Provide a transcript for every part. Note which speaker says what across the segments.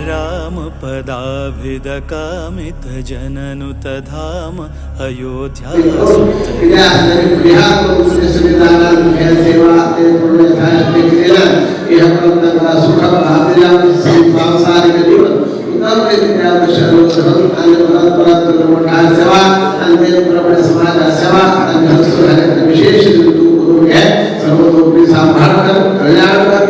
Speaker 1: राम पदाभिद कामित जननुत धाम अयोध्या सुत।
Speaker 2: विशेष सर्वतोपरि सांभाळ कर, कल्याण कर।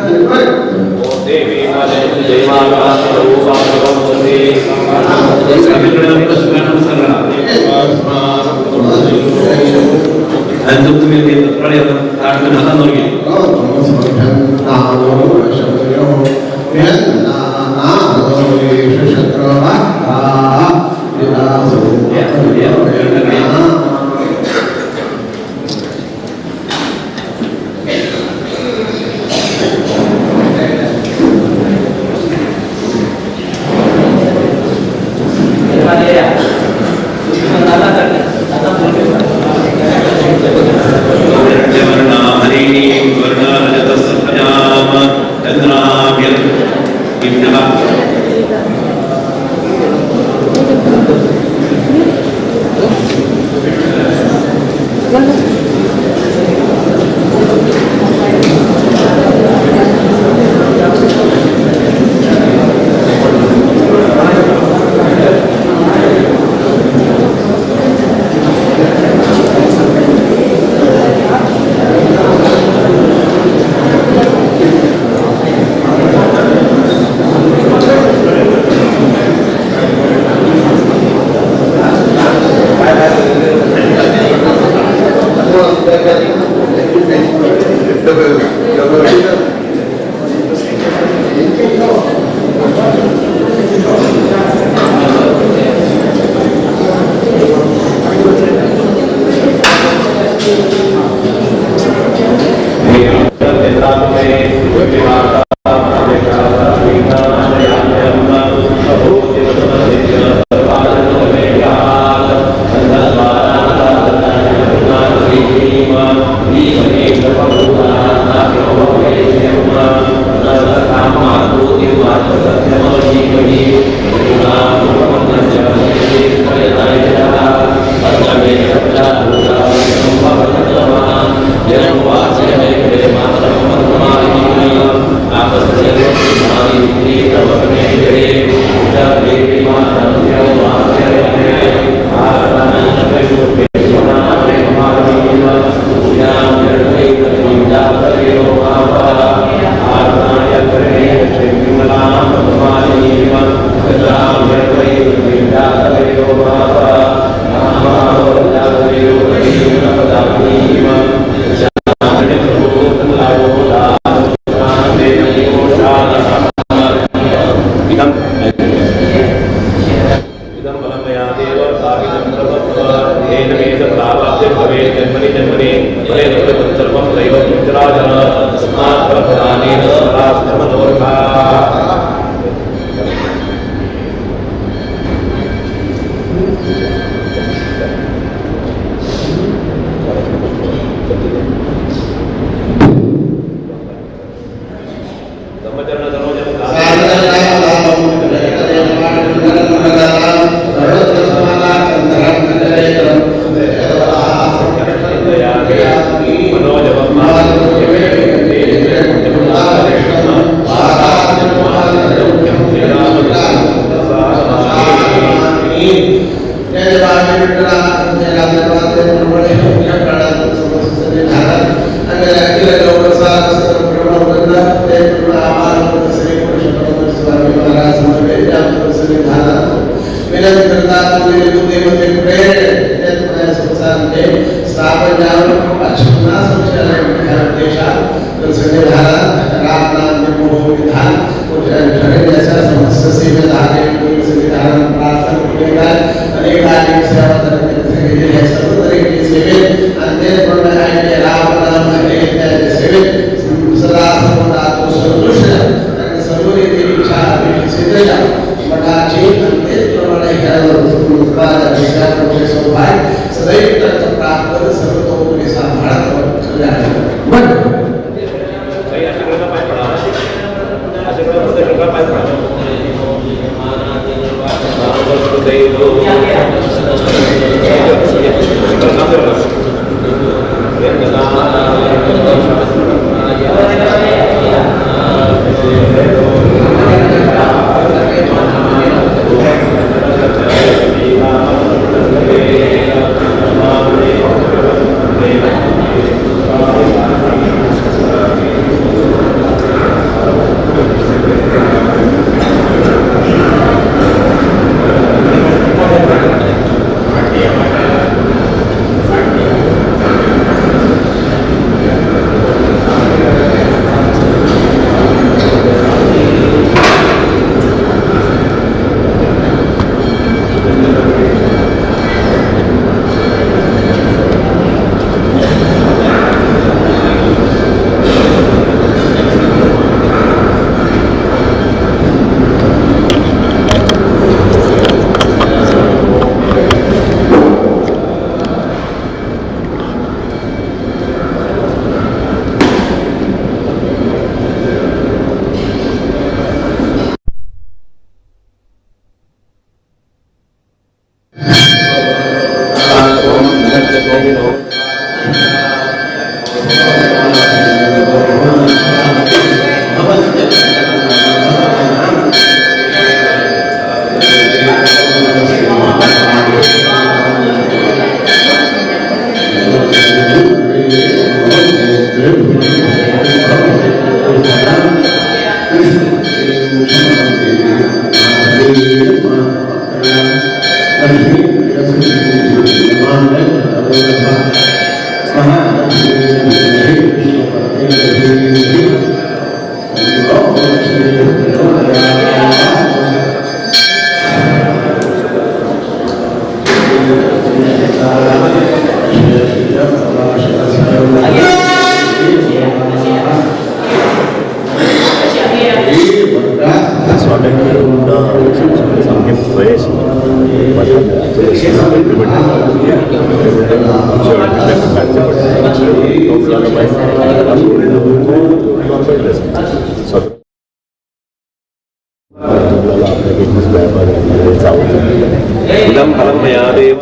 Speaker 3: इदं फलं मया देव।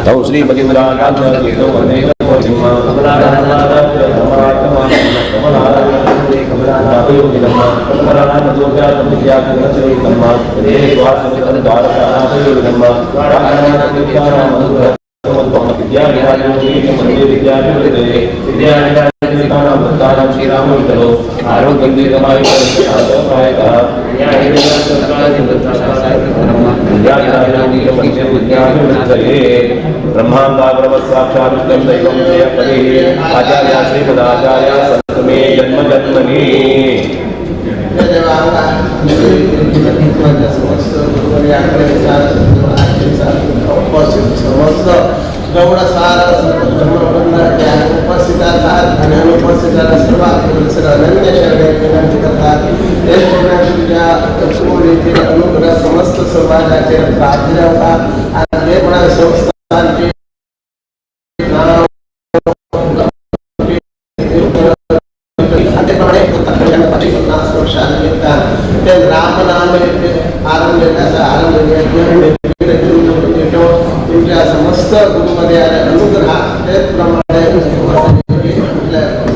Speaker 3: तौ विद्याविराजोगे विद्याभिवृद्धये विद्याविराजतानां भक्तानां श्रीरामविठलो आरोग्यं दीर्घमायुः ब्रह्मांडाग्रवत्साक्षात् दैवं जयपतिः आचार्य श्रीमदाचार्य सन्तु मे जन्म जन्मनि।
Speaker 2: समस्त गौड सार उपस्थित उपस्थित सर्व अनन्य शरणे विनंती करतात. तुमच्या अनुग्रह समस्त समाजाचे प्रार्थना होता आणि ते संस्थांचे 50 वर्षांनिमित्तान ते रामनाम आरंभ आरंभ तुमच्या समस्त गुरुमर्यादा अनुग्रह त्याचप्रमाणे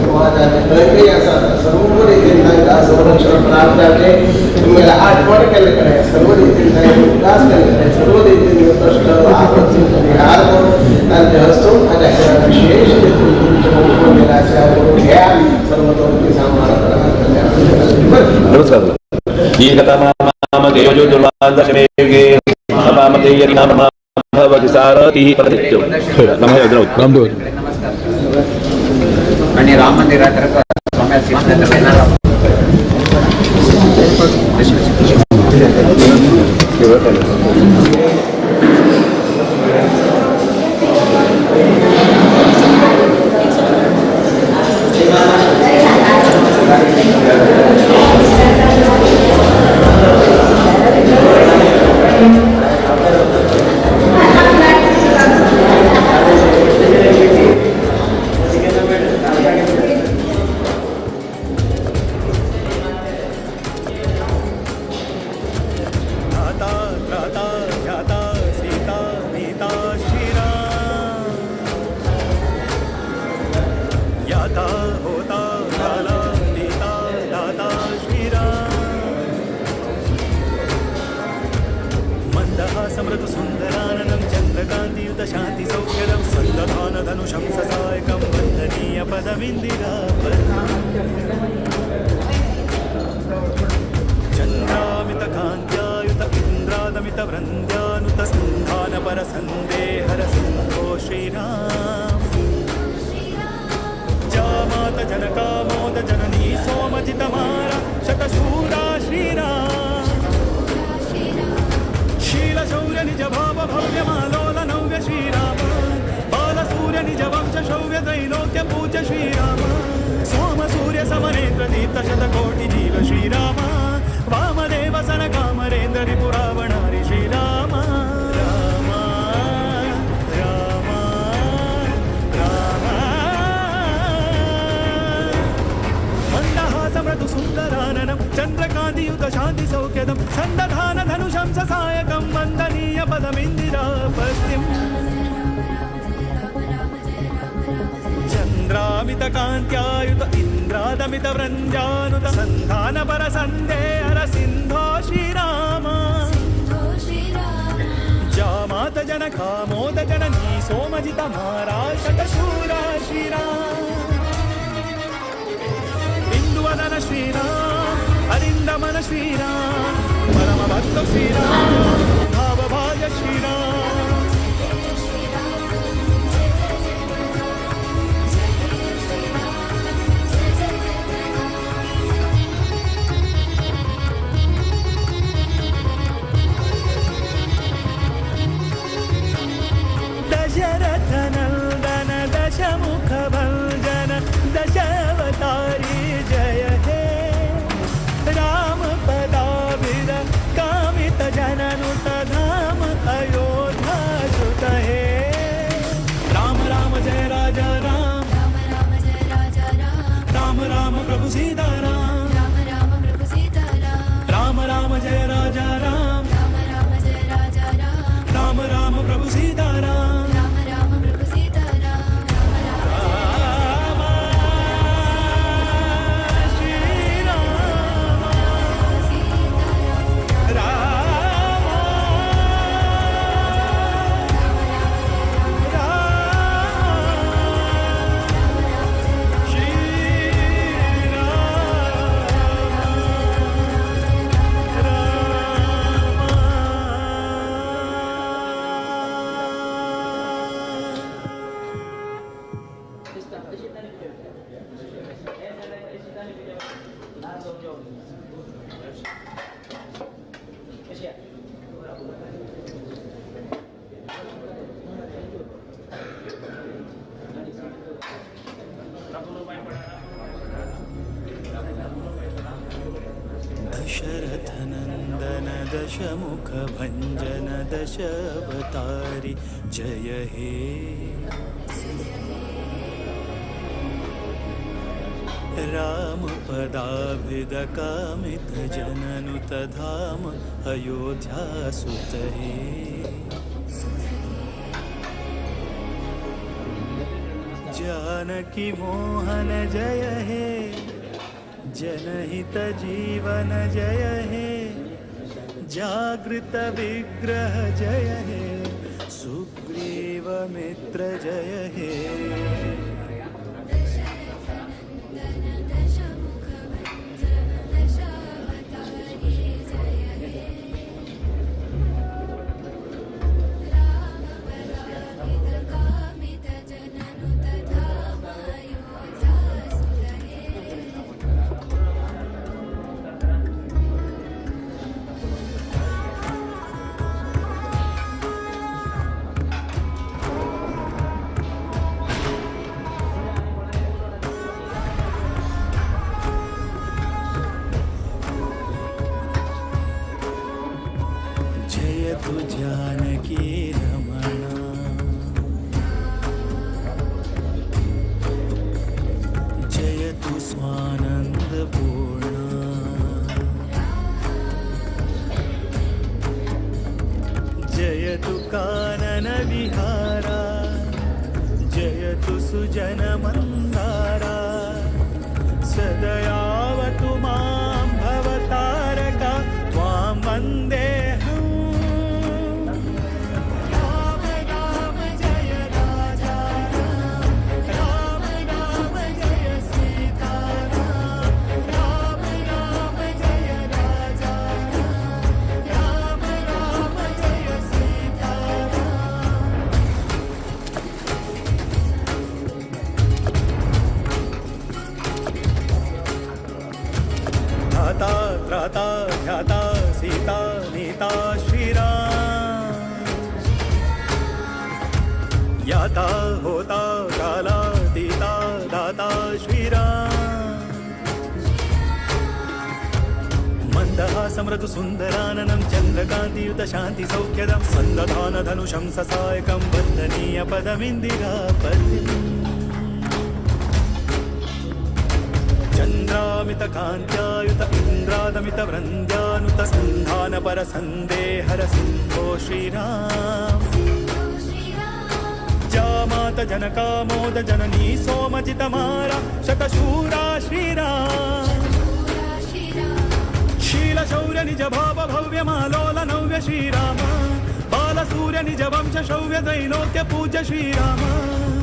Speaker 2: समाजाचे काही असा सर्व रीतीन तांकां संरक्षण प्राप्त जावचें, तुमगेले आठवण केल्ले कडेन सर्व रीतीन तांकां उदास केल्ले कडेन सर्व रीतीन कश्ट आपत्ती परिहार करून तांचे हस्तून म्हाज्या विशेष रीतीन तुमच्या मंदिराच्या घ्या सर्वतोपी सांबाळ.
Speaker 3: नमस्कार.
Speaker 4: आणि राम मंदिरात
Speaker 1: समृतसुन्दराननं चन्द्रकान्तियुत शान्तिसौख्यदं सन्दधानधनुषं ससायकं वन्दनीयपदमिन्दिरापदम् चन्द्रामितकान्त्यायुत इन्द्रादमितवृन्द्यानुत सन्धानपरसन्देहरसिन्धो श्रीराम जामात जनकामोद जननी सोमजितमारा शतशूरा श्रीराम शीलशौर्य निज भाव भव्य मालोल नव्य श्रीराम बालसूर्य निज वंश शौर्य त्रैलोक्य पूज्य श्रीराम सोम सूर्य समनेत्र दीप्त शतकोटि जीव श्रीराम वामदेव सन कामरेन्द्र रिपुरावणारि श्रीराम राम राम राम. मंदहास मृदु सुन्दराननं चन्द्रकान्तियुत शान्ति सौख्यदं सन्दधान धनुषं ससायकं वन्दनीय पदमिन्दिरापतिम् चन्द्रामित कान्त्यायुत इन्द्रादमित वृन्द्यानुत सन्धान परसन्देहर सिन्धो श्रीराम जामात जनकामोद जननी सोमजित मारा शतशूरा श्रीराम इंदुवदन श्रीराम अरिन्दमन श्रीराम परमभक्त श्रीराम भावभाय श्रीराम. दशरथ नंदन दशमुख भंजन दशावतारी जय हे राम पदाभिद कामित जननुत दशमुख भञ्जन दशावतारी जय हे। राम पदाभिद कामित जननुत धाम अयोध्यासुत हे। जानकी मोहन जय हे, जनहित जीवन जय हे, जागृत विग्रह जय हे, सुग्रीव मित्र जय हे। जयतु जानकी रमणा, जयतु स्वानंद पूर्णा, जयतु कानन विहारा, जयतु सुजन मंदारा, सदयावतु मां भवतारका त्वां वन्दे। धाता त्राता ध्याता सीता नीता श्रीराम, याता होता काला तीता दाता श्रीराम। मंदहासमृदु सुन्दराननं चन्द्रकान्तियुत शान्ति सौख्यदं सन्दधान धनुषं ससायकं वन्दनीय पदमिन्दिरापतिम्। चन्द्रामित कान्त्यायुत इन्द्रादमित वृन्द्यानुत सन्धान पर सन्देहर सिन्धो श्रीराम। जामात जनकामोद जननी सोमजितमारा शतशूरा श्रीराम। शीलशौर्य निज भाव भव्यमालोल नव्य श्रीराम, बालसूर्य निज वंश शौर्य त्रैलोक्य पूज्य श्रीराम।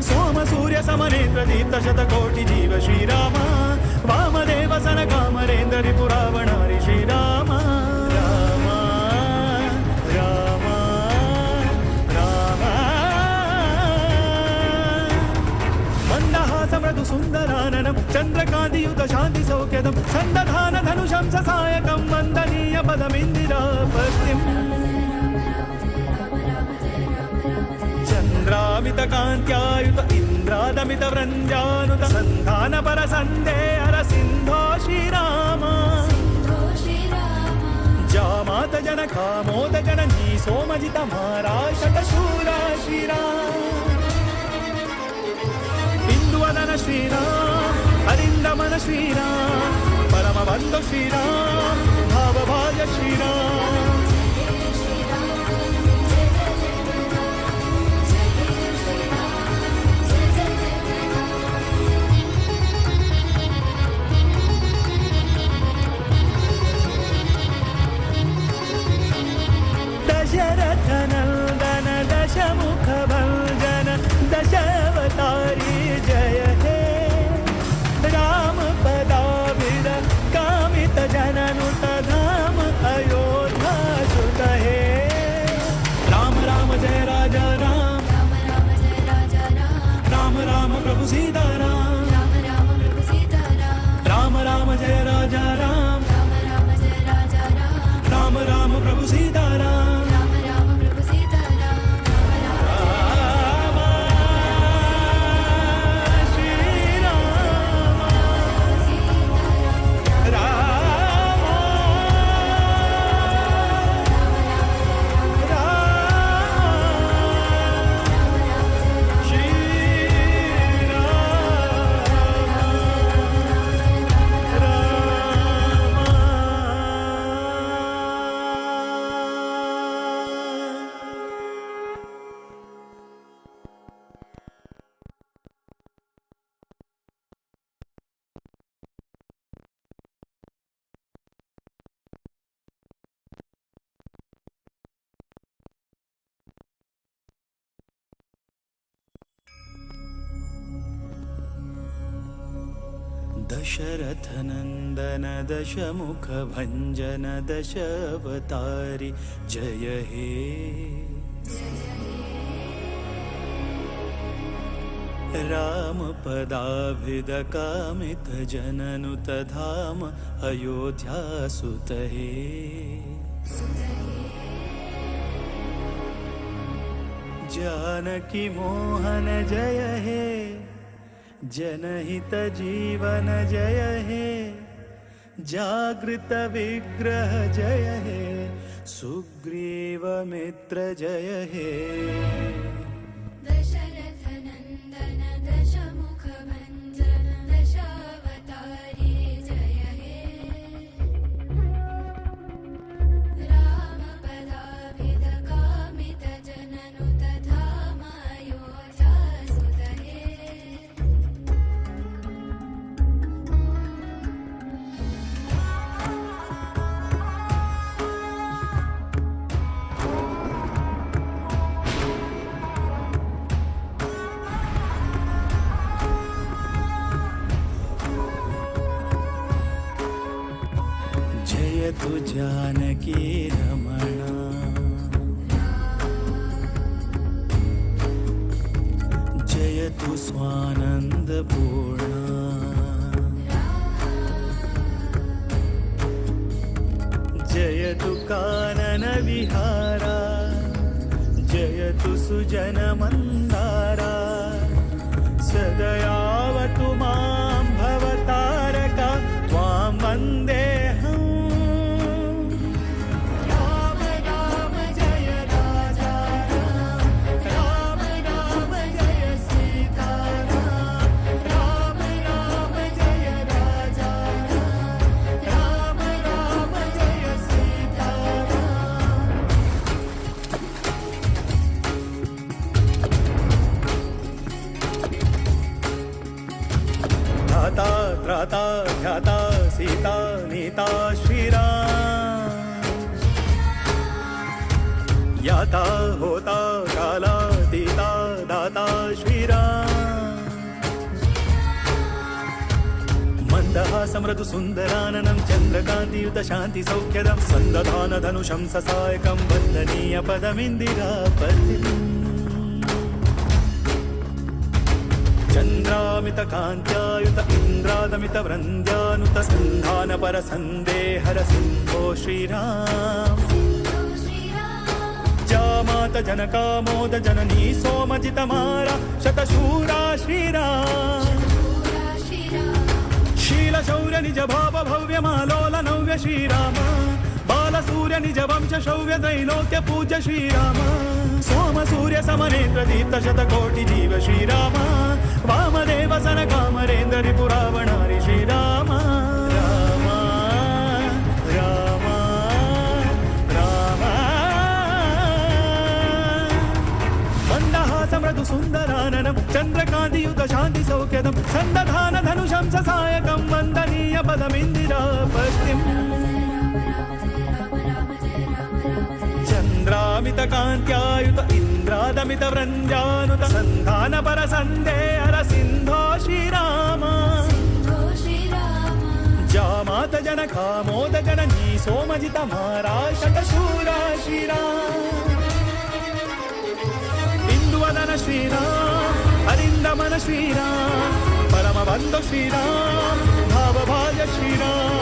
Speaker 1: सोम सूर्य समनेत्र दीप्त शतकोटि जीव श्रीराम, वामदेव सन कामरेन्द्र रिपुरावणारि श्रीराम। राम राम राम। मंदहास मृदु सुन्दराननं चन्द्रकान्तियुत शान्ति सौख्यदं सन्दधान धनुषं ससायकं वन्दनीय पदमिन्दिरापतिम्। चन्द्रामित कान्त्यायुत इन्द्रादमित वृन्द्यानुत सन्धान पर सन्देहर सिन्धो श्रीराम। जामात जनकामोद जननी सोमजित मारा शतशूरा श्रीराम। इन्दुवदन श्रीराम, अरिन्दमन श्रीराम, परमबन्धु श्रीराम, भावभाज श्रीराम। दशरथ नंदन दशमुख भंजन दशावतारी जय हे। राम पदाभिद कामित जननुत धाम अयो दशरथनन्दन दशमुखभञ्जन दशावतारी जय हे। रामपदाभिदकामितजननुत धाम अयोध्यासुत हे। जानकी मोहन जय हे, जनहित जीवन जय हे, जागृत विग्रह जय हे, सुग्रीव मित्र जय हे।
Speaker 5: दशरथनन्दन दशमुखभञ्जन दशावतारी जय हे। रामपदाभिदकामितजननुत धाम अयोध्यासुत हे।
Speaker 1: जयतु जानकी रमणा, जयतु स्वानंद पूर्णा, जयतु कानन विहारा, जयतु सुजन मंदारा, सदयावतु मां भवतारका त्वां वन्देऽहम्। राम राम जय राजा राम, राम राम जय सीता राम, राम राम जय राजा राम, राम राम जय सीता राम। धाता त्राता ध्याता सीता नीता श्रीराम, याता होता काला तीता दाता श्रीराम। मन्दहासमृदु सुन्दराननं चन्द्रकान्तियुत शान्ति सौख्यदं सन्दधान धनुषं ससायकं वन्दनीय पदमिन्दिरापतिम्। चन्द्रामित कान्त्यायुत इन्द्रादमित वृन्द्यानुत सन्धान पर सन्देहर सिन्धो श्रीराम।
Speaker 5: सिन्धो श्रीराम।
Speaker 1: जामात जनकामोद जननी सोमजितमारा शतशूरा श्रीराम।
Speaker 5: शतशूरा श्रीराम।
Speaker 1: शीलशौर्य निज भाव भव्यमालोल नव्य श्रीराम, बालसूर्य निज वंश शौर्य त्रैलोक्य पूज्य श्रीराम, सोम सूर्य समनेत्र दीप्त शतकोटि जीव श्रीराम, वामदेव सन कामरेन्द्र रिपुरावणारि श्रीराम। राम राम राम। मन्दहासमृदु सुन्दराननं चन्द्रकान्तियुत शान्ति सौख्यदं सन्दधान धनुषं ससायकं वन्दनीय पदमिन्दिरापतिम्। चन्द्रामित कान्त्यायुत इन्द्रादमित वृन्द्यानुत सन्धान पर सन्देहर सिन्धो श्रीराम।
Speaker 5: सिन्धो श्रीराम।
Speaker 1: जामात जनकामोद जननी सोमजित मारा शतशूरा श्रीराम। इन्दुवदन श्रीराम, अरिन्दमन श्रीराम, परमबन्धु श्रीराम, भावभाज श्रीराम।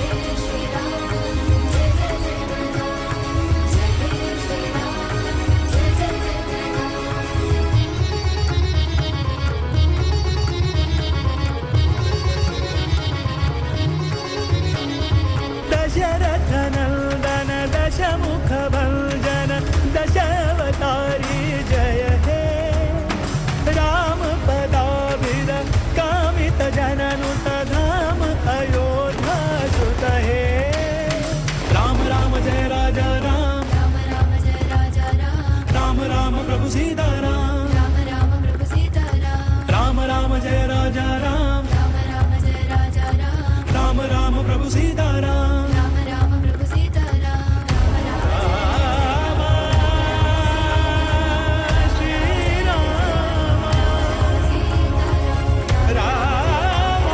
Speaker 5: जय श्रीराम जय जय जय राम, जय श्रीराम जय जय जय राम।
Speaker 1: दशरथनन्दन दशमुखभञ्जन दशावतारी जय हे। रामपदाभिद कामित जननुत धाम अयोध्यासुत हे। राम राम जय राजा राम,
Speaker 5: राम राम जय राजा राम,
Speaker 1: राम राम प्रभु सीता राम,
Speaker 5: राम राम प्रभु सीता राम,
Speaker 1: राम राम जय राजा राम,
Speaker 5: राम राम जय राजा राम,
Speaker 1: राम राम प्रभु सीता राम।
Speaker 5: राम राम प्रभु सीता राम, राम राम जय
Speaker 1: राम श्री राम
Speaker 5: सीता राम।
Speaker 1: राम।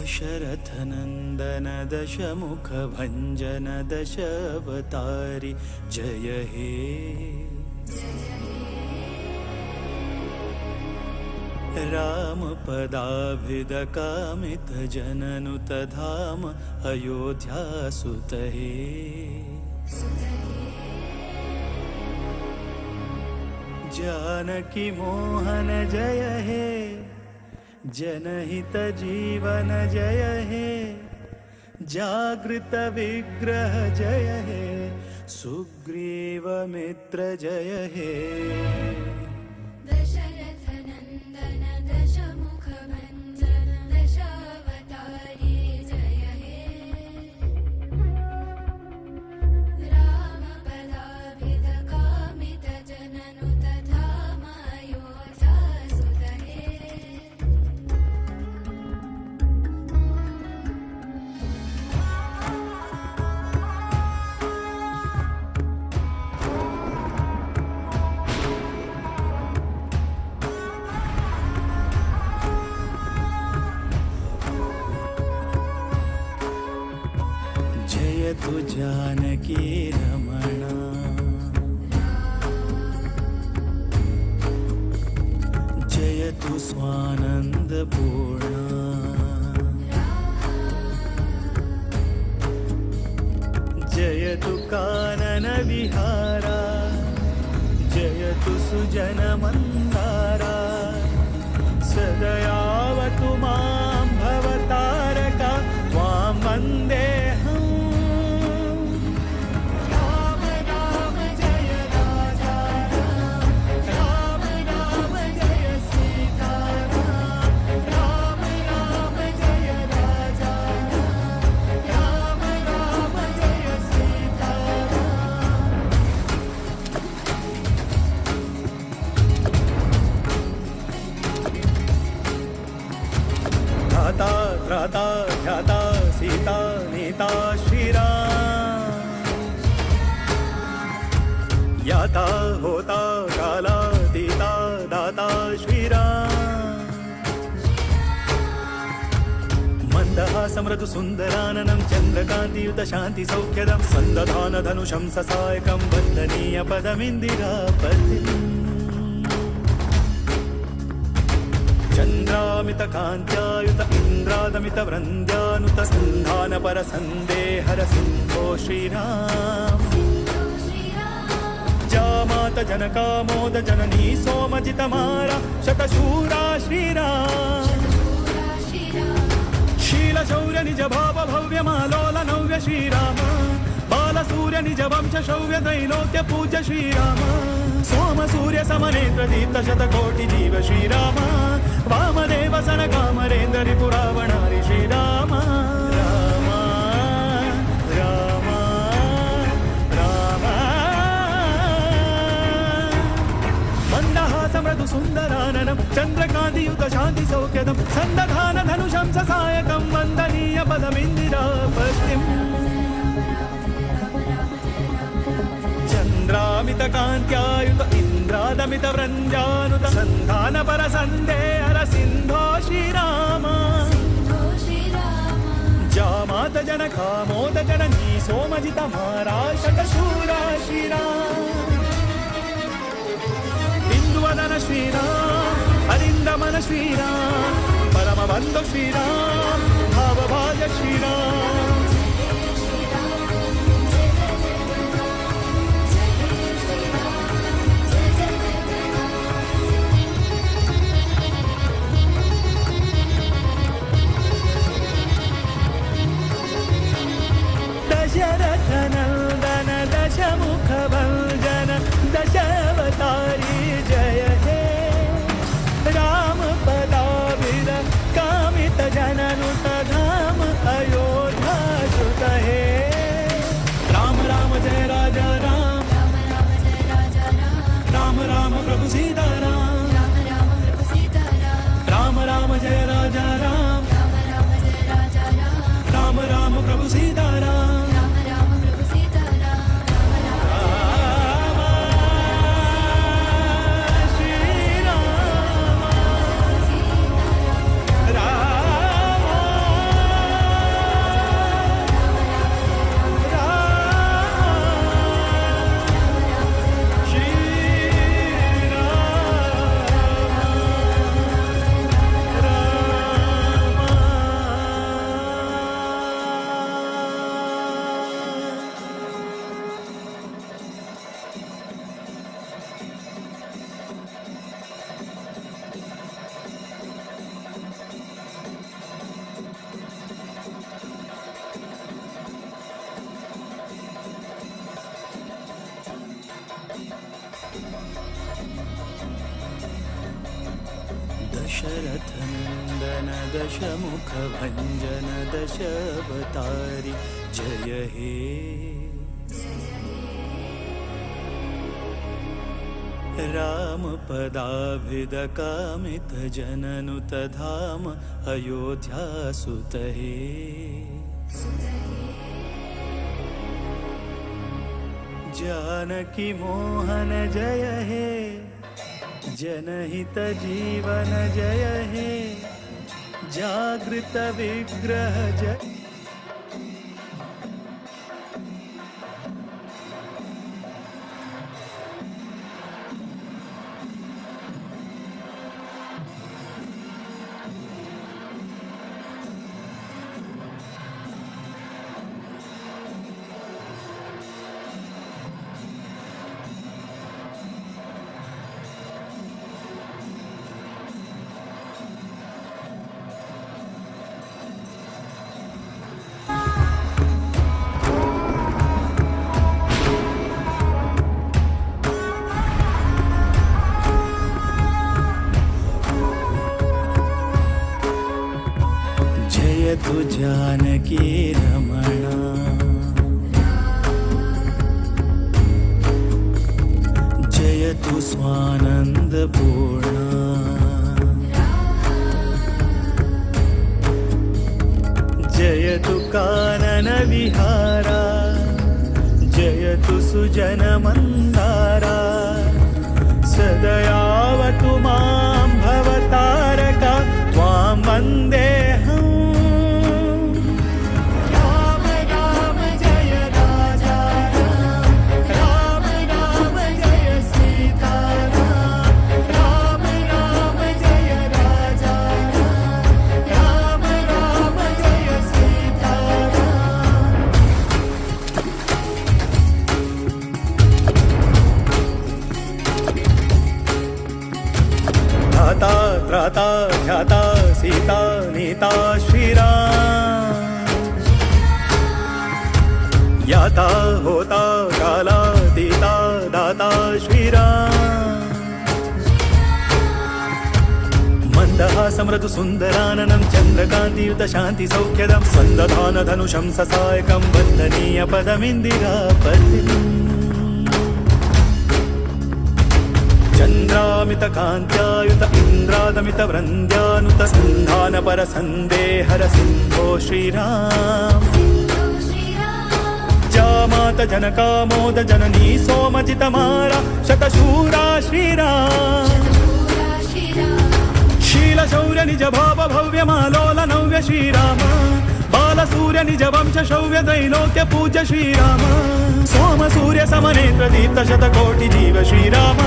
Speaker 1: दशरथ नंदन दशमुख भंजन दशावतारी जय हे। राम पदाभिद कामित जननुत धाम अयोध्यासुत हे। जानकी मोहन जय हे, जनहित जीवन जय हे, जागृत विग्रह जय हे, सुग्रीव मित्र जय हे।
Speaker 5: दशरथ नंदन दशमुख भंजन दशावतारी जय हे। राम पदाभिद कामित जननुत धाम अयोध्यासुत हे।
Speaker 1: जयतु जानकी रमणा, जयतु स्वानंद पूर्णा, जयतु कानन विहारा, जयतु सुजन मंदारा, सदयावतु मां भवतारका त्वां वन्देऽहम्। राम राम जय राजा राम, राम राम जय सीता राम, राम राम जय राजा राम, राम राम जय सीता राम। धाता त्राता ध्याता सीता नीता श्रीराम, याता होता काला तीता दाता श्रीराम। मंदहासमृदु सुन्दराननं चन्द्रकान्तियुत शान्ति सौख्यदं सन्दधान धनुषं ससायकं वन्दनीय पदमिन्दिरापतिम्। चन्द्रामित कान्त्यायुत इन्द्रादमित वृन्द्यानुत सन्धान पर सन्देहर सिन्धो श्रीराम।
Speaker 5: सिन्धो श्रीराम।
Speaker 1: जामात जनकामोद जननी सोमजितमारा शतशूरा श्रीराम।
Speaker 5: शतशूरा श्रीराम।
Speaker 1: शील शौर्य निज भाव भव्य मालोल नव्य श्रीराम, बाल सूर्य निज वंश शौर्य त्रैलोक्य पूज्य श्रीराम, सोम सूर्य समनेत्र दीप्त शतकोटि जीव श्रीराम, वामदेव सन कामरेन्द्र रिपुरावणारि श्रीराम। राम राम राम। मंदहासमृदु सुन्दराननं चन्द्रकान्तियुत शान्ति सौख्यदं सन्दधान धनुषं ससायकं वन्दनीय पदमिन्दिरापतिम्। चन्द्रामित कान्त्यायुत इन्द्रादमित वृन्द्यानुत सन्धान पर सन्देहर सिन्धो श्रीराम।
Speaker 5: सिन्धो श्रीराम।
Speaker 1: जामात जनकामोद जननी सोमजित मारा शतशूरा श्रीराम। बिन्दुवदन श्रीराम, अरिन्दमन श्रीराम, परमबन्धु श्रीराम, भावभाज श्रीराम।
Speaker 5: जय श्रीराम जय जय जय राम, जय श्रीराम जय जय जय राम।
Speaker 1: दशरथ नंदन दशमुख भंजन दशावतारी जय हे। राम पदाभिद कामित जननुत धाम अयोध्या। दशरथ नंदन दशमुख भंजन दशावतारी जय हे। राम पदाभिद कामित जननुत धाम अयोध्यासुत हे। जानकी मोहन जय हे, जनहित जीवन जय हे, जागृत विग्रह जय। जयतु जानकी रमणा, जयतु स्वानंद पूर्णा, जयतु कानन विहारा, जयतु सुजन मंदारा, सदयावतु मां भवतारका त्वां वन्देऽहम्। राम राम जय राजा राम, राम राम जय सीता राम, राम राम जय राजा राम, राम राम जय सीता राम। धाता त्राता ध्याता सीता नीता श्रीराम, याता होता काला तीता दाता श्रीराम। मंदहासमृदु सुन्दराननं चन्द्रकान्तियुत शान्ति सौख्यदं सन्दधान धनुषं ससायकं वन्दनीय पदमिन्दिरापतिम्। चन्द्रामित कान्त्यायुत इन्द्रादमित वृन्द्यानुत सन्धान पर सन्देहर सिन्धो श्रीराम। जामात जनकामोद जननी सोमजितमारा शतशूरा श्रीराम। शील शौर्य निज भाव भव्य मालोल नव्य श्रीराम, बाल सूर्य निज वंश शौर्य त्रैलोक्य पूज्य श्रीराम। सोम सूर्य समनेत्र दीप्त शतकोटि जीव श्रीराम,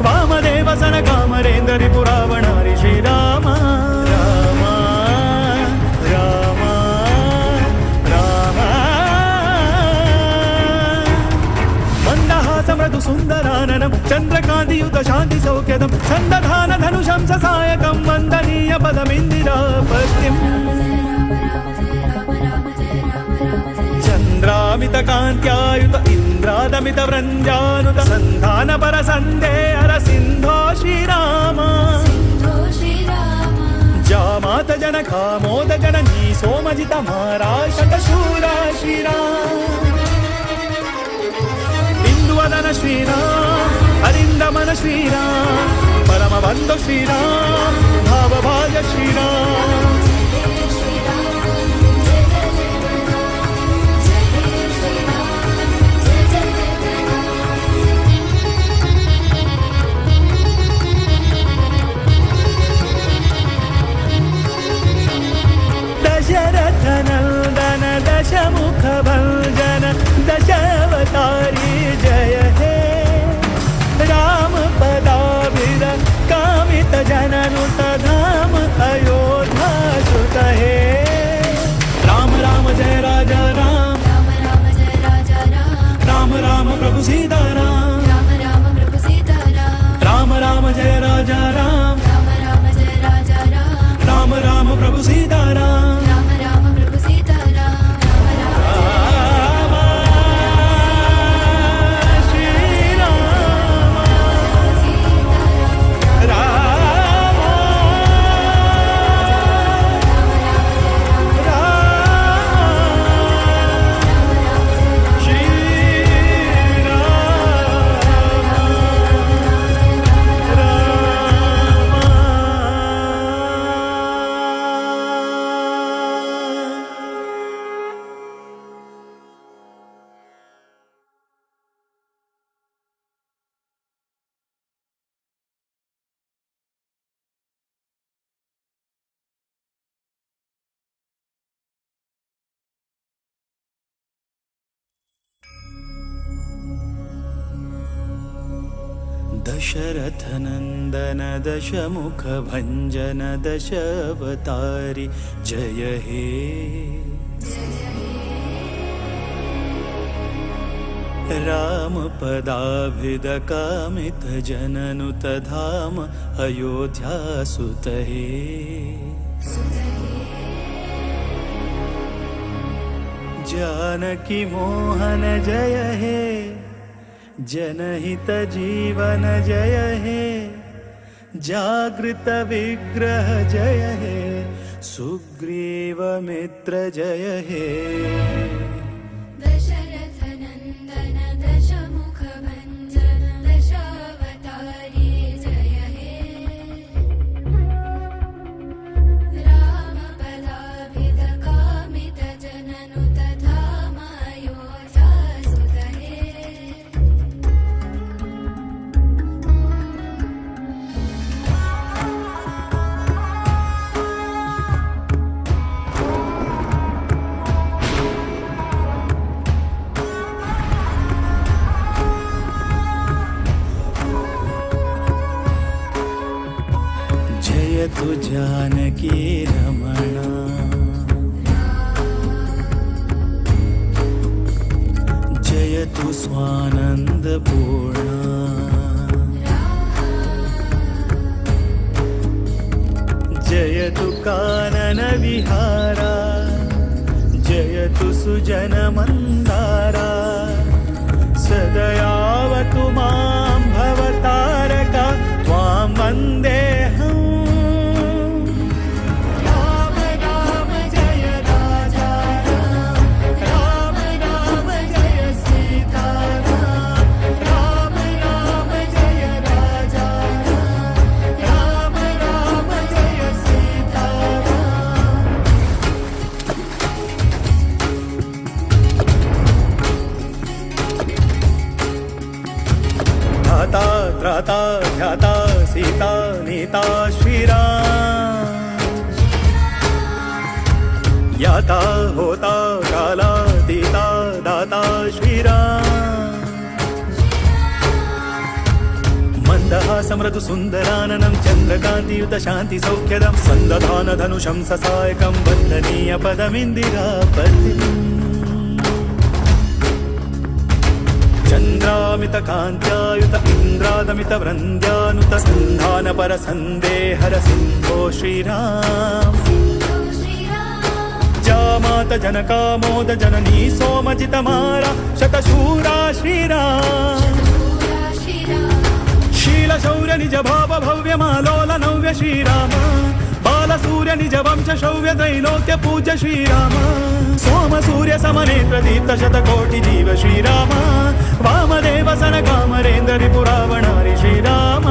Speaker 1: वामदेव सन कामरेन्द्र रिपुरावणारि श्रीराम। राम राम राम। मंदहासमृदु सुन्दराननं चन्द्रकान्तियुत शान्ति सौख्यदं सन्दधान धनुषं ससायकं वन्दनीय पदमिन्दिरापतिम्। चन्द्रामित कान्त्यायुत इन्द्रादमित वृन्द्यानुत सन्धान पर सन्देहर सिन्धो श्रीराम। जामात जनकामोद जननी सोमजित मारा शतशूरा श्रीराम। इंदुवदन श्रीराम, अरिन्दमन श्रीराम, परमबन्धु श्रीराम, भावभाज श्रीराम। दशरथ नंदन दशमुख भंजन दशावतारी जय हे। राम पदाभिद कामित जननुत धाम अयोध्या। दशरथनन्दन दशमुखभञ्जन दशावतारी जय हे। रामपदाभिदकामितजननुतधाम अयोध्यासुत हे। जानकी मोहन जय हे, जनहित जीवन जय हे, जागृत विग्रह जय हे, सुग्रीव मित्र जय हे।
Speaker 5: दशरथ नन्दन दशमुख भञ्जन दशावतारी जय हे। रामपदाभिदकामित जननुत धाम अयोध्यासुत हे।
Speaker 1: जयतु जानकी रमणा, जयतु स्वानंद पूर्णा, जयतु कानन विहारा, जयतु सुजन मंदारा, सदयावतु मां भवतारका त्वां वन्देऽहम्। राम राम जय राजा राम, राम राम जय सीता राम, राम राम जय राजा राम, राम राम जय सीता राम। धाता त्राता ध्याता सीता नीता श्रीराम, याता होता कालातीता दाता श्रीराम। मन्दहासमृदु सुन्दराननं चन्द्रकान्तियुत शान्ति सौख्यदं सन्दधान धनुषं ससायकं वन्दनीय पदमिन्दिरापतिम्। चन्द्रामित कान्त्यायुत इन्द्रादमित वृन्द्यानुत सन्धान पर सन्देहर सिन्धो श्रीराम।
Speaker 5: सिन्धो श्रीराम।
Speaker 1: जामात जनकामोद जननी सोमजितमारा शतशूरा श्रीराम।
Speaker 5: शतशूरा श्रीराम।
Speaker 1: शील शौर्य निज भाव भव्य मालोल नव्य श्रीराम, बाल सूर्य निज वंश शौर्य त्रैलोक्य पूज्य श्रीराम, सोम सूर्य समनेत्र दीप्त शतकोटि जीव श्रीराम, वामदेव सन कामरेन्द्र रिपुरावणारि श्रीराम।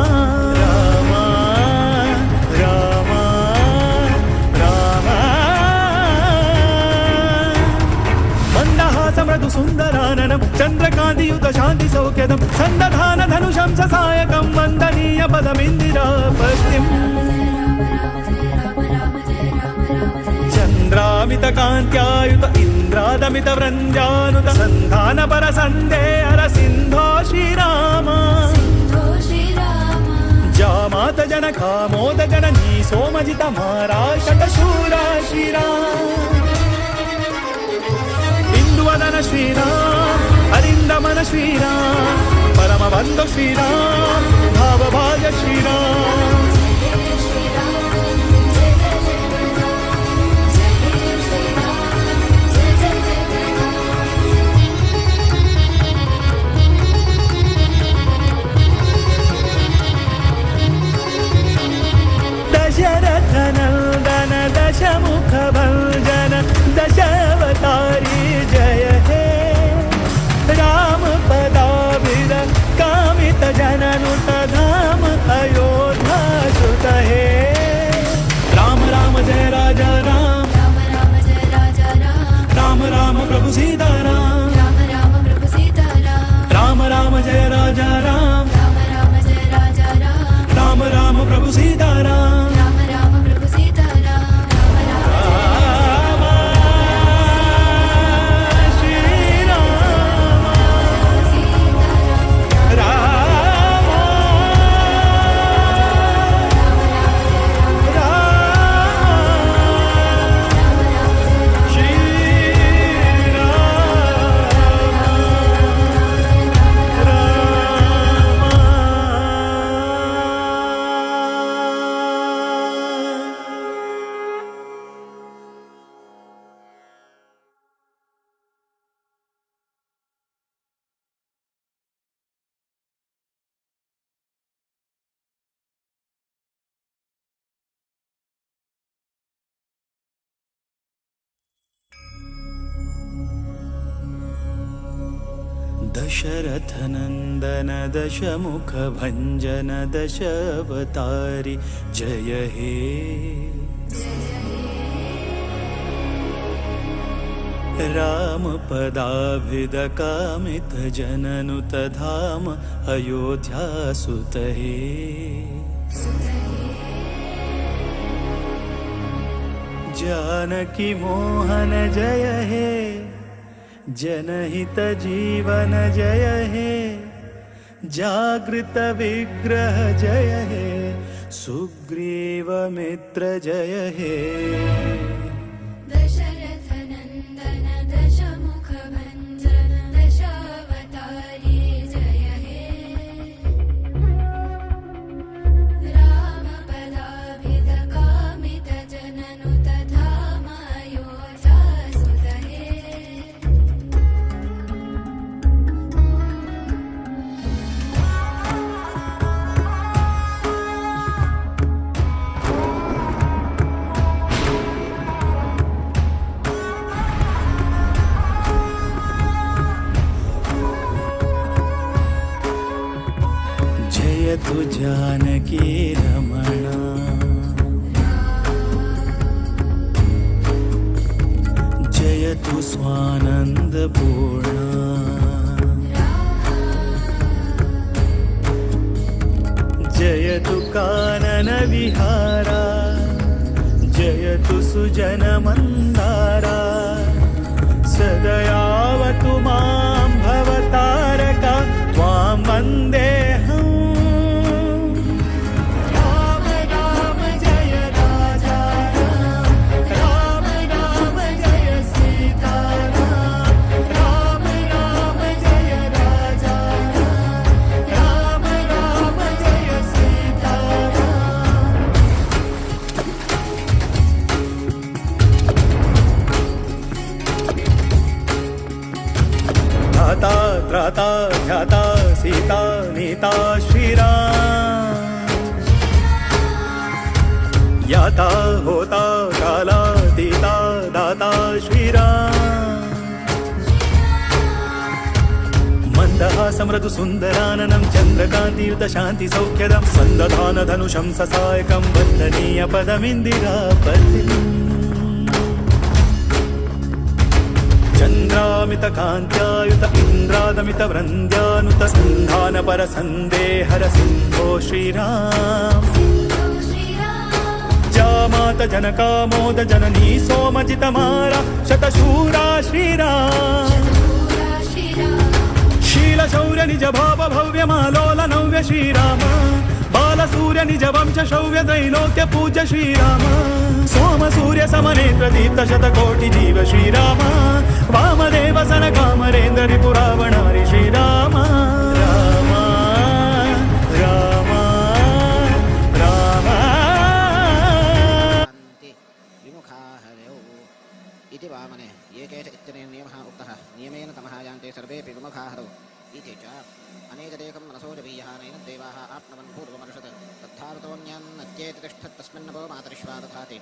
Speaker 1: राम राम राम। मन्दहासमृदु सुन्दराननं चन्द्रकान्तियुत शान्ति सौख्यदं सन्दधान धनुषं ससायकं वन्दनीय पदमिन्दिरापतिम्। चन्द्रामित कान्त्यायुत इन्द्रादमित वृन्द्यानुत सन्धान पर सन्देहर सिन्धो श्रीराम।
Speaker 5: सिन्धो श्रीराम।
Speaker 1: जामात जनकामोद जननी सोमजित मारा शतशूरा श्रीराम। इन्दुवदन श्रीराम, अरिन्दमन श्रीराम, परमबन्धु श्रीराम, भावभाज श्रीराम।
Speaker 5: जय श्रीराम जय जय जय राम, जय श्रीराम जय जय जय राम।
Speaker 1: दशरथ नन्दन दशमुख भञ्जन दशावतारी जय हे। राम पदाभिद कामित जननुत दशरथनन्दन दशमुखभञ्जन दशावतारी जय हे। रामपदाभिदकामितजननुत धाम अयोध्यासुत हे। जानकी मोहन जय हे, जनहित जीवन जय हे, जागृत विग्रह जय हे, सुग्रीव मित्र जय हे।
Speaker 5: दशरथनन्दन दशमुखभञ्जन दशावतारी जय हे। रामपदाभिदकामितजननुत धाम अयोध्यासुत हे।
Speaker 1: जयतु जानकी रमणा, जयतु स्वानन्द पूर्णा, जयतु कानन विहारा, जयतु सुजन मन्दारा, सदयावतु मां भवतारका त्वां वन्देऽहम्। राम राम जय राजा राम, राम राम जय सीता राम, राम राम जय राजा राम, राम राम जय सीता राम। धाता त्राता ध्याता सीता नीता श्रीराम, याता होता कालातीता दाता श्रीराम। मन्दहासमृदु सुन्दराननं चन्द्रकान्तियुत शान्ति सौख्यदं सन्दधान धनुषं ससायकं वन्दनीय पदमिन्दिरापतिम्। चन्द्रामित कान्त्यायुत इन्द्रादमित वृन्द्यानुत सन्धान पर सन्देहर सिन्धो श्रीराम।
Speaker 5: सिन्धो श्रीराम।
Speaker 1: जामात जनकामोद जननी सोमजितमारा शतशूरा श्रीराम।
Speaker 5: शतशूरा श्रीराम।
Speaker 1: शील शौर्य निज भाव भव्य मालोल नव्य श्रीराम, बाल सूर्य निज वंश शौर्य त्रैलोक्य पूज्य श्रीराम, सोम सूर्य समनेत्र दीप्त शतकोटि जीव श्रीराम, वामदेव सन कामरेन्द्र रिपुरावणारि श्रीराम। राम राम राम।
Speaker 4: अन्ति विमुखाः हरौ इति वामने एके च इत्यनेन नियमः उक्तः। नियमेन तमः यान्ते सर्वेऽपि विमुखाः हरौ इति च अनेकदेकं मनसो जवीयः नैनद्देवाः आप्नुवन् पूर्वमर्षत् तद्धावतोऽन्यान्नत्येति तिष्ठत् तस्मिन्नपो मातरिष्वा दधाति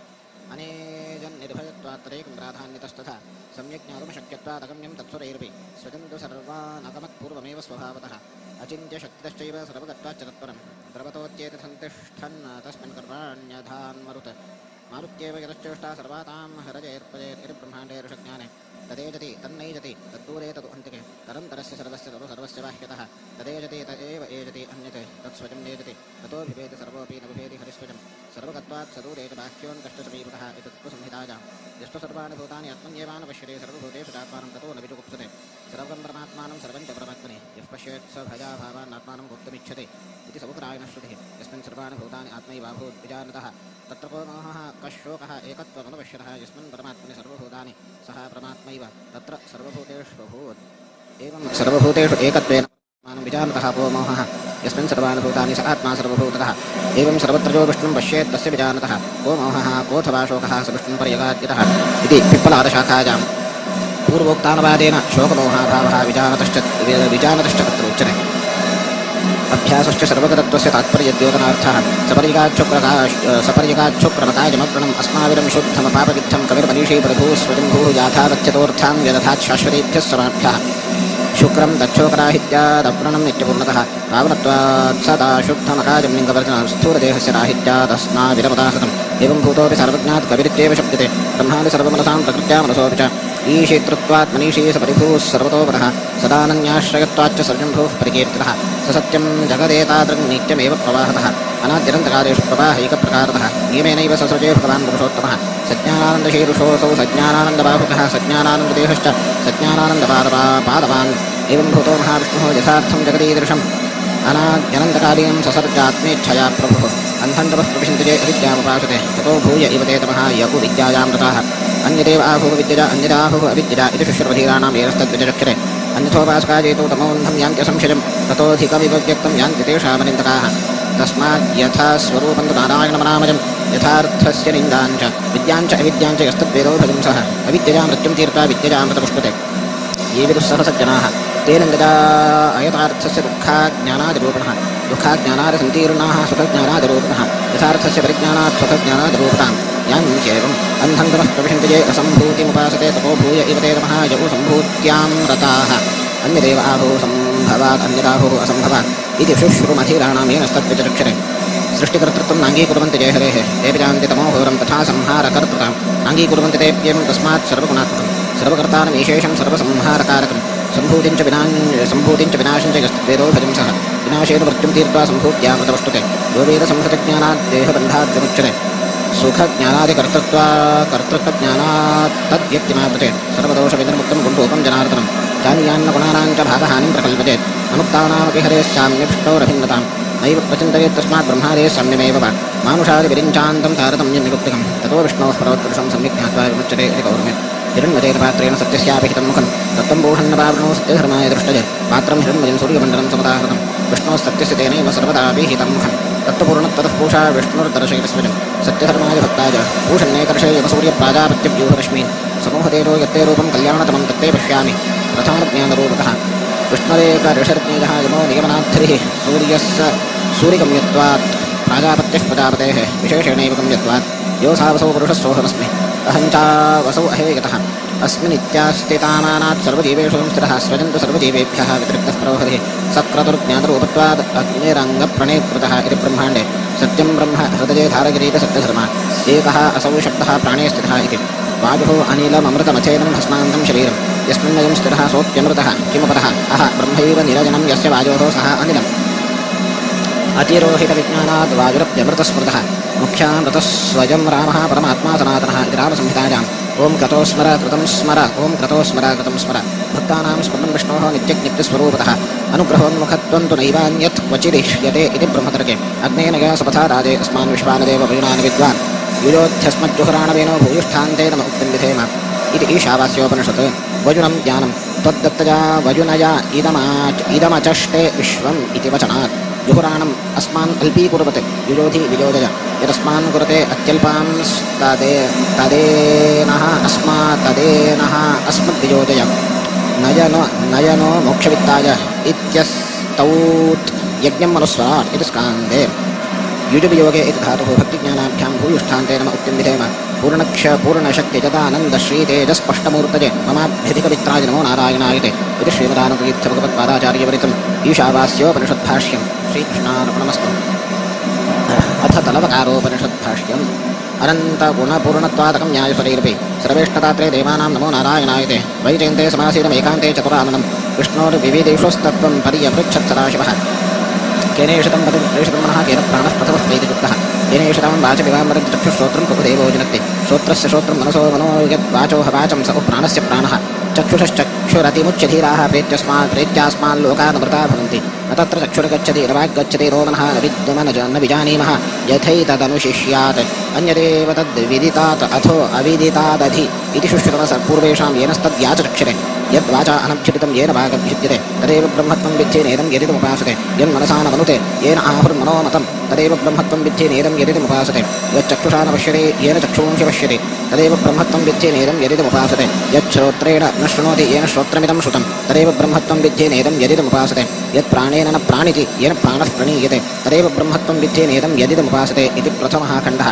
Speaker 4: अनेजन्निर्भयत्वात्तरेकं प्राधान्यतस्तथा सम्यक् ज्ञातुमशक्यत्वादगम्यं तत्सुरैरपि स्वजं तु सर्वानगमत्पूर्वमेव स्वभावतः अचिन्त्यशक्तितश्चैव सर्वगत्वाच्च तत्परं द्रवतोऽत्येति सन्तिष्ठन् तस्मिन् कर्माण्यधान्मरुत् मारुत्येव यतश्चेष्टा सर्वातां हरजेर्पजेत् इति ब्रह्माण्डे ऋषज्ञाने तदेजति तन्नैजति तद्दूरे तदु अन्तिके तरन्तरस्य सर्वस्य तदु सर्वस्य बाह्यतः तदेजति तदेव एजति अन्यत् तत्स्वजं नेजति ततो बिभेति सर्वोऽपि न बिभेति हरिस्वजं सर्वगत्वात् सदूरे च बाह्योऽन्तश्च समीपतः इति तत्त्वसंहितायां यस्तु सर्वाणि भूतानि आत्मन्येवानुपश्यते सर्वभूतेषु चात्मानं ततो न विजुगुप्सते सर्वं परमात्मानं सर्वं च परमात्मनि यः पश्येत् स भयाभावान् गुप्तमिच्छति इति समुखरायणः श्रुतिः। यस्मिन् सर्वाणि भूतानि आत्मैवाभूत् विजानतः तत्र को मोहः कः शोकः एकत्वमनुपश्यतः यस्मिन् परमात्मनि सर्वभूतानि सः परमात्मैव तत्र सर्वभूतेष्वभूत्। एवं सर्वभूतेषु एकत्वेन परमात्मानं विजानतः को मोहः यस्मिन् सर्वाणि भूतानि स आत्मा सर्वभूततः। एवं सर्वत्र यो विष्णुं पश्येत् तस्य विजानतः को मोहः कोऽथवा शोकः स विष्णुं पर्यगाद्यतः इति पिप्पलादशाखायां पूर्वोक्तानुवादेन शोकमोहाभावः विजानतश्च अत्र उच्यते। अभ्यासश्च सर्वगतत्वस्य तात्पर्यद्योतनार्थः सपर्यगाच्छुक्रमकायमप्रणम् अस्माविरं शुद्धमपापविद्धं कविर्मनीषी प्रभुः स्वयंभूः याथावत्यतोऽर्थान् व्यदधात् शाश्वतेभ्यः समाभ्यः। शुक्रं तच्छोकराहित्यादव्रणं नित्यपूर्णतः पावनत्वात् सदा शुद्धमकाजं लिङ्गवर्जनं स्थूलदेहस्य राहित्यादस्नाविरमुदाहृतम् एवं भूतोऽपि सर्वज्ञात् कविरित्येव शब्द्यते ब्रह्मादि सर्वमनसां प्रकृत्या मनसोऽपि च ईशितृत्वात् मनीषी स परिभूः सर्वतोपरः सदानन्याश्रयत्वाच्च सर्वं परिकीर्तितः स सत्यं जगदेतादृङ् नित्यमेव प्रवाहतः अनाद्यनन्तकालेषु प्रवाहैकप्रकारतः नियमेनैव ससृजे भगवान् पुरुषोत्तमः सज्ञानानन्दशीर्षोऽसौ सज्ञानानन्दबाहुकः सज्ञानानन्ददेहश्च सज्ञानानन्दपादवान् एवं भूतो महाविष्णुः यथार्थं जगदीदृशम् अनाद्यनन्तकालीनं ससर्जात्मेच्छया प्रभुः अन्धं तपः प्रविशन्ति ये अविद्यामुपासते ततो भूय इव ते तमः य उ विद्यायां रताः अन्यदेव आहुः विद्यजा अन्यदाहुः अविद्यजा इति शुश्रुवधीराणां येनस्तद्विचक्षरे अन्यथोपासकाजेतु तमोन्धं यान्त्यसंशयं ततोऽधिकमिव व्यक्तं यान्ति तेषामनिन्दकाः तस्मात् यथा स्वरूपं तु नारायणमनामयं यथार्थस्य निन्दाञ्च विद्याञ्च अविद्याञ्च यस्तद्वेदो भजं सः अविद्यया मृत्युं तीर्त्वा विद्ययामृतपुष्पते ये विदुः सहसज्जनाः तेन गदा अयथार्थस्य दुःखाज्ञानादिरूपिणः दुःखाज्ञानादिसन्तीर्णाः सुखज्ञानादिरूपिणः यथार्थस्य परिज्ञानात् सुखज्ञानादिरूपतां यान्त्येवम् अन्धं तमः प्रविशन्ति ये असम्भूतिमुपासते ततो भूय इव ते तमः यौ सम्भूत्यां रताः अन्यदेव आहुः सम्भवात् अन्यदाहुः असम्भवात् इति शुश्रुमधीराणां येनस्तद्विचक्षरे सृष्टिकर्तृत्वं नाङ्गीकुर्वन्ति जय हरेः तेऽपि जानन्ति तमोघोरं तथा संहारकर्तृतां नाङ्गीकुर्वन्ति तेऽप्येवं तस्मात् सर्वगुणात्मकं सर्वकर्तारमीशेषं सर्वसंहारकारकं सम्भूतिं च विनाशं च यस्तद्वेदो भजं सः विनाशेन मृत्युं तीर्त्वा सम्भूत्यामृतवष्टुते यो वेद संहृतज्ञानात् देहबन्धात् विमुच्यते सुखज्ञानादिकर्तृत्वा कर्तृत्वज्ञानात् तद्व्यक्तिमावृते सर्वदोषविनिर्मुक्तं गुणरूपं जनार्दनं जानीयान्न गुणानां च भागहानिं प्रकल्पयेत् अमुक्तानामपि हरेः साम्यभिष्टोरभिन्नतां नैव प्रचिन्तयेत् तस्मात् ब्रह्मादेः साम्यमेव वा मानुषादिविरिञ्चान्तं तारतम्यं निरुक्तिकं ततो विष्णोः परवत्पुरुषं सम्यक् ज्ञात्वा विमुच्यते इति कौर्मे हिरण्मतेन पात्रेण सत्यस्यापि हितं मुखं तत्त्वं बूढन्नपावृणो सत्यधर्माय दृष्टये पात्रं हिरण्मयं सूर्यमण्डलं समुदाहृतं विष्णोः सत्यस्य तेनैव सर्वदापि हितं मुखं तत्त्वपूर्णत्वतः पूषा विष्णुर्दर्शयति स्वयं सत्यधर्माय भक्ताय पूषण्येकर्षे यमसूर्यप्राजापत्यव्यूहरश्मीन् समूहतेजो यत्ते रूपं कल्याणतमं तत्ते पश्यामि प्रधानज्ञानरूपकः विष्णुरेकऋषिर्ज्ञेयः यमो नियमनाद्धरिः सूर्यस्य सूर्यगम्यत्वात् प्राजापत्यः प्रजापतेः विशेषेणैव गम्यत्वात् यो सावसौ पुरुषः सोऽहमस्मि अहं चावसौ अहे यतः अस्मिन्नित्यास्थितामानात् सर्वजीवेषु संस्थितः स्वजन्तु सर्वजीवेभ्यः व्यतिरिक्तः परोहरिः सक्रतुर्ज्ञातरूपत्वात् अग्निरङ्गप्रणेकृतः इति ब्रह्माण्डे सत्यं ब्रह्म हृदये धारयतीत सत्यधर्मः एकः असौ शब्दः प्राणे स्थितः इति वायुः अनिलममृतमथेनं भस्मान्तं शरीरं यस्मिन्नयं स्थितः सोऽप्यमृतः किमुपतः अह ब्रह्मैव निरजनं यस्य वायोः सः अनिलम् अतिरोहितविज्ञानात् वायुरप्यमृतस्मृतः मुख्यामृतस्वयं रामः परमात्मा सनातनः इति रामसंहितायाम् ॐ क्रतो स्मर कृतं स्मर ॐ क्रतो स्मर कृतं स्मर भक्तानां स्मरणं विष्णोः नित्यज्ञप्तिस्वरूपतः अनुग्रहोन्मुखत्वं तु नैवान्यत् क्वचिदिष्यते इति ब्रह्मतर्के अग्नेन या सुपथा राजे अस्मान् विश्वानदेव वयुनान् विद्वान् युयोध्यस्मज्जुहुराणवेनो भूयिष्ठान्ते नम उक्तिं विधेम इति ईशावास्योपनिषत् वयुनं ज्ञानं त्वद्दत्तया वयुनया इदमचष्टे विश्वम् इति वचनात् जुहुराणम् अस्मान् अल्पीकुर्वते युयोधि वियोजय यदस्मान् कुरुते अत्यल्पां तदेनः तदेनः अस्मद्वियोजय नयनो नयनो मोक्षवित्ताय इत्यस्तौत् यज्ञं मनुस्वराट् इति स्कान्दे युजुवियोगे इति धातुः भक्तिज्ञानाभ्यां भूयिष्ठान्ते नम उक्तिं विधेम पूर्णशक्तिजदानन्दश्रीतेजस्पष्टमूर्तये ममाभ्यधिकमित्राय नमो नारायणाय ते इति श्रीमदानन्दतीर्थभगवत्पादाचार्यवरितम् ईशावास्योपनिषद्भाष्यं श्रीकृष्णार्पणमस्तु। अथ तलवकारोपनिषद्भाष्यम् अनन्तगुणपूर्णत्वादकं न्यायस्वरैरपि सर्वेष्टदात्रे देवानां नमो नारायणाय ते वैजयन्ते समासीनमेकान्ते चतुराननं विष्णोर्विविदिषुस्तत्त्वं पर्यपृच्छत् सदाशिवः केनेषितं पतिप्रेषितं मनः केन प्राणः प्रथमः प्रीतियुक्तः केनेषितां वाचमिवां वदन्ति चक्षुः श्रोत्रं कुकुदेवो जिनक्ति श्रोत्रस्य श्रोत्रं मनसो मनो यद्वाचो हवाचं स उ प्राणस्य प्राणः चक्षुषश्चक्षुरतिमुच्य धीराः प्रेत्यास्मान् लोकानमृता भवन्ति न तत्र चक्षुर्गच्छति न वाग्गच्छति नो मनः न विद्मन न विजानीमः यथैतदनुशिष्यात् अन्यदेव तद्विदितात् अथो अविदितादधि इति शुश्रुतमस पूर्वेषां येनस्तद्याचक्षरे यद्वाचा अनभ्युदितं येन वागभ्युद्यते तदेव ब्रह्मत्वं विद्धि नेदं यदिदमुपासते यन्मनसा न मनुते येन आहुर्मनोमतं तदेव ब्रह्मत्वं विद्धि नेदं यदिदमुपासते यच्चक्षुषा न पश्यते येन चक्षूंषि पश्यति तदेव ब्रह्मत्वं विद्धि नेदं यदिदमुपासते यच्छ्रोत्रेण न शृणोति येन श्रोत्रमिदं श्रुतं तदेव ब्रह्मत्वं विद्धि नेदं यदिदमुपासते यत्प्राणेन न प्राणिति येन प्राणः प्रणीयते तदेव ब्रह्मत्वं विद्धि नेदं यदिदमुपासते इति प्रथमः खण्डः।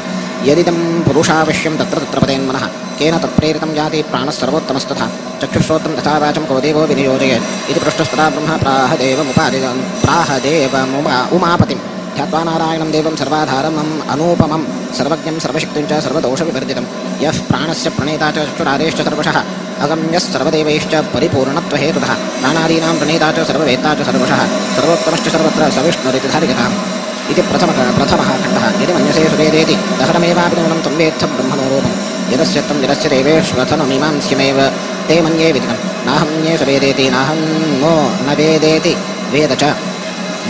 Speaker 4: यदिदं पुरुषावश्यं तत्र तत्र पतेन्मनः केन तत्प्रेरितं याति प्राणः सर्वोत्तमस्तथा चक्षुश्रोत्रं तथा वाचं को देवो विनियोजयेत् इति पृष्टस्तदा ब्रह्म प्राह देवमुपादि उमापतिं ध्यात्वा नारायणं देवं सर्वाधारमम् अनूपमं सर्वज्ञं सर्वशक्तिं च सर्वदोषविवर्जितं यः प्राणस्य प्रणेता च चक्षुरादेश्च सर्वशः अगम्यः सर्वदेवैश्च परिपूर्णत्वहेतुतः प्राणादीनां प्रणेता च सर्ववेत्ता च सर्वशः सर्वोत्तमश्च सर्वत्र सविष्णुरिति धारिगताम् इति प्रथमः खण्डः। यदि मन्यसे सुवेदेति दहरमेवापि नूनं त्वं वेत्थ ब्रह्मणो रूपं यदस्य त्वं यदस्य देवेष्वथनमीमांस्यमेव ते मन्ये विदितं नाहं ये सुवेदेति नाहं नो न वेदेति वेद च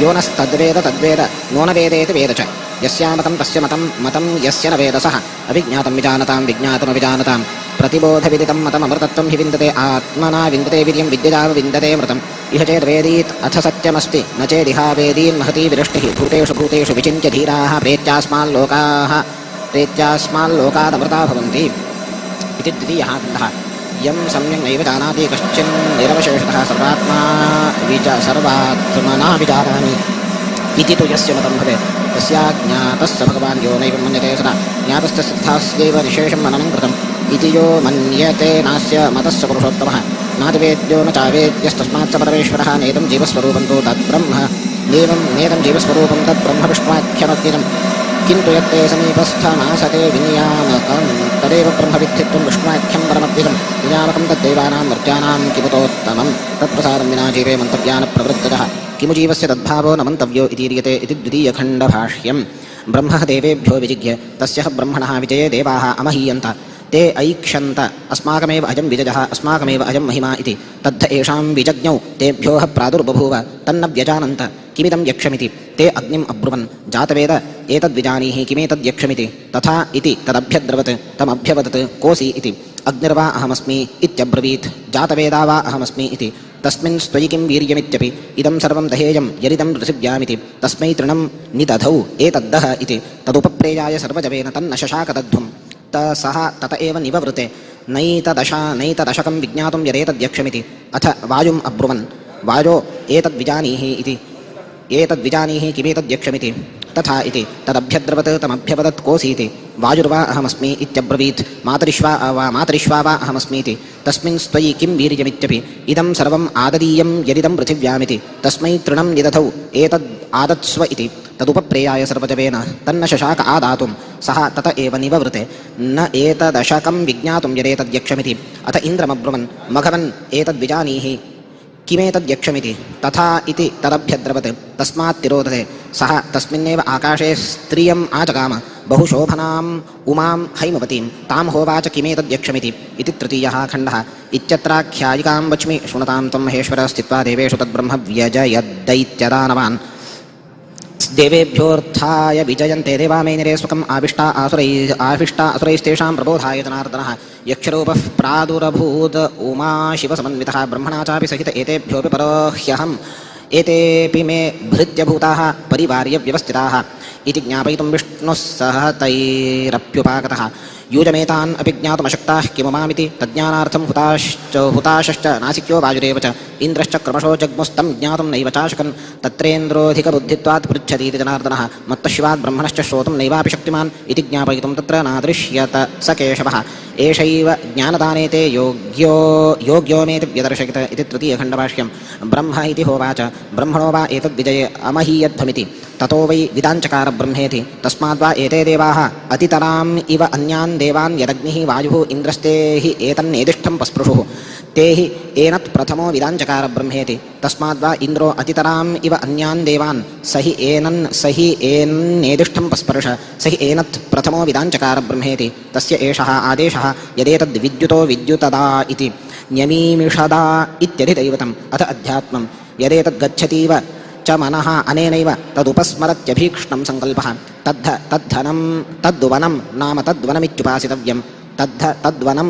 Speaker 4: यो नस्तद्वेद तद्वेद नो न वेदेति वेद च यस्यामतं तस्य मतं मतं यस्य न वेद सः अविज्ञातं विजानतां विज्ञातमविजानतां प्रतिबोधविदितं मतममृतत्वं हि विन्दते आत्मना विन्दते वीर्यं विद्यया विन्दते मृतम् इह चेद्वेदीत् अथ सत्यमस्ति न चेदिहावेदीन् महती विरष्टिः भूतेषु भूतेषु विचिन्त्य धीराः प्रेत्यास्माल्लोकादमृता भवन्ति इति द्वितीयः खण्डः। यं सम्यक् नैव जानाति कश्चिन् निरवशेषतः सर्वात्मना विजानामि इति तु यस्य मतं भवेत् तस्याज्ञातः स भगवान् यो नैवं मन्यते सदा ज्ञातस्तस्य तथास्यैव निःशेषं मननं कृतम् इति यो मन्यते नास्य मतः स पुरुषोत्तमः नातिवेद्यो न चावेद्यस्तस्मात् स परमेश्वरः नेदं जीवस्वरूपं तु तद्ब्रह्म नेदं जीवस्वरूपं तद्ब्रह्म विष्णुवाख्यमद्वितम् किन्तु यत्ते समीपस्थमासते विनियामकं तदेव ब्रह्मविद्धित्वं विष्णुवाख्यं परमद्वितं विनियामकं तद्देवानां मर्त्यानां किमुतोत्तमं तत्प्रसादं विना जीवे मन्तव्यान प्रवृत्ततः किमु जीवस्य तद्भावो न मन्तव्यो इतीर्यते इति द्वितीयखण्डभाष्यं। ब्रह्म देवेभ्यो विजिज्ञ तस्य ब्रह्मणः विजये देवाः अमहीयन्त ते ऐक्षन्त अस्माकमेव अयं विजयः अस्माकमेव अयं महिमा इति तद्ध एषां विजज्ञौ तेभ्योः प्रादुर्बभूव तन्न व्यजानन्त किमिदं यक्षमिति ते अग्निम् अब्रुवन् जातवेद एतद्विजानीहि किमेतद्यक्षमिति तथा इति तदभ्यद्रवत् तमभ्यवदत् कोऽसि इति अग्निर्वा अहमस्मि इत्यब्रवीत् जातवेदा वा अहमस्मि इति तस्मिन् स्त्वयि किं वीर्यमित्यपि इदं सर्वं दहेयं यदिदं पृथिव्यामिति तस्मै तृणं निदधौ एतद्दह इति तदुपप्रेयाय सर्वजवेन तन्न शशाकदध्वं सः तत एव निववृते नैतदशकं विज्ञातुं यदेतद्यक्षमिति अथ वायुम् अब्रुवन् वायो एतद्विजानीहि इति एतद्विजानीहि किमेतद्यक्षमिति तथा इति तदभ्यद्रवत् तमभ्यवदत् कोऽसीति वायुर्वा अहमस्मि इत्यब्रवीत् मातरिष्वा वा अहमस्मीति तस्मिन् स्त्वयि किं वीर्यमित्यपि इदं सर्वम् आददीयं यदिदं पृथिव्यामिति तस्मै तृणं निदधौ एतद् आदत्स्व इति तदुपप्रेयाय सर्वजवेन तन्न शशाक आदातुं सः तत एव निववृते न एतदशकं विज्ञातुं यदेतद्यक्षमिति अथ इन्द्रमब्रुवन् मघवन् एतद्विजानीहि किमेतद्यक्षमिति तथा इति तदभ्यद्रवत् तस्मात् तिरोदते सः तस्मिन्नेव आकाशे स्त्रियम् आजगाम बहुशोभनाम् उमां हैमवतीं तां होवाच किमेतद्यक्षमिति इति तृतीयः खण्डः। इत्यत्राख्यायिकां वच्मि शृणुतां त्वं महेश्वर स्थित्वा देवेषु तद्ब्रह्म व्यजयद्दैत्यदानवान् देवेभ्योऽर्थाय विजयन्ते देवा मे निरे स्वकम् आविष्टा आसुरैस्तेषां प्रबोधाय जनार्दनः यक्षरूपः प्रादुरभूत् उमा शिवसमन्वितः ब्रह्मणा चापि सहित एतेभ्योऽपि परोह्यहम् एतेऽपि मे भृत्यभूताः परिवार्य व्यवस्थिताः इति ज्ञापयितुं विष्णुः सह तैरप्युपागतः यूजमेतान् अपि ज्ञातुमशक्ताः किमुमामिति तज्ज्ञानार्थं हुताशश्च नासिक्यो वायुरेव च इन्द्रश्च क्रमशो जग्मुस्तं ज्ञातुं नैव चाशकन् तत्रेन्द्रोऽधिकबुद्धित्वात् पृच्छतीति जनार्दनः मत्तशिवात् ब्रह्मणश्च श्रोतुं नैवापि शक्तिमान् इति ज्ञापयितुं तत्र नादृश्यत स केशवः एषैव ज्ञानदाने ते योग्यो मेति व्यदर्शयत इति तृतीयखण्डभाष्यं। ब्रह्म इति होवाच ब्रह्मणो वा एतद्विजये अमहीयध्वमिति ततो वै विदाञ्चकार ब्रह्मेति तस्माद्वा एते देवाः अतितराम् इव अन्यान् देवान् यदग्निः वायुः इन्द्रस्ते हि एतन्नेदिष्ठं पस्पृशुः ते हि एनत् प्रथमो विदाञ्चकार ब्रह्मेति तस्माद्वा इन्द्रो अतितराम् इव अन्यान् देवान् स हि एन्नेदिष्ठं पस्पर्श स हि एनत् प्रथमो विदाञ्चकार ब्रह्मेति तस्य एषः आदेशः यदेतद् विद्युतो विद्युतदा इति न्यमीमिषदा इत्यधिदैवतम् अथ अध्यात्मं यदेतद् गच्छतीव च मनः अनेनैव तदुपस्मरत्यभीक्ष्णं सङ्कल्पः तद्ध तद्धनं तद्वनं नाम तद्वनमित्युपासितव्यं तद्ध तद्वनं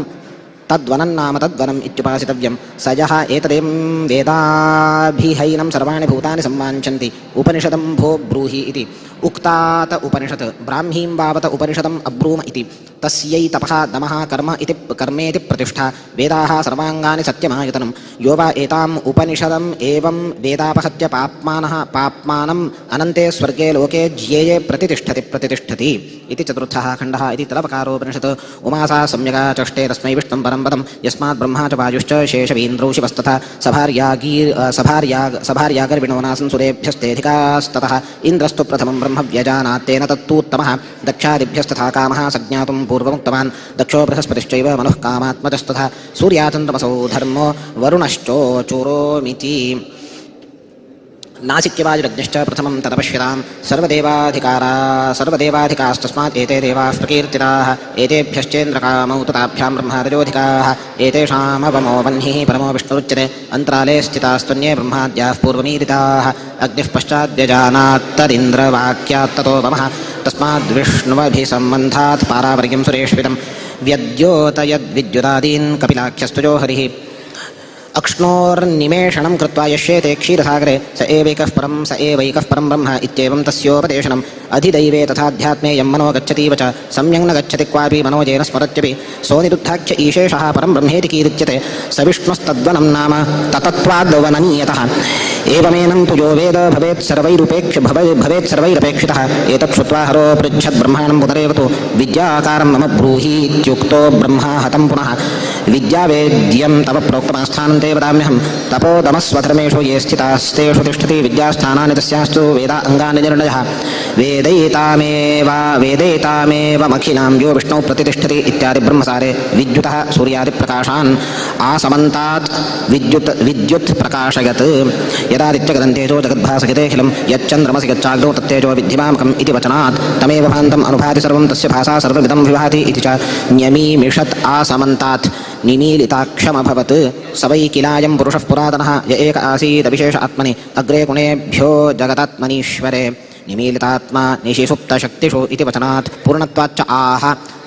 Speaker 4: तद्वनं नाम तद्वनम् इत्युपासितव्यं स यः एतदेवं वेदाभिहैनं सर्वाणि भूतानि संवाञ्छन्ति उपनिषदं भो ब्रूहि इति उक्तात उपनिषत् ब्राह्मीं वावत उपनिषदम् अब्रूम इति तस्यै तपः दमः कर्म इति कर्मेति प्रतिष्ठा वेदाः सर्वाङ्गानि सत्यमायतनं यो वा एताम् उपनिषदम् एवं वेदापहत्य पाप्मानः पाप्मानम् अनन्ते स्वर्गे लोके ज्येये प्रतितिष्ठति प्रतितिष्ठति इति चतुर्थः खण्डः इति तलवकारोपनिषत्। उमासा सम्यगा चष्टे तस्मै विष्णुं परं पदं यस्मात् ब्रह्मा च वायुश्च शेषवीन्द्रौ शिवस्तथा सभार्यागर्विणो नासन् सुरेभ्यस्तेऽधिकास्ततः इन्द्रस्तु प्रथमं ब्रह्म व्यजानात्तेन तत्तूत्तमः दक्षादिभ्यस्तथा कामः सज्ञातुं पूर्वमुक्तवान् दक्षो बृहस्पतिश्चैव मनुः कामात्मजस्तथा सूर्याचन्द्रमसौ धर्मो वरुणश्चोचुरोमिति नासिक्यवायुरग्निश्च प्रथमं तदपश्यतां सर्वदेवाधिकास्तस्मात् एते देवाः प्रकीर्तिताः एतेभ्यश्चेन्द्रकामौ तथाभ्यां ब्रह्मादयोधिकाः एतेषामवमो वह्निः परमो विष्णुरुच्यते अन्तराले स्थितास्त्वन्ये ब्रह्माद्याः पूर्वमीरिताः अग्निः पश्चाद्यजानात्तदिन्द्रवाक्यात्ततो वमः तस्माद्विष्णुवभिसम्बन्धात् पारावर्यं सुरेष्वितं व्यद्योतयद्विद्युदादीन् कपिलाख्यस्तुजो हरिः अक्ष्णोर्निमेषणं कृत्वा यश्येते क्षीरसागरे स एवैकः परं स एवैकः परं ब्रह्म इत्येवं तस्योपदेशनम् अधिदैवे तथाध्यात्मे यं मनो गच्छतीव च सम्यङ् न गच्छति क्वापि मनोजेन स्मरत्यपि सोऽनिरुद्धाख्य ईशेषः परं ब्रह्मेति कीर्त्यते स विष्णुस्तद्वनं नाम ततत्त्वाद्वननीयतः एवमेनं तु यो वेद भवेत् सर्वैरुपेक्ष भवेत् सर्वैरपेक्षितः एतत् श्रुत्वा हरो पृच्छत् ब्रह्माणं पुनरेव तु विद्याकारं मम ब्रूहीत्युक्तो ब्रह्मा हतं पुनः विद्यावेद्यं तव प्रोक्तमास्थानं ते वदाम्यहं तपोदमस्वधर्मेषु ये स्थितास्तेषु तिष्ठति विद्यास्थानानि तस्यास्तु वेदा अङ्गानि निर्णयः वेदैतामेवमखिलां यो विष्णौ प्रतितिष्ठति इत्यादि ब्रह्मसारे विद्युतः सूर्यादिप्रकाशान् आसमन्तात् विद्युत् प्रकाशयत् यदादित्यगदन्तेजो जगद्भासयतेऽखिलं यच्चन्द्रमसि यच्चाग्नौ तत्तेजो विद्धिमामकम् इति वचनात् तमेव भान्तम् अनुभाति सर्वं तस्य भासा सर्वमिदं विभाति इति च न्यमीमिषत् आसमन्तात् निमीलिताक्षमभवत् स वै किलायं पुरुषः पुरातनः य एक आसीदविशेष आत्मनि अग्रे गुणेभ्यो जगदात्मनीश्वरे निमीलितात्मा निशिसुप्तशक्तिषु इति वचनात् पूर्णत्वाच्च आह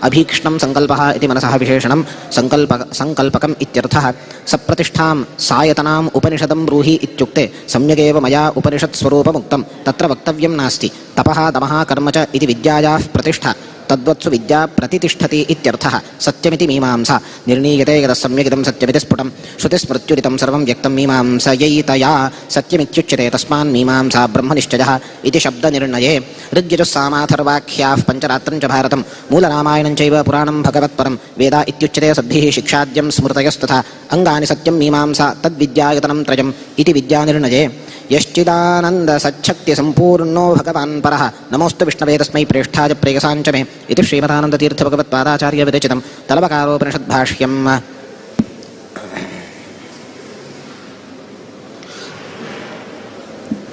Speaker 4: अभीक्ष्णं सङ्कल्पः इति मनसः विशेषणं सङ्कल्पकम् इत्यर्थः सप्रतिष्ठां सायतनाम् उपनिषदं ब्रूहि इत्युक्ते सम्यगेव मया उपनिषत्स्वरूपमुक्तं तत्र वक्तव्यं नास्ति तपः दमः कर्म च इति विद्यायाः प्रतिष्ठा तद्वत्सु विद्या प्रतितिष्ठति इत्यर्थः सत्यमिति मीमांसा निर्णीयते यतः सम्यगिदं सत्यमिति स्फुटं श्रुतिस्मृत्युरितं सर्वं व्यक्तं मीमांसयैतया सत्यमित्युच्यते तस्मान् मीमांसा ब्रह्मनिश्चयः इति शब्दनिर्णये ऋग्यजुस्सामाथर्वाख्याः पञ्चरात्रं च भारतं मूलरामायणं चैव पुराणं भगवत्परं वेदा इत्युच्यते सद्भिः शिक्षाद्यं स्मृतयस्तथा अङ्गानि सत्यं मीमांसा तद्विद्यायतनं त्रयम् इति विद्यानिर्णये यश्चिदानन्दसच्छक्तिसम्पूर्णो भगवान् परः नमोऽस्तु विष्णवे तस्मै प्रेष्ठाय प्रेयसाञ्च मे इति श्रीमदानन्दतीर्थभगवत्पादाचार्यविरचितं तलवकारोपनिषद्भाष्यम्।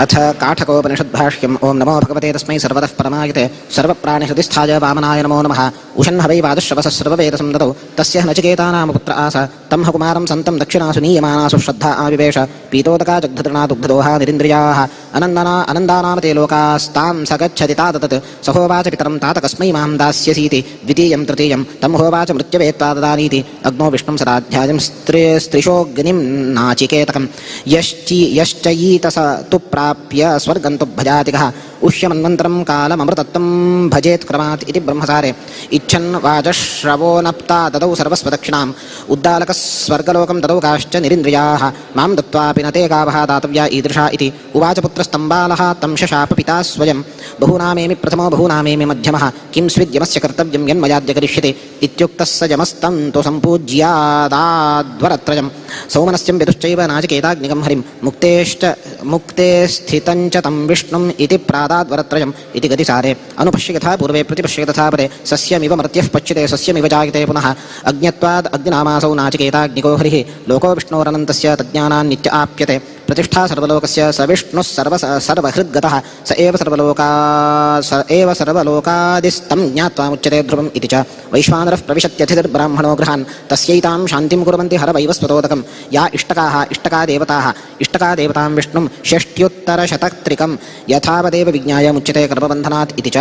Speaker 4: अथ काठकोपनिषद्भाष्यम्। ॐ नमो भगवते तस्मै सर्वतः परमायते सर्वप्राणिहृदिस्थाय वामनाय नमो नमः। उशन् हवै वादश्रवसः सर्ववेदसं ददौ तस्य नचिकेता नाम पुत्र आस तं ह कुमारं सन्तं दक्षिणासु नीयमानासु श्रद्धा आविवेश पीतोदका जग्धतृणा दुग्धदोहा निरिन्द्रियाः अनन्दानाम ते लोकास्तां स गच्छति तात तत् स होवाच पितरं तात कस्मै मां दास्यसीति द्वितीयं तृतीयं तं होवाच मृत्यवे त्वा ददानीति अग्नौ विष्णुं सदाध्यायं स्त्रिशोऽग्निं नाचिकेतकं यश्चयीत स तु प्राप्य स्वर्गं तु भजातिकः उष्यमन्वन्तरं कालममृतत्वं भजेत् क्रमात् इति ब्रह्मसारे इच्छन् वाजश्रवोनप्ता ददौ सर्वस्वदक्षिणाम् उद्दालकस्वर्गलोकं ददौ काश्च निरिन्द्रियाः मां दत्त्वापि न ते गावः दातव्या ईदृशा इति उवाच पुत्रस्तम्बालः तं शशाप पिता स्वयं बहूनामेमि प्रथमो बहूनामेमि मध्यमः किं स्विद्यमस्य कर्तव्यं यन्मयाद्य करिष्यति इत्युक्तः स यमस्तं तु सम्पूज्यादाद्वरत्रयं सौमनस्यं विदुश्चैव नाचिकेताग्निगं हरिं मुक्ते स्थितं च तं विष्णुम् इति प्रादाद्वरत्रयम् इति गतिसारे अनुपश्य यथा पूर्वे प्रतिपश्य तथा परे सस्यमिव मर्त्यः पच्यते सस्यमिव जायते पुनः अज्ञत्वाद् अग्निनामासौ नाचिकेताग्निको हरिः लोको विष्णोरनन्तस्य तज्ज्ञानान्नित्य आप्यते प्रतिष्ठा सर्वलोकस्य स विष्णुः सर्वहृद्गतः स एव सर्वलोकादिस्तं ज्ञात्वा मुच्यते ध्रुवम् इति च वैश्वानरः प्रविशत्यथितिर्ब्राह्मणो गृहान् तस्यैतां शान्तिं कुर्वन्ति हरवैवस्वतोदकं या इष्टकाः इष्टकादेवताः इष्टकादेवतां विष्णुं षष्ट्युत्तरशतत्रिकं यथावदेव विज्ञाय मुच्यते कर्मबन्धनात् इति च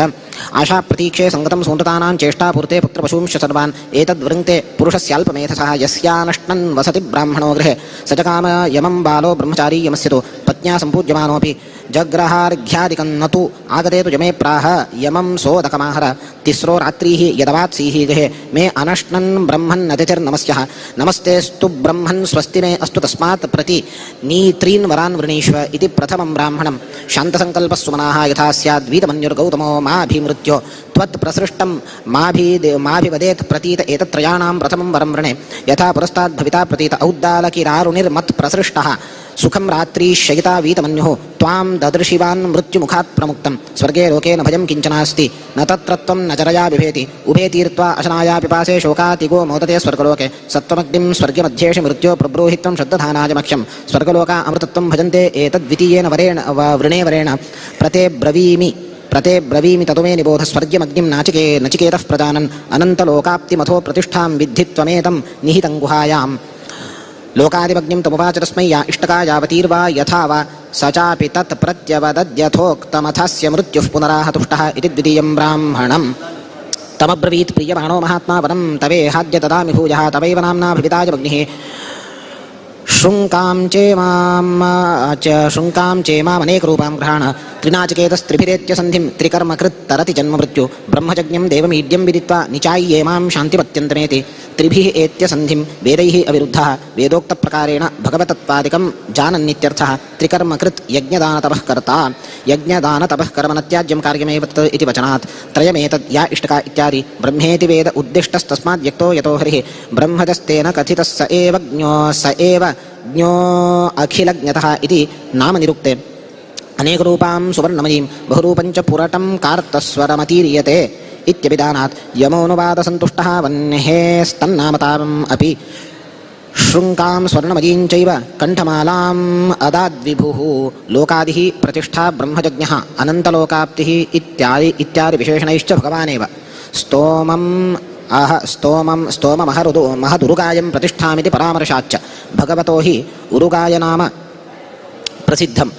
Speaker 4: आशाप्रतीक्षे सङ्गतं सूनृतानां चेष्टापूर्ते पुत्रपशूंश्च सर्वान् एतद्वृङ्क्ते पुरुषस्याल्पमेधसः यस्यानश्नन् वसति ब्राह्मणो गृहे स च काम यमं बालो ब्रह्मचारी यमस्य तु पत्न्या सम्पूज्यमानोऽपि जग्रहार्घ्यादिकं न तु आगते तु यमे प्राह यमं सोदकमाहर तिस्रो रात्रीः यदवात्सीः गृहे मे अनश्नन् ब्रह्मन् अतिथिर्नमस्यः नमस्तेस्तु ब्रह्मन् स्वस्ति मे अस्तु तस्मात् प्रति नीत्रीन् वरान् वृणीष्व इति प्रथमं ब्राह्मणं शान्तसङ्कल्पः सुमनाः यथा स्याद्वीतमन्युर्गौतमो माभिमृत्यो त्वत्प्रसृष्टं माभिवदेत् प्रतीत एतत्त्रयाणां प्रथमं वरं वृणे यथा पुरस्ताद् भविता प्रतीत औद्दालकिरारुणिर्मत्प्रसृष्टः सुखं रात्री शयिता वीतमन्युः त्वां ददृशिवान् मृत्युमुखात् प्रमुक्तं स्वर्गे लोके न भयं किञ्चनास्ति न तत्र त्वं न चरया बिभेति उभे तीर्त्वा अशनाया पिपासे शोकातिगो मोदते स्वर्गलोके सत्त्वमग्निं स्वर्गमध्येषु मृत्यो प्रब्रूहि त्वं श्रद्दधानाय मह्यं स्वर्गलोका अमृतत्वं भजन्ते एतद्वितीयेन वरेण वृणे वरेण प्रते ब्रवीमि ततो मे निबोध स्वर्ग्यमग्निं नचिकेतः प्रजानन् अनन्तलोकाप्तिमथो प्रतिष्ठां विद्धि त्वमेतं निहितं गुहायां लोकादिमग्निं तमुवाच तस्मै या इष्टका यावतीर्वा यथा वा स चापि तत् प्रत्यवदद्यथोक्तमथस्य मृत्युः पुनराह तुष्टः इति द्वितीयं ब्राह्मणम् तमब्रवीत् प्रीयमाणो महात्मा वनं तवेहाद्य ददामि भूयः तवैव नाम्ना भवितायमग्निः शृङ्कां चेमामनेकरूपां गृहाण त्रिनाचिकेतस्त्रिभिरेत्य सन्धिं त्रिकर्मकृत् तरति जन्ममृत्यु ब्रह्मजज्ञं देवमीड्यं विदित्वा निचाय्ये मां शान्तिमत्यन्तमेति त्रिभिः एत्य सन्धिं वेदैः अविरुद्धः वेदोक्तप्रकारेण भगवतत्वादिकं जानन्नित्यर्थः त्रिकर्मकृत् यज्ञदानतपः कर्ता यज्ञदानतपः कर्म न त्याज्यं कार्यमेव तत् इति वचनात् त्रयमेतद् या इष्टका इत्यादि ब्रह्मेति वेद उद्दिष्टस्तस्माद् व्यक्तो यतो हरिः ब्रह्मजस्तेन कथितः स एव ज्ञो अखिलज्ञतः इति नाम निरुक्ते अनेकरूपां सुवर्णमयीं बहुरूपं च पुरटं कार्तस्वरमतीर्यते इत्यभिधानात् यमोऽनुवादसन्तुष्टः वह्नेस्तन्नामताम् अपि शृङ्कां स्वर्णमयीं चैव कण्ठमालाम् अदाद्विभुः लोकादिः प्रतिष्ठा ब्रह्मजज्ञः अनन्तलोकाप्तिः इत्यादि इत्यादि विशेषणैश्च भगवानेव स्तोमम् अह स्तोमं स्तोममहरुदु महदुरुगायं प्रतिष्ठामिति परामर्शाच्च भगवतो हि उरुगाय नाम प्रसिद्धं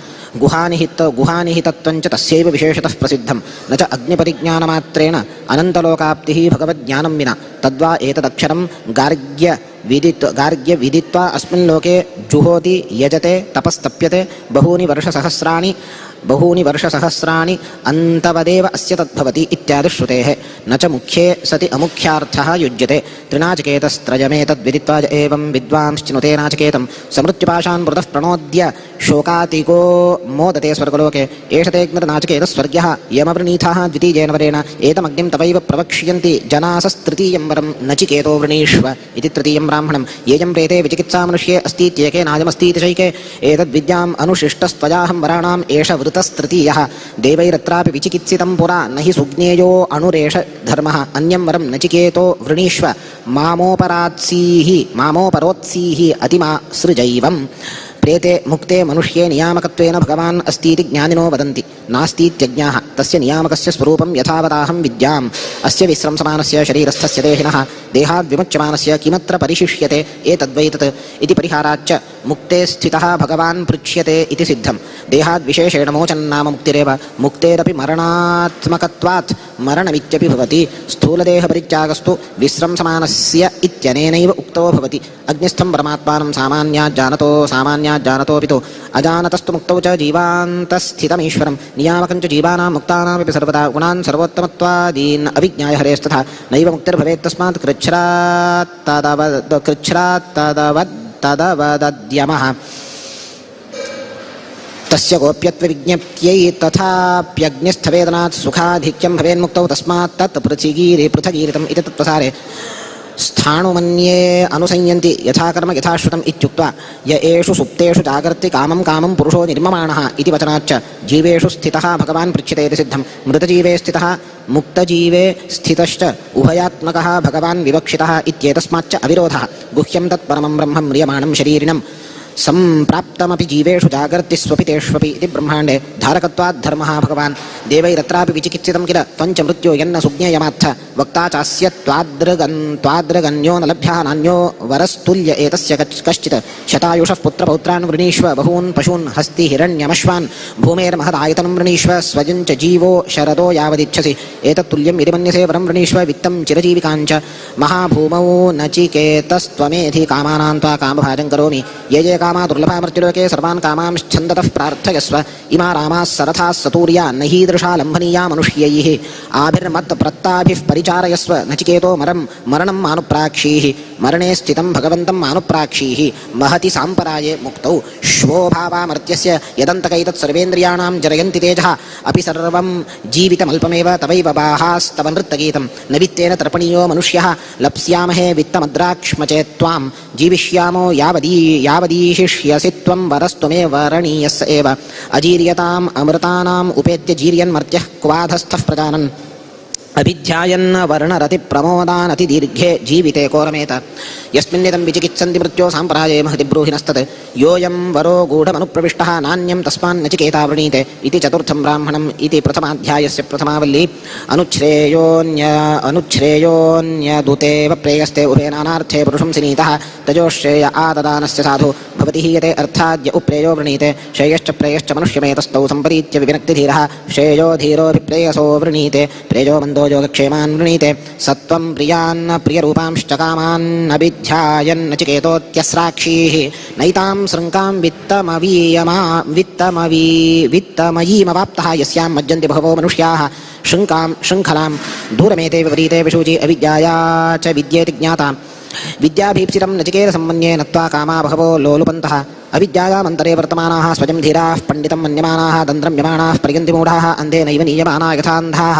Speaker 4: गुहानिहितत्वं च तस्यैव विशेषतः प्रसिद्धं न च अग्निपरिज्ञानमात्रेण अनन्तलोकाप्तिः भगवज्ञानं विना तद्वा एतदक्षरं गार्ग्यविदित्वा अस्मिन् लोके जुहोति यजते तपस्तप्यते बहूनि वर्षसहस्राणि अन्तवदेव अस्य तद्भवति इत्यादिश्रुतेः न च मुख्ये सति अमुख्यार्थः युज्यते त्रिनाचिकेतस्त्रयमेतद्विदित्वा एवं विद्वांश्चिनुते नाचिकेतं समृत्युपाशान् मृतः प्रणोद्य शोकातिगो मोदते स्वर्गलोके एष तेऽग्निर्नाचिकेतस्वर्ग्यः यमवृणीथाः द्वितीयेन वरेण एतमग्निं तवैव प्रवक्ष्यन्ति जनासस्तृतीयं वरं नचिकेतो वृणीष्व इति तृतीयं ब्राह्मणं येयं प्रेते विचिकित्सा मनुष्ये अस्तीत्येके नायमस्तीति चैके एतद्विद्याम् अनुशिष्टस्त्वयाहं वराणाम् एष वृतस्तृतीयः देवैरत्रापि विचिकित्सितं पुरा न हि सुज्ञेयो अणुरेष धर्मः अन्यं वरं नचिकेतो वृणीष्व मामोपरोत्सीः अतिमा सृजैवम् प्रेते मुक्ते मनुष्ये नियामकत्वेन भगवान् अस्तीति ज्ञानिनो वदन्ति नास्तीत्यज्ञाः तस्य नियामकस्य स्वरूपं यथावदाहं विद्याम् अस्य विस्रंसमानस्य शरीरस्थस्य देहिनः देहाद्विमुच्यमानस्य किमत्र परिशिष्यते एतद्वै तत् इति परिहाराच्च मुक्ते स्थितः भगवान् पृच्छ्यते इति सिद्धं देहाद्विशेषेण मोचन्नाम मुक्तिरेव मुक्तेरपि मरणात्मकत्वात् मरणमित्यपि भवति स्थूलदेहपरित्यागस्तु विस्रंसमानस्य इत्यनेनैव उक्तो भवति अग्निस्थं परमात्मानं सामान्याज्जानतोऽपि तु अजानतस्तु मुक्तौ च जीवान्तस्थितमीश्वरं नियामकं च जीवानां मुक्तानामपि सर्वदा गुणान् सर्वोत्तमत्वादीन् अविज्ञाय हरेस्तथा नैव मुक्तिर्भवेत् तस्मात् कृच्छ्रात् तदवदद्यमः तस्य गोप्यत्वविज्ञप्त्यै तथाप्यग्निस्थवेदनात् सुखाधिक्यं भवेन्मुक्तौ तस्मात् तत् पृथगीरितम् इति तत्प्रसारे स्थाणुमन्ये अनुसंयन्ति यथाकर्म यथाश्रुतम् इत्युक्त्वा य एषु सुप्तेषु जागर्ति कामं कामं पुरुषो निर्ममाणः इति वचनाच्च जीवेषु स्थितः भगवान् पृच्छ्यते इति सिद्धं मृतजीवे स्थितः मुक्तजीवे स्थितश्च उभयात्मकः भगवान् विवक्षितः इत्येतस्माच्च अविरोधः गुह्यं तत्परमं ब्रह्म म्रियमाणं शरीरिणं सम्प्राप्तमपि जीवेषु जागर्ति स्वपि तेष्वपि इति ब्रह्माण्डे धारकत्वात् धर्मः भगवान् देवैरत्रापि विचिकित्सितं किल त्वञ्च मृत्यो यन्न सुज्ञेयमात्थ वक्ता चास्य त्वादृगन्यो न लभ्यः नान्यो वरस्तुल्य एतस्य कश्चित् शतायुषः पुत्रपौत्रान् वृणीष्व बहून् पशून् हस्ति हिरण्यमश्वान् भूमेर्महदायतनं वृणीष्व स्वयं च जीवो शरदो यावदिच्छसि एतत्तुल्यं यदि मन्यसे वरं वृणीष्व वित्तं चिरजीविकाञ्च महाभूमौ नचिकेतस्त्वमेधि कामानां त्वा कामभाजं करोमि ये ये कामा दुर्लभा मृत्युलोके सर्वान् कामांश्छन्दतः प्रार्थयस्व इमा रामाः सरथाः सतूर्या न हीदृशा लम्भनीया मनुष्यैः आभिर्मत्प्रत्ताभिः परिचारयस्व नचिकेतो मरणं मानुप्राक्षीः मरणे स्थितं भगवन्तं मानुप्राक्षीः महति साम्पराये मुक्तौ श्वोभावामर्त्यस्य यदन्तकैतत् सर्वेन्द्रियाणां जरयन्ति तेजः अपि सर्वं जीवितमल्पमेव तवैव बाहास्तव नृत्तगीतं न वित्तेन तर्पणीयो मनुष्यः लप्स्यामहे वित्तमद्राक्ष्मचेत् त्वां जीविष्यामो यावदीशिष्यसि त्वं वरस्त्वमेव वरणीयस् एव अजीर्यताम् अमृतानाम् उपेत्य जीर्यन्मर्त्यः क्वाधस्थः प्रजानन् अभिध्यायन् वर्णरतिप्रमोदानतिदीर्घे जीविते कोरमेत यस्मिन्निदं विचिकित्सन्ति मृत्यो साम्पराये महति ब्रूहिणस्तत् योऽयं वरो गूढमनुप्रविष्टः नान्यं तस्मान्नचिकेता वृणीते इति चतुर्थं ब्राह्मणम् इति प्रथमाध्यायस्य प्रथमावल्ली अनुच्छ्रेयोऽन्यदुतेव प्रेयस्ते उभे नानार्थे पुरुषं सिनीतः तजोश्रेय आददानस्य साधु भवति हीयते अर्थाद्य उप्रेयो वृणीते श्रेयश्च प्रेयश्च मनुष्यमेतस्तौ सम्परीत्य विविनक्ति धीरः श्रेयो धीरोऽभिप्रेयसो वृणीते प्रेयो मन्दो योगक्षेमान् वृणीते सत्त्वं प्रियान् प्रियरूपांश्च कामान्नभिध्यायन्नचिकेतोऽत्यस्राक्षीः नैतां शृङ्कां वित्तमयीमवाप्तः यस्यां मज्जन्ति बहवो मनुष्याः शृङ्कां शृङ्खलां दूरमेते विपरीते विशूचि अविद्याया च विद्येति ज्ञाता विद्याभीप्सितं नचिकेतसम्मन्ये नत्वा कामा बहवो लोलुपन्तः अविद्यायामन्तरे वर्तमानाः स्वयं धीराः पण्डितं मन्यमानाः दन्द्रम्यमाणाः पर्यन्ति मूढाः अन्धेनैव नीयमाना यथान्धाः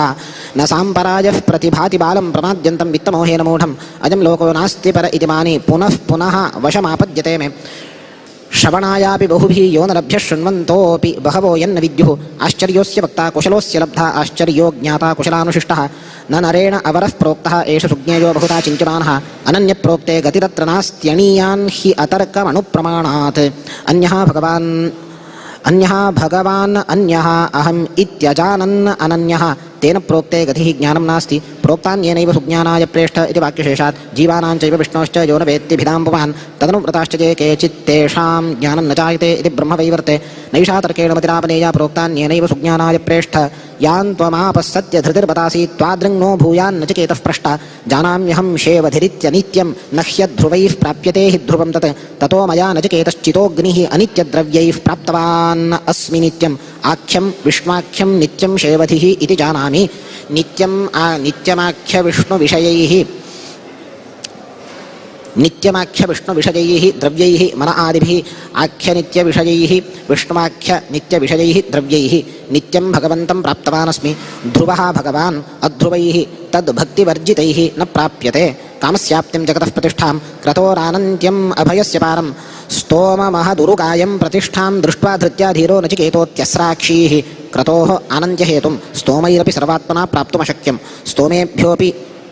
Speaker 4: न साम्परायः प्रतिभाति बालं प्रमाद्यन्तं वित्तमोहेन मूढम् अयं लोको नास्ति पर इति मानि पुनः पुनः वशमापद्यते मे श्रवणायापि बहुभिः यो न लभ्यः शृण्वन्तोऽपि बहवो यन्न विद्युः आश्चर्योऽस्य वक्ता कुशलोऽस्य लब्धा आश्चर्यो ज्ञाता कुशलानुशिष्टः न नरेण अवरः प्रोक्तः एष सुज्ञेयो बहुधा चिन्त्यमानः अनन्यप्रोक्ते गतिरत्र नास्त्यणीयान् हि अतर्कमनुप्रमाणात् अन्यः भगवान् अन्यः अहम् इत्यजानन् अनन्यः तेन प्रोक्ते गतिः ज्ञानं नास्ति प्रोक्तान्येनैव सुज्ञानाय प्रेष्ठ इति वाक्यशेषात् जीवानां चैव विष्णोश्च यो न वेत्ति भिदां पुमान् तदनुव्रताश्च ये केचित्तेषां ज्ञानं न जायते इति ब्रह्मवैवर्ते नैषा तर्केण मतिरापनेया प्रोक्तान्येनैव सुज्ञानाय प्रेष्ठ यान् त्वमापः सत्यधृतिर्बतासि त्वादृङ्नो भूयान् नचिकेतः प्रष्टा जानाम्यहं शेवधिरित्यनित्यं न ह्यध्रुवैः प्राप्यते हि ध्रुवं तत् ततो मया नचिकेतश्चितोऽग्निः अनित्यद्रव्यैः प्राप्तवान् अस्मि नित्यम् आख्यं विष्णुवाख्यं नित्यं शेवधिः इति जानामि नित्यं नित्यमाख्यविष्णुविषयैः नित्यमाख्यविष्णुविषयैः द्रव्यैः मन आदिभिः आख्यनित्यविषयैः विष्णुवाख्यनित्यविषयैः द्रव्यैः नित्यं भगवन्तं प्राप्तवानस्मि ध्रुवः भगवान् अध्रुवैः तद्भक्तिवर्जितैः न प्राप्यते कामस्याप्तिं जगतः प्रतिष्ठां क्रतोरानन्त्यम् अभयस्य पारं स्तोममहदुरुगायं प्रतिष्ठां दृष्ट्वा धृत्या धीरो नचिकेतोऽत्यस्राक्षीः क्रतोः आनन्द्यहेतुं स्तोमैरपि सर्वात्मना प्राप्तुमशक्यं स्तोमेभ्योऽपि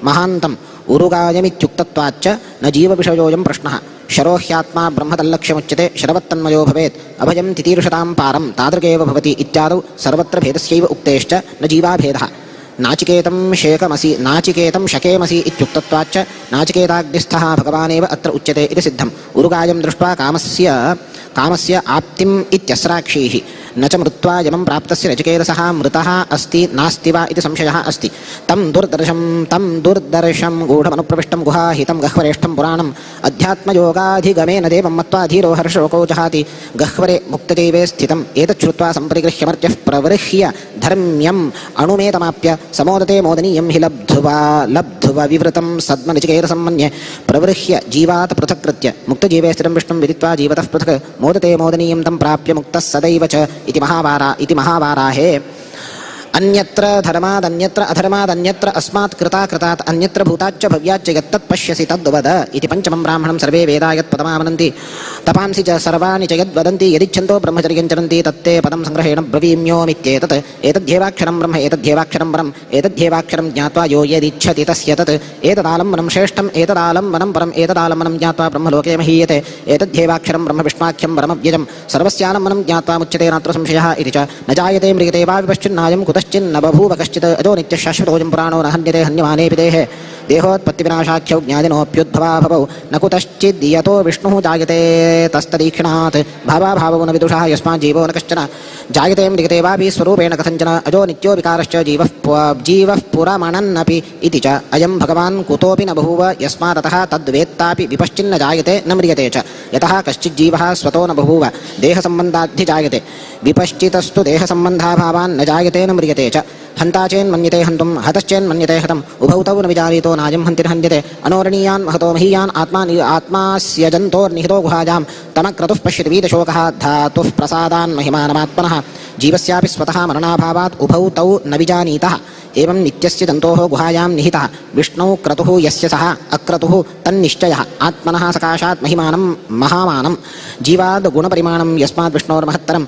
Speaker 4: महान्तम् उरुगायमित्युक्तत्वाच्च न जीवविषयोऽयं प्रश्नः शरोह्यात्मा ब्रह्मतल्लक्ष्यमुच्यते शरवत्तन्मयो भवेत् अभयं तितीर्षतां पारं तादृगेव भवति इत्यादौ सर्वत्र भेदस्यैव उक्तेश्च न जीवाभेदः नाचिकेतं शेकमसि नाचिकेतं शकेमसि इत्युक्तत्वाच्च नाचिकेताग्निस्थः भगवानेव अत्र उच्यते इति सिद्धम्। उरुगायं दृष्ट्वा कामस्य आप्तिम् इत्यस्राक्षीः न च मृत्वा यमं प्राप्तस्य नचिकेतसः मृतः अस्ति नास्ति वा इति संशयः अस्ति। तं दुर्दर्शं गूढमनुप्रविष्टं गुहाहितं गह्वरेष्ठं पुराणम् अध्यात्मयोगाधिगमेन देवं मत्वा धीरो हर्षशोको जहाति गह्वरे मुक्तदेवे स्थितम् एतच्छ्रुत्वा सम्परिगृह्यमर्त्यः प्रवृह्य धर्म्यम् अणुमेतमाप्य समोदते मोदनीयं हि लब्ध्वा विवृतं सद्म नचिकेतसं मन्ये प्रवृह्य जीवात् पृथक्कृत्य मुक्तजीवे स्थितं विष्णुं विदित्वा जीवतः पृथक् मोदते मोदनीयं तं प्राप्य मुक्तः सदैव च इति महावाराहे। अन्यत्र धर्मादन्यत्र अधर्मादन्यत्र अस्मात् कृता कृतात् अन्यत्र भूताच्च भव्याच्च यत्तत् पश्यसि तद्वद इति पञ्चमं ब्राह्मणं सर्वे वेदा यत्पदमामनन्ति तपांसि च सर्वाणि च यद्वदन्ति यदिच्छन्तो ब्रह्मचर्यं चरन्ति तत्ते पदं सङ्ग्रहेण ब्रवीम्योमित्येतत् एतद्ध्येवाक्षरं ब्रह्म एतद्ध्येवाक्षरं परम् एतद्ध्येवाक्षरं ज्ञात्वा यो यदिच्छति तस्य तत् एतदालम्बनं श्रेष्ठम् एतदालम्बनं परम् एतदालम्बनं ज्ञात्वा ब्रह्मलोके महीयते एतद्ध्येवाक्षरं ब्रह्म विष्णुवाख्यं परमव्यजं सर्वस्यालम्बनं ज्ञात्वा मुच्यते नात्र संशयः इति च न जायते म्रियते वा विपश्चिन्नायं कुतश्च कुतश्चिन्न बभूव कश्चित् अजो नित्यशाश्वतोऽयं पुराणो न हन्यते हन्यमानेऽपि देहे देहोत्पत्तिविनाशाख्यौ ज्ञानिनोऽप्युद्भवाभवौ न कुतश्चिद्यतो विष्णुः जायते तस्तदीक्षणात् भावाभावौ न विदुषः यस्मात् जीवो न कश्चन जायते म्रियते वापि स्वरूपेण कथञ्चन अजो नित्यो विकारश्च जीवः पुरमणन्नपि इति च अयं भगवान् कुतोऽपि न बभूव यस्मादतः तद्वेत्तापि विपश्चिन्न जायते न म्रियते च यतः कश्चिज्जीवः स्वतो न बभूव देहसम्बन्धाद्धि जायते विपश्चितस्तु देहसम्बन्धाभावान् न जायते न म्रियते च हन्ता चेन्मन्यते हन्तुं हतश्चेन्मन्यते हतम् उभौ तौ न विजानीतो नायं हन्तिर्हन्यते अनोरणीयान् महतो महीयान् आत्मास्य जन्तोर्निहितो गुहायां तमक्रतुः पश्यति वीतशोकः धातुः प्रसादान् महिमानमात्मनः जीवस्यापि स्वतः मरणाभावात् उभौ तौ न विजानीतः एवं नित्यस्य जन्तोः गुहायां निहितः विष्णौ क्रतुः यस्य सः अक्रतुः तन्निश्चयः आत्मनः सकाशात् महिमानं महामानं जीवाद् गुणपरिमाणं यस्माद् विष्णोर्महत्तरं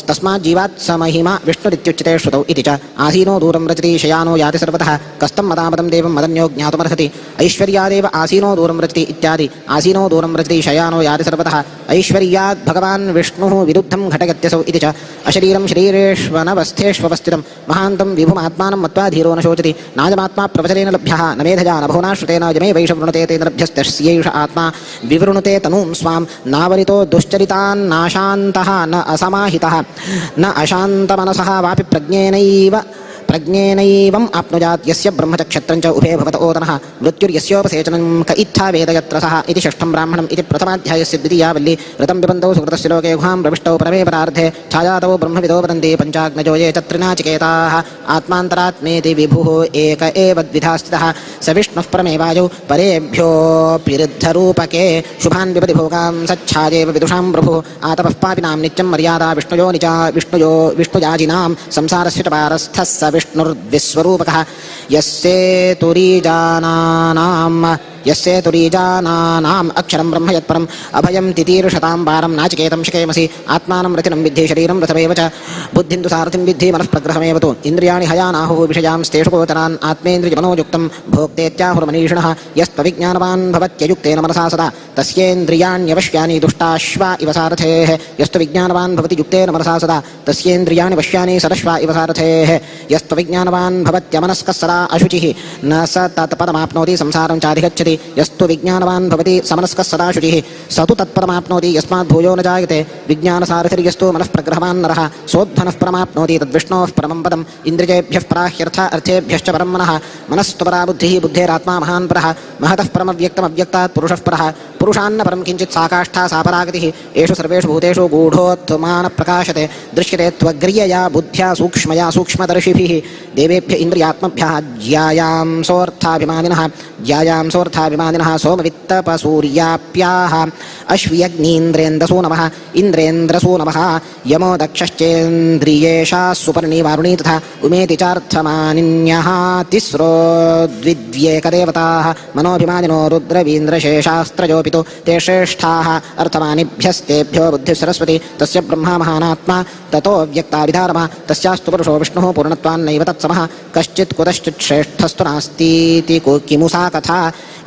Speaker 4: तस्मात् जीवात् स महिमा विष्णुरित्युच्यते श्रुतौ इति च आसीनो दूरं रचति शयानो याति सर्वतः कस्तं मदामदं देवं मदन्यो ज्ञातुमर्हति ऐश्वर्यादेव आसीनो दूरं रचति इत्यादि आसीनो दूरं रचति शयानो याति सर्वतः ऐश्वर्यात् भगवान् विष्णुः विरुद्धं घटयत्यसौ इति च अशरीरं शरीरेष्वनवस्थेष्वस्थितं महान्तं विभुमात्मानं मत्वा धीरो न शोचति नायमात्मा प्रवचनेन लभ्यः न मेधया न बहुना श्रुतेन यमे वैष वृणुते तेन लभ्यस्तस्यैष आत्मा विवृणुते तनूं स्वां नावरितो दुश्चरितान्नाशान्तः न असमाहितः न अशान्तमनसः वापि प्रज्ञेनैवम् आप्नुयात् यस्य ब्रह्म च क्षत्रं च उभे भवत ओदनः मृत्युर्यस्योपसेचनं क इत्था वेद यत्र सः इति षष्ठं ब्राह्मणम् इति प्रथमाध्यायस्य द्वितीया वल्ली ऋतं पिबन्तौ सुकृतस्य लोके गुहां प्रविष्टौ परमे परार्धे छायातौ ब्रह्मविदो वदन्ति पञ्चाग्नजो ये च त्रिनाचिकेताः आत्मान्तरात्मेति विभुः एक एव द्विधा स्थितः स विष्णुः परमेवायौ परेभ्योऽपिरुद्धरूपके शुभान् विपदि भोगां सच्छायेव विदुषां प्रभुः आतपः पापिनां नित्यं मर्यादा विष्णुयो निजा विष्णुयो विष्णुयाजिनां संसारस्य च पारस्थः स विष्णुर्विश्वरूपकः यस्येतुरीजानानाम् अक्षरं ब्रह्म यत्परम् अभयं तितीर्षतां पारं नाचिकेतं शकेमसि आत्मानं रतिनं विद्धि शरीरं रथमेव च बुद्धिं तु सारथिं विद्धि मनः प्रग्रहमेव तु इन्द्रियाणि हयानाहुः विषयांस्तेषु गोचरान् आत्मेन्द्रियमनोयुक्तं भोक्तेत्याहुर्मनीषिणः यस्त्वविज्ञानवान् भवत्ययुक्तेन मनसा सदा तस्येन्द्रियाण्यवश्यानि दुष्टाश्वा इव सारथेः यस्तु विज्ञानवान् भवति युक्तेन मनसा सदा तस्येन्द्रियाणि वश्यानि सरश्वा इव सारथेः यस्त्वविज्ञानवान् भवत्यमनस्कः सदा अशुचिः न स तत्पदमाप्नोति संसारं चाधिगच्छति यस्तु विज्ञानवान् भवति समनस्कः सदा शुचिः स तु तत्पदमाप्नोति यस्मात् भूयो न जायते विज्ञानसारथिर्यस्तु मनः प्रग्रहवान् नरः सोऽध्वनः परमाप्नोति तद्विष्णोः परमं पदम् इन्द्रियेभ्यः पराह्यर्थ अर्थेभ्यश्च परं मनः मनस्तु परा बुद्धिः बुद्धेरात्मा महान् परः महतः परमव्यक्तमव्यक्तात् पुरुषः परः पुरुषान्न परं किञ्चित् सा काष्ठा सा परागतिः एषु सर्वेषु भूतेषु गूढोत्मान प्रकाशते दृश्यते त्वग्र्यया बुद्ध्या सूक्ष्मया सूक्ष्मदर्शिभिः देवेभ्य इन्द्रियात्मभ्यः ज्यायांसोऽर्थाभिमानिनः सोमवित्तपसूर्याप्याः अश्वियग्नीन्द्रेन्द्रसूनवः इन्द्रेन्द्रसूनवः यमो दक्षश्चेन्द्रियेषा सुपर्णी वारुणी तथा उमेति चार्थमानिन्यः तिस्रो द्विद्व्येकदेवताः मनोभिमानिनो रुद्रवीन्द्रशेषास्त्रयोऽपि तु ते श्रेष्ठाः अर्थमानिभ्यस्तेभ्यो बुद्धिः सरस्वती तस्य ब्रह्मा महानात्मा ततो व्यक्ताभिधारमः तस्यास्तु पुरुषो विष्णुः पूर्णत्वान्नैव तत्समः कश्चित् कुतश्चित् श्रेष्ठस्तु नास्तीति किमु सा कथा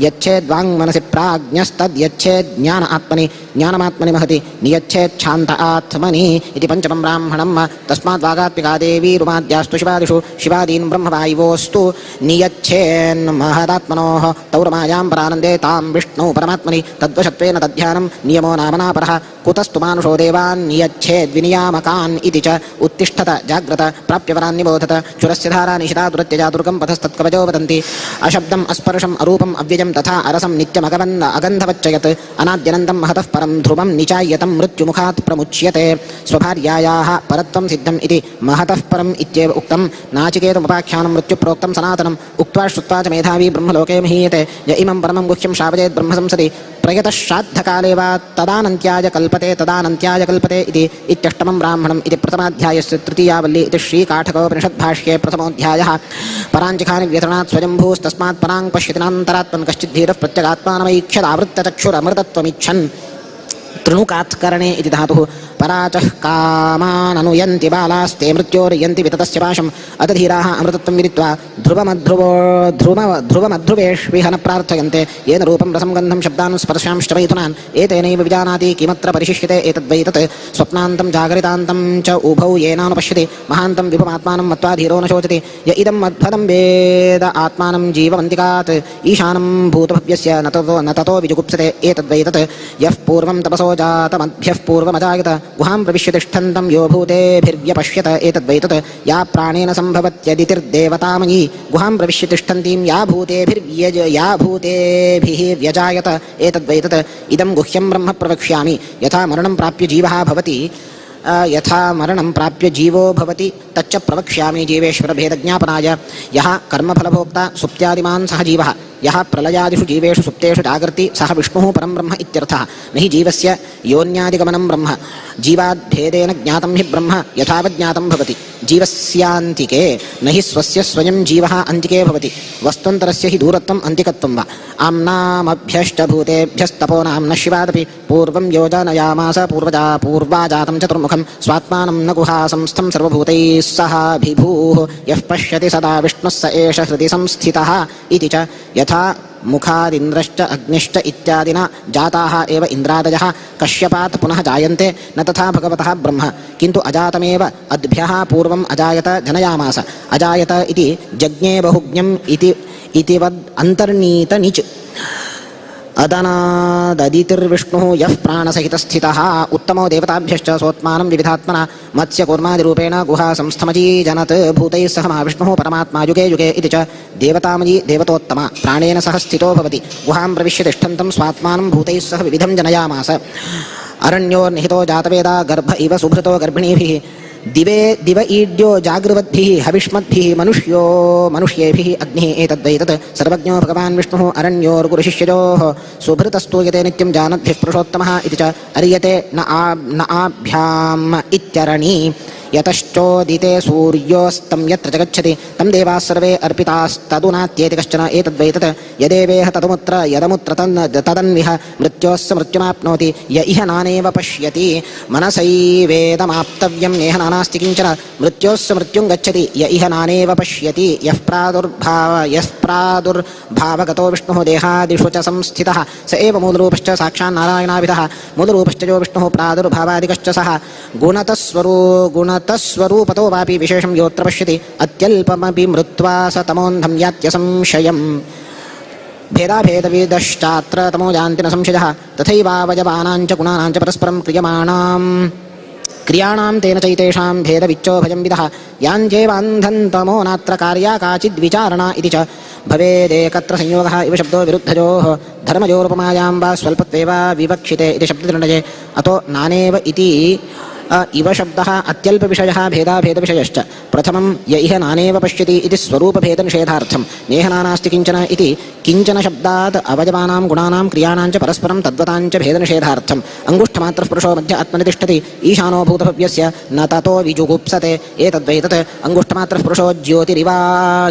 Speaker 4: यच्छेद्वाङ्मनसि प्राज्ञस्तद्यच्छेज्ज्ञान आत्मनि ज्ञानमात्मनि महति नियच्छेच्छान्त आत्मनि इति पञ्चमं ब्राह्मणं तस्माद् वागात्मिका देवी रुमाद्यास्तु शिवादिषु शिवादीन् ब्रह्मवायुवोऽस्तु नियच्छेन्महदात्मनोः तौरमायां परानन्दे तां विष्णौ परमात्मनि तद्वशत्वेन तद्ध्यानं नियमो नामनापरः कुतस्तु मानुषो देवान् नियच्छेद्विनियामकान् इति च उत्तिष्ठत जाग्रत प्राप्यवरान् निबोधत चुरस्य धारा निशिता दुरत्यजा दुर्गं पथस्तत्कवचो वदन्ति अशब्दम् अस्पर्शम् अरूपम् अव्ययं तथा अरसं नित्यमगवन् अगन्धवच्च यत् अनाद्यनन्तं महतः परं ध्रुवं निचाय्यतं मृत्युमुखात् प्रमुच्यते स्वभार्यायाः परत्वं सिद्धम् इति महतः परम् इत्येव उक्तं नाचिकेतमुपाख्यानं मृत्युप्रोक्तं सनातनम् उक्त्वा श्रुत्वा च मेधावी ब्रह्मलोके महीयते य इमं परमं गुह्यं श्रावयेत् ब्रह्मसंसदि प्रयतः श्राद्धकाले वा तदानन्त्याय कल्पते तदानन्त्याय कल्पते इति इत्यष्टमं ब्राह्मणम् इति प्रथमाध्यायस्य तृतीयावल्ली इति श्रीकाठकोपनिषद्भाष्ये प्रथमोऽध्यायः। पराञ्चिखानि व्यथरणात् स्वयंभूस्तस्मात् पराङ् पश्यति नान्तरात्मन् कश्चिद्धीरः प्रत्यगात्मानमैक्षदावृत्तचक्षुरमृतत्वमिच्छन्। तृणुकात् करणे इति धातुः। पराचः कामाननुयन्ति बालास्ते मृत्योर्यन्ति विततस्य पाशम्। अतधीराः अमृतत्वं विदित्वा ध्रुवमध्रुवो ध्रुवमध्रुवेष्विह न प्रार्थयन्ते। येन रूपं रसं गन्धं शब्दान् स्पर्शांश्च मैथुनान् एतेनैव विजानाति किमत्र परिशिष्यते एतद्वै तत्। स्वप्नान्तं जागरितान्तं च उभौ येनानुपश्यति महान्तं विभुमात्मानं मत्वा धीरो न शोचति। य इदं मद्भदं वेद आत्मानं जीवमन्तिकात् ईशानं भूतभव्यस्य न ततो विजुगुप्सते एतद्वै तत्। यः पूर्वं तपसो जातमद्भ्यः पूर्वमजायत गुहां प्रविश्य तिष्ठन्तं यो भूतेभिर्व्यपश्यत एतद्वै तत्। या प्राणेन सम्भवत्यदितिर्देवतामयी गुहां प्रविश्य तिष्ठन्तीं या भूतेभिः व्यजायत एतद्वै तत्। इदं गुह्यं ब्रह्म प्रवक्ष्यामि। यथा मरणं प्राप्य जीवः भवति यथा मरणं प्राप्य जीवो भवति तच्च प्रवक्ष्यामि जीवेश्वरभेदज्ञापनाय। यः कर्मफलभोक्ता सुप्त्यादिमान् सः जीवः, यः प्रलयादिषु जीवेषु सुप्तेषु जागर्ति सः विष्णुः परं ब्रह्म इत्यर्थः। न हि जीवस्य योन्यादिगमनं ब्रह्म, जीवाद्भेदेन ज्ञातं हि ब्रह्म यथावज्ञातं भवति। जीवस्यान्तिके न हि स्वस्य स्वयं जीवः अन्तिके भवति, वस्त्वन्तरस्य हि दूरत्वम् अन्तिकत्वं वा। आम्नामभ्यश्च भूतेभ्यस्तपो नाम्नः शिवादपि पूर्वं योजनयामास पूर्वाजातं चतुर्मुखं स्वात्मानं न गुहा संस्थं सर्वभूतैः सहाभिभूः। यः पश्यति सदा विष्णुः स एष हृदि संस्थितः इति च। यथा मुखादिन्द्रश्च अग्निश्च इत्यादिना जाताः एव इन्द्रादयः कश्यपात् पुनः जायन्ते न तथा भगवतः ब्रह्म, किन्तु अजातमेव अद्भ्यः पूर्वम् अजायत जनयामास। अजायत इति जज्ञे बहुज्ञम् इति वद् अन्तर्नीतनिच्। अदनाददितिर्विष्णुः यः प्राणसहितस्थितः उत्तमो देवताभ्यश्च सोत्मानं विविधात्मना मत्स्यकूर्मादिरूपेण गुहा संस्थमजीजनत् भूतैः सह महाविष्णुः परमात्मा युगे युगे इति च। देवतामयी देवतोत्तमा प्राणेन सह स्थितो भवति, गुहां प्रविश्य तिष्ठन्तं स्वात्मानं भूतैः सह विविधं जनयामास। अरण्योर्निहितो जातवेदा गर्भ इव सुभृतो गर्भिणीभिः दिवे दिव ईड्यो जागृवद्भिः हविष्मद्भिः मनुष्यो मनुष्येभिः अग्निः एतद्वै तत्। सर्वज्ञो भगवान् विष्णुः अरण्योर्गुरुशिष्ययोः सुभृतस्तूयते नित्यं जानद्भिः पुरुषोत्तमः इति च। अर्यते न आभ्याम् इत्यरणी। यतश्चोदिते सूर्योऽस्तं यत्र च गच्छति तं देवाः सर्वे अर्पितास्तदुनात्येति कश्चन एतद्वै तत्। यदेवेह तदमुत्र यदमुत्र तदन्विह मृत्योस्स मृत्युमाप्नोति य इह नानेव पश्यति मनसैवेदमाप्तव्यं नेह नानास्ति किञ्चन मृत्योस्स मृत्युं गच्छति य इह नानेव पश्यति। यः प्रादुर्भावगतो विष्णुः देहादिषु च संस्थितः स एव मूलरूपश्च साक्षान् नारायणाभिधः मूलरूपश्च यो विष्णुः प्रादुर्भावादिकश्च सः गुणतस्वरूपतो वापि विशेषं योऽत्र पश्यति अत्यल्पमपि मृत्वा स तमोऽन्धं यात्यसंशयम्। भेदाभेदविदश्चात्र तमो यान्ति न संशयः। तथैवावयवानां च गुणानां च परस्परं क्रियाणां तेन चैतेषां भेदविच्चो भयं विदः यान्त्येवान्धन्तमो नात्र कार्या काचिद्विचारणा इति च। भवेदेकत्र संयोगः इव शब्दो विरुद्धयोः धर्मयोरुपमायां वा स्वल्पत्वे वा विवक्षिते इति शब्दनिर्णये। अतो नानेव इति इव शब्दः अत्यल्पविषयः भेदाभेदविषयश्च। प्रथमं य इह नानेव पश्यति इति स्वरूपभेदनिषेधार्थं नेह नानास्ति किञ्चन इति किञ्चन शब्दात् अवयवानां गुणानां क्रियाणां च परस्परं तद्वतां च भेदनिषेधार्थम्। अङ्गुष्ठमात्रः पुरुषो मध्य आत्मनि तिष्ठति ईशानो भूतभव्यस्य न ततो विजुगुप्सते एतद्वै तत्। अङ्गुष्ठमात्रः पुरुषो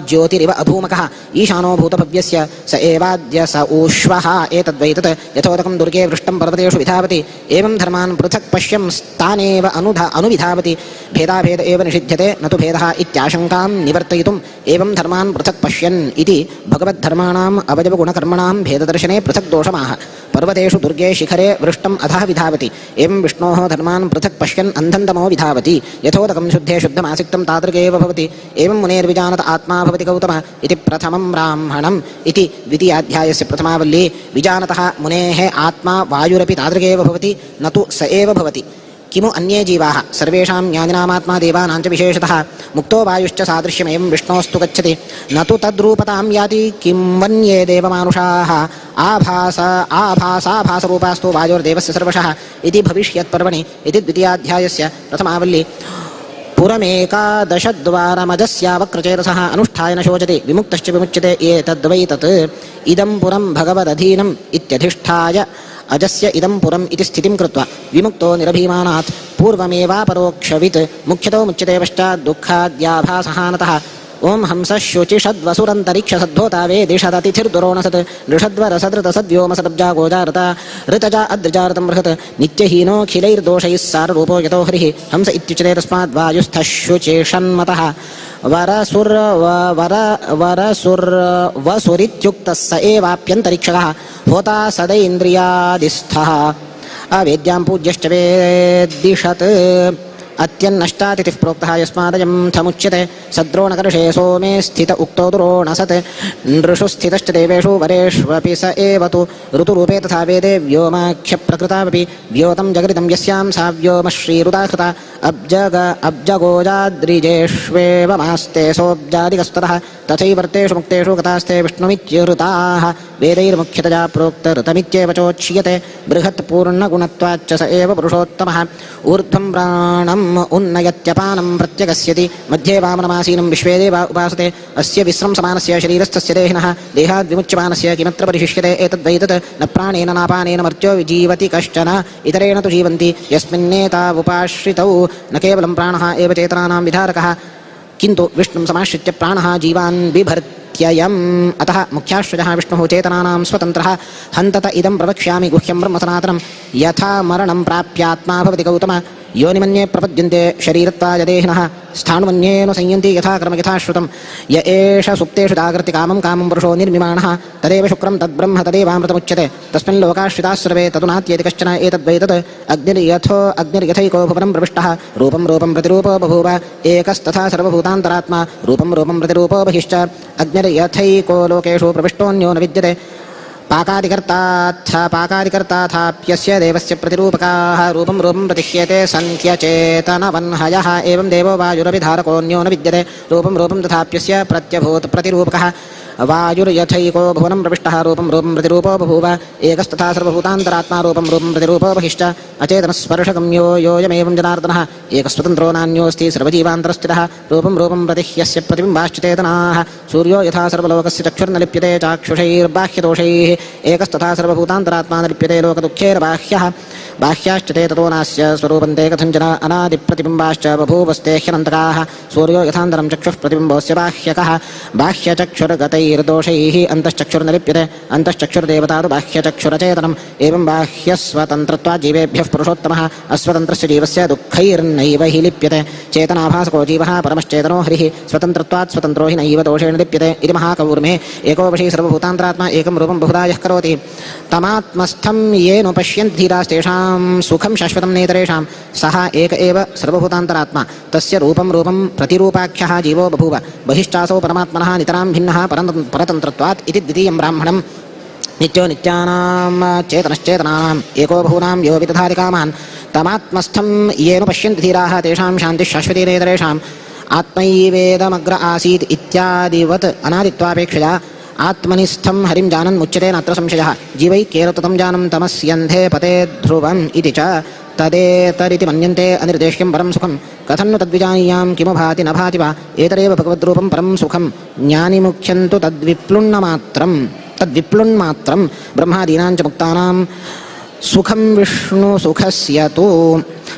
Speaker 4: ज्योतिरिव अधूमकः ईशानो भूतभव्यस्य स एवाद्य स ऊष्वः एतद्वै तत्। यथोदकं दुर्गे वृष्टं पर्वतेषु विधावति एवं धर्मान् पृथक् पश्यं स्थानेव अनुविधावति भेदाभेद एव निषिध्यते न तु भेदः इत्याशङ्कां निवर्तयितुम् एवं धर्मान् पृथक् पश्यन् इति भगवद्धर्माणाम् अवयवगुणकर्मणां भेददर्शने पृथक् दोषमाह। पर्वतेषु दुर्गे शिखरे वृष्टम् अधः विधावति एवं विष्णोः धर्मान् पृथक् पश्यन् अन्धन्तमो विधावति। यथोदकं शुद्धे शुद्धमासिक्तं तादृगेव भवति एवं मुनेर्विजानत आत्मा भवति गौतम इति प्रथमं ब्राह्मणम् इति द्वितीयाध्यायस्य प्रथमावल्ली। विजानतः मुनेः आत्मा वायुरपि तादृगेव भवति न तु स एव भवति। किमु अन्ये जीवाः सर्वेषां ज्ञानिनामात्मा देवानां च विशेषतः मुक्तो वायुश्च सादृश्यमेवं विष्णोस्तु गच्छति न तु तद्रूपतां याति किं वन्ये देवमानुषाः आभासाभासरूपास्तु वायोर्देवस्य सर्वशः इति भविष्यत्पर्वणि इति द्वितीयाध्यायस्य प्रथमावल्ली। पुरमेकादशद्वारमजस्यावक्रचेतसः अनुष्ठाय न शोचति विमुक्तश्च विमुच्यते एतद्वै तत्। इदं पुरं भगवदधीनम् इत्यधिष्ठाय अजस्य इदं पुरम् इति स्थितिं कृत्वा विमुक्तो निरभिमानात् पूर्वमेवापरोक्षवित् मुख्यतो मुच्यते पश्चात् दुःखाद्याभासहानतः। ओम हंस शुचिषद्वसुरन्तरिक्ष सद्भोतावे दिशदतिथिर्दुरोणसत् नृषद्वरसदृतसद्व्योमसदब्जा गोजारता ऋतजा अद्रिजारतं बृहत् नित्यहीनोऽखिलैर्दोषैः साररूपो यतो हरिः हंस इत्युच्यते तस्माद् वायुस्थः शुचिषन्मतः वरसुर वर वरसुर वसुरित्युक्तः स एवाप्यन्तरिक्षकः होता सदैन्द्रियादिस्थः अवेद्यां पूज्यश्च वेद्दिशत् अत्यन्नष्टातिथिः प्रोक्तः यस्मादयं थमुच्यते सद्रोणकर्षे सोमे स्थित उक्तो दुरोणसत् नृषु स्थितश्च देवेषु वरेष्वपि स एव तु ऋतुरूपे तथा वेदे व्योमाख्यप्रकृतावपि व्योतं जगरितं यस्यां सा व्योमश्रीरुदाहृता अब्जग अब्जगोजाद्रिजेष्वेवमास्ते सोऽब्जादिकस्ततः तथैवर्तेषु मुक्तेषु गतास्ते विष्णुमित्यृताः वेदैर्मुख्यतया प्रोक्तऋतमित्येव चोच्यते बृहत्पूर्णगुणत्वाच्च स एव पुरुषोत्तमः। ऊर्ध्वं प्राणम् उन्नयत्यपानं प्रत्यगस्यति मध्ये वामनमासीनं विश्वे देवा उपासते अस्य विस्रंसमानस्य शरीरस्थस्य देहिनः देहाद्विमुच्यमानस्य किमत्र परिशिष्यते एतद्वैतत् न प्राणेन नापानेन मर्त्यो जीवति कश्चन इतरेण तु जीवन्ति यस्मिन्नेतावुपाश्रितौ न केवलं प्राणः एव चेतनानां विधारकः किन्तु विष्णुं समाश्रित्य प्राणः जीवान् बिभर्त्ययम्। अतः मुख्याश्रयः विष्णुः चेतनानां स्वतन्त्रः। हन्तत इदं प्रवक्ष्यामि गुह्यं ब्रह्म सनातनं यथा मरणं प्राप्यात्मा भवति गौतम। योनिमन्ये प्रपद्यन्ते शरीरत्वाय देहिनः स्थाणुमन्येन संयन्ति यथा कर्म यथा श्रुतं। य एष सुप्तेषु जागर्ति कामं कामं पुरुषो निर्मिमाणः तदेव शुक्रं तद्ब्रह्म तदेवामृतमुच्यते। तस्मिन् लोकाश्रिताः सर्वे तदु नात्येति कश्चन एतद्वैतत्। अग्निर्यथो अग्निर्यथैको भुवनं प्रविष्टः रूपं रूपं प्रतिरूपो बभूव एकस्तथा सर्वभूतान्तरात्मा रूपं रूपं प्रतिरूपो बहिश्च। अग्निर्यथैको लोकेषु प्रविष्टोऽन्यो न विद्यते। पाकादिकर्ताथ पाकादिकर्ताथाप्यस्य देवस्य प्रतिरूपकाः रूपं रूपं प्रतिह्येते सन्त्यचेतनवह्नयः। एवं देवो वायुरभिधारकोऽन्यो न विद्यते रूपं रूपं तथाप्यस्य प्रत्यभूत् प्रतिरूपकः। वायुर्यथैको भुवनं प्रविष्टः रूपं रूपं प्रतिरूपो बभूव एकस्तथा सर्वभूतान्तरात्मा रूपं रूपं प्रतिरूपो बहिश्च। अचेतनस्पर्शगम्यो योऽयमेवं जनार्दनः एकस्वतन्त्रो नान्योऽस्ति सर्वजीवान्तरस्थितः रूपं रूपं प्रतिह्यस्य प्रतिबिम्बाश्चेतनाः। सूर्यो यथा सर्वलोकस्य चक्षुर्न लिप्यते चाक्षुषैर्बाह्यदोषैः एकस्तथा सर्वभूतान्तरात्मा न लिप्यते लोकदुःखेन बाह्यः। बाह्याश्च ते ततो नास्य स्वरूपं ते कथञ्चन अनादिप्रतिबिम्बाश्च बभूवस्ते ह्यनन्तकाः। सूर्यो यथान्तरं चक्षुः प्रतिबिम्बोऽस्य बाह्यकः बाह्यचक्षुर्गतैर्दोषैः अन्तश्चक्षुर्न लिप्यते अन्तश्चक्षुर्देवता तु बाह्यचक्षुरचेतनम्। एवं बाह्यस्वतन्त्रत्वात् जीवेभ्यः पुरुषोत्तमः अस्वतन्त्रस्य जीवस्य दुःखैर्नैव हि लिप्यते। चेतनाभासको जीवः परमश्चेतनो हरिः स्वतन्त्रत्वात् स्वतन्त्रो हि नैव दोषेण लिप्यते इति महाकौर्मे। एको वशी सर्वभूतान्तरात्मा एकं रूपं बहुधा यः करोति तमात्मस्थं येनु पश्यन्ति धीरास्तेषां सुखं शाश्वतं नेतरेषां सः एक एव सर्वभूतान्तरात्मा तस्य रूपं रूपं प्रतिरूपाख्यः जीवो बभूव बहिश्चासौ परमात्मनः नितरां भिन्नः परतन्त्रत्वात् इति द्वितीयं ब्राह्मणम्। नित्यो नित्यानां चेतनश्चेतनानाम् एको बहूनां यो विदधाति कामान् तमात्मस्थं येनु पश्यन्ति धीराः तेषां शान्तिः शाश्वती नेतरेषाम्। आत्मैवेदमग्र आसीत् इत्यादिवत् अनादित्वापेक्षया आत्मनिस्थं हरिं जानन् मुच्यते नात्र संशयः। जीवैक्येन ततं जानं तमस्यन्धे पते ध्रुवम् इति च तदेतरिति मन्यन्ते अनिर्देश्यं परं सुखं कथं नु तद्विजानीयां किमु भाति न भाति वा एतदेव भगवद्रूपं परं सुखं ज्ञानिमुख्यं तु तद्विप्लुण्णमात्रं तद्विप्लुण्मात्रं ब्रह्मादीनां च मुक्तानां सुखं विष्णुसुखस्य तु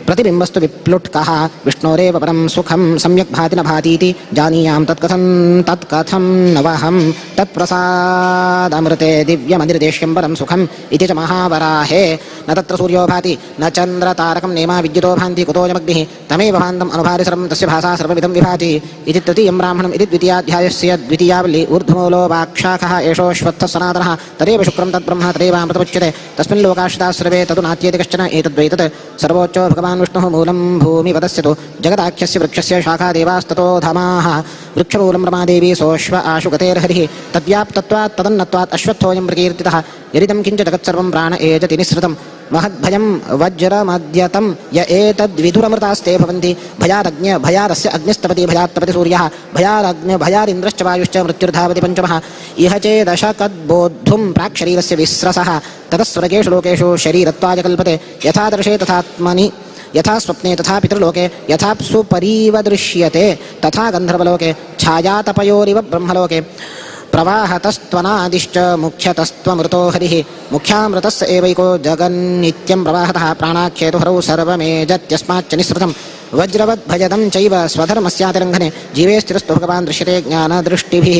Speaker 4: प्रतिबिम्बस्तु विप्लुट्कः विष्णोरेव परं सुखं सम्यक् भाति न भातीति जानीयां तत्कथं तत्कथं नवहं तत्प्रसादमृते दिव्यमनिर्देश्यं परं सुखम् इति च महावराहे। न तत्र सूर्यो भाति न चन्द्रतारकं नेमा विद्युतो भान्ति कुतोऽयमग्निः तमेव भान्तम् अनुभारि सर्वं तस्य भासा सर्वमिदं विभाति इति तृतीयं ब्राह्मणम् इति द्वितीयाध्यायस्य द्वितीयावल्ली। ऊर्ध्वमूलो वाक्षाखः एषोऽश्वत्थः सनातनः तदेव शुक्रं तद्ब्रह्म तदेवामृतमुच्यते तस्मिन् लोकाश्रिताः सर्वे तदु नात्येति कश्चन एतद्वैतत्। सर्वोच्चो भगवान् विष्णुः मूलं भूमिपदस्य तु जगदाख्यस्य वृक्षस्य शाखा देवास्ततो धमाः वृक्षमूलं रमादेवी सोऽश्व आशु गतेर्हरिः तद्व्याप्तत्वात् तदन्नत्वात् अश्वत्थोऽयं प्रकीर्तितः। यदिदं किञ्च जगत्सर्वं प्राण एजति निःसृतं महद्भयं वज्रमद्यतं य एतद्विधुरमृतास्ते भवन्ति। भयादग्न्य भयादस्य अग्निस्तपति भयात्तपति सूर्यः भयादग्न्य भयादिन्द्रश्च वायुश्च मृत्युर्धावति पञ्चमः। इह चेदशकद्बोद्धुं प्राक्शरीरस्य विस्रसः ततः स्वर्गेषु लोकेषु शरीरत्वाय कल्पते। यथा दर्शे तथात्मनि यथा स्वप्ने तथा पितृलोके यथाप्सु परीव दृश्यते तथा गन्धर्वलोके छायातपयोरिव ब्रह्मलोके। प्रवाहतस्त्वनादिश्च मुख्यतस्त्वमृतो हरिः मुख्यामृतस्य एवैको जगन्नित्यं प्रवाहतः प्राणाख्येतु हरौ सर्वमेजत्यस्माच्च निःसृतम्। वज्रवद् भजतं चैव स्वधर्मस्यातिलङ्घने जीवे स्थिरस्तु भगवान् दृश्यते ज्ञानदृष्टिभिः।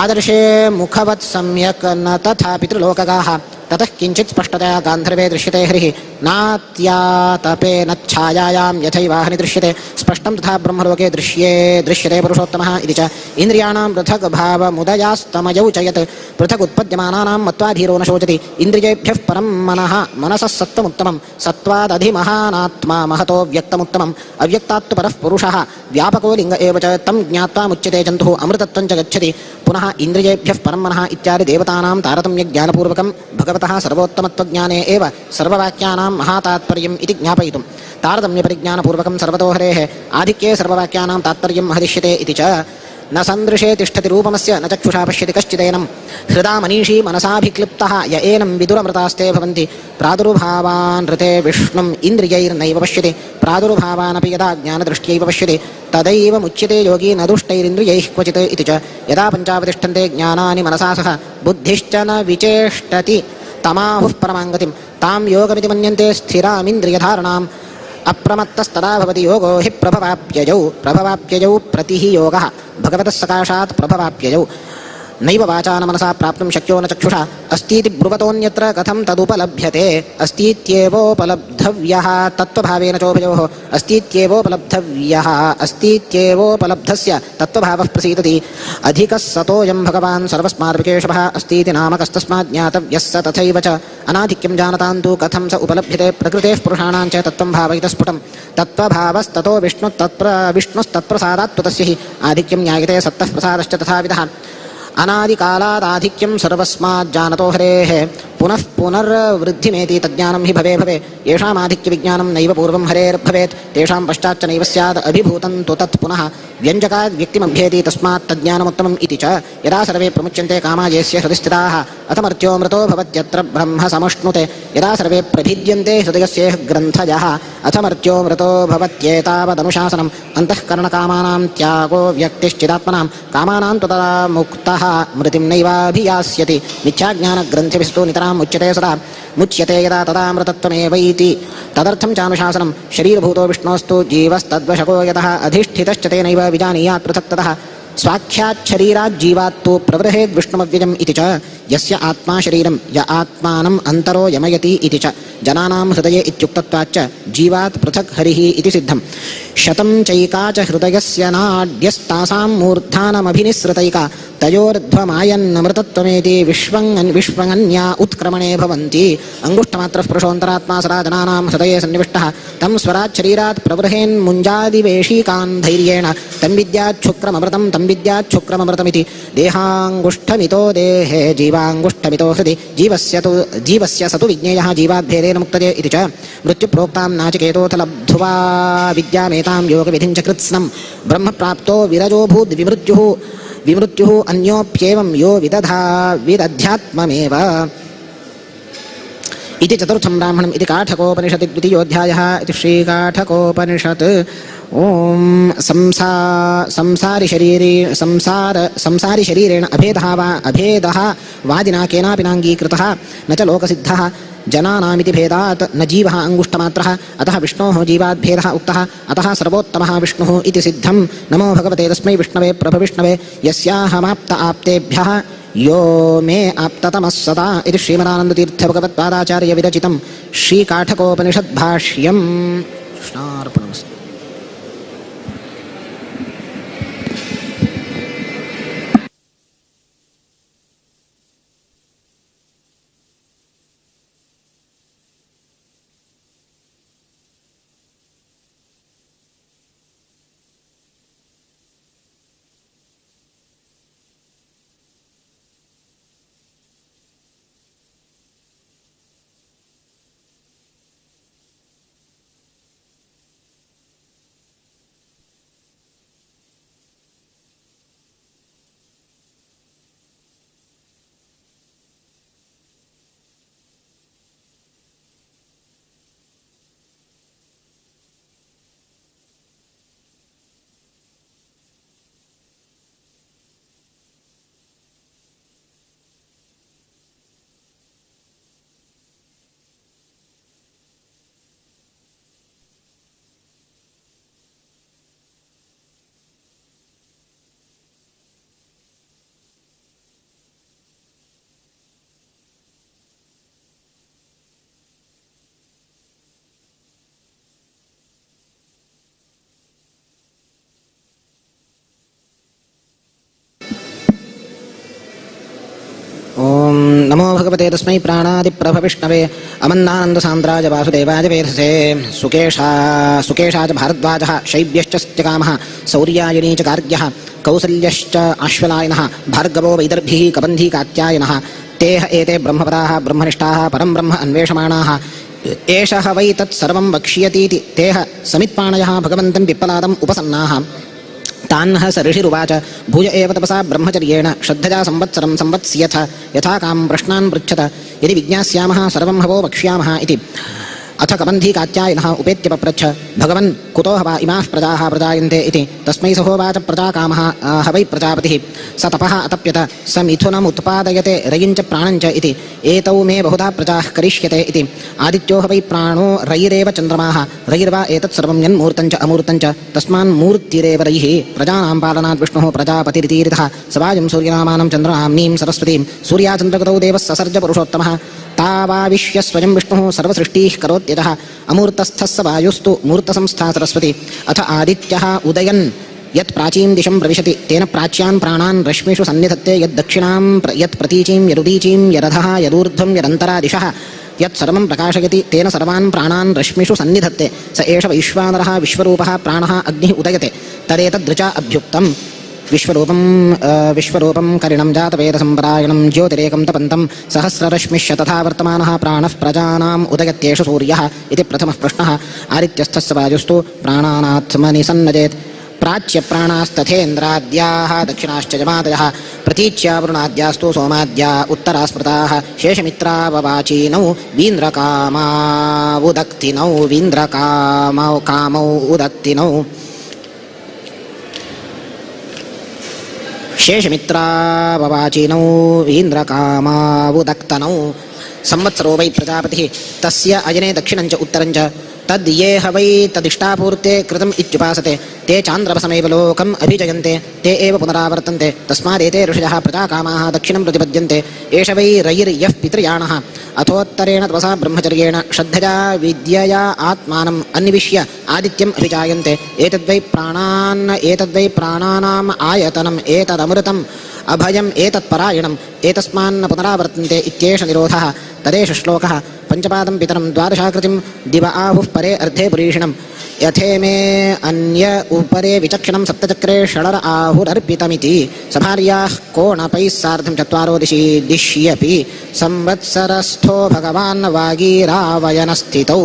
Speaker 4: आदर्शे मुखवत् सम्यक् न तथा पितृलोकगाः ततः किञ्चित् स्पष्टतया गान्धर्वे दृश्यते हरिः नात्यातपे न छायायां यथैवाहनि दृश्यते स्पष्टं तथा ब्रह्मलोके दृश्यते पुरुषोत्तमः इति च। इन्द्रियाणां पृथक् भावमुदयास्तमयौ च यत् पृथक् उत्पद्यमानानां मत्वा धीरो न शोचति। इन्द्रियेभ्यः परं मनः मनसः सत्त्वमुत्तमं सत्त्वादधिमहानात्मा महतो व्यक्तमुत्तमम् अव्यक्तात्तु परः पुरुषः व्यापको लिङ्ग एव च तं ज्ञात्वा मुच्यते जन्तुः अमृतत्वं च गच्छति। पुनः इन्द्रियेभ्यः परं मनः इत्यादि देवतानां तारतम्यज्ञानपूर्वकं भगवतः सर्वोत्तमत्वज्ञाने एव सर्ववाक्यानां महातात्पर्यम् इति ज्ञापयितुं तारतम्यपरिज्ञानपूर्वकं सर्वतो हरेः आधिक्ये सर्ववाक्यानां तात्पर्यं महदिष्यते इति च। न सन्दृशे तिष्ठति रूपमस्य न चक्षुषा पश्यति कश्चिदेनं हृदा मनीषी मनसाभिक्लिप्तः य एनं विदुरमृतास्ते भवन्ति। प्रादुर्भावान् ऋते विष्णुम् इन्द्रियैर्नैव पश्यति प्रादुर्भावानपि यदा ज्ञानदृष्ट्यैव पश्यति तदैव मुच्यते योगी न दुष्टैरिन्द्रियैः क्वचित् इति च। यदा पञ्चावतिष्ठन्ते ज्ञानानि मनसा सह बुद्धिश्च न विचेष्टति तमाहुः परमाङ्गतिं तां योगमिति मन्यन्ते स्थिरामिन्द्रियधारणाम् अप्रमत्तस्तदा भवति योगो हि प्रभवाप्ययौ प्रभवाप्ययौ प्रतिहि योगः भगवतः सकाशात् प्रभवाप्ययौ। नैव वाचा न मनसा प्राप्तुं शक्यो न चक्षुषा अस्तीति ब्रुवतोऽन्यत्र कथं तदुपलभ्यते अस्तीत्येवोपलब्धव्यः तत्त्वभावेन चोभयोः अस्तीत्येवोपलब्धव्यः अस्तीत्येवोपलब्धस्य तत्त्वभावः प्रसीदति। अधिकः सतोऽयं भगवान् सर्वस्मात् विकेशवः अस्तीति नामकस्तस्मात् ज्ञातव्यः स तथैव च। अनाधिक्यं जानतां तु कथं स उपलभ्यते प्रकृतेः पुरुषाणां च तत्त्वं भावयितः स्फुटं तत्त्वभावस्ततो विष्णुस्तत्प्रसादात् तु तस्य हि आधिक्यं ज्ञायते सत्तः प्रसादश्च तथाविधः। अनादिकालादाधिक्यं सर्वस्मात् जानतो हरेः पुनः पुनर्वृद्धिमेति तज्ज्ञानं हि भवे भवे। येषामाधिक्यविज्ञानं नैव पूर्वं हरेर्भवेत् तेषां पश्चाच्च नैव स्याद् अभिभूतं तु तत् पुनः व्यञ्जकाद् व्यक्तिमभ्येति तस्मात् तज्ज्ञानमुत्तमम् इति च। यदा सर्वे प्रमुच्यन्ते कामायस्य हृदि स्थिताः अथ मर्त्योऽमृतो भवत्यत्र ब्रह्म समश्नुते। यदा सर्वे प्रभिद्यन्ते हृदयस्येह ग्रन्थयः अथ मर्त्योऽमृतो भवत्येतावदनुशासनम् अन्तःकरणकामानां त्यागो व्यक्तिश्चिदात्मनां कामानां तु तदा मुक्तः मृतिं नैवाभियास्यति। मिथ्याज्ञानग्रन्थिभिस्तु नितरां मुच्यते सदा मुच्यते यदा तदामृतत्वमेवैति तदर्थं चानुशासनं शरीरभूतो विष्णोस्तु जीवस्तद्वशको यतः अधिष्ठितश्च तेनैव विजानीयात् पृथक् ततः स्वाख्याच्छरीराज्जीवात्तु प्रवृहेद् विष्णुमव्ययम् इति च। यस्य आत्मा शरीरं य आत्मानम् अन्तरो यमयति इति च। जनानां हृदये इत्युक्तत्वाच्च जीवात् पृथक् हरिः इति सिद्धम्। शतं चैका च हृदयस्य नाड्यस्तासां मूर्धानमभिनिःसृतैका तयोर्ध्वमायन्नमृतत्वमेति विश्वङन्या उत्क्रमणे भवन्ति। अङ्गुष्ठमात्रः पुरुषोऽन्तरात्मा सदा जनानां हृदये सन्निविष्टः तं स्वरात् शरीरात् प्रवृहेन्मुञ्जादिवेशीकान् धैर्येण तं विद्याच्छुक्रममृतं तं विद्याच्छुक्रममृतमिति। देहाङ्गुष्ठमितो देहे जीवाङ्गुष्ठमितो हृदि जीवस्य स तु विज्ञेयः जीवाद्भेदेन मुक्तये इति च। मृत्युप्रोक्तां नाचिकेतोऽथ लब्ध्वा विद्यामेतां योगविधिं च कृत्स्नं ब्रह्मप्राप्तो विरजोऽभूद् विमृत्युः अन्योऽप्येवं यो विदध्यात्ममेव इति चतुर्थं ब्राह्मणम् इति काठकोपनिषदि द्वितीयोऽध्यायः इति श्रीकाठकोपनिषत्। ॐ संसारि शरीरेण अभेदः वा अभेदः वादिना केनापि नाङ्गीकृतः न च लोकसिद्धः जनानामिति भेदात् न जीवः अङ्गुष्ठमात्रः अतः विष्णोः जीवाद्भेदः उक्तः अतः सर्वोत्तमः विष्णुः इति सिद्धं। नमो भगवते तस्मै विष्णवे प्रभविष्णवे यस्याहमाप्त आप्तेभ्यः यो मे आप्ततमः सदा इति श्रीमदानन्दतीर्थभगवत्पादाचार्यविरचितं श्रीकाठकोपनिषद्भाष्यम्। कृष्णार्पणमस्तु। नमो भगवते तस्मै प्राणादिप्रभविष्णवे अमन्नानन्दसान्द्राय वासुदेवाय वेधसे। सुकेशा च भारद्वाजः शैब्यश्च सत्यकामः सौर्यायणी च गार्ग्यः कौसल्यश्च आश्वलायनः भार्गवो वैदर्भिः कबन्धी कात्यायनः। तेह एते ब्रह्मपदाः ब्रह्मनिष्ठाः परं ब्रह्म अन्वेषमाणाः। एषः वै तत्सर्वं वक्ष्यतीति तेह समित्पाणयः भगवन्तं पिप्पलादम् उपसन्नाः। तान्ह स ऋषिरुवाच भूय एव तपसा ब्रह्मचर्येण श्रद्धया संवत्सरं संवत्स्यथ यथा कां प्रश्नान् पृच्छत यदि विज्ञास्यामः सर्वं हवो वक्ष्यामः इति। अथ कबन्धी कात्यायनः उपेत्य पप्रच्छ भगवन् कुतो हवा इमाः प्रजाः प्रजायन्ते इति। तस्मै सहोवाच प्रजाकामः ह वै प्रजापतिः स तपः अतप्यत स मिथुनमुत्पादयते रयिञ्च प्राणञ्च इति। एतौ मे बहुधा प्रजाः करिष्यते इति। आदित्यो ह वै प्राणो रयिरेव चन्द्रमाः रयिर्वा एतत् सर्वं यन्मूर्तञ्च अमूर्तञ्च तस्मान्मूर्तिरेव रयिः प्रजानां पालनात् विष्णुः प्रजापतिरितीरितः स वायुं सूर्यनामानं चन्द्रनाम्नीं सरस्वतीं सूर्याचन्द्रगतौ देवः ससर्ज पुरुषोत्तमः। तावाविश्य स्वयं विष्णुः सर्वसृष्टीः करोत्यतः अमूर्तस्थः स वायुस्तु मूर्तसंस्था सरस्वती। अथ आदित्यः उदयन् यत् प्राचीं दिशं प्रविशति तेन प्राच्यान् प्राणान् रश्मिषु सन्निधत्ते यद्दक्षिणां यत् प्रतीचीं यरुदीचीं यरधः यदूर्ध्वं यदन्तरा दिशः यत् सर्वं प्रकाशयति तेन सर्वान् प्राणान् रश्मिषु सन्निधत्ते स एष वैश्वानरः विश्वरूपः प्राणः अग्निः उदयते तदेतदृचा अभ्युक्तम्। विश्वरूपं विश्वरूपं करिणं जातवेदसम्परायणं ज्योतिरेकं तपन्तं सहस्ररश्मिश्च तथा वर्तमानः प्राणः प्रजानाम् उदयत्येषु सूर्यः इति प्रथमः प्रश्नः। आदित्यस्थस्य वायुस्तु प्राणानात्मनि सन्नजेत् प्राच्यप्राणास्तथेन्द्राद्याः दक्षिणाश्च यमादयः प्रतीच्यावरुणाद्यास्तु सोमाद्या उत्तरा स्मृताः शेषमित्राववाचीनौ वीन्द्रकामावुदक्तिनौ वीन्द्रकामौ कामौ उदक्तिनौ शेषमित्राववाचीनौ वीन्द्रकामावुदक्तनौ। संवत्सरो वै प्रजापतिः तस्य अयने दक्षिणञ्च उत्तरञ्च तद् ये ह वै तदिष्टापूर्ते कृतम् इत्युपासते ते चान्द्रवसमेव लोकम् अभिजयन्ते ते एव पुनरावर्तन्ते तस्मादेते ऋषयः प्रजाकामाः दक्षिणं प्रतिपद्यन्ते। एष वै रयिर्यः पितृयाणः अथोत्तरेण तपसा ब्रह्मचर्येण श्रद्धया विद्यया आत्मानम् अन्विष्य आदित्यम् अभिजायन्ते। एतद्वै प्राणान् एतद्वै प्राणानाम् आयतनम् एतदमृतम् अभयम् एतत्परायणम् एतस्मान्न पुनरावर्तन्ते इत्येष निरोधः। तदेष श्लोकः। पञ्चपादं पितरं द्वादशाकृतिं दिव आहुः परे अर्धे पुरीषिणं यथे मे अन्य उपरे विचक्षणं सप्तचक्रे षडर आहुरर्पितमिति। सभार्याः कोणपैः सार्धं चत्वारो दिशि दिश्यपि संवत्सरस्थो भगवान् वागीरावयनस्थितौ।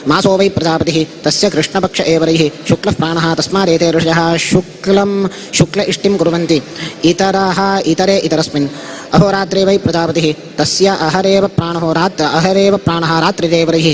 Speaker 4: मासो वै प्रजापतिः तस्य कृष्णपक्ष एव रैः शुक्लः प्राणः तस्मादेते ऋषयः शुक्लं शुक्ल इष्टिं कुर्वन्ति इतरः इतरे इतरस्मिन्। अहोरात्रे वै प्रजापतिः तस्य अहरेव प्राणो रात्र अहरेव प्राणः रात्रिरेव रैः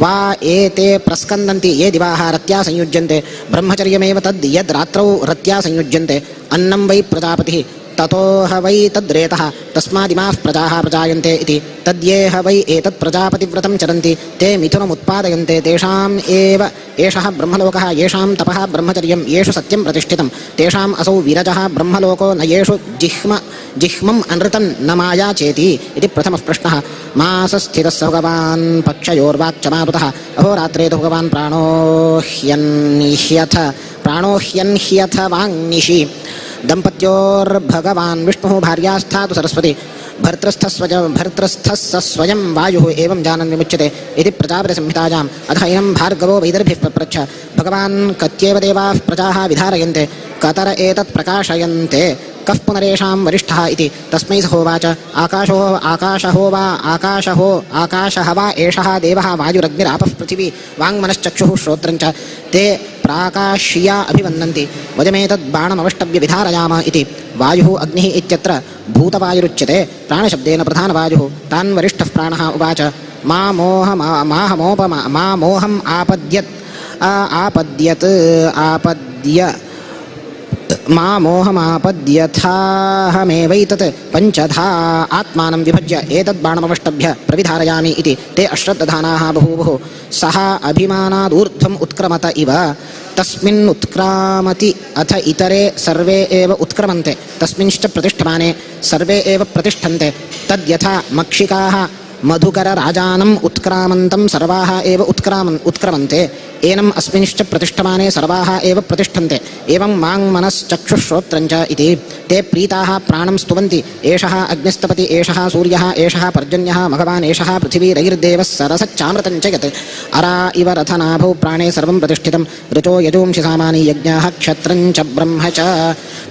Speaker 4: वा एते प्रस्कन्दन्ति ये दिवाः रत्या संयुज्यन्ते ब्रह्मचर्यमेव तद् यद् रात्रौ रत्या संयुज्यन्ते। अन्नं वै प्रजापतिः ततोह वै तद्रेतः तस्मादिमाः प्रजाः प्रजायन्ते इति। तद्येह वै एतत् प्रजापतिव्रतं चरन्ति ते मिथुनमुत्पादयन्ते तेषाम् एव एषः ब्रह्मलोकः येषां तपः ब्रह्मचर्यं येषु सत्यं प्रतिष्ठितं तेषाम् असौ विरजः ब्रह्मलोको न येषु जिह्मम् अनृतं न माया चेति इति प्रथमः प्रश्नः। मासस्थितः स भगवान् पक्षयोर्वाक्चमारुतः अहोरात्रे तु भगवान् प्राणोह्यन्ह्यथ वाङ्निशि। दम्पत्योर्भगवान् विष्णुः भार्यास्था तु सरस्वती भर्तृस्थः स स्वयं वायुः एवं जानन् विमुच्यते इति प्रजापतिसंहितायाम्। अथ एनं भार्गवो वैदर्भिः पप्रच्छ भगवान् कत्येव देवाः प्रजाः विधारयन्ते कतर एतत् प्रकाशयन्ते कः पुनरेषां वरिष्ठः इति। तस्मै सहोवाच आकाशो आकाशहो वा आकाशहो आकाशः वा एषः देवः वायुरग्निरापः पृथिवी वाङ्मनश्चक्षुः श्रोत्रञ्च ते प्राकाश्या अभिवन्दन्ति वयमेतद् बाणमवष्टभ्य विधारयाम इति। वायुः अग्निः इत्यत्र भूतवायुरुच्यते प्राणशब्देन प्रधानवायुः तान् वरिष्ठः प्राणः उवाच मा मोहम् आपद्यत् आपद्यत् आपद्य मा मोहमापद्यथाहमेवैतत् पञ्चधा आत्मानं विभज्य एतद् बाणमवष्टभ्य प्रविधारयामि इति। ते अश्रद्दधानाः बभूवुः सः अभिमानादूर्ध्वम् उत्क्रमत इव तस्मिन् उत्क्रामति अथ इतरे सर्वे एव उत्क्रमन्ते तस्मिंश्च प्रतिष्ठमाने सर्वे एव प्रतिष्ठन्ते। तद्यथा मक्षिकाः मधुकरराजानम् उत्क्रामन्तं सर्वाः एव उत्क्रमन्ते एनम् अस्मिंश्च प्रतिष्ठमाने सर्वाः एव प्रतिष्ठन्ते एवं माङ् मनश्चक्षुश्रोत्रञ्च इति ते प्रीताः प्राणं स्तुवन्ति एषः अग्निस्तपति एषः सूर्यः एषः पर्जन्यः मघवान् एषः पृथिवीरैर्देवः सरसच्चामृतं च यत् अरा इव रथनाभौ प्राणे सर्वं प्रतिष्ठितं ऋचो यजूंषि सामानि यज्ञाः क्षत्रं च ब्रह्म च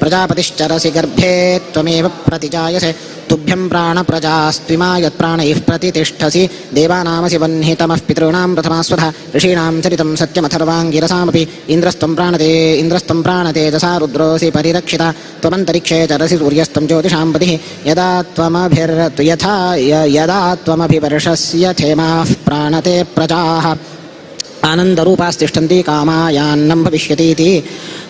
Speaker 4: प्रजापतिश्चरसि गर्भे त्वमेव प्रतिजायसे तुभ्यं प्राणप्रजास्त्विमा यत्प्राणैः प्रतितिष्ठसि देवानामसि वह्नितमः पितॄणां प्रथमास्वधा ऋषीणां चरितं सत्यमथर्वाङ्गिरसामपि इन्द्रस्त्वं प्राणते इन्द्रस्त्वं प्राणतेजसा रुद्रोऽसि परिरक्षिता त्वमन्तरिक्षे चरसि सूर्यस्त्वं ज्योतिषां पतिः यदा यथा यदा त्वमभिवर्षस्य थेमाः प्राणते प्रजाः आनन्दरूपास्तिष्ठन्ति कामायान्नं भविष्यतीति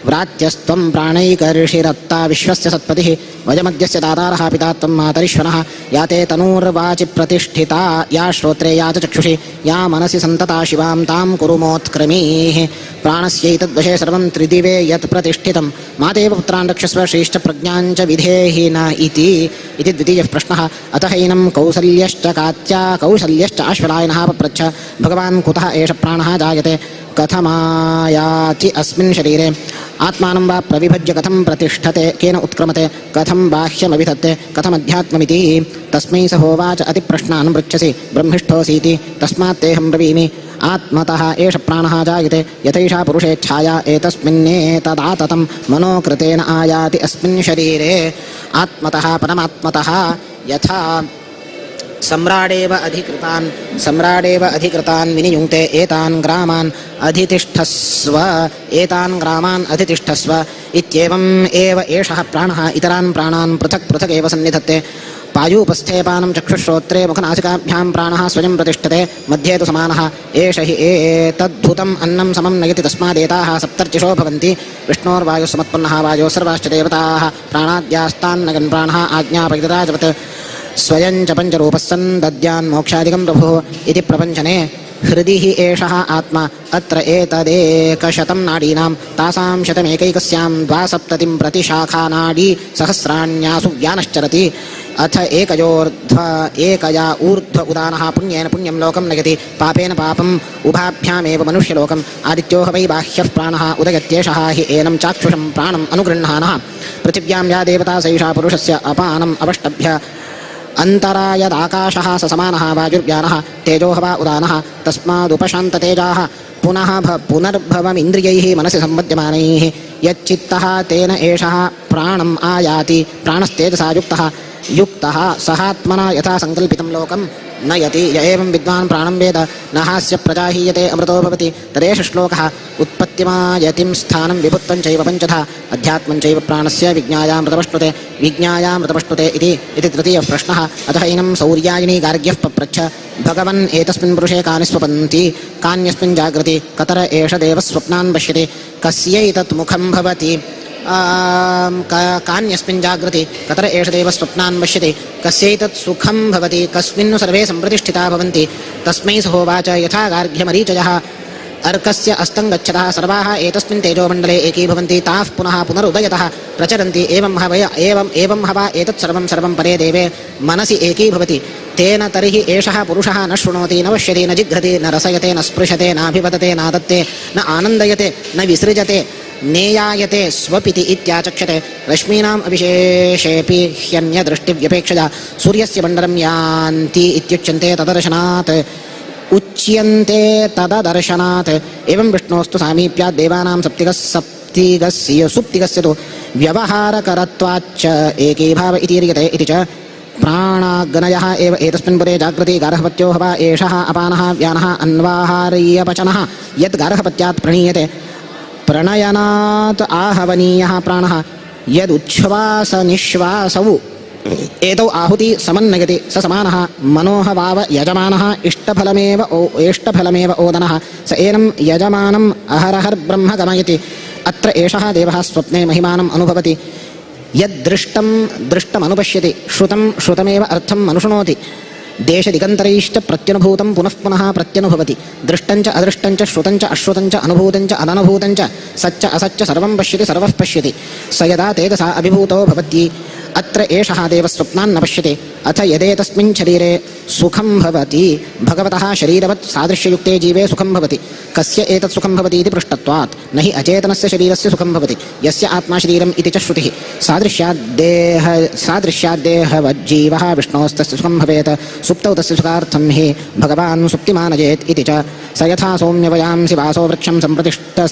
Speaker 4: व्रात्यस्त्वं प्राणैकर्षिरत्ता विश्वस्य सत्पतिः वयमद्यस्य दातारः पिता त्वं मातरिश्वनः या ते तनूर्वाचि प्रतिष्ठिता या श्रोत्रे या च चक्षुषि या मनसि सन्तता शिवां तां कुरु मोत्क्रमीः प्राणस्यैतद्वशे सर्वं त्रिदिवे यत् प्रतिष्ठितं मातेव पुत्रान् रक्षस्व श्रीश्च प्रज्ञाञ्च विधेहि न इति इति द्वितीयः प्रश्नः। अतः एनं कौसल्यश्च कात्या कौसल्यश्च आश्वलायनः पप्रच्छ भगवान् कुतः एष प्राणः जायते कथमायाति अस्मिन् शरीरे आत्मानं वा प्रविभज्य कथं प्रतिष्ठते केन उत्क्रमते कथं बाह्यमभिधत्ते कथमध्यात्ममिति तस्मै स होवाच अतिप्रश्नान् पृच्छसि ब्रह्मिष्ठोऽसीति तस्मात् तेऽहं ब्रवीमि आत्मतः एष प्राणः जायते यथैषा पुरुषे छाया एतस्मिन्नेतदाततं मनोकृतेन आयाति अस्मिन् शरीरे आत्मतः परमात्मतः यथा सम्राडेव अधिकृतान् विनियुङ्क्ते एतान् ग्रामान् अधितिष्ठस्व एतान् ग्रामान् अधितिष्ठस्व इत्येवम् एव एषः प्राणः इतरान् प्राणान् पृथक् पृथगेव सन्निधत्ते। पायूपस्थेपानं चक्षुश्रोत्रे मुखनासिकाभ्यां प्राणः स्वयं प्रतिष्ठते मध्ये तु समानः एष हि एतद्भूतम् अन्नं समं नयति तस्मादेताः सप्तर्चिषो भवन्ति विष्णोर्वायुः समुत्पन्नः वायोः सर्वाश्च देवताः प्राणाद्यास्तान्नगन् प्राणः आज्ञापयितराजवत् स्वयं च पञ्चरूपः सन् दद्यान् मोक्षादिकं प्रभुः इति प्रपञ्चने हृदि हि एषः आत्मा अत्र एतदेकशतं नाडीनां तासां शतमेकैकस्यां द्वासप्ततिं प्रतिशाखा नाडी सहस्राण्यासु व्यानश्चरति अथ एकयोर्ध्व एकया ऊर्ध्व उदानः पुण्येन पुण्यं लोकं नयति पापेन पापम् उभाभ्यामेव मनुष्यलोकम् आदित्यो ह वै बाह्यः प्राणः उदयत्येषः हि एनं चाक्षुषं प्राणम् अनुगृह्णानः पृथिव्यां या देवता सैषा पुरुषस्य अपानम् अवष्टभ्य अन्तरायदाकाशः स समानः वायुर्व्यानः तेजो ह वा उदानः तस्मादुपशान्ततेजाः पुनः पुनर्भवमिन्द्रियैः मनसि सम्बध्यमानैः यच्चित्तः तेन एषः प्राणम् आयाति प्राणस्तेजसा युक्तः युक्तः सहात्मना यथा सङ्कल्पितं लोकं नयति य एवं विद्वान् प्राणं वेद न हास्य प्रजा हीयते अमृतो भवति तदेष श्लोकः उत्पत्तिमायतिं स्थानं विभुत्वं चैव पञ्चधा अध्यात्मं चैव प्राणस्य विज्ञायामृतमश्नुते विज्ञायामृतमश्नुते इति इति तृतीयः प्रश्नः। अतः एनं सौर्यायिनी गार्ग्यः पप्रच्छ भगवन् एतस्मिन् पुरुषे कानि स्वपन्ति कान्यस्मिन् जागृति कतर एष देवः स्वप्नान् पश्यति कस्यैतत् मुखं भवति कान्यस्मिन् जागृति कतर एष देवः स्वप्नान् पश्यति कस्यैतत् सुखं भवति कस्मिन्नु सर्वे सम्प्रतिष्ठिता भवन्ति तस्मै स होवाच यथा गार्ग्यमरीचयः अर्कस्य अस्तं गच्छतः सर्वाः एतस्मिन् तेजोमण्डले एकीभवन्ति ताः पुनः पुनरुदयतः प्रचरन्ति एवं हवय एवं एवं हवा एतत् सर्वं सर्वं परे देवे मनसि एकीभवति तेन तर्हि एषः पुरुषः न शृणोति न पश्यति न जिघ्रति न रसयते न स्पृशते नाभिवदते नादत्ते न आनन्दयते न विसृजते नेयायते स्वपिति इत्याचक्षते। रश्मीनाम् अविशेषेऽपि ह्यन्यदृष्टिव्यपेक्षया सूर्यस्य मण्डलं यान्ति इत्युच्यन्ते तदर्शनात् उच्यन्ते तददर्शनात् एवं विष्णोस्तु सामीप्यात् देवानां सप्तिगस्य सुप्तिगस्य तु व्यवहारकरत्वाच्च एकीभाव इतीर्यते इति च प्राणाग्नयः एव एतस्मिन् पुरे जागृति गार्हपत्यो ह वा एषः अपानः व्यानः अन्वाहार्यपचनः यद् गार्हपत्यात् प्रणीयते प्रणयनात् आहवनीयः प्राणः यदुच्छ्वासनिःश्वासौ एतौ आहुति समन्नयति स समानः मनोह वाव यजमानः इष्टफलमेव इष्टफलमेव ओदनः स एनं यजमानम् अहरहर्ब्रह्म गमयति। अत्र एषः देवः स्वप्ने महिमानम् अनुभवति यद्दृष्टं दृष्टमनुपश्यति श्रुतं श्रुतमेव अर्थम् अनुशृणोति देशदिगन्तरैश्च प्रत्यनुभूतं पुनः पुनः प्रत्यनुभवति दृष्टञ्च अदृष्टञ्च श्रुतञ्च अश्रुतञ्च अनुभूतञ्च अननुभूतञ्च सच्च असच्च सर्वं पश्यति सर्वः पश्यति स यदा तेजसा अभिभूतो भवति अत्र एषः देवः स्वप्नान् न पश्यति। अथ यदेतस्मिन् शरीरे सुखं भवति, भगवतः शरीरवत् सादृश्ययुक्ते जीवे सुखं भवति, कस्य एतत् सुखं भवति इति पृष्टत्वात् न हि अचेतनस्य शरीरस्य सुखं भवति, यस्य आत्मा शरीरम् इति च श्रुतिः। सादृश्याद्देहवज्जीवः विष्णोस्तस्य सुखं भवेत्, सुप्तौ तस्य सुखार्थं हि भगवान् सुप्तिमानयेत् इति च। स यथा सौम्यवयांसि वासो वृक्षं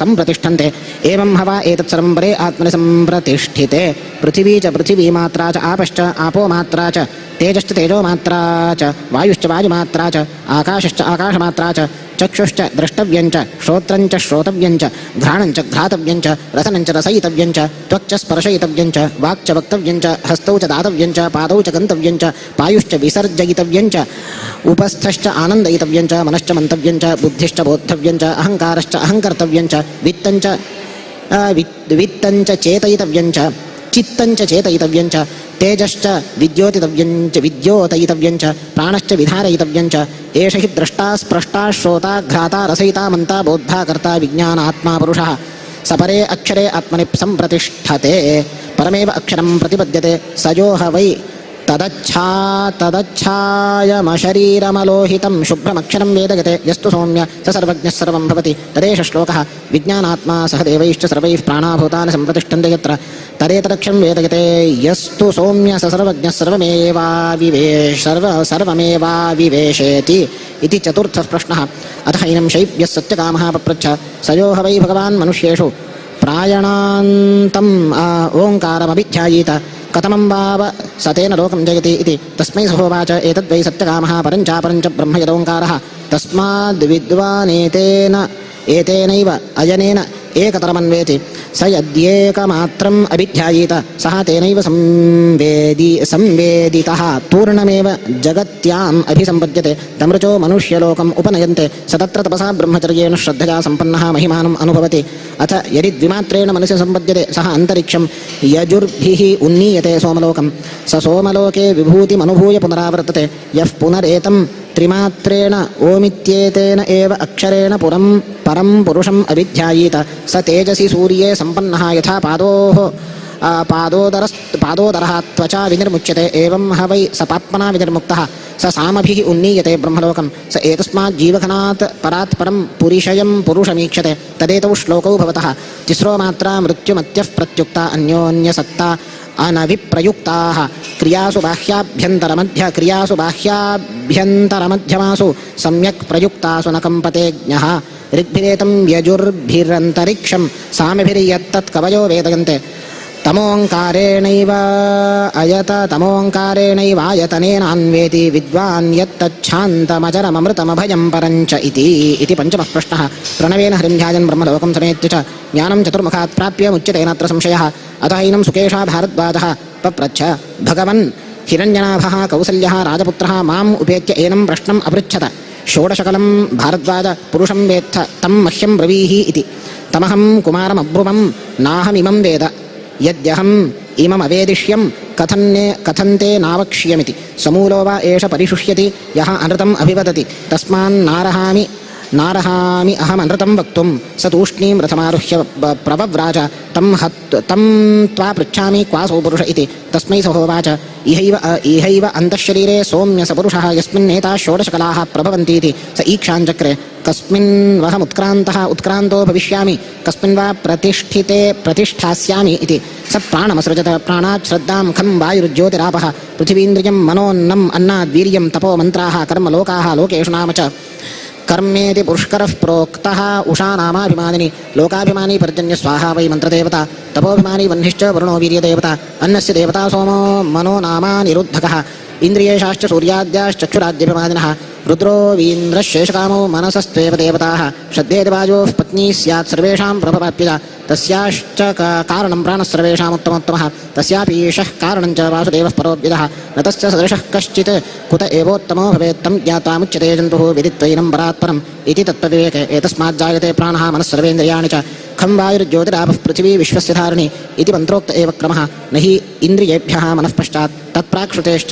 Speaker 4: सम्प्रतिष्ठन्ते एवं हवा एतत् सर्वं परे आत्मनि सम्प्रतिष्ठिते। पृथिवी च पृथिवी मात्रा च आपश्च आपो मात्रा च तेजश्च तेजो मात्रा च वायुश्च वायुमात्रा च आकाशश्च आकाशमात्रा च चक्षुश्च द्रष्टव्यञ्च श्रोत्रञ्च श्रोतव्यञ्च घ्राणञ्च घ्रातव्यञ्च रसनञ्च रसयितव्यञ्च त्वक्च स्पर्शयितव्यञ्च वाक्च वक्तव्यञ्च हस्तौ च दातव्यञ्च पादौ च गन्तव्यञ्च पायुश्च विसर्जयितव्यञ्च उपस्थश्च आनन्दयितव्यञ्च मनश्च मन्तव्यञ्च बुद्धिश्च बोद्धव्यञ्च अहङ्कारश्च अहङ्कर्तव्यञ्च वित्तञ्च वित्तञ्च चेतयितव्यञ्च चित्तञ्च चेतयितव्यञ्च तेजश्च विद्योतितव्यञ्च विद्योतयितव्यञ्च प्राणश्च विधारयितव्यञ्च। एष हि द्रष्टा स्प्रष्टा श्रोता घ्राता रसयिता मन्ता बोद्धा कर्ता विज्ञानात्मा पुरुषः सपरे अक्षरे आत्मनि सम्प्रतिष्ठते परमेव अक्षरं प्रतिपद्यते स यो ह वै तदच्छायमशरीरमलोहितं शुभ्रमक्षरं वेदयते यस्तु सौम्य स सर्वज्ञः सर्वं भवति। तदेष श्लोकः विज्ञानात्मा सह देवैश्च सर्वैः प्राणाभूतानि सम्प्रतिष्ठन्ते यत्र तदेतदक्षरं वेदयते यस्तु सौम्य स सर्वज्ञः सर्वमेवाविवेशेति इति चतुर्थः प्रश्नः। अथ हैनं शैव्यः सत्यकामः पप्रच्छ स यो ह वै भगवान् मनुष्येषु प्रायणान्तम् ओङ्कारमभिध्यायीत कथमं वाव स तेन लोकं जयति इति तस्मै सहोवाच एतद्वै सत्यकामः परञ्चापरञ्च ब्रह्म यदोङ्कारः तस्माद्विद्वानेतेन एतेनैव अयनेन एकतरमन्वेति स यद्येकमात्रम् अभिध्यायीत सः तेनैव संवेदितः पूर्णमेव जगत्याम् अभिसम्पद्यते तमृचो मनुष्यलोकम् उपनयन्ते स तत्र तपसा ब्रह्मचर्येण श्रद्धया सम्पन्नः महिमानम् अनुभवति। अथ यदि द्विमात्रेण मनसि सम्पद्यते सः अन्तरिक्षं यजुर्भिः उन्नीयते सोमलोकं स सोमलोके विभूतिमनुभूय पुनरावर्तते। यः पुनरेतं त्रिमात्रेण ओमित्येतेन एव अक्षरेण पुरं परं पुरुषम् अभिध्यायीत स तेजसि सूर्ये सम्पन्नः यथा पादोदरः त्वचा विनिर्मुच्यते एवं ह वै स पाप्मना विनिर्मुक्तः स सामभिः उन्नीयते ब्रह्मलोकं स एतस्मात् जीवघनात् परात् परं पुरिशयं पुरुषमीक्षते। तदेतौ श्लोकौ भवतः। तिस्रो मात्रा मृत्युमत्यः प्रत्युक्ता अन्योन्यसक्ता अनविप्रयुक्ताः क्रियासु बाह्याभ्यन्तरमध्यमासु सम्यक् प्रयुक्तासु न कम्पते ज्ञः। ऋग्भिरेतं यजुर्भिरन्तरिक्षं सामिभिर्यत्तत् कवयो वेदयन्ते तमोङ्कारेणैव अयत तमोङ्कारेणैवायतनेनान्वेति विद्वान् यत्तच्छान्तमजरममृतमभयं परञ्च इति इति पञ्चमः प्रश्नः। प्रणवेन हरिं ध्यायन् ब्रह्मलोकं समेत्य च ज्ञानं चतुर्मुखात् प्राप्य मुच्यते नात्र संशयः। अतः ऐनं सुकेशा भारद्वाजः पप्रच्छ भगवन् हिरण्यनाभः कौसल्यः राजपुत्रः माम् उपेत्य एनं प्रश्नम् अपृच्छत षोडशकलं भारद्वाज पुरुषं वेत्थ तं मह्यं ब्रवीहि इति तमहं कुमारमब्रुवं नाहमिमं वेद यद्यहम् इममवेदिष्यं कथन्ते नावक्ष्यमिति समूलो वा एष परिशुष्यति यः अनृतम् अभिवदति तस्मान्नारहामि नारहामि अहमनृतं वक्तुं स तूष्णीं रथमारुह्य प्रवव्राज तं त्वा पृच्छामि क्वासौ पुरुष इति तस्मै स होवाच इहैव अन्तःशरीरे सौम्य स पुरुषः यस्मिन्नेताः षोडशकलाः प्रभवन्तीति स ईक्षाञ्चक्रे कस्मिन् वहमुत्क्रान्तः उत्क्रान्तो भविष्यामि कस्मिन् वा प्रतिष्ठिते प्रतिष्ठास्यामि इति स प्राणमसृजत प्राणात् श्रद्धां खं वायुर्ज्योतिरापः पृथिवीन्द्रियं मनोन्नम् अन्नाद्वीर्यं तपो मन्त्राः कर्म लोकाः लोकेषु नाम च कर्मेति पुष्करः प्रोक्तः उषा नामाभिमानिनी लोकाभिमानी पर्जन्य स्वाहा वै मन्त्रदेवता तपोभिमानी वह्निश्च वरुणो वीर्यदेवता अन्नस्य देवता सोमो मनो नामा निरुद्धकः इन्द्रियेशाश्च सूर्याद्याश्चक्षुराद्यभिमानिनः रुद्रो वीन्द्रशेषकामो मनसस्त्वेव देवताः श्रद्धेदेवायोः पत्नी स्यात् सर्वेषां प्रभवाप्यया तस्याश्च कारणं प्राणः सर्वेषामुत्तमोत्तमः तस्यापीशः कारणं च वासुदेवः परोऽव्ययः न तस्य सदृशः कश्चित् कुत एवोत्तमो भवेत् तं ज्ञात्वा मुच्यते जन्तुः विदित्वैनं परात्परम् इति तत्त्वविवेके एतस्मात् जायते प्राणः मनः सर्वेन्द्रियाणि च खं वायुर्ज्योतिरापः पृथिवी विश्वस्य धारिणी इति मन्त्रोक्त एव क्रमः न हि इन्द्रियेभ्यः मनः पश्चात् तत्प्राक्श्रुतेश्च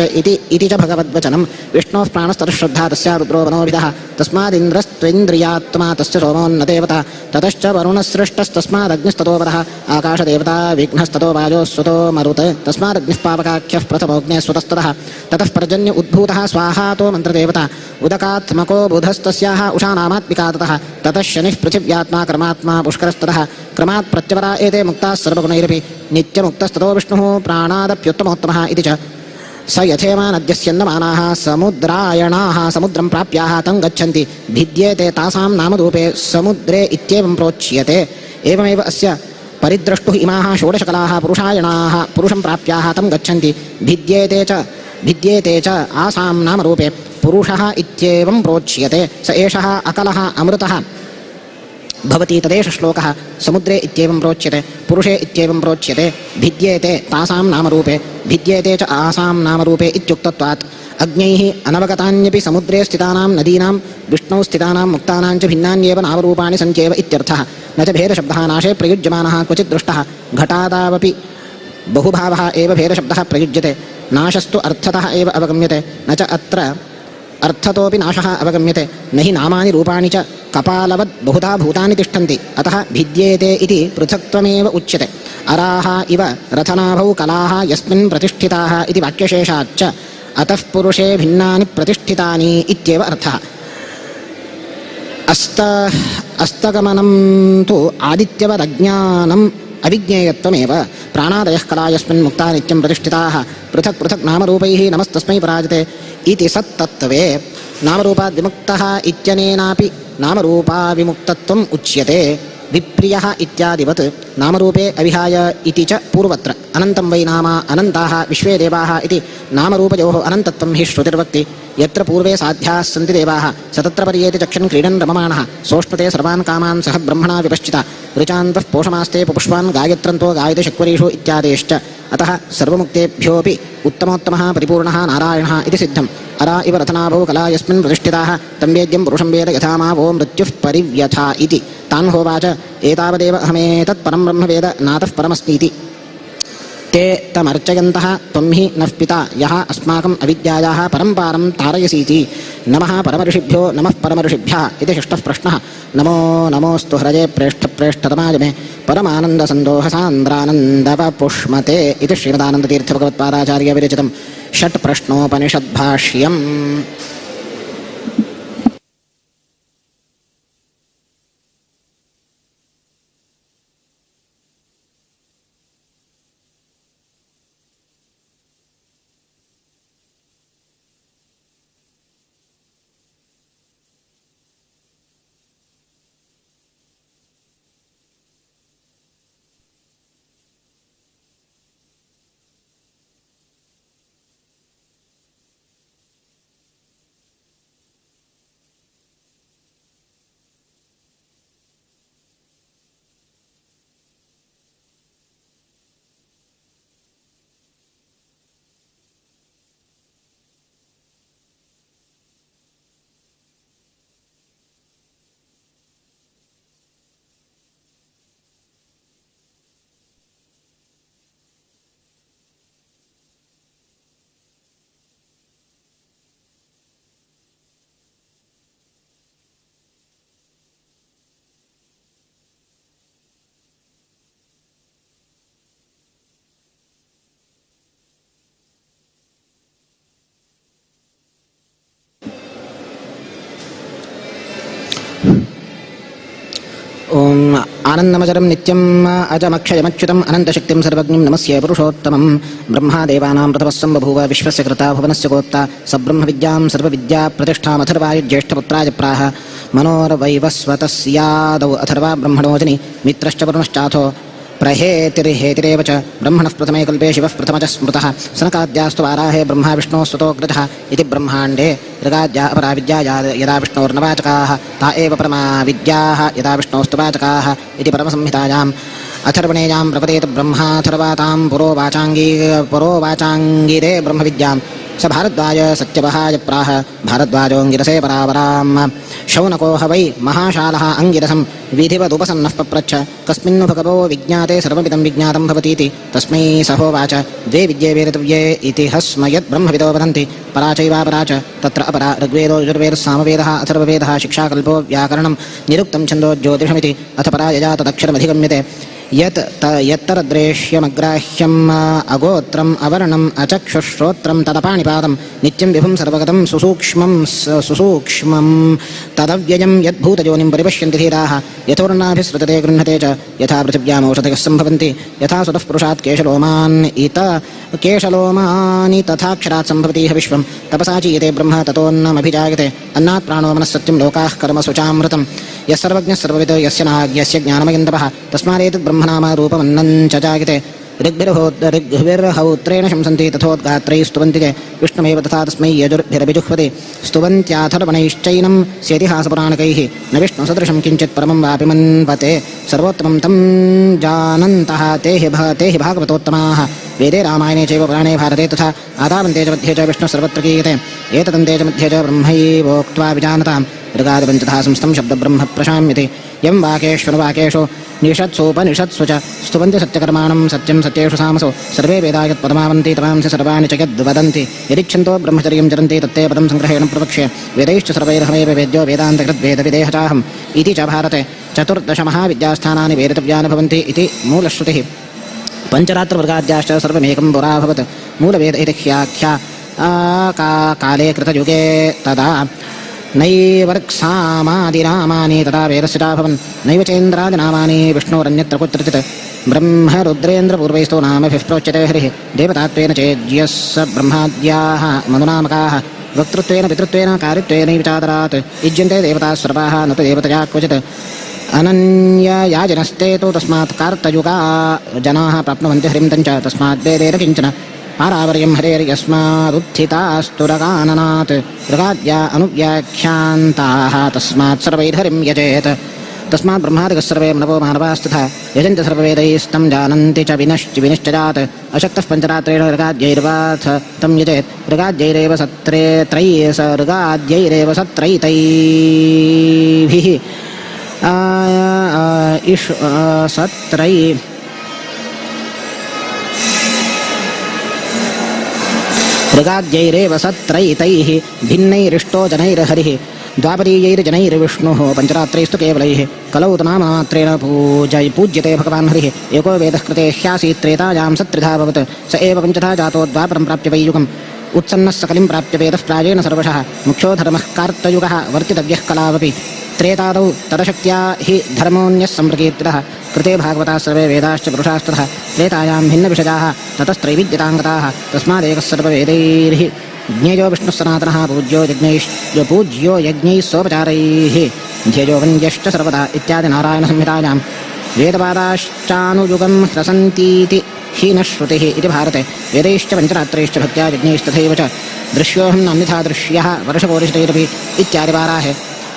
Speaker 4: इति च भगवद्वचनं विष्णोः प्राणस्ततः तस्या रुद्रो मनोभिदः तस्मादिन्द्रस्त्वेन्द्रियात्मा तस्य सोमोन्न देवता ततश्च वरुणसृष्टस्तस्मादग्निः तस्मादग्निस्ततो वरः आकाशदेवता विघ्नस्ततो वायोः सुतो मरुत् तस्मादग्निः पावकाख्यः प्रथमोऽग्नेः सुतस्ततः ततः पर्जन्य उद्भूतः स्वाहातो मन्त्रदेवता उदकात्मको बुधस्तस्याः उषानामात्मिका ततः ततः शनिः पृथिव्यात्मा कर्मात्मा पुष्करस्ततः क्रमात् प्रत्यवरा एते मुक्ताः सर्वगुणैरपि नित्यमुक्तस्ततो विष्णुः प्राणादप्युत्तमोत्तमः इति च स यथेमा नद्यस्यन्दमानाः समुद्रायणाः समुद्रं प्राप्याः तं गच्छन्ति भिद्येते तासां नामरूपे समुद्रे इत्येवं प्रोच्यते। एवमेव अस्य परिद्रष्टुः इमाः षोडशकलाः पुरुषायणाः पुरुषं प्राप्याः तं गच्छन्ति भिद्येते च आसां नामरूपे पुरुषः इत्येवं प्रोच्यते। स एषः अकलः अमृतः भवति तदेष श्लोकः समुद्रे इत्येवं प्रोच्यते पुरुषे इत्येवं प्रोच्यते भिद्येते तासां नामरूपे भिद्येते च आसां नामरूपे इत्युक्तत्वात् अग्नैः अनवगतान्यपि समुद्रे स्थितानां नदीनां विष्णौ स्थितानां मुक्तानां च भिन्नान्येव नामरूपाणि सन्त्येव इत्यर्थः। न च भेदशब्दः नाशे प्रयुज्यमानः क्वचित् दृष्टः घटादावपि बहुभावः एव भेदशब्दः प्रयुज्यते नाशस्तु अर्थतः एव अवगम्यते न च अत्र अर्थतोपि नाशः अवगम्यते न हि नामानि रूपाणि च कपालवद् बहुधा भूतानि तिष्ठन्ति अतः भिद्येते इति पृथक्त्वमेव उच्यते। अराः इव रथनाभौ कलाः यस्मिन् प्रतिष्ठिताः इति वाक्यशेषाच्च अतः पुरुषे भिन्नानि प्रतिष्ठितानि इत्येव अर्थः। अस्तगमनं तु आदित्यवदज्ञानम् अविज्ञेयत्वमेव प्राणादयः कला यस्मिन् मुक्ता नित्यं प्रतिष्ठिताः पृथक् पृथक् नामरूपैः नमस्तस्मै पराजते इति सत्तत्त्वे नामरूपाद् विमुक्तः इत्यनेनापि नामरूपाविमुक्तत्वम् उच्यते। विप्रियः इत्यादिवत् नामरूपे अविहाय इति च पूर्वत्र अनन्तं वै नाम अनन्ताः विश्वे देवाः इति नामरूपयोः अनन्तत्वं हि श्रुतिर्वक्ति। यत्र पूर्वे साध्याः सन्ति देवाः स तत्र पर्येति चक्षन् क्रीडन् रममाणः सोष्णुते सर्वान् कामान् सह ब्रह्मणा विपश्चिता ऋचान्तः पोषमास्ते पुपुष्वान् गायत्रन्तो गायति शक्वरीषु इत्यादेश्च। अतः सर्वमुक्तेभ्योऽपि उत्तमोत्तमः परिपूर्णः नारायणः इति सिद्धम्। अरा इव रथनाभौ कला यस्मिन् प्रतिष्ठिताः तं वेद्यं पुरुषं वेद यथा मा वो मृत्युः परिव्यथा इति तान् होवाच एतावदेव अहमेतत् परं ब्रह्म वेद नातः परमस्तीति। ते तमर्चयन्तः त्वं हि नः पिता यः अस्माकम् अविद्यायाः परं पारं तारयसीति। नमः परमऋषिभ्यो नमः परमऋषिभ्यः इति षष्ठः प्रश्नः। नमो नमोऽस्तु हरये प्रेष्ठप्रेष्ठतमाय मे परमानन्दसन्दोहसान्द्रानन्दवपुष्मते इति श्रीमदानन्दतीर्थभगवत्पादाचार्यविरचितं षट्प्रश्नोपनिषद्भाष्यम्। ॐ आनन्दमजरं नित्यम् अजमक्षयमच्युतम् अनन्तशक्तिं सर्वज्ञं नमस्ये पुरुषोत्तमं। ब्रह्मा देवानां प्रथमः सम्बभूव विश्वस्य कर्ता भुवनस्य गोप्ता स ब्रह्मविद्यां सर्वविद्याप्रतिष्ठामथर्वाय ज्येष्ठपुत्राय प्राह मनोर्वैवस्वतस्यादौ अथर्वा ब्रह्मणोजनि मित्रश्च वरुणश्चाथो प्रहेतिर्हेतिरेव च ब्रह्मणः प्रथमे कल्पे शिवः प्रथमच स्मृतः सनकाद्यास्तु वाराहे ब्रह्मा विष्णोः स्वतोऽग्रजः इति ब्रह्माण्डे ऋगाद्या अपरा विद्या यदा विष्णोर्नवाचकाः ता एव परमा विद्याः यदा विष्णोस्तु वाचकाः इति परमसंहितायाम् अथर्वणेयां प्रपतेत ब्रह्माथर्वातां पुरोवाचाङ्गिरे ब्रह्मविद्यां स भारद्वाज सत्यवहाय प्राह भारद्वाजोऽङ्गिरसे परावराम्। शौनको ह वै महाशालः अङ्गिरसं विधिवदुपसन्नः पप्रच्छ कस्मिन्नु भगवो विज्ञाते सर्वमिदं विज्ञातं भवतीति तस्मै सहोवाच द्वे विद्ये वेदितव्ये इति ह स्म यद्ब्रह्मविदो वदन्ति परा चैवापरा च तत्र अपरा ऋग्वेदो यजुर्वेदः सामवेदः अथर्ववेदः शिक्षाकल्पो व्याकरणं निरुक्तं छन्दो ज्योतिषमिति अथ परा यया तदक्षरमधिगम्यते यत् यत्तरद्रेश्यमग्राह्यम् अगोत्रम् अवर्णम् अचक्षुश्रोत्रं तदपाणिपादं नित्यं विभुं सर्वगतं सुसूक्ष्मं सुसूक्ष्मं तदव्ययं यद्भूतयोनिं परिपश्यन्ति धीराः यथोर्णाभिसृतते गृह्णते च यथा पृथिव्यामौषधयः सम्भवन्ति यथा सुतः पुरुषात् केशलोमान् इत केशलोमानि तथाक्षरात् सम्भवतीह विश्वं तपसा चीयते ब्रह्म ततोन्नमभिजायते अन्नात् प्राणो मनः सत्यं लोकाः कर्मसु चामृतं यः सर्वज्ञः सर्ववित् यस्य नाज्ञस्य ज्ञानमयं तपः तस्मादेतद् ब्रह्मनाम रूपमन्नं च जायते। ऋग्भिर्हौत्रेण शंसन्ति तथोद्गात्रैः स्तुवन्ति च विष्णुमेव तथा तस्मै यजुर्भिरभिजुह्वति स्तुवन्त्याथर्वणैश्चैनं स्येतिहासपुराणकैः न विष्णुसदृशं किञ्चित् परमं वापि मन्वते सर्वोत्तमं तं जानन्तः ते हि भागवतोत्तमाः। वेदे रामायणे चैव पुराणे भारते तथा आदावन्ते च मध्ये च विष्णुः सर्वत्र गीयते। एतदन्ते च मध्ये च ब्रह्मैवोक्त्वा विजानतां ऋगादिपञ्चधा संस्थं शब्दब्रह्म प्रशाम्यति। यं वाकेष्वनुवाकेषु निषत्सूपनिषत्सु च स्तुवन्ति सत्यकर्माणं सत्यं सत्येषु सामसु सर्वे वेदा यत्पदमावन्ति तमांसि सर्वाणि च यद्वदन्ति यदिच्छन्तो ब्रह्मचर्यं चरन्ति तत्ते पदं सङ्ग्रहेण प्रवक्ष्ये वेदैश्च सर्वैरहमेव वेद्यो वेदान्तकृद्वेदविदेह चाहम् इति च भारते चतुर्दशमहाविद्यास्थानानि वेदितव्यानि भवन्ति इति मूलश्रुतिः। पञ्चरात्रवर्गाद्याश्च सर्वमेकं पुराभवत् मूलवेद इति ह्याख्या काले कृतयुगे तदा नैवर्क्सामादिनामानि तदा वेदस्य चाभवन् नैव चेन्द्रादिनामानि विष्णोरन्यत्र कुत्रचित् ब्रह्मरुद्रेन्द्रपूर्वैस्तु नामभिः प्रोच्यते हरिः देवतात्वेन चेज्यः स ब्रह्माद्याः मनुनामकाः वक्तृत्वेन पितृत्वेन कार्यत्वेनैव चादरात् युज्यन्ते देवताः सर्वाः न तु देवतया क्वचित् अनन्ययाजनस्ते तु तस्मात् कार्तयुगा जनाः प्राप्नुवन्ति हरिं तं च तस्मात् वेदेन किञ्चन पारावर्यं हरेर्यस्मादुत्थितास्तुरगाननात् ऋगाद्या अनुव्याख्यान्ताः तस्मात् सर्वैर्हरिं यजेत्। तस्मात् ब्रह्मादिकः सर्वे मनवो मानवास्तथा यजन्ति सर्ववेदैस्तं जानन्ति च विनिश्चयात् अशक्तः पञ्चरात्रेण ऋगाद्यैर्वाथ तं यजेत् ऋगाद्यैरेव सत्रे त्रयी स ऋगाद्यैरेव सत्रैतैभिः सत्रै ऋगाद्यैरेव सत्रैतैः भिन्नैरिष्टो जनैर्हरिः द्वापरीयैर्जनैर्विष्णुः पञ्चरात्रैस्तु केवलैः कलौ तु नाममात्रेण पूज्यते भगवान् हरिः। एको वेदः कृते ह्यासीत् त्रेतायां सत्रिधा भवत् स एव पञ्चधा जातो द्वापरं प्राप्य वै युगम् उत्सन्नः सकलिं प्राप्य वेदः प्रायेण सर्वशः मुख्यो धर्मः कार्तयुगः वर्तितव्यः कलावपि त्रेतादौ तदशक्त्या हि धर्मोऽन्यः सम्प्रकीर्तितः कृते भागवताः सर्वे वेदाश्च पुरुषास्ततः त्रेतायां भिन्नविषयाः ततस्त्रैविद्यताङ्गताः तस्मादेकः सर्ववेदैर्हि ज्ञेयो विष्णुः सनातनः पूज्यो यज्ञैः सोपचारैः ध्येयो वन्द्यश्च सर्वदा इत्यादि नारायणसंहितायां वेदपादाश्चानुयुगं ह्रसन्तीति हि न श्रुतिः इति भारते वेदैश्च पञ्चरात्रैश्च भक्त्या यज्ञैस्तथैव च दृश्योऽहं नान्यथा दृश्यः वर्षपोरिषतैरपि इत्यादिवाराहे।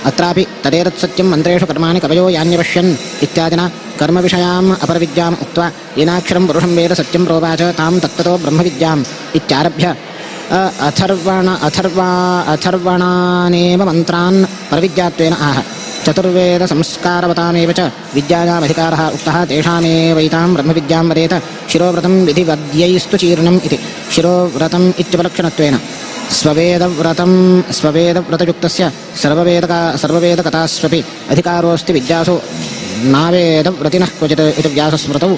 Speaker 4: अत्रापि तदेतत्सत्यं मन्त्रेषु कर्माणि कवयो यान्यपश्यन् इत्यादिना कर्मविषयाम् अपरविद्याम् उक्त्वा येनाक्षरं पुरुषं वेद सत्यं प्रोवाच तां तत्त्वतो ब्रह्मविद्याम् इत्यारभ्य अथर्वणानेव मन्त्रान् परविद्यात्वेन आह। चतुर्वेदसंस्कारवतामेव च विद्यायामधिकारः उक्तः तेषामेवैतां ब्रह्मविद्यां वदेत शिरोव्रतं विधिवद्यैस्तु चीर्णम् इति शिरोव्रतम् इत्युपलक्षणत्वेन स्ववेदव्रतयुक्तस्य सर्ववेदकथास्वपि अधिकारोऽस्ति विद्यासु नावेदव्रतिनः क्वचित् इति व्यासस्मृतौ।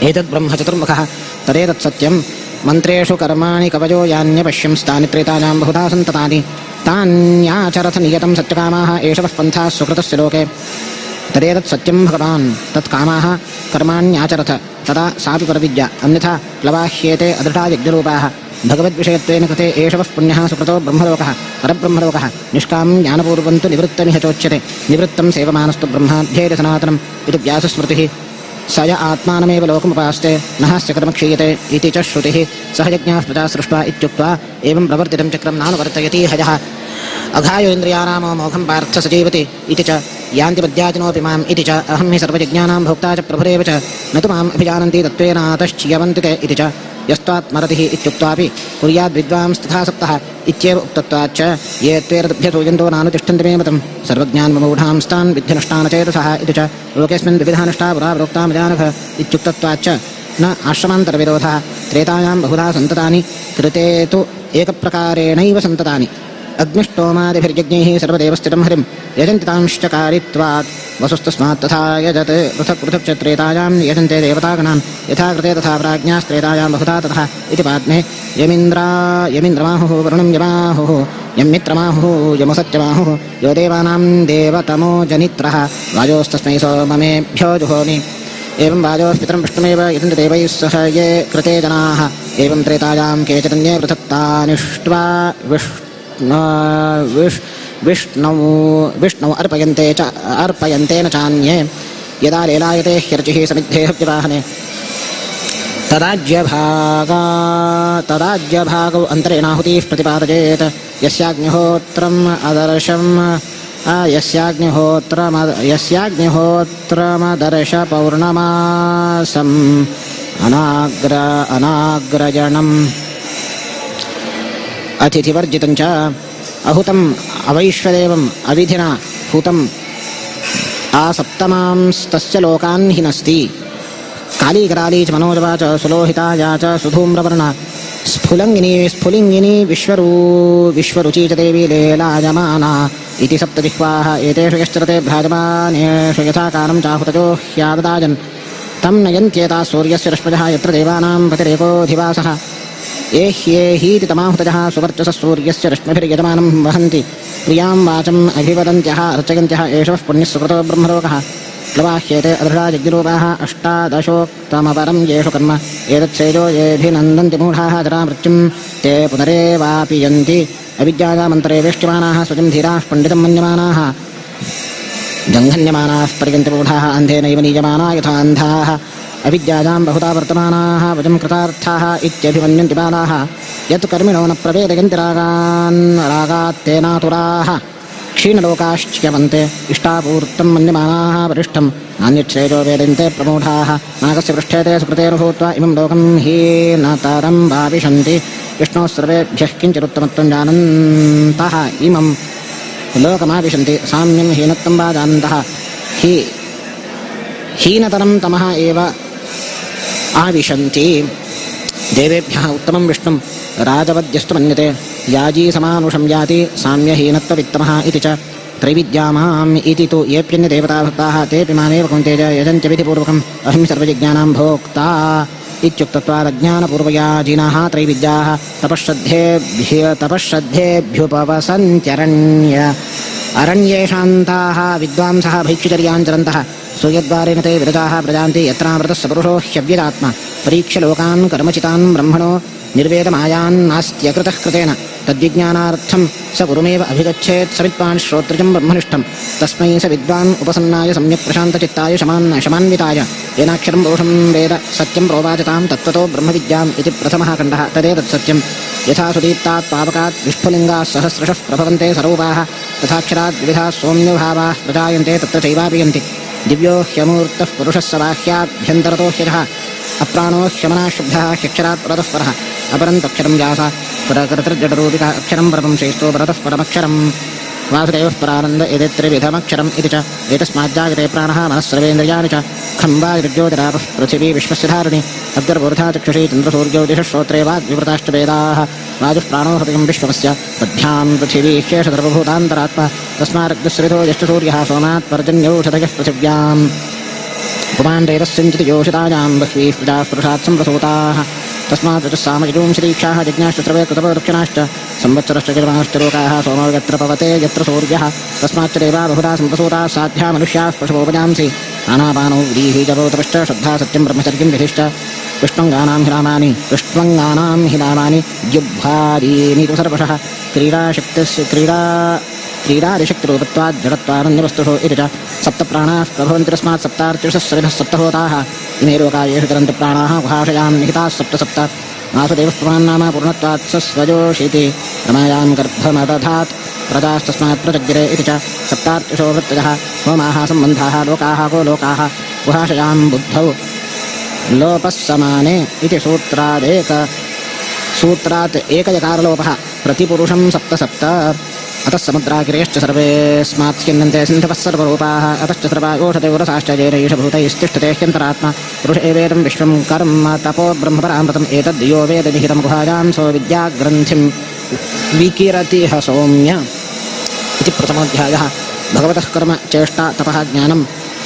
Speaker 4: एतद्ब्रह्म चतुर्मुखः तदेतत्सत्यं मन्त्रेषु कर्माणि कवयो यान्यपश्यंस्तानि त्रेतायां बहुधा सन्ततानि तान्याचरथ नियतं सत्यकामाः एष वः पन्थाः सुकृतस्य लोके। तदेतत् सत्यं भगवान् तत्कामाः कर्माण्याचरथ तदा सापि परविद्या अन्यथा प्लवाह्येते अदृढा यज्ञरूपाः। भगवद्विषयत्वेन कृते एष वः पुण्यः सुकृतो ब्रह्मलोकः परब्रह्मलोकः निष्कामं ज्ञानपूर्वं तु निवृत्तमिह चोच्यते निवृत्तं सेवमानस्तु ब्रह्माध्येति सनातनम् इति व्यासस्मृतिः। स य आत्मानमेव लोकमुपास्ते नहस्य कर्म क्षीयते इति च श्रुतिः। सह यज्ञाः प्रजा सृष्ट्वा इत्युक्त्वा एवं प्रवर्तितं चक्रं नानुवर्तयति हयः। अघायो इन्द्रियाणामो मोघं पार्थ सजीवति इति च यान्ति पद्याजिनोऽपि माम् इति च अहं हि सर्वयज्ञानां भोक्ता च प्रभुरेव च न तु माम् अभिजानन्ति तत्त्वेनातश्चियवन्ति ते इति च यस्त्वात्मरतिः इत्युक्त्वापि कुर्याद्विद्वांस्तथा सप्तः इत्येव उक्तत्वाच्च ये त्वेरदभ्यसूयन्तो नानुतिष्ठन्ति मे मतं सर्वज्ञानमूढांस्तान् विद्ध्यनुष्ठानचेतसः इति च लोकेऽस्मिन् विविधानुष्ठा पुरा प्रोक्ता मयानघ इत्युक्तत्वाच्च न आश्रमान्तरविरोधः। त्रेतायां बहुधा सन्ततानि कृते तु एकप्रकारेणैव सन्ततानि। अग्निष्टोमादिभिर्यज्ञैः सर्वदेवस्थितं हरिं यजन्ति तांश्च कारित्वात् वसुस्तस्मात् तथा यजत् पृथक् पृथक् च त्रेतायां यजन्ते देवतागणान् यथा कृते तथा प्राज्ञास्त्रेतायां बहुधा तथा इति पाद्मे यमिन्द्रा यमिन्द्रमाहुः वरुणं यमाहुः यं मित्रमाहुः यमसत्यमाहुः यो देवानां देवतमो जनित्रः वायोस्तस्मै सोममेभ्यो जुहोमि। एवं वायोः पितरं विष्णुमेव यजन्ति देवैः सह ये कृते जनाः। एवं त्रेतायां केचिदन्ये पृथक्तानिष्ट्वा विष्णौ विष्णौ अर्पयन्ते च अर्पयन्तेन चान्ये। यदा लेलायते ह्यर्चिः समिद्धे हव्यवाहने तदाज्यभागा तदाज्यभागौ अन्तरेणाहुतिः प्रतिपादयेत्। यस्याग्निहोत्रम् आदर्शं यस्याग्निहोत्रमदर्श पौर्णमासम् अनाग्रजणम् अतिथिवर्जितं च अहुतम् अवैश्वदेवम् अविधिना हुतम् आसप्तमांस्तस्य लोकान् हिनस्ति। काली कराली च मनोजवा च सुलोहिता या च सुधूम्रवर्णा स्फुलङ्गिनी स्फुलिङ्गिनी विश्वरुचि च देवी लेलायमाना इति सप्तजिह्वाः। एतेषु यश्चरते भ्राजमानेषु यथा कालं चाहुतजो ह्याददाजन् तं नयन्त्येताः सूर्यस्य रश्मयः यत्र देवानां पतिरेकोऽधिवासः। एह्येहीति तमाहुतजः सुवर्चसः सूर्यस्य रश्मिभिर्यजमानं वहन्ति प्रियां वाचम् अभिवदन्त्यः अर्चयन्त्यः एष वः पुण्यः सुकृतो ब्रह्मलोकः। प्लवाह्येते अदृढा यज्ञरूपाः अष्टादशोक्तमपरं येषु कर्म एतच्छ्रेयो येऽभिनन्दन्ति मूढाः जरामृत्युं ते पुनरेवापि यन्ति। अविद्यायामन्तरे वेष्ट्यमानाः स्वयं धीराः पण्डितं मन्यमानाः जङ्घन्यमानाः पर्यन्ति मूढाः अन्धेनैव नीयमाना यथा अन्धाः। अविद्यायां बहुधा वर्तमानाः वयं कृतार्थाः इत्यभिमन्यन्ति बालाः यत् कर्मिणो न प्रवेदयन्ति रागान् रागात्तेनातुराः। क्षीणलोकाश्च्यवन्ते इष्टापूर्तं मन्यमानाः वरिष्ठं नान्यच्छ्रेयो वेदन्ते प्रमूढाः। नागस्य पृष्ठे ते सुकृतेऽनुभूत्वा इमं लोकं हीनतरं भाविशन्ति। विष्णोः सर्वेभ्यः किञ्चिदुत्तमत्वं जानन्तः इमं लोकमाविशन्ति। साम्यं हीनत्वं वा जानन्तः हि हीनतरं तमः एव आविशन्ति। देवेभ्यः उत्तमं विष्णुं राजवद्यस्तु मन्यते याजी समानुषं याति साम्यहीनत्ववित्तमः इति च। त्रैविद्यामाम् इति तु येऽप्यन्यदेवताभक्ताः तेऽपि मामेव कौन्तेय यजन्त्य विधिपूर्वकम् अहं सर्वयज्ञानां भोक्ता इत्युक्तत्वादज्ञानपूर्वयाजिनः त्रैविद्याः तपःश्रद्धेभ्युपवसन्त्यरण्य अरण्येषान्ताः विद्वांसः भैक्षुचर्यां चरन्तः सूयद्वारेण ते विरजाः प्रजान्ति यत्रामृतः स पुरुषो ह्यव्ययात्मा। परीक्ष्य लोकान् कर्मचितान् ब्रह्मणो निर्वेदमायान्नास्त्यकृतः कृतेन तद्विज्ञानार्थं स गुरुमेव अभिगच्छेत् स विद्वान् श्रोत्रजं ब्रह्मनिष्ठं तस्मै स विद्वान् उपसन्नाय सम्यक् प्रशान्तचित्ताय शमान्विताय येनाक्षरं पुरुषं वेद सत्यं प्रोवाचतां तत्त्वतो ब्रह्मविद्याम् इति प्रथमः खण्डः। तदेतत् सत्यं यथा सुदीप्तात् पावकात् विस्फुलिङ्गाः सहस्रशः प्रभवन्ते सरूपाः तथाक्षरात् विविधाः सौम्यभावाः प्रजायन्ते तत्र चैवापि यन्ति। दिव्यो ह्यमूर्तः पुरुषः स बाह्याभ्यन्तरतो ह्यजः अप्राणो ह्यमनाः शुद्धः ह्यक्षरात् परतः परः अपरं त्वक्षरं व्यास प्रकृतिर्जडरूपिका अक्षरं परमं श्रेष्ठो परतः परमक्षरं वासुदेवः परानन्द इति त्रिविधमक्षरम् इति च। एतस्माज्जायते प्राणः मनः सर्वेन्द्रियाणि च खं वायुर्ज्योतिरापः पृथिवी विश्वस्य धारिणी अग्निर्वूर्धा चक्षुषी चन्द्रसूर्यौ दिशः श्रोत्रे वाग्विवृताश्च वेदाः वायुः प्राणो हृदयं विश्वमस्य पद्भ्यां पृथिवी ह्येष सर्वभूतान्तरात्मा तस्मादग्निश्रितो यश्च सूर्यः सोमात् पर्जन्यौषधयः पृथिव्याम् पुमान् रेतस्सिञ्चति योषितायां बह्वीः प्रजाः पुरुषात् सम्प्रसूताः तस्मात् ऋतुः सामयजूंसि दीक्षाः यज्ञाश्च सर्वे कृतवो दक्षिणाश्च संवत्सरश्च किरणाश्च लोकाः सोमो यत्र पवते यत्र सूर्यः तस्माच्च देवा बहुधा सम्प्रसूताः साध्या मनुष्याः पशवोपजांसि आनापानौ व्रीहि जपौ तपश्च श्रद्धा सत्यं ब्रह्मचर्यं विधिश्च विष्णुङ्गानां हि नामानि विष्ण्वङ्गानां हि नामानि द्युभादीनि तु सर्वशः क्रीडा क्रीडादिशक्तिरूपत्वात् जडत्वानन्यवस्तुषु इति च। सप्तप्राणाः प्रभवन्ति तस्मात् सप्तार्चिषः सविधः सप्तहोताः इमे लोका येषु चरन्ति प्राणाः गुहाशयां निहिताः सप्त सप्त। वासुदेवः पुमान् नाम पूर्णत्वात् स स्वजोषिति रमायां गर्भमदधात् प्रजास्तस्मात् प्रजज्ञिरे इति च। सप्तार्चिषो वृत्तयः होमाः सम्बन्धाः लोकाः गोलोकाः गुहाशयां बुद्धौ लोपः समाने इति सूत्रात् एकयकारलोपः प्रतिपुरुषं सप्त सप्त। अतः समुद्रागिरेश्च सर्वेऽस्मात् स्यन्दन्ते सिन्धवः सर्वरूपाः अतश्च सर्वा ओषधयोरसाश्च येनैष भूतैस्तिष्ठते ह्यन्तरात्मा पुरुष एवेदं विश्वं कर्म तपो ब्रह्मपरामृतम् एतद् यो वेद निहितं गुहायां सो विद्याग्रन्थिं विकिरतिह सौम्य इति प्रथमोऽध्यायः। भगवतः कर्म चेष्टा तपः ज्ञानं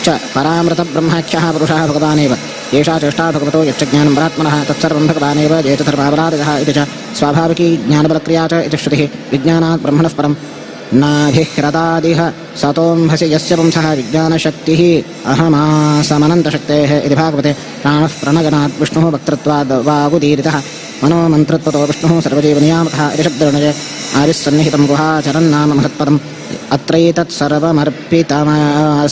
Speaker 4: च परामृतब्रह्माख्यः पुरुषः भगवानेव। एषा चेष्टा भगवतो यच्च ज्ञानं परात्मनः तत्सर्वं भगवानेव ये च धर्मावरादयः इति च स्वाभाविकी ज्ञानबलक्रिया च इति श्रुतिः। विज्ञानात् ब्रह्मणः परं नाभिह्रदादिह सतोऽम्भसि यस्य पुंसः विज्ञानशक्तिः अहमासमनन्तशक्तेः इति भागवते। प्राणः प्रणगनात् विष्णुः वक्तृत्वाद् वागुदीरितः मनोमन्त्रत्वतो विष्णुः सर्वजीवनियामकः इति शब्दर्णये। आदिस्सन्निहितं गुहाचरन्नाम महत्पदम् अत्रैतत्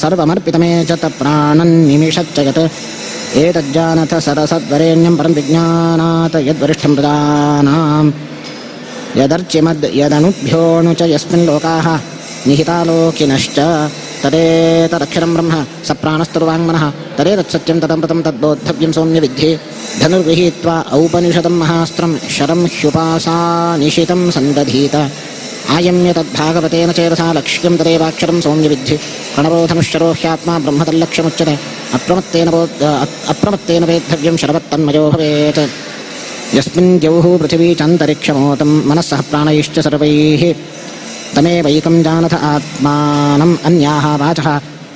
Speaker 4: सर्वमर्पितमे च प्राणन्निमिषच्च यत् एतज्जानथ सरसद्वरेण्यं परं विज्ञानात् यद्वरिष्ठं प्रजानाम् यदर्चिमद् यदनुभ्योऽणु च यस्मिन् लोकाः निहितालोकिनश्च तदेतदक्षरं ब्रह्म स प्राणस्तुर्वाङ्मनः तदेतत्सत्यं तदमृतं तद्बोद्धव्यं सौम्य विद्धि। धनुर्गृहीत्वा औपनिषदं महास्त्रं शरं ह्युपासानिशितं सन्दधीत आयम्य तद्भागवतेन चेतसा लक्ष्यं तदेवाक्षरं सौम्य विद्धि। प्रणवोधनुश्चरो ह्यात्मा ब्रह्म तल्लक्ष्यमुच्यते अप्रमत्तेन वेद्धव्यं शरवत्तन्मयो भवेत्। यस्मिन् द्यौः पृथिवी चान्तरिक्षमोतं मनस्सः प्राणैश्च सर्वैः तमेवैकं जानथ आत्मानम् अन्याः वाचः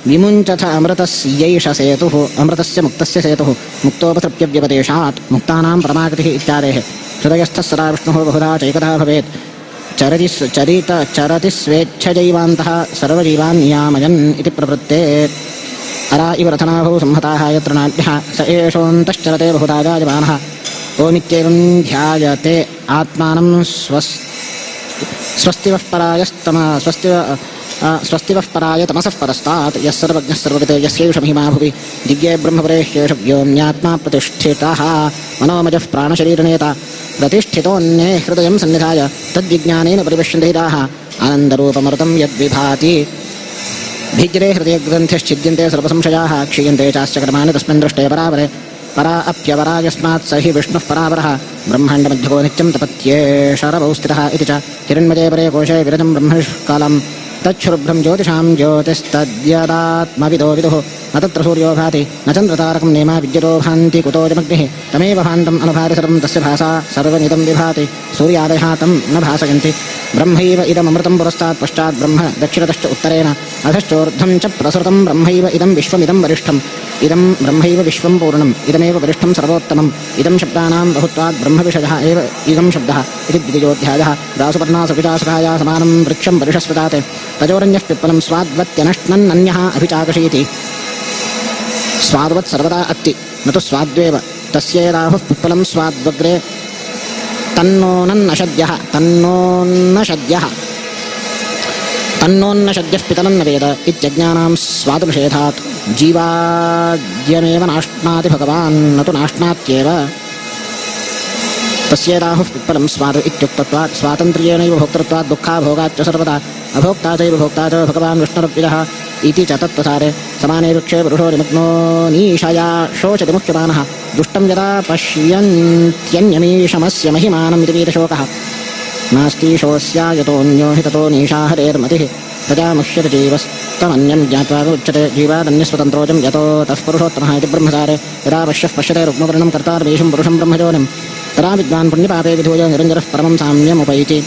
Speaker 4: विमुञ्चथ अमृतस्यैष सेतुः अमृतस्य मुक्तस्य सेतुः मुक्तोपसृप्य व्यपदेशात् मुक्तानां परमागतिः इत्यादेः। हृदयस्थः सदा विष्णुः बहुधा चैकदा भवेत्। चरति स्वेच्छजैवान्तः सर्वजीवान् नियामयन् इति प्रवृत्ते। अरा इव रथनाभौ संहताः यत्र नाभ्यः स एषोऽन्तश्चरते बहुधा जायमानः। ओमित्येवं ध्यायते आत्मानं स्वस्तिवः स्वस्तिवः पराय तमसः परस्तात् यः सर्वज्ञः सर्ववित् यस्यैष महिमा भुवि दिव्ये ब्रह्मपुरे ह्येष व्योम्यात्मा प्रतिष्ठितः मनोमजः प्राणशरीरनेता प्रतिष्ठितोऽन्ये हृदयं सन्निधाय तद्विज्ञानेन परिपश्यन्ति हिताः आनन्दरूपमृतं यद्विभाति। भिज्रे हृदयग्रन्थिश्छिद्यन्ते सर्वसंशयाः क्षीयन्ते चास्य कर्माणि तस्मिन् दृष्टे परावरे परा अप्यवरा यस्मात् स हि विष्णुः परावरः ब्रह्माण्डमध्यगो नित्यं तपत्येषरवौ स्थितः इति च। हिरण्मये परे कोशे विरजं ब्रह्मनिष्कालं तच्छुभ्रं ज्योतिषां ज्योतिस्तद्यदात्मविदो विदुः न तत्र सूर्यो भाति न चन्द्रतारकं नेमा विद्युतो भान्ति कुतोजमग्निः तमेव भान्तम् अनुभाति सर्वं तस्य भासा सर्वमिदं विभाति सूर्यादयः तं न भासयन्ति। ब्रह्मैव इदममृतं पुरस्तात् पश्चात् ब्रह्म दक्षिणतश्च उत्तरेण अधश्चोर्ध्वं च प्रसृतं ब्रह्मैव इदं विश्वमिदं वरिष्ठम् इदं ब्रह्मैव विश्वं पूर्णम् इदमेव वरिष्ठं सर्वोत्तमम् इदं शब्दानां बहुत्वात् ब्रह्मविषयः एव इदं शब्दः इति द्वितीयोऽध्यायः। दासुपर्णा सविता सखाया समानं वृक्षं परिषस्वतात् तजोरण्यः पिप्पलं स्वाद्वत्यनश्नन्नन्यः अभिचाकषीति। स्वाद्वत् सर्वदा अत्ति न तु स्वाद्वेव तस्येदाहुः पिप्पलं स्वाद्वग्रे तन्नोन्नषद्यः तन्नोन्नषद्यः तन्नोन्नषद्यः पितरं न वेद इत्यज्ञानां स्वादुनिषेधात् जीवाद्यमेव नाश्नाति भगवान् न तु नाश्नात्येव। तस्येदाहुः पिप्पलं स्वादु इत्युक्तत्वात् स्वातन्त्र्येणैव भोक्तृत्वात् दुःखाभोगाच्च सर्वदा अभोक्ता चैव भोक्ता च भगवान् विष्णुरव्ययः इति च तत्त्वसारे। समाने वृक्षे पुरुषो निमग्नो नीशया शोचति मुह्यमानः दुष्टं यदा पश्यन्त्यन्यमीशमस्य महिमानम् इति वीतशोकः। नास्तीशोऽस्या यतोऽन्यो हि ततो नीशा हरेर्मतिः तदा मुह्यति जीवस्तमन्यं ज्ञात्वा उच्यते जीवादन्यस्वतन्त्रोऽजं यतो तः पुरुषोत्तमः इति ब्रह्मसारे। यदा पश्यः पश्यते रुक्मवर्णं कर्तारमीशं पुरुषं ब्रह्मयोनिं तदा विद्वान् पुण्यपापे विधूय निरञ्जनः परमं साम्यमुपैति।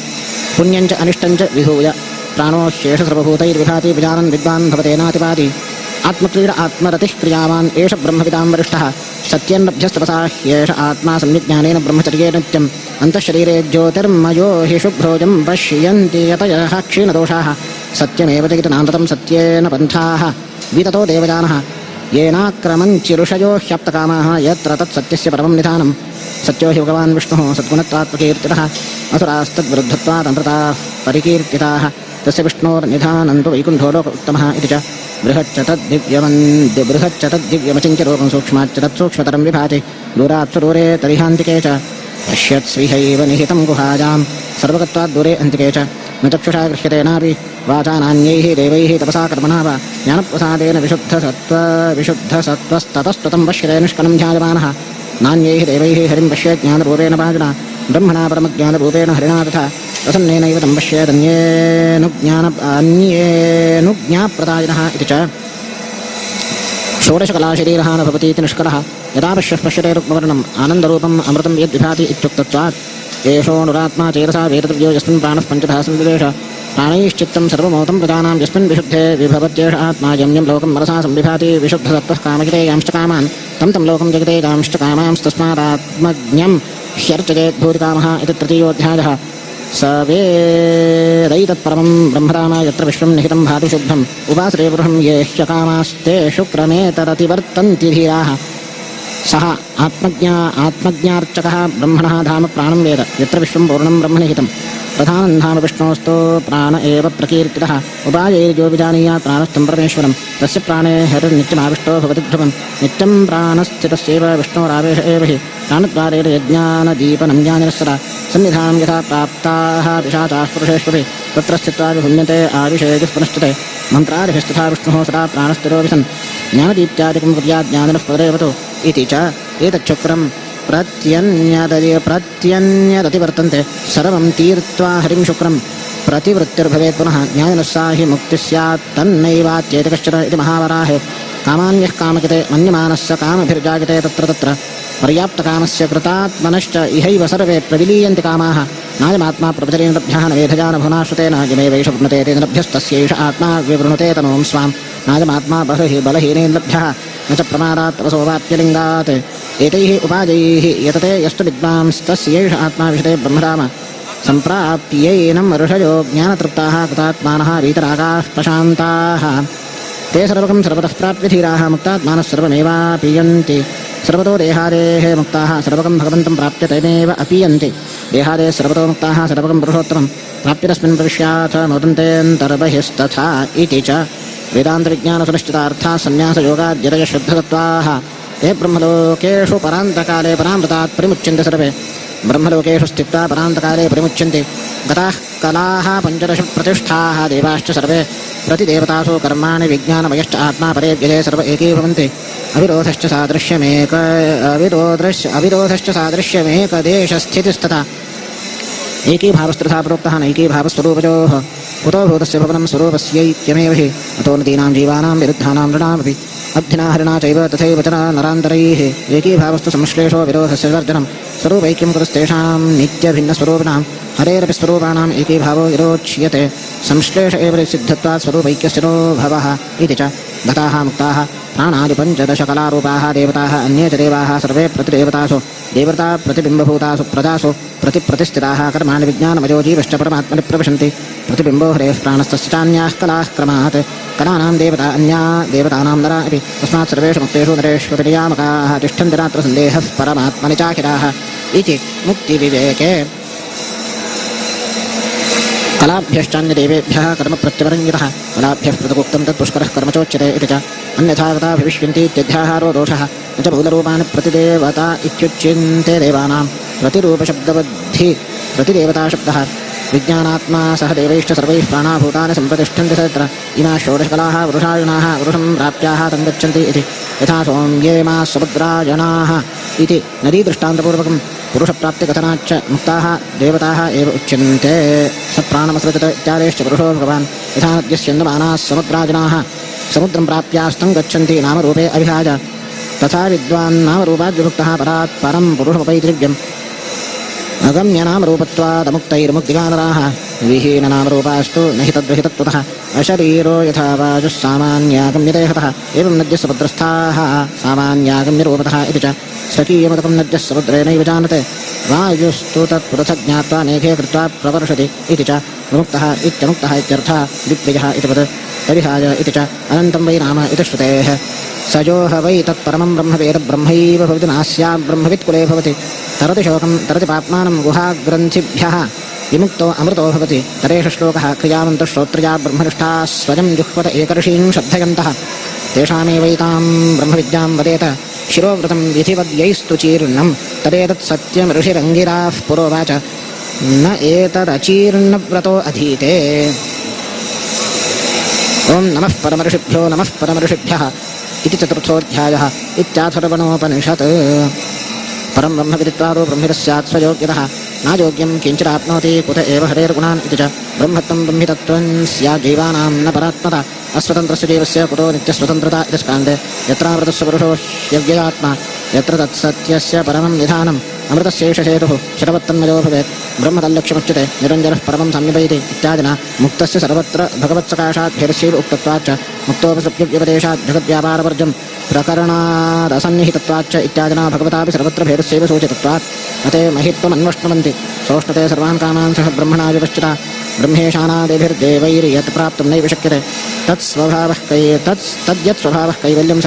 Speaker 4: पुण्यं च अनिष्टं च विधूय प्राणो ह्येष सर्वभूतैर्विभाति विजानन् विद्वान् भवतेनातिपाति। आत्मक्रीड आत्मरतिः क्रियावान् एष ब्रह्मविदां वरिष्ठः सत्यन्नभ्यस्तपसा ह्येष आत्मा सम्यग्ज्ञानेन ब्रह्मचर्येण नित्यम् अन्तःशरीरे ज्योतिर्मयो हि शुभ्रोजं पश्यन्ति यतयः क्षीणदोषाः सत्यमेव जगितनामृतं सत्येन पन्थाः विततो देवजानः येनाक्रमञ्चिरुषयो ह्याप्तकामाः यत्र तत्सत्यस्य परमं निधानं सत्यो हि भगवान् विष्णुः सद्गुणत्वात्मकीर्तितः असुरास्तद्विरुद्धत्वात् अमृताः परिकीर्तिताः तस्य विष्णोर्निधानं तु वैकुण्ठो लोक उत्तमः इति च। बृहच्च तद्दिव्यमचिन्त्यरूपं सूक्ष्माच्च तत्सूक्ष्मतरं विभाति दूरात् सुदूरे तरिहान्तिके च पश्यत्स्विहैव निहितं गुहायां सर्वगत्वात् दूरे अन्तिके च न चक्षुषा गृह्यते नापि वाचा नान्यैः देवैः तपसा कर्मणा वा ज्ञानप्रसादेन विशुद्धसत्त्वस्ततस्ततं पश्यते निष्कलं ध्यायमानः नान्यैः देवैः हरिं पश्येत् ज्ञानरूपेण वायुना ब्रह्मणा परमज्ञानरूपेण हरिणा तथा प्रसन्नेनैव तं पश्येत् अन्येऽनुज्ञाप्रदायिनः इति च। एषोऽनुरात्मा चेतसा वेदतव्यो यस्मिन् प्राणः पञ्चधा संविवेश प्राणैश्चित्तं सर्वमोतं प्रजानां यस्मिन् विशुद्धे विभवत्येष आत्मा यं यं लोकं मनसा संविभाति विशुद्धसत्त्वः कामयते यांश्च कामान् तं तं लोकं जगते यांश्च कामांस्तस्मादात्मज्ञं ह्यर्चयेत् भूरिकामः इति तृतीयोऽध्यायः। सवेदैतत्परमं ब्रह्मधाम यत्र विश्वं निहितं भाति शुद्धम् उपासते पुरुषं ये ह्यकामास्तेषु क्रमेतरतिवर्तन्ति धीराः। सः आत्मज्ञा आत्मज्ञार्चकः ब्रह्मणः धाम प्राणं वेद यत्र विश्वं पूर्णं ब्रह्म निहितं प्रधानं धाम विष्णोस्तु प्राण एव प्रकीर्तितः उपायैर्यो विजानीयात् प्राणस्थं परमेश्वरं तस्य प्राणे हरिर्नित्यमाविष्टो भवति ध्रुवं नित्यं प्राणस्थितस्यैव विष्णोरावेश एव हि प्राणद्वारेण यज्ञानदीपनं ज्ञानिनः सन्निधानं यथा प्राप्ताः पिशाचाः पुरुषेष्वपि तत्र स्थित्वा विभुञ्जते आविषेयुः पुनश्चते मन्त्रादिभिस्तथा विष्णुः सदा प्राणस्थिरो विसन् ज्ञानदीप्त्यादिकं कुर्यात् ज्ञानिनः पदरेव तु इति च एतच्चक्रं प्रत्यन्यदतिवर्तन्ते सर्वं तीर्त्वा हरिं शुक्रं प्रतिवृत्तिर्भवेत् पुनः ज्ञानिनः सा हि मुक्तिः स्यात् तन्नैवात्येति कश्चन इति महावराहे। कामान्यः कामकिते मन्यमानः स कामभिर्जायते तत्र तत्र पर्याप्तकामस्य कृतात्मनश्च इहैव सर्वे प्रविलीयन्ति कामाः। नायमात्मा प्रवचरेन्द्रभ्यः न वेधजा न भुवनाश्रुतेन यमेवैष वृणुते तेन्द्रभ्यस्तस्यैष आत्मा विवृणुते तनूं स्वां। नायमात्मा बहिः बलहीनेन्द्रभ्यः न च प्रमादात् तपसो वाप्यलिङ्गात्। एतैः उपायैः यतते यस्तु विद्वांस्तस्यैष आत्मा विशते ब्रह्मधाम सम्प्राप्यैनं ऋषयो ज्ञानतृप्ताः कृतात्मानः वीतरागाः प्रशान्ताः। ते सर्वकं सर्वतः प्राप्य धीराः मुक्तात्मानः सर्वमेवापीयन्ति। सर्वतो देहादेः मुक्ताः सर्वकं भगवन्तं प्राप्य तमेव अपीयन्ति। देहादेः सर्वतो मुक्ताः सर्वकं पुरुषोत्तमं प्राप्य तस्मिन् प्रविश्याथ मोदन्तेऽन्तर्बहिस्तथा इति च वेदान्तविज्ञानसुनिश्चितार्थाः सन्न्यासयोगाद्यतयशुद्धतत्त्वाः ते ब्रह्मलोकेषु परान्तकाले परामृतात् परिमुच्यन्ते सर्वे। ब्रह्मलोकेषु स्थित्वा परान्तकाले परिमुच्यन्ते। गताः कलाः पञ्चदश प्रतिष्ठाः देवाश्च सर्वे प्रतिदेवतासु कर्माणि विज्ञानमयश्च आत्मा परे व्यये सर्व एकीभवन्ति। अविरोधश्च सादृश्यमेक अविरोधश्च सादृश्यमेकदेशस्थितिस्तथा एकीभावस्तथा प्रोक्तः नैकीभावस्वरूपयोः। कुतो भूतस्य भवनं स्वरूपस्यैक्यमेव हि अतो नदीनां जीवानां विरुद्धानां नृणामपि अब्धिना हरिणा चैव तथैव च नरान्तरैः। एकीभावस्तु संश्लेषो विरोधस्य वर्जनं स्वरूपैक्यं कुतस्तेषां नित्यभिन्नस्वरूपिणां हरेरपि स्वरूपाणाम् एकीभावो विरोच्यते संश्लेष एव सिद्धत्वात् स्वरूपैक्यस्य नो भवः इति च गताः मुक्ताः प्राणादिपञ्चदशकलारूपाः देवताः अन्ये च देवाः सर्वे प्रतिदेवतासु देवता प्रतिबिम्बभूतासु प्रजासु प्रतिप्रतिष्ठिताः कर्माणि विज्ञानमयो जीवश्च परमात्मनि प्रविशन्ति। प्रतिबिम्बो हरेः प्राणस्तस्य चान्याः कलाः क्रमात् कलानां देवता अन्या देवतानां नरा अपि तस्मात् सर्वेषु मुक्तेषु नरेष्वपि नियामकाः तिष्ठन्ति नात्र सन्देहः परमात्मनि चाखिलाः इति मुक्तिविवेके। कलाभ्यश्चान्यदेवेभ्यः कर्म प्रत्यवरञ्जितः कलाभ्यः पृथगुक्तं तत्पुष्करः कर्म चोच्यते इति च अन्यथा गता भविष्यन्ति इत्यध्याहारो दोषः। न च बहुलरूपाणि प्रतिदेवता इत्युच्यन्ते देवानां प्रतिरूपशब्दवद्धि प्रतिदेवताशब्दः। विज्ञानात्मा सह देवैश्च सर्वैः प्राणाभूतानि सम्प्रतिष्ठन्ति तत्र इमाः षोडशकलाः पुरुषायुणाः पुरुषं प्राप्याः तं गच्छन्ति इति यथा सौम्ये मा समुद्रायणाः इति नदीदृष्टान्तपूर्वकं पुरुषप्राप्तिकथनाच्च मुक्ताः देवताः एव उच्यन्ते। स प्राणमसृजत इत्यादेश्च पुरुषो भगवान् यथा नद्यस्यन्दमानाः समुद्राजनाः समुद्रं प्राप्यास्तं गच्छन्ति नामरूपे अभिहाय तथा विद्वान् नामरूपाद्विभुक्तः परात् परं पुरुषमुपैति दिव्यम् अगम्यनामरूपत्वादमुक्तैर्मुक्तिगानराः विहीननामरूपास्तु न हि तद्विहितत्वतः अशरीरो यथा वायुः सामान्यागम्यते हतः एवं नद्यः समुद्रस्थाः सामान्यागम्यरूपतः इति च स्वकीयमुदकं नद्यः समुद्रेणैव जानते वायुस्तु तत्पृथक् ज्ञात्वा मेघे कृत्वा प्रवर्षति इति च विमुक्तः इत्यमुक्तः इत्यर्थः विप्रियः इति पद् परिहाय इति च अनन्तं वै नाम इति श्रुतेः। स यो ह वै तत्परमं ब्रह्म वेद ब्रह्मैव भवति नास्या ब्रह्मवित्कुले भवति तरति शोकं तरति पाप्मानं गुहाग्रन्थिभ्यः विमुक्तो अमृतो भवति। तरेषु श्लोकः क्रियावन्तः श्रोत्रया ब्रह्मनिष्ठाः स्वयं जुह्वत एकर्षीं श्रद्धयन्तः तेषामेवैतां ब्रह्मविद्यां वदेत शिरोव्रतं विधिवद्यैस्तु चीर्णं तदेतत् सत्यं ऋषिरङ्गिराः पुरोवाच न एतदचीर्णव्रतो अधीते। ॐ नमः परमऋषिभ्यो नमः परमऋषिभ्यः इति चतुर्थोऽध्यायः इत्याथर्वणोपनिषत्। परं ब्रह्म विदित्वादो ब्रह्मितः स्यात् स्वयोग्यतः नायोग्यं किञ्चिदाप्नोति कुत एव हरेर्गुणान् इति च ब्रह्मत्वं ब्रह्मितत्वं स्यात् जीवानां न परात्मता अस्वतन्त्रस्य जीवस्य कुतो नित्यस्वतन्त्रता इति स्कान्दे। यत्रामृतस्य पुरुषो ह्यव्ययात्मा यत्र तत्सत्यस्य परमं निधानं अमृतस्यैष हेतुः शतवत्तन्मयो भवेत् ब्रह्मतल्लक्ष्यमुच्यते निरञ्जनः परमं संनिपयति इत्यादिना मुक्तस्य सर्वत्र भगवत्सकाशात् भेदस्यैव उक्तत्वाच्च मुक्तोपसृप्यव्यपदेशात् जगद्व्यापारवर्जं प्रकरणादसन्निहितत्वाच्च इत्यादिना भगवतापि सर्वत्र भेदस्यैव सूचितत्वात् अते महित्वमन्वश्नुवन्ति सोष्णते सर्वान् कामान् सह ब्रह्मणा विपश्चिता ब्रह्मेशानादिभिर्देवैर्यत् प्राप्तुं नैव शक्यते तत्स्वभावः तद्यत् स्वभावः कैवल्यं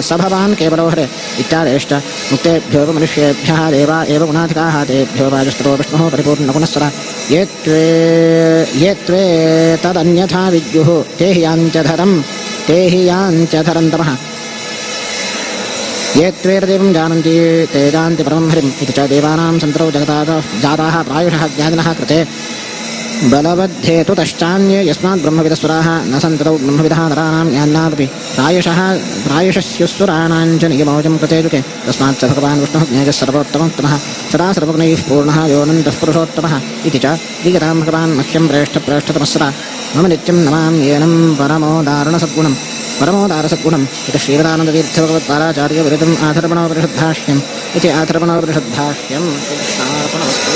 Speaker 4: स भवान् केवलो हरे इत्यादेश्च मुक्तेभ्यो मनुष्येभ्यः देवा एव गुणाधिकाः तेभ्यो वायुस्ततो विष्णुः परिपूर्णगुणः सदा ये त्वे तदन्यथा विद्युः ते हि याञ्च धरन्तमः ये त्वेतदेवं जानन्ति ते जानन्ति परमं हरिम् इति च देवानां सन्तरौ जगताः जाताः प्रायुषः ज्ञानिनः कृते बलवद्धेतुतश्चान्ये यस्मात् ब्रह्मविदस्वराः न सन्ततौ ब्रह्मविदः नराणां ज्ञानादपि प्रायशः प्रायशस्युस्सुराणां च नियमोजं कृते युगे तस्मात् स भगवान् विष्णुः ज्ञेयः सर्वोत्तमोत्तमः सदा सर्वगुणैः पूर्णः योऽनन्तः पुरुषोत्तमः इति च दीयतां भगवान् मह्यं प्रेष्ठप्रेष्ठतमः सदा मम नित्यं नमाम्येनं परमोदारणसद्गुणं परमोदारसद्गुणम् इति श्रीवदानन्दतीर्थभगवत्पादाचार्यविरुद्धम् आथर्वणोपनिषद्भाष्यम् इति आथर्वणोपनिषद्भाष्यं श्रीकृष्णार्पणमस्तु.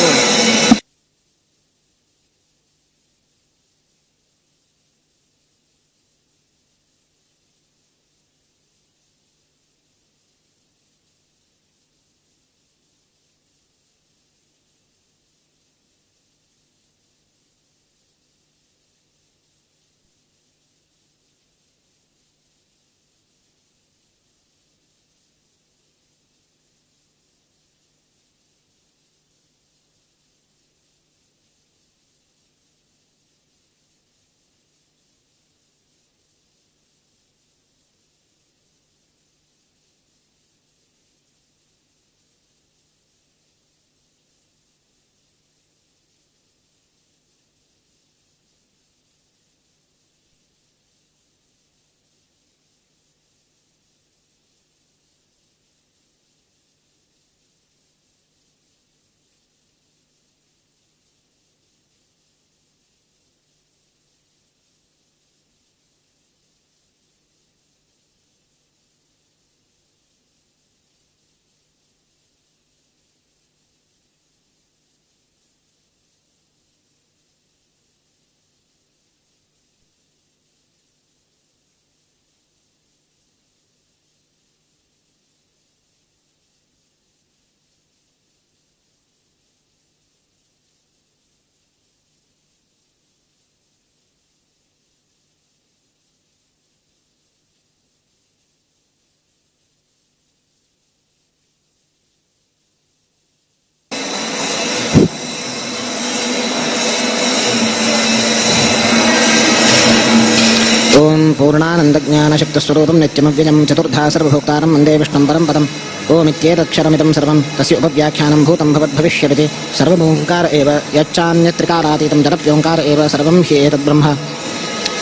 Speaker 4: ॐ पूर्णानन्दज्ञानशक्तिस्वरूपं नित्यमव्ययं चतुर्धा सर्वभोक्तारं वन्दे विष्णुं परं पदम्. ओमित्येतक्षरमिदं सर्वं तस्य उपव्याख्यानं भूतं भवद्भविष्यति सर्वमोङ्कार एव यच्चान्यत्रिकालातीतं जडप्योङ्कार एव सर्वं हि एतद्ब्रह्म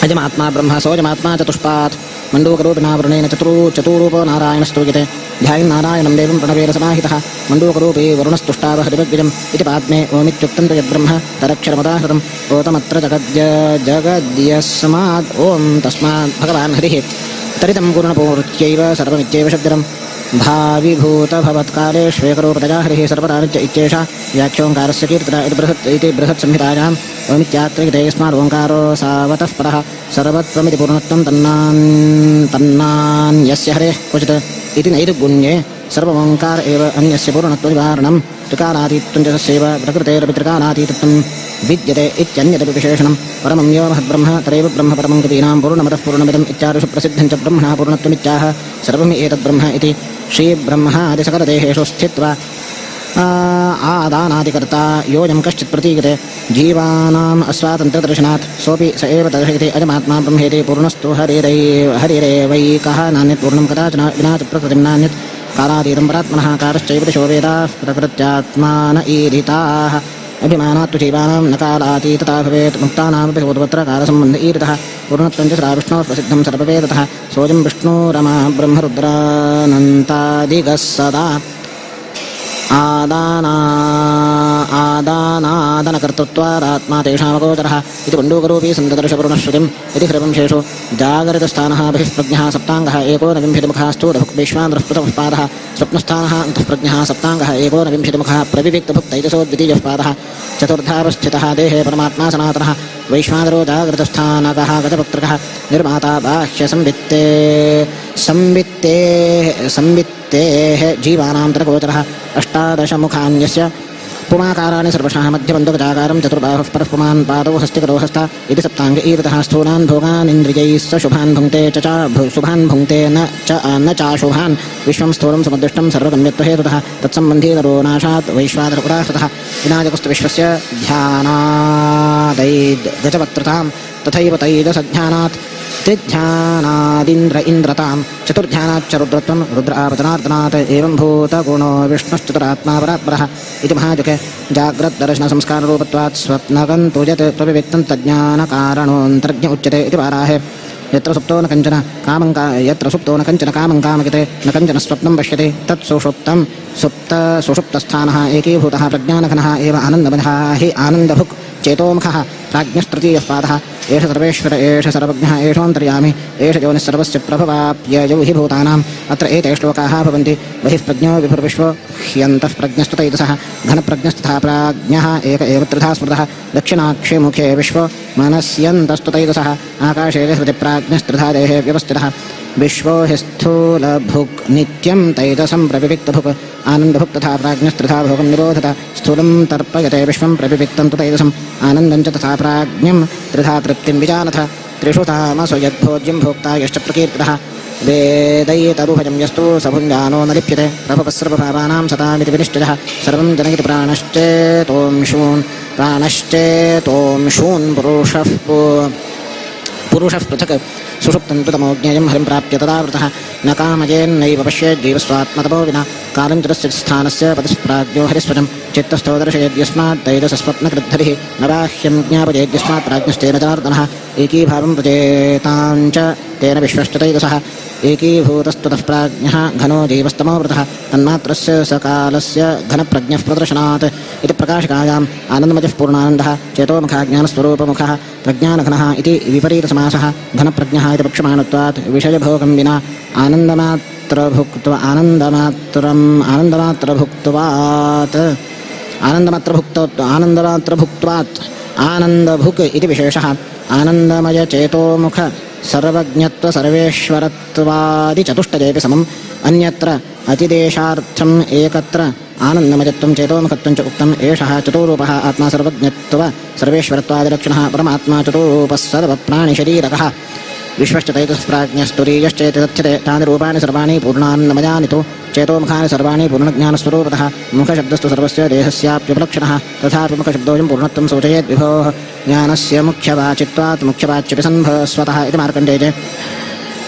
Speaker 4: अजमात्मा ब्रह्म सोऽजमात्मा चतुष्पात् मण्डूकरूपिणा वरुणेन चतुरूपो नारायणस्तूयते ध्यायन् नारायणं देवं प्रणवेन समाहितः मण्डूकरूपी वरुणस्तुष्टाव हरिवद्विजम् इति पाद्मे ओमित्युक्तं तु यद्ब्रह्म तदक्षरमुदाहृतम् ओतमत्र जगद्यस्मात् ॐ तस्मात् भगवान् हरिः तरितं गुणपूर्त्यैव सर्वमित्येव शब्दिरं भाविभूतभवत्काले श्वेकरूपतया हरिः सर्वदा नित्य इत्येषा व्याख्योङ्कारस्य कीर्तना इति बृहत्संहितायाम् ओमित्यात्रिकते यस्मात् ओङ्कारो सावतः परः सर्वत्वमिति पूर्णत्वं तन्नान्यस्य हरेः क्वचित् इति नैर्गुण्ये सर्वमोङ्कार एव अन्यस्य पूर्णत्वनिवारणं त्रिकालातीत्वं च तस्यैव प्रकृतेरपि त्रिकालातीतत्वं विद्यते इत्यन्यदपि विशेषणं परमं यो महद्ब्रह्म तदेव ब्रह्म परमं कवीनां पूर्णमतः पूर्णमिदम् इत्यादिषु प्रसिद्धं च ब्रह्मणः पूर्णत्वमित्याह सर्वम् एतद्ब्रह्म इति श्रीब्रह्मादिसकलदेहेषु स्थित्वा आदानादिकर्ता योऽयं कश्चित् प्रतीयते जीवानाम् अस्वातन्त्र्यदर्शनात् सोऽपि स एव दर्शयति अजमात्मा ब्रह्मेति पूर्णस्तु हरिरेवैकः नान्यत् पूर्णं कदाचन विना च प्रकृतिं नान्यत् कालातीतं परात्मनः कारश्चैव दिशो वेदाः प्रकृत्यात्मान ईरिताः अभिमानात् तु जीवानां न कालातीतता भवेत् मुक्तानामपि सर्वत्र कालसम्बन्ध ईरितः पूर्णत्वं च सदा विष्णोः प्रसिद्धं सर्ववेदतः सोऽयं विष्णुरमा ब्रह्मरुद्रानन्तादिगः सदा. आदाना आदानादनकर्तृत्वादात्मा तेषामगोचरः इति पण्डूकरूपी सन्ददर्शपूर्णश्रुतिम् इति हृवंशेषु जागरितस्थानः बहिःप्रज्ञः सप्ताङ्गः एकोनविंशतिमुखः स्थूलभुक् प्रथमः पादः स्वप्नस्थानः अन्तःप्रज्ञः सप्ताङ्गः एकोनविंशतिमुखः प्रविविक्तभुक्तैजसो द्वितीयः पादः चतुर्धावस्थितः देहे परमात्मा सनातनः वैश्वानरो जागृतस्थानकः गजपत्रकः निर्माता बाह्यसंवित्ते संवित्ते संवित्तेः जीवानां तरगोचरः अष्टादशमुखान्यस्य पुमाकाराणि सर्वशः मध्यबन्धुगजाकारं चतुर्बाहुः परः पुमान् पादौ हस्तिकरो हस्ता इति सप्ताङ्ग ईरितः स्थूलान् भोगान् इन्द्रियैः स शुभान् भुङ्क्ते च शुभान् भुङ्क्ते न च न चाशुभान् विश्वं स्थूलं समुद्दिष्टं सर्वगम्यत्वहेतुतः तत्सम्बन्धी नरो नाशात् वैश्वानर उदाहृतः विनायकस्तु विश्वस्य ध्यानादैद् गजवक्त्रतां तथैव तैजसध्यानात् त्रिध्यानादिन्द्र इन्द्रतां चतुर्ध्यानाच्च रुद्रत्वं रुद्र आपतनार्दनात् एवं भूतगुणो विष्णुश्चतुरात्मा परात्परः इति महाजुके जाग्रद्दर्शनसंस्काररूपत्वात् स्वप्नगन्तु यत् प्रविविक्तं तज्ज्ञानकारणोऽन्तर्ज्ञ उच्यते इति वाराहे। यत्र सुप्तो न कञ्चन कामं यत्र सुप्तो न कञ्चन कामं कामयते न कञ्चन स्वप्नं पश्यति तत्सुषुप्तं सुप्त सुषुप्तस्थानः एकीभूतः प्रज्ञानघनः एव आनन्दमयः हि आनन्दभुक् चेतोमुखः प्राज्ञस्तृतीयः पादः एष सर्वेश्वर एष सर्वज्ञः एषोऽन्तर्यामि एष योनिः सर्वस्य प्रभवाप्ययौ हि भूतानाम्। अत्र एते श्लोकाः भवन्ति। बहिः प्रज्ञो विभुर्विश्वो ह्यन्तः प्रज्ञस्तु तैजसः घनप्रज्ञस्तथा प्राज्ञः एक एव त्रिधा स्मृतः। दक्षिणाक्षिमुखे विश्वो मनस्यन्तस्तु तैजसः आकाशे हृदि प्राज्ञस्त्रिधा देहे व्यवस्थितः। विश्वो हि स्थूलभुक् नित्यं तैजसं प्रविविक्तभुक् आनन्दभुक् तथा प्राज्ञस्त्रिधा भोगं निबोधत। स्थूलं तर्पयते विश्वं प्रविविक्तं तु तैजसम् आनन्दं च तथा प्राज्ञं त्रिधा तृप्तिं विजानथ। त्रिषु तामसु यद्भोज्यं भोक्ता यश्च प्रकीर्तितः वेदैतदुभयं यस्तु स भुञ्जानो न लिप्यते। प्रभवः सर्वभावानां सतामिति विनिश्चयः। सर्वं जनयति प्राणश्चेतोंशून् प्राणश्चेतोंशून् पुरुषः पुरुषः पृथक् सुषुप्तं तु तमो ज्ञेयं हरिं प्राप्य तदावृतः। न कामयेन्नैव पश्येज्जीवस्वात्मतमो विना कालं च तस्य स्थानस्य पतिस्प्राज्ञो हरिस्वजं चित्तस्थो दर्शयेद्यस्मात् तैजसस्वप्नकृद्धरिः न बाह्यं ज्ञापयेद्यस्मात् प्राज्ञस्तेन जनार्दनः। एकीभावं प्रचेतां च तेन विश्वश्च तैजसः एकीभूतस्तुतः प्राज्ञः घनो जीवस्तमोवृतः तन्मात्रस्य सकालस्य घनप्रज्ञः प्रदर्शनात् इति प्रकाशिकायाम् आनन्दमजः पूर्णानन्दः चेतोमुखः ज्ञानस्वरूपमुखः प्रज्ञानघनः इति विपरीतसमासः घनप्रज्ञः इति पक्षमाणत्वात् विषयभोगं विना आनन्दमात्रभुक्त्वा आनन्दमात्रम् आनन्दमात्रभुक्त्वात् आनन्दमात्रभुक्त आनन्दमात्रभुक्त्वात् आनन्दभुक् इति विशेषः। आनन्दमयचेतोमुख सर्वज्ञत्व सर्वेश्वरत्वादिचतुष्टयेऽपि समम्। अन्यत्र अतिदेशार्थम् एकत्र आनन्दमयत्वं चेतोमुखत्वं च उक्तम्। एषः चतुरूपः आत्मा सर्वज्ञत्व सर्वेश्वरत्वादिलक्षणः परमात्मा चतुरूपः सर्वप्राणिशरीरकः। विश्वश्च तैजसः प्राज्ञस्तुरीयश्चेति तथ्यते। तानि रूपाणि सर्वाणि पूर्णान्नमयानि तु चेतोमुखानि सर्वाणि पूर्णज्ञानस्वरूपतः। मुखशब्दस्तु सर्वस्य देहस्याप्युपलक्षणः तथापि मुखशब्दोऽयं पूर्णत्वं सूचयेद् विभोः। ज्ञानस्य मुख्यवाचित्वात् मुख्यवाच्यपि सन्भस्वतः इति मार्कण्डेये।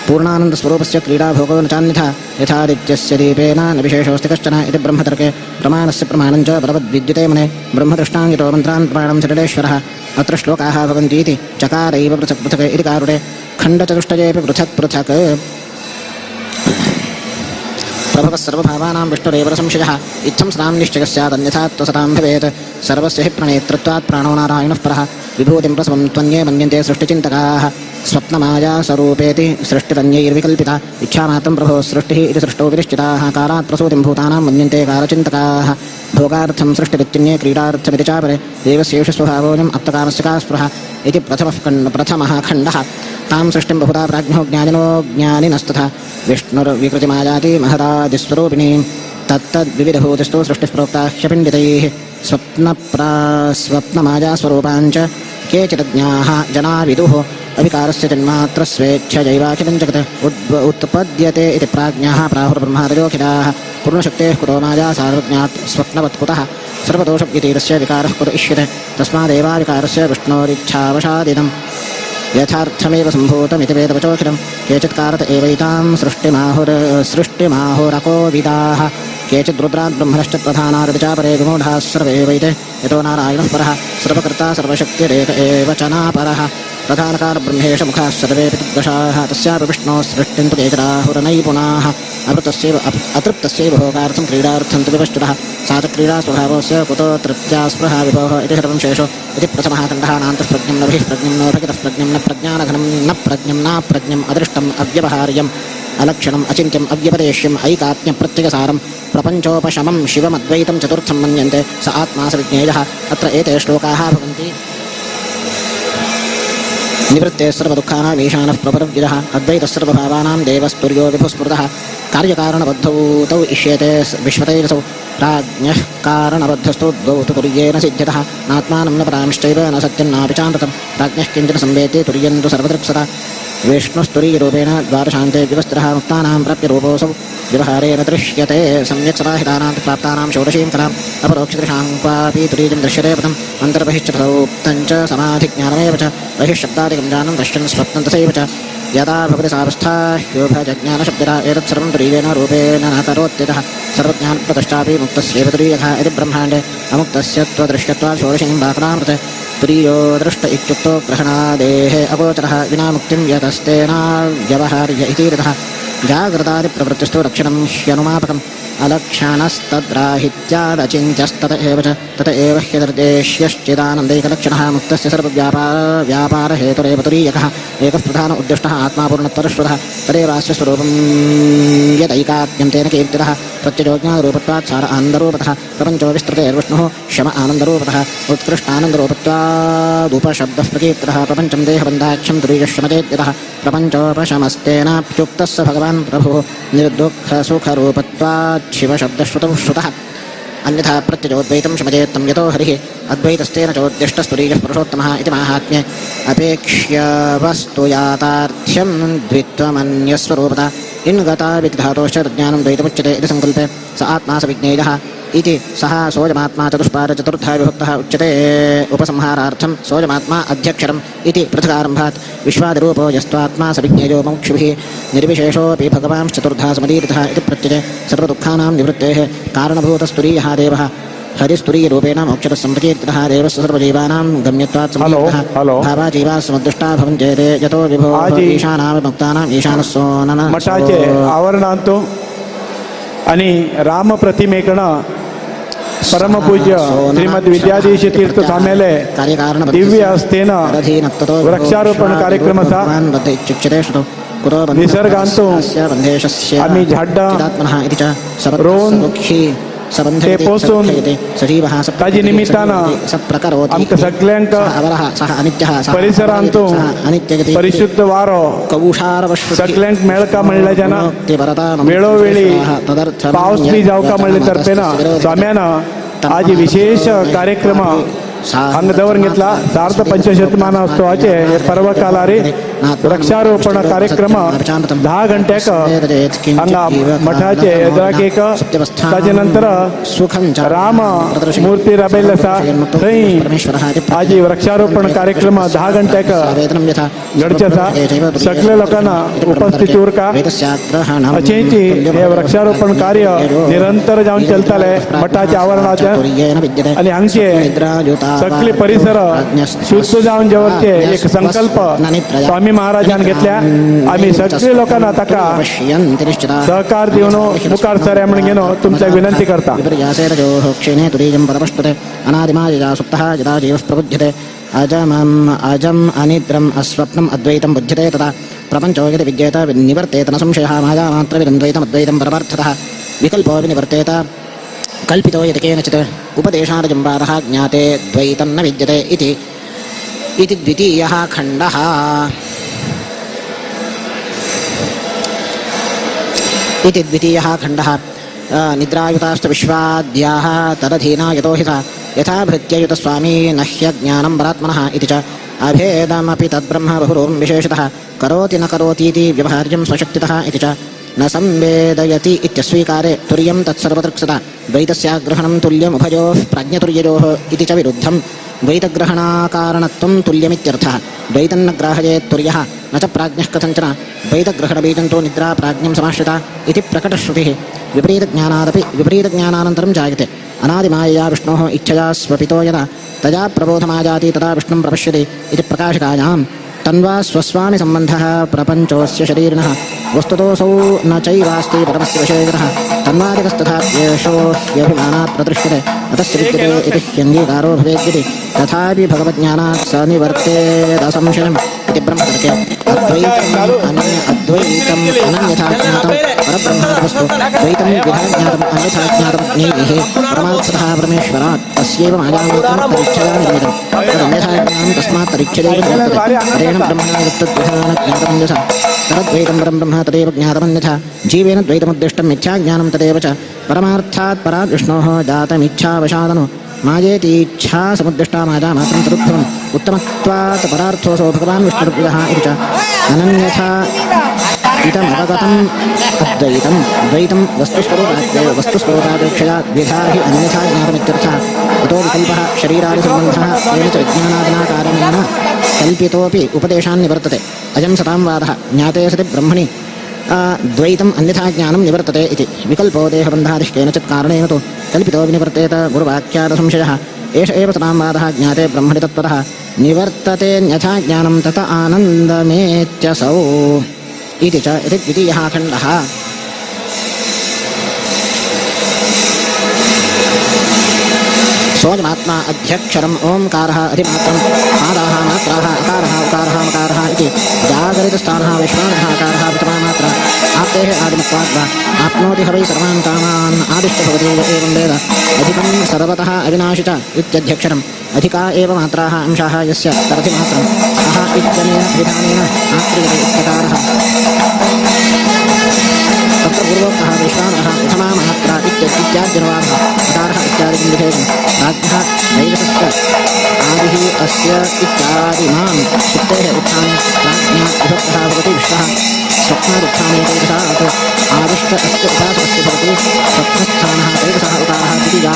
Speaker 4: पूर्णानन्दस्वरूपस्य क्रीडाभोगो न चान्यथा यथादित्यस्य दीपेन न विशेषोऽस्ति कश्चन इति ब्रह्मतर्के। प्रमाणस्य प्रमाणं च बलवद्विद्युते मने ब्रह्मदृष्टाङ्गितो मन्त्रान् प्रमाणं सलिलेश्वरः। अत्र श्लोकाः भवन्तीति चकारैव पृथक् पृथक् इति कारुणे खण्डचतुष्टयेऽपि पृथक् पृथक्। प्रभवः सर्वभावानां विष्णुरेव संशयः। इत्थं सतां निश्चयः स्यादन्यथा त्वसतां भवेत्। सर्वस्य हि प्रणेतृत्वात् प्राणो नारायणः परः। विभूतिं प्रसवं त्वन्ये मन्यन्ते सृष्टिचिन्तकाः। स्वप्नमाया स्वरूपेति सृष्टिरन्यैर्विकल्पिता। इच्छामात्रं प्रभो सृष्टिः इति सृष्टौ विनिश्चिताः। कालात् प्रसूतिं भूतानां मन्यन्ते कालचिन्तकाः। भोगार्थं सृष्टिरित्यन्ये क्रीडार्थमिति चापरे। देवस्येषु स्वभावोऽयम् अप्तकामस्य का स्पृहा इति प्रथमः खण्डः। तां सृष्टिं बहुधा प्राज्ञो ज्ञानिनो ज्ञानिनस्तथा विष्णुर्विकृतिमायाति महदादिस्वरूपिणीं तत्तद्विविधभूतिस्तु सृष्टिः प्रोक्ता ह्यपिण्डितैः। स्वप्नमायास्वरूपाञ्च केचिदज्ञाः जना विदुः। अविकारस्य जन्मात्र स्वेच्छयैवाखिलं जगत् उत्पद्यते इति प्राज्ञाः प्राहुर्ब्रह्मादयोखिलाः। पूर्णशक्तेः कुतो माया सार्वज्ञात् स्वप्नवत् कुतः। सर्वदोषव्यतीतस्य विकारः कुत इष्यते। तस्मादेवाविकारस्य विष्णोरिच्छावशादिदम् यथार्थमेव सम्भूतमिति वेदवचोखिलं। केचित्कारत एवैतां सृष्टिमाहुरकोविदाः। केचिद्रुद्रात् ब्रह्मणश्च प्रधानादिति चापरे विमूढाः सर्वे एवैते यतो नारायणः परः। सर्वकर्ता सर्वशक्तिरेक एव च नापरः। प्रधानकारब्रह्मेश मुखाः सर्वेऽपि तद्वशाः तस्यापि विष्णोः सृष्टिं तु केचराहुरनैपुणाः अमृतस्यैव अतृप्तस्यैव भोगार्थं क्रीडार्थं तु विपश्चितः सा च क्रीडा स्वभावस्य कुतो तृप्त्या स्पृहा विभोः इति सर्वंशेषो इति प्रथमः खण्डः। नान्तःप्रज्ञं न बहिःप्रज्ञं न भगितः प्रज्ञं न प्रज्ञानघनं न प्रज्ञं न प्रज्ञम् अदृष्टम् अव्यवहार्यम् अलक्षणम् अचिन्त्यम् अव्यपदेश्यम् ऐकात्म्यप्रत्ययसारं प्रपञ्चोपशमं शिवमद्वैतं चतुर्थं मन्यन्ते स आत्मा स विज्ञेयः। अत्र एते श्लोकाः भवन्ति। निवृत्ते सर्वदुःखानाम् ईशानः प्रभुर्विदः अद्वैतः सर्वभावानां देवस्तुर्यो विभुस्मृतः कार्यकारणबद्धौ तौ इष्येते विश्वतैजसौ राज्ञः कारणबद्धस्तु द्वौ तु तुर्येण सिद्ध्यतः नात्मानं न परांश्चैव न सत्यं नापि चानृतं राज्ञः किञ्चन संवेत्ति तुर्यं तु सर्वदृक्सदा विष्णुस्तुरीयरूपेण द्वादशान्ते व्यवस्थितः मुक्तानां प्राप्यरूपोऽसौ व्यवहारेण दृश्यते सम्यक् समाहितानां प्राप्तानां षोडशीं कलाम् अपरोक्षदृशां क्वापि तुरीयं दृश्यते पदम् अन्तर्बहिश्च च समाधिज्ञानमेव च बहिःशब्दादिकं ज्ञानं दृश्यं स्वप्नं तथैव च यदा भवति सावस्था ह्योभजज्ञानशब्दः एतत्सर्वं तुरीयेण रूपेण न करोत्यतः सर्वज्ञानप्रदश्चापि मुक्तस्यैव तुरीयः इति ब्रह्माण्डे अमुक्तस्य त्वदृश्यत्वात् षोडशीं वाकलामृते तुरीयो दृष्ट इत्युक्तो ग्रहणादेः अगोचरः विना मुक्तिं यतस्तेनाव्यवहार्य इति रतः जाग्रतादिप्रवृत्तिस्तु रक्षणं ह्यनुमापकम् अलक्षणस्तद्राहित्यादचिन्त्यस्तत एव च तत एव ह्यनिर्देश्यश्चिदानन्दैकलक्षणः मुक्तस्य सर्वव्यापार व्यापारहेतुरेव तुरीयकः एकः प्रधान उद्दिष्टः आत्मा पूर्णत्वश्रुतः तदेवास्य स्वरूपं यदैकात्म्यं तेन कीर्तितः प्रत्ययोज्ञानरूपत्वात् सार आनन्दरूपतः प्रपञ्चो विस्तृतेर्विष्णुः शम आनन्दरूपतः उत्कृष्टानन्दरूपत्वादुपशब्दः प्रकीर्तितः प्रपञ्चं देहबन्धाख्यं तुरीयशमचेद्यतः प्रपञ्चोपशमस्तेनाप्युक्तः स भगवान् प्रभुः निर्दुःखसुखरूपत्वात् शिवशब्दश्रुतौ श्रुतः अन्यथा प्रत्ययोद्वैतं शमजेत्तं यतो हरिः अद्वैतस्तेन चोद्दिष्टस्तुरीयः पुरुषोत्तमः इति माहात्म्ये अपेक्ष्य वस्तु याथार्थ्यं द्वित्वमन्यस्वरूपता इन्गता विधातोश्च तज्ज्ञानं द्वैतमुच्यते इति सङ्कल्पे स आत्मा स विज्ञेयः इति सः सोऽयमात्मा चतुष्पाद चतुर्धा विभक्तः उच्यते। उपसंहारार्थं सोऽयमात्मा अध्यक्षरम् इति पृथगारम्भात् विश्वादिरूपो यस्त्वात्मा स विज्ञेयो मोक्षुभिः निर्विशेषोऽपि भगवांश्चतुर्धा समदीरितः इति प्रत्यये सर्वदुःखानां निवृत्तेः कारणभूतस्तुरीयः देवः हरिस्तुरीयरूपेण मोक्षतः सम्प्रकीर्तितः देवस्य सर्वजीवानां गम्यत्वात्
Speaker 6: हॅलो,
Speaker 4: समकीर्तितः
Speaker 6: हॅलो.
Speaker 4: भावा जीवाः समुद्दिष्टा भवन्त्येते यतो विभो
Speaker 6: आजी.
Speaker 4: ईशानां मुक्तानाम् ईशानः सोनन
Speaker 6: मठाचे आवरणांतू आणि रामप्रतिमेकडं परमपूज्य श्रीमद विद्याधीश तीर्थ स्वाम्याले दिव्य हस्तेन वृक्षारोपण कार्यक्रम आसा. निसर्गांतू आमी झाडां रोवन ते पोसून ताजे निमित्तान आमकां सगल्यांक परिसरांतू परिशुद्ध वारो सगल्यांक मेळका म्हणल्यार जेन्ना वेळोवेळी पावस बी जावका म्हणले तर्फेन स्वाम्यान आज विशेष कार्यक्रम हांगा दवरून घेतला. सार्थ पंचशतमानोत्सवाचे हे पर्व कालारी वृक्षारोपण कार्यक्रम 10 घंट्याक हांगा मठाचे एदराक एक, ताजे नंतर राम मूर्ती राबयल्ली आसा थंय आज वृक्षारोपण कार्यक्रम 10 घंट्याक घडचे आसा. सगल्या लोकांना उपस्थित उरका अशेंची हे वृक्षारोपण कार्य निरंतर जावन चलताले मठाच्या आवरणाच्या आणि हांगचे सगळे परिसर शुद्ध जावन दवरचे एक संकल्प स्वामी महाराजान घेतल्या. आमी सगळे लोकांना ताका सहकार दिवन मुखार सरया म्हणून घेवन तुमच्या विनंती करता.
Speaker 4: विपर्यासेरजोः क्षीणे तुरीयं परमश्नुते अनादिमायया सुप्तः यदा जीवः प्रबुध्यते अजमम् अजम् अनिद्रम् अस्वप्नम् अद्वैतं बुध्यते तदा प्रपञ्चो यदि विद्येत निवर्तेत न संशयः मायामात्रविदं परमार्थतः विकल्पो विनिवर्तेत कल्पितो यदि केनचित् उपदेशादजं वादः ज्ञाते द्वैतं न विद्यते इति इति द्वितीयः खण्डः। इति द्वितीयः खण्डः। निद्रायुताश्च विश्वाद्याः तदधीना यतो हि सा यथा भृत्ययुतस्वामी न ह्यज्ञानं परात्मनः इति च अभेदमपि तद्ब्रह्म बहुरूपं विशेषतः करोति न करोतीति व्यवहार्यं स्वशक्तितः इति च न संवेदयति इत्यस्वीकारे तुर्यं तत्सर्वदृक्सदा द्वैतस्याग्रहणं तुल्यमुभयोः प्राज्ञतुर्ययोः इति च विरुद्धं द्वैतग्रहणाकारणत्वं तुल्यमित्यर्थः। द्वैतं न ग्राहयेत् तुर्यः न च प्राज्ञः कथञ्चन द्वैतग्रहणबीजं तु निद्रा प्राज्ञं समाश्रिता इति प्रकटश्रुतिः। विपरीतज्ञानादपि विपरीतज्ञानानन्तरं जायते अनादिमायया विष्णोः इच्छया स्वपितो यदा तया प्रबोधमाजाति तदा विष्णुं प्रपश्यति इति प्रकाशिकायां। तन्वा स्वस्वामि सम्बन्धः प्रपञ्चोऽस्य शरीरिणः वस्तुतोऽसौ न चैवास्ति परमस्य विषयगतः तन्वादिकस्तथाप्येषो ह्यभिमानात् प्रदृश्यते अतस्य विद्यते इति ह्यङ्गीकारो भवेद्यति तथापि भगवज्ञानात् स निवर्तेदसंशयम् इति ब्रह्मतर्के अद्वैतम् अद्वैतम् अनन्यथा ज्ञातं परब्रह्मादिवस्तु द्वैतं द्विधा ज्ञातम् अन्यथा ज्ञातं ज्ञेयैः परमार्थतः परमेश्वरात् तस्यैव मायामात्रं तदिच्छया निर्मितं तदन्यथा ज्ञानं तस्मात् तदिच्छयैव निवर्तते परेण ब्रह्मणा यत्तद्विधान ज्ञातमन्यथा तद्वैतं परं ब्रह्म तदेव ज्ञातमन्यथा जीवेन द्वैतमुद्दिष्टं मिथ्याज्ञानं तदेव च परमार्थात् पराद् विष्णोः जातमिच्छावशादनु मायेतीच्छा समुद्दिष्टा माया मात्रं तदुत्तमम् उत्तमत्वात् परार्थोऽसौ भगवान् विष्णुर्विदः इति च अनन्यथा इदमवगतम् अद्वैतं द्वैतं वस्तुस्वरूपापेक्षया द्विधा हि अन्यथा ज्ञातमित्यर्थः अतो विकल्पः शरीरादिसम्बन्धः तेन च विज्ञानादिना कारणेन कल्पितोऽपि उपदेशान् निवर्तते अयं सतां वादः ज्ञाते सति ब्रह्मणि द्वैतम् अन्यथा ज्ञानं निवर्तते इति विकल्पो देहबन्धादिः केनचित् कारणेन तु कल्पितो विनिवर्तेत गुरुवाक्यादसंशयः एष एव सतां वादः ज्ञाते ब्रह्मणि तत्त्वतः निवर्ततेऽन्यथा ज्ञानं तत आनन्दमेत्यसौ इति च इति द्वितीयः खण्डः। सोऽयमात्मा अध्यक्षरम् ओंकारः अधिमात्रं पादाः मात्राः अकारः उकारः मकारः इति जागरितस्थानः वैश्वानरः अकारः प्रथमा मात्रा आप्तेः आदिमत्वात् वा आप्नोति ह वै सर्वान् कामान् आदिष्ट भवति य एवं वेद अधिकं सर्वतः अविनाशि च इत्यध्यक्षरम् अधिका एव मात्राः अंशाः यस्य तदधिमात्रम् अह इत्यनेन विधानेन आक्रियते इत्यकारः तत्र पूर्वोक्तः वैश्वानरः प्रथमा मात्रा इत्याद्यनुवादः अकारः इत्यादिकं विधेयं राज्ञः नैजसस्य आदिः अस्य इत्यादिमान् सुप्तेः उत्थाने राज्ञा विभक्तः भवति विश्वः स्वप्नादुत्थाने तैजसात् आदिष्ट अस्य उपासकस्य भवति स्वप्नस्थानः तैजसः उकारः द्वितीया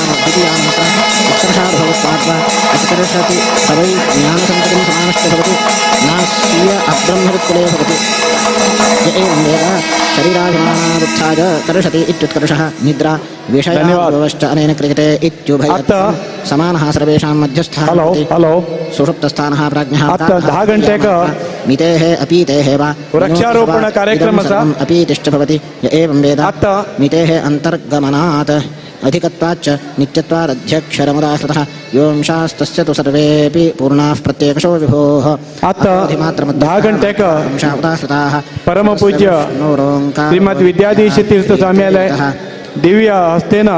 Speaker 4: मात्रा उत्कर्षाद् भवत्वाद् वा उत्कर्षति स वै ज्ञानसन्ततिं समानश्च भवति नास्तीय अब्रह्मवित्कुले भवति य एवं वेद शरीराभिमानादुत्थाय कर्षति इत्युत्कर्षः निद्रा विषयानुभवश्च अनेन क्रियते इत्युभयत्वं समानः सर्वेषां मध्यस्थः
Speaker 6: हॅलो हॅलो
Speaker 4: सुषुप्तस्थानः प्राज्ञः
Speaker 6: आता 10 घंट्याक
Speaker 4: मितेः अपीतेः वा
Speaker 6: वृक्षारोपण कार्यक्रम आसा.
Speaker 4: अपीतिश्च भवति य एवं वेद
Speaker 6: आता
Speaker 4: मितेः अन्तर्गमनात् अधिकत्वाच्च नित्यत्वादध्यक्षरमुदाश्रितः योंशास्तस्य तु सर्वेऽपि पूर्णाः प्रत्येकशो विभोः
Speaker 6: आता 10 घंट्याक
Speaker 4: उदाश्रिताः
Speaker 6: परमपूज्य श्रीमद विद्याधीश तीर्थ स्वाम्यालय दिव्य हस्तेन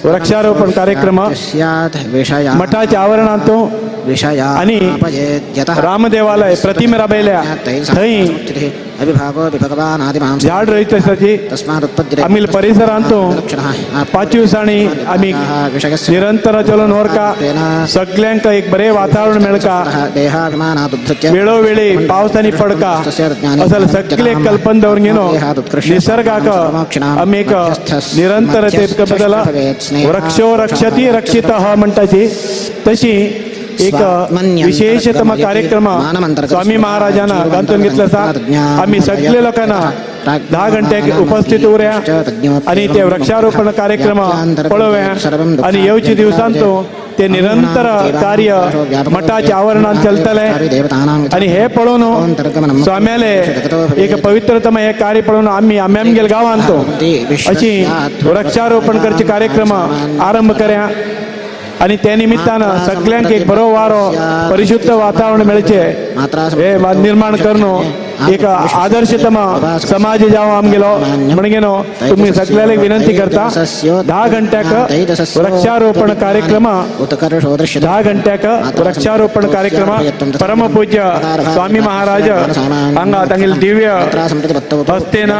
Speaker 6: वृक्षारोपण कार्यक्रम मठाच्या आवरणांतू
Speaker 4: विषया
Speaker 6: आणि रामदेवालय प्रतिमे राबयल्या थंय
Speaker 4: अविभागोऽपि भगवान् आदिमां
Speaker 6: झाड रोयत आसाची
Speaker 4: तस्मादुत्पद्यते
Speaker 6: आमी परिसरांतू पांचवीसाणी आमी निरंतर चलून व्हरका सगल्यांक एक बरें वातावरण मेळका
Speaker 4: देहाभिमानादुद्धृत्य
Speaker 6: वेळोवेळी पावस आनी पडका असल सगळे कल्पन दवरून घेवन निसर्गाक आमी एक निरंतर बदल वृक्षो रक्षती रक्षितः म्हणटाची तशी एक विशेषतम कार्यक्रम स्वामी महाराजांना घालून घेतला आसा. आमी सगळे लोकांना 10 घंट्याक उपस्थित उरया आणि ते वृक्षारोपण कार्यक्रम पळोवया आणि येवचे दिवसांत ते निरंतर कार्य मठाच्या आवरणात चलतले आणि हे पळोवन स्वाम्याले एक पवित्रतम हे कार्य पळोवन आम्ही आम्ही आमगेले गांवांत अशी वृक्षारोपण करचे कार्यक्रम आरंभ करया आणि त्या निमित्तानं सगळ्यांक एक बरो वारो परिशुद्ध वातावरण मेळचे हे निर्माण करून एक आदर्शतम समाज जावं आमगेलो म्हणगेनो तुम्ही सगळ्याला विनंती करता 10 घंट्याक वृक्षारोपण कार्यक्रम 10 घंट्याक वृक्षारोपण कार्यक्रम परमपूज्य स्वामी महाराज हांगा तांगेले दिव्य हस्तेन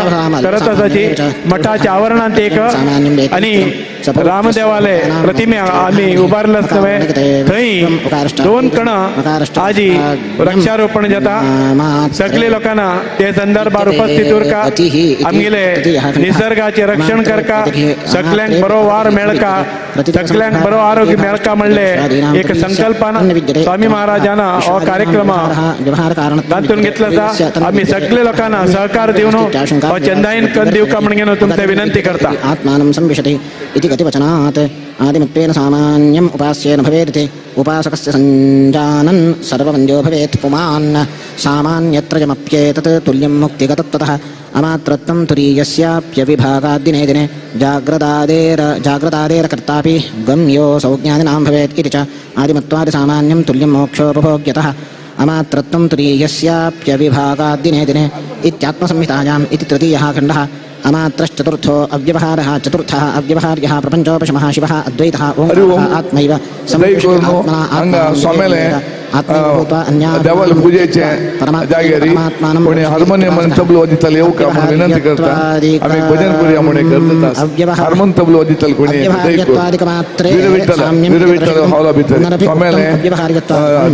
Speaker 6: करत आसाची मठाच्या आवरणांत एक आणि रामदेवालय प्रतिमे आम्ही उबारले आसतवे थंय 2 कणां आजी वृक्षारोपण जाता. सगळे लोकांना ते संदर्भार उपस्थित उरका आमगेले निसर्गाचे रक्षण करका सगळ्यांक बरो वार मेळका सगळ्यांक बरो आरोग्य मेळका म्हणले एक संकल्पान स्वामी महाराजांना हो कार्यक्रम घालून घेतला आसा. आम्ही सगळे लोकांना सहकार दिवन हो चंदायन कन दिवका म्हणून तुमचे विनंती करता.
Speaker 4: आत्मानं संविशति इति गतिवचनात्. आदिमत्वेन सामान्यम् उपास्येन भवेदिति उपासकस्य सञ्जानन् सर्ववन्द्यो भवेत् पुमान् सामान्यत्रयमप्येतत् तुल्यं मुक्तिगतत्वतः अमात्रत्वं तुरीयस्याप्यविभागाद्दिने दिने जाग्रदादेरकर्तापि गम्यो सौज्ञानिनां भवेत् इति च आदिमत्वादिसामान्यं तुल्यं मोक्षोपभोग्यतः अमात्रत्वं तुरीयस्याप्यविभागाद्दिने दिने इत्यात्मसंहितायाम् इति तृतीयः खण्डः। अमात्रश्चतुर्थो अव्यवहारः चतुर्थः अव्यवहार्यः प्रपञ्चोपशमः शिवः अद्वैतः ओंकारः आत्मैव
Speaker 7: देवाला पूजेचे जाग्यार कोणी हार्मोनियम आनी तबलो वाजयताले येवका म्हूण विनंती करता. आमी भजन करुया म्हूण करता. हार्मोन तबलो वाजयताले कोणी वीर विठ्ठल हॉला भितर स्वाम्याले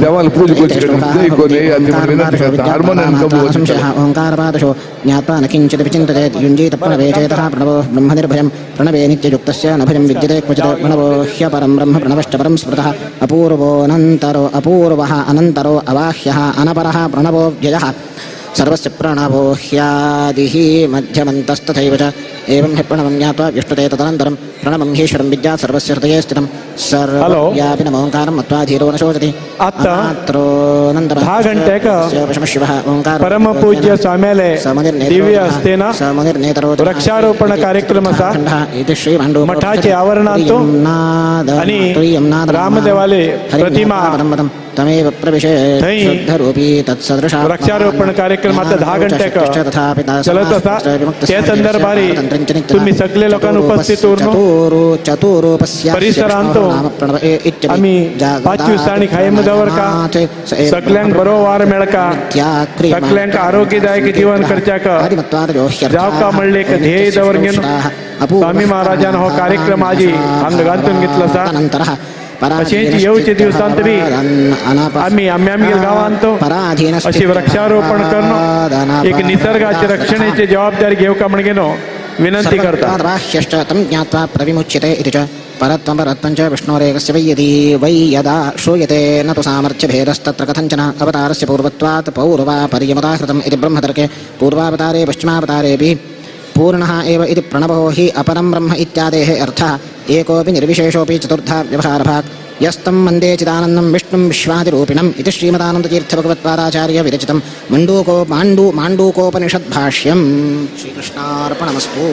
Speaker 7: देवाला पूजा करची कडेन दय करून येयात म्हूण विनंती करता. हार्मोनियम तबलो वाजयताले.
Speaker 4: ओंकारपादशो ज्ञात्वा न किञ्चित् विचिन्तयेत् युञ्जीत प्रणवे चेतः प्रणवो ब्रह्मनिर्भयं प्रणवे नित्ययुक्तस्य न भयं विद्यते क्वचित् प्रणवो ह्यपरं ब्रह्म प्रणवश्च परं स्मृतः अपूर्वोऽनन्तरो अपूर्वः अनन्तरो अवाह्यः अनपरः प्रणवो व्ययः सर्वस्य प्रणवो ह्यादिः मध्यमन्तस्तथैव च एवं हि प्रणवं ज्ञात्वा व्युष्टते तदनन्तरं प्रणवं हीश्वरं विद्यात् सर्वस्य हृदये स्थितं सर्वव्यापिनमोङ्कारं मत्वा धीरो न शोचति अमात्रोऽनन्तरः
Speaker 6: 10 गंटेक
Speaker 4: शिवः ओंकार
Speaker 6: परमपूज्य स्वाम्याले दिव्य हस्तेन वृक्षारोपण कार्यक्रम आसा. मठाचे आवरणांत आणि रामदेवाले प्रतिमा
Speaker 4: तमेव प्रविशेत्
Speaker 6: थंय
Speaker 4: शुद्धरूपी तत्सदृशा
Speaker 6: वृक्षारोपण कार्यक्रम आता 10 गंटेक चलत आसा. त्या संदर्भार तुम्ही सगळे लोकांना उपस्थित उरनो परिसरांत आमी 5 दिवसांनी खायम दवरका सगल्यांक बरो वार मेळका सगल्यांक आरोग्यदायक जीवन करच्याक जावका म्हणले एक ध्येय दवर घेवन स्वामी महाराजान हो कार्यक्रम आजी हांगा घालून घेतलो आसा. अशेंच येवचे दिवसांत बी आमी आमी आमगे गांवांत अशी वृक्षारोपण करून एक निसर्गाचे रक्षणेची जबाबदारी घेवका म्हण घेवन विनंती करता.
Speaker 4: बाह्यश्च तं ज्ञात्वा प्रविमुच्यते इति च परत्वं परत्वं च विष्णोरेकस्य वै यदि वै यदा श्रूयते न तु सामर्थ्यभेदस्तत्र कथञ्चन अवतारस्य पूर्वत्वात् पौर्वा पर्यमुदाहृतम् इति ब्रह्मतर्के पूर्वावतारे पश्चिमावतारेऽपि पूर्णः एव इति प्रणवो हि अपरं ब्रह्म इत्यादेः अर्थः एकोऽपि निर्विशेषोऽपि चतुर्धा व्यवहारभाक् यस्तं वन्दे चिदानन्दं विष्णुं विश्वादिरूपिणम् इति श्रीमदानन्दतीर्थभगवत्पादाचार्य विरचितं माण्डूकोपनिषद्भाष्यं. श्रीकृष्णार्पणमस्तु.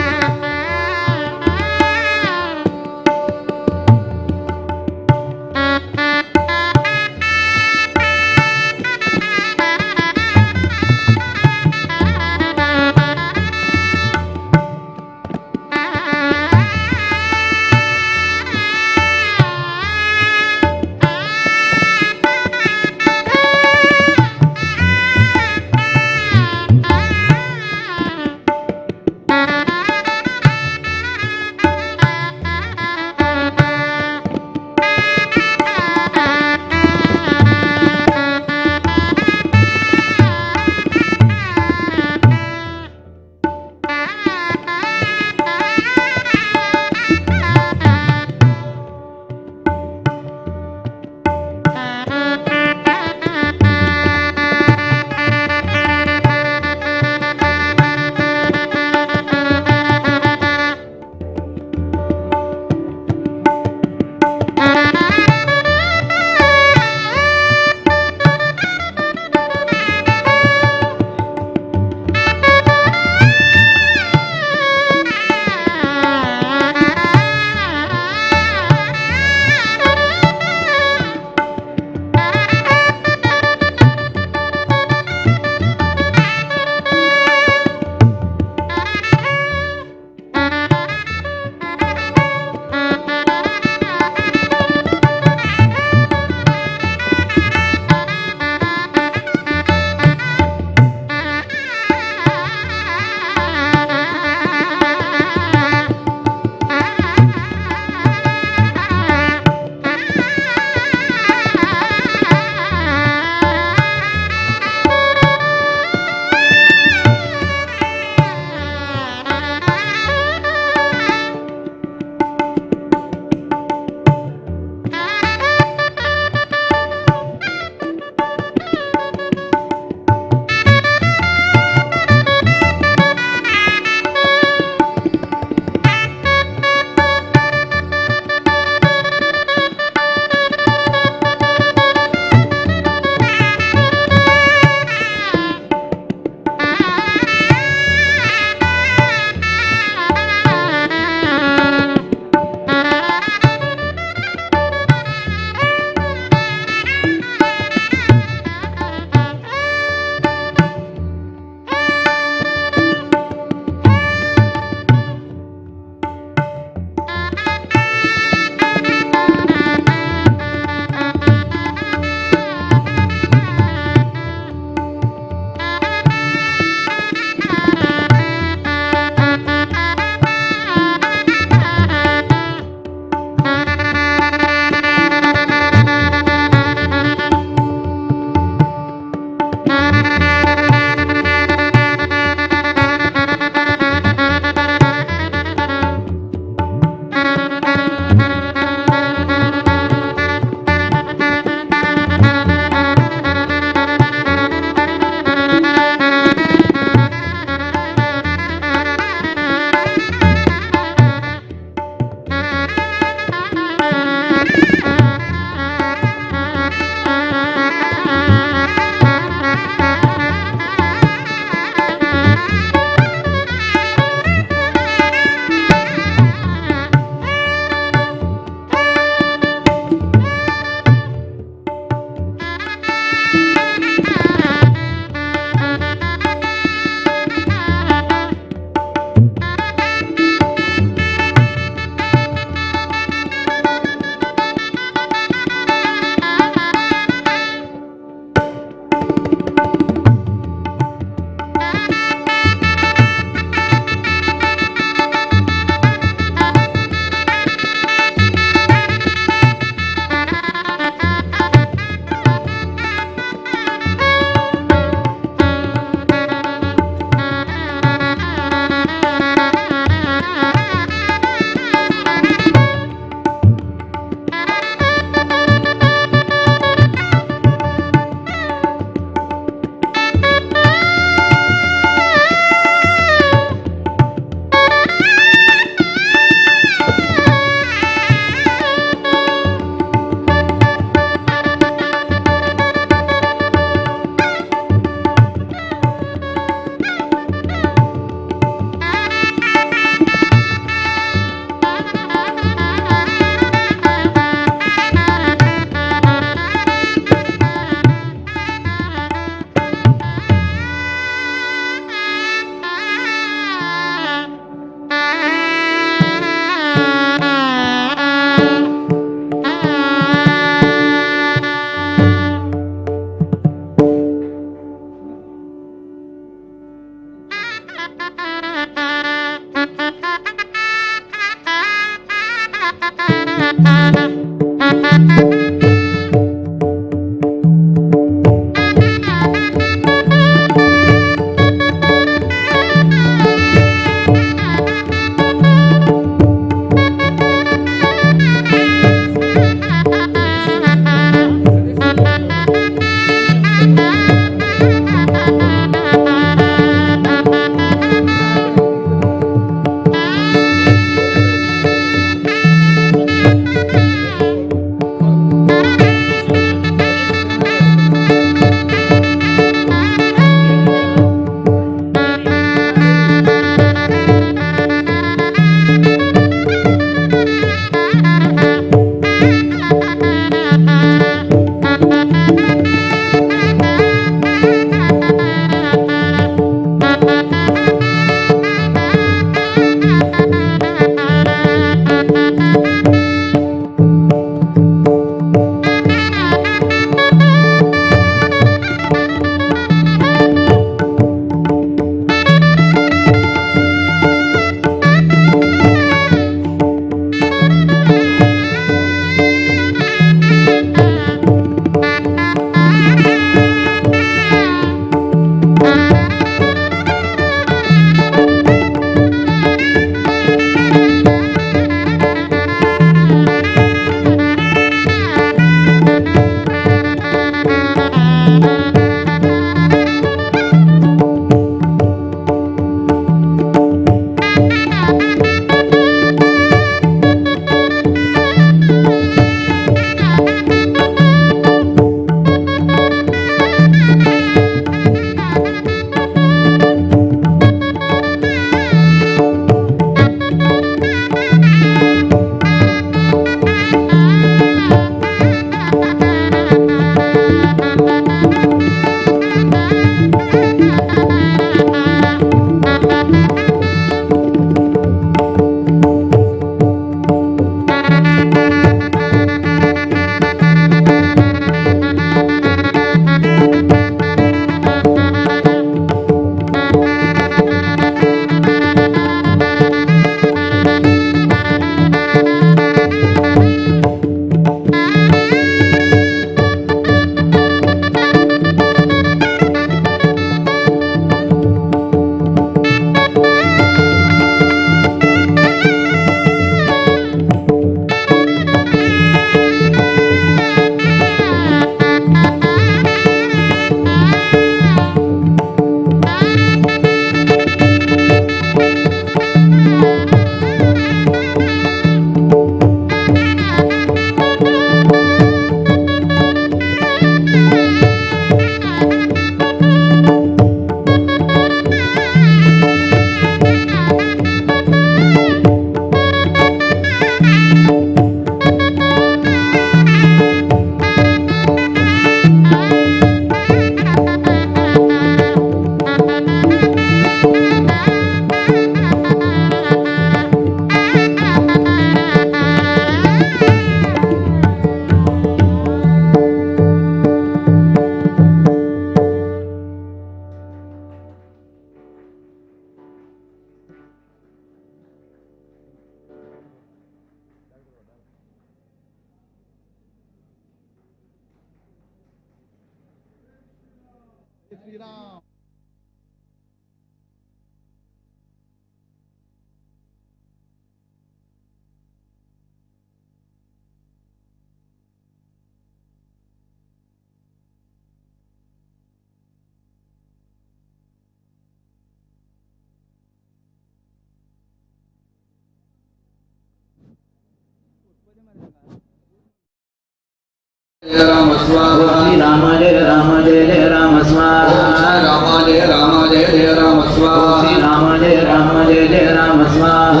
Speaker 7: राम स्वाहा
Speaker 8: राम जय राम जय जय राम स्वाहा
Speaker 7: राम जय राम जय जय राम स्वाहा
Speaker 8: राम जय राम जय जय राम स्वाहा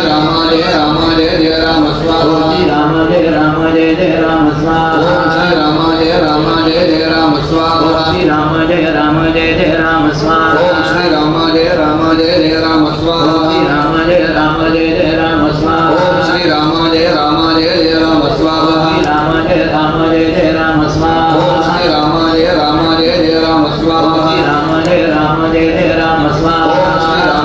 Speaker 7: राम जय राम जय जय राम स्वाहा
Speaker 8: राम जय राम जय जय राम स्वाहा
Speaker 7: राम जय राम जय जय राम स्वाहा
Speaker 8: राम जय राम जय जय राम स्वाहा
Speaker 7: श्री राम जय राम जय जय राम स्वाहा
Speaker 8: राम जय राम जय जय राम स्वाहा
Speaker 7: श्री राम जय राम जय जय राम स्वाहा
Speaker 8: राम जय राम जय जय राम स्वाहा
Speaker 7: श्री राम जय राम जय जय राम स्वाहा
Speaker 8: राम जय राम जय जय राम स्वाहा
Speaker 7: श्री राम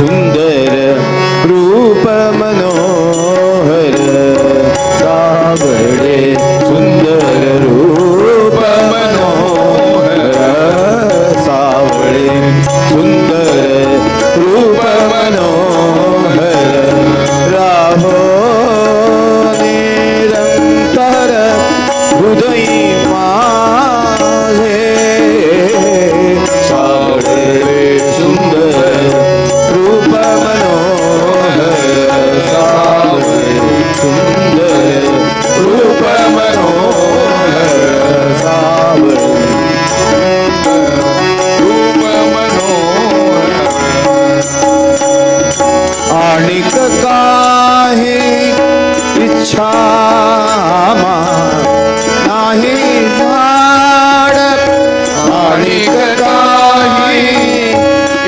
Speaker 6: सुंदर रूप मनोहर सावळे सुंदर रूप मनोहर सावळे सुंदर रूप मनोहर राहो निरंतर हृदयी माझे सावळे सुंदर रूप मनोहर सावळे सुंदर रूप मनोहर सावळे
Speaker 7: रूप मनोहर.
Speaker 6: आणिक काही इच्छा नाही झाड
Speaker 7: आणिक काही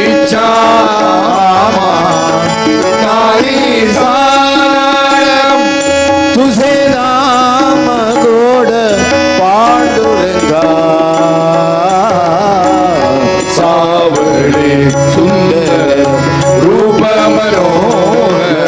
Speaker 7: इच्छा नाही झाड
Speaker 6: तुझे नाम गोड पांडुरंगा
Speaker 7: सावळे सुंदर रूप मनोहर.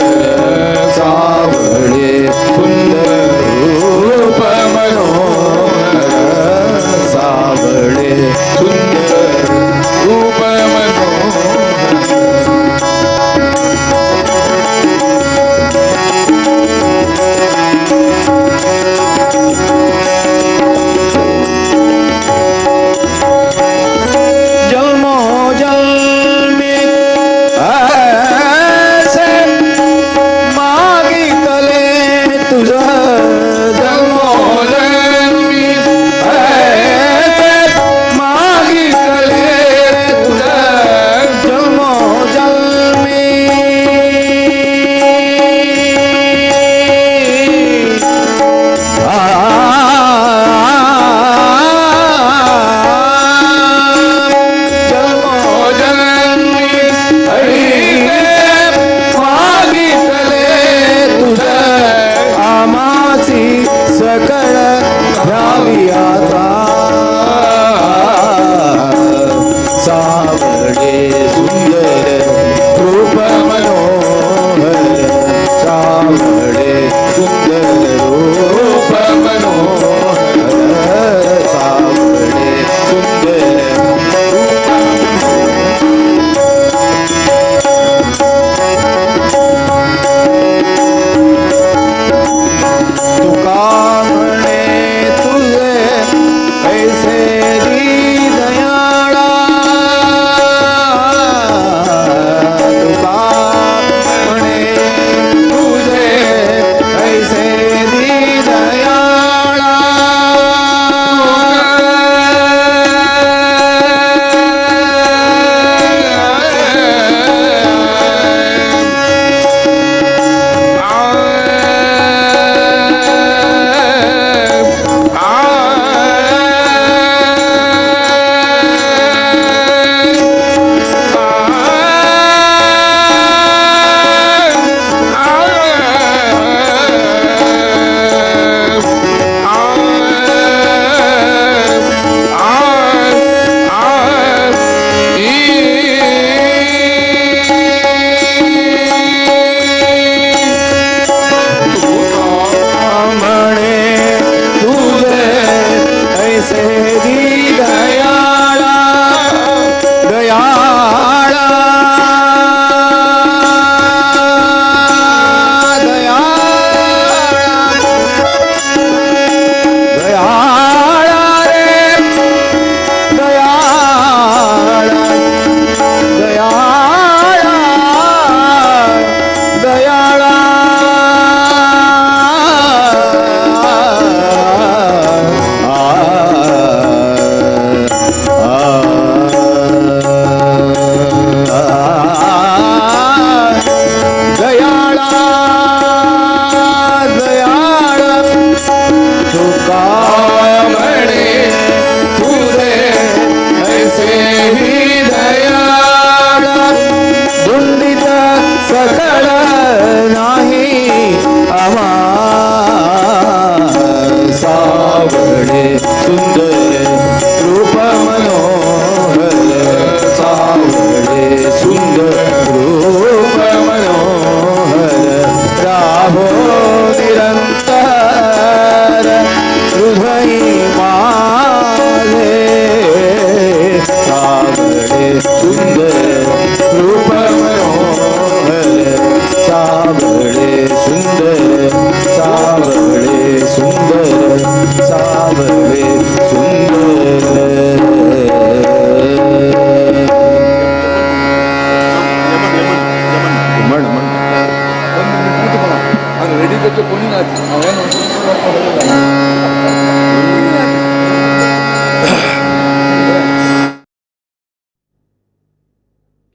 Speaker 7: गांवचे कोणी ना. हांवें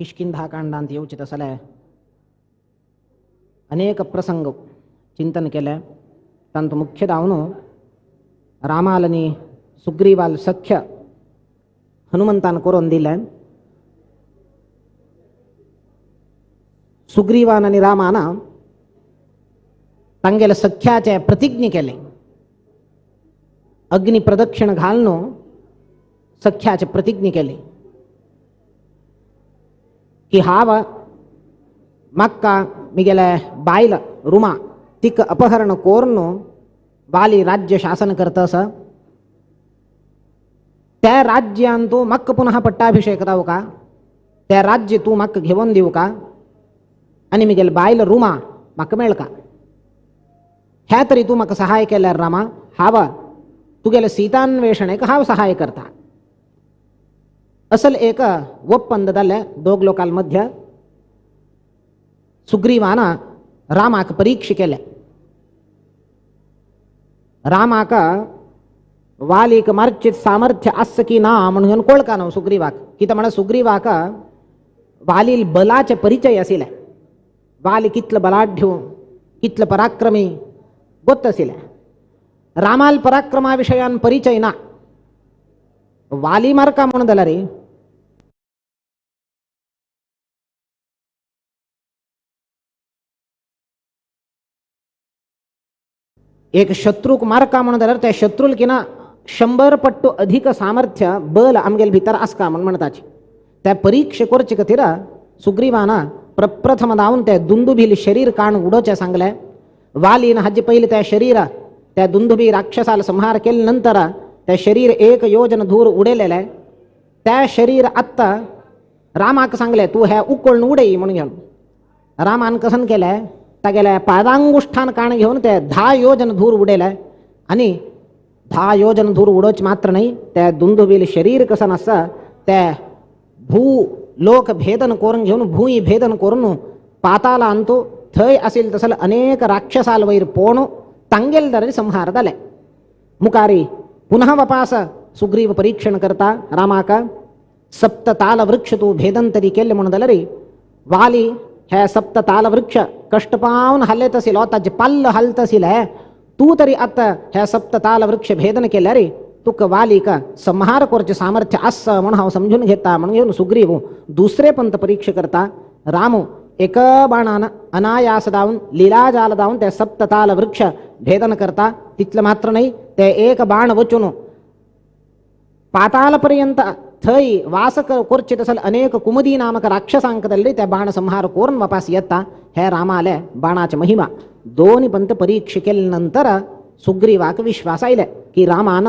Speaker 4: किष्किंधाकांडांत येवचे तसले अनेक प्रसंग चिंतन केले. तांत मुख्य दावन रामाल आनी सुग्रीवाल सख्य हनुमंतान करून दिलें. सुग्रीवान आनी रामान तांगेले सख्याचे प्रतिज्ञा केले. अग्नि प्रदक्षिण घालून सख्याचे प्रतिज्ञा केली की हांव म्हाका मिगेले बायल रुमा तिका अपहरण कोरून वाली राज्य शासन करता आसा, त्या राज्यान तूं म्हाका पुनः पट्टाभिषेक जावं का, त्या राज्य तूं म्हाका घेवन दिवं का आनी मिगेले बायल रुमा म्हाका मेळका, ह्या तरी तूं म्हाका सहाय केल्यार रामा हांव तुगेले सीतान्वेषणेक हांव सहाय करता. असल एक ಒಪ್ಪಂದ जालें दोग लोकां मध्य. सुग्रीवान रामाक परीक्षा केले. रामाक वालीक मारचीत सामर्थ्य आसा की ना म्हणून कोळका न्हू सुग्रीवाक. कितें म्हणल्यार सुग्रीवाक वालील बलाचे परिचय आशिल्ले, वाली कितलो बलाढ्य कितलो पराक्रमी गोत आशिल्ले. रामाल पराक्रमा विशयान परिचय ना. वाली मारका म्हणून जाल्यार एक शत्रूक मारका म्हणून जाल्यार त्या शत्रूल किना 100 पट्टू अधिक सामर्थ्य बल आमगेले भितर आसका म्हूण म्हणटाची. त्या परीक्षे करचे खातीर सुग्रीवान प्रप्रथम धांवन त्या दुंदुबील शरीर काण उडोवचें सांगलें. वालीन हाजे पयलीं त्या शरीर त्या दुंदुबी राक्षसाल संहार केले नंतर त्या शरीर 1 योजन धूर उडयलेलें. त्या शरीर आत्तां रामाक सांगलें तूं हें उकळून उडय म्हणून घेवन. रामान कसन केलें तागेल्या पादांगुष्ठान काण घेवन ते 10 योजन धूर उडयलें. आनी 10 योजन धूर उडोवचें मात्र न्हय, त्या दुंदुबील शरीर कसन आसा ते भू लोक भेदन करून घेवन भूंय भेदन करून पातालांतू थंय आशिल्ले तसले अनेक राक्षसाल वयर पोणू तांगेले दरे संहार जाले. मुखारी पुनः वपास सुग्रीव परीक्षण करता रामाक. सप्त ताल वृक्ष तूं भेदन तरी केल्लें म्हणून जाल्यार वाली हे सप्त ताल वृक्ष कश्ट पावन हालयत आशिल्लो, ताजे पाल्ल हालत आशिल्ले, तूं तरी आतां हे सप्त ताल वृक्ष भेदन केल्यार तुका वालीक संहार करचें सामर्थ्य आसा म्हणून हांव समजून घेता म्हणून घेवन सुग्रीव दुसरे पंत परीक्षा करता. राम एक बाणान अनायास दावन लीलाजाल दावन ते सप्त ताल वृक्ष भेदन करता. तितलें मात्र न्हय, ते एक बाण वचून पाताल पर्यंत थंय वास करचे तसले अनेक कुमुदी नामक राक्षसांक जाल्ले त्या बाण संहार करून वापास येता. हे रामाले बाणाचे महिमा. दोन पंत परीक्षा केले नंतर सुग्रीवाक विश्वास आयले की रामान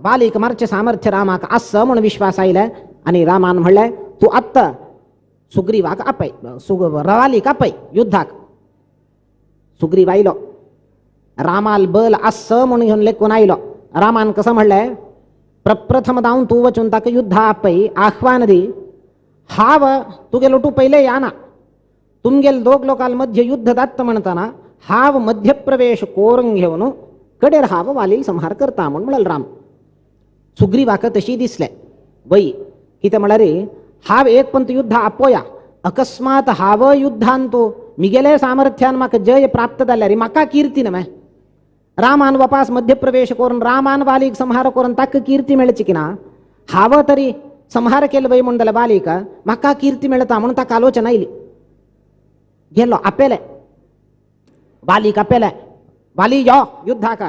Speaker 4: वालीक मारचें सामर्थ्य रामाक आसा म्हूण विश्वास आयले. आनी रामान म्हणलें तूं आत्तां सुग्रीवाक आपय, वालीक आपय युद्धाक. सुग्रीव आयलो, रामाल बल आसा म्हूण घेवन लेखून आयलो. रामान कसं म्हणलें प्रप्रथम धांवन तूं वचून ताका युद्धा आपय, आह्वान दी. हांव तुगेलो तूं पयले याना, तुमगेल दोग लोकां मध्य युद्ध जाता म्हणटना हांव मध्यप्रवेश करून घेवन कडेर हांव वालील संहार करता म्हूण म्हणलें राम. सुग्रीवाक तशी दिसलें वय कितें म्हळ्यार हांव एक पंत युद्ध आपोया, अकस्मात हांव युद्धान तूं मिगेले सामर्थ्यान म्हाका जय प्राप्त जाल्यार म्हाका कीर्ती न्हय. रामान वपास मध्यप्रवेश करून रामान वालीक संहार करून ताका कीर्ती मेळची की ना, हांव तरी संहार केलो वय म्हूण जाल्यार वालीक म्हाका कीर्ती मेळटा म्हणून ताका आलोचना आयली. गेलो आपयले वालीक, आपयले वाली यो युद्धाक,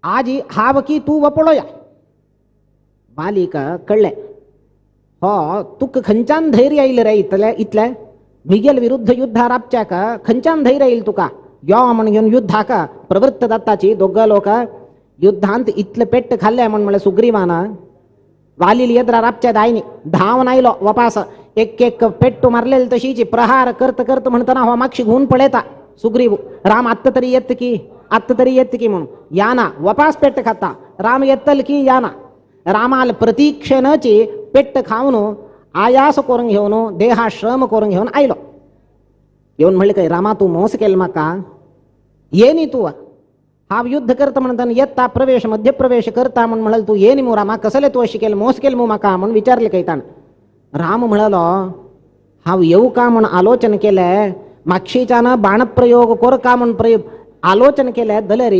Speaker 4: आजी हांव की तूं वपळोया. वालीक कळ्ळें हो तुका खंयच्यान धैर्य आयलें रे इतलें इतलें मिगेल विरुद्ध युद्धार राबच्याक खंयच्यान धैर्य आयलें तुका, यो म्हण घेवन युद्धाक प्रवृत्त जाताची. दोग लोक युद्धांत इतले पेट्ट खाल्ले म्हण म्हणलें सुग्रीवान. वालील येद्रा राबच्या दायनी धांवन आयलो वपास, एक एक पेट्टू मारलेले तशीची प्रहार करत करत म्हणटना हो मागशी घुवन पळयता सुग्रीव, राम आत्ता तरी येत की आत्ता तरी येत की म्हणून. याना वपास पेट्ट खाता, राम येतल की याना. रामाल प्रतीक्षेनची पेट्ट खावन आयास करून घेवन देहा श्रम करून घेवन आयलो. येवन म्हणलें काय रामा तूं मोस केलो म्हाका, ये न्ही तूं, हांव युद्ध करता म्हणून येता प्रवेश मध्यप्रवेश करता म्हूण म्हणलं तूं ये न्ही मू रामा, कसले तूं अशें केलें, मोस केलो मू म्हाका म्हूण विचारलें काय ताणें. राम म्हणलो हांव येवं का म्हूण आलोचन केलें, मागशीच्यान बाणप्रयोग कोर का म्हूण प्रयोग आलोचन केलें, जाल्यार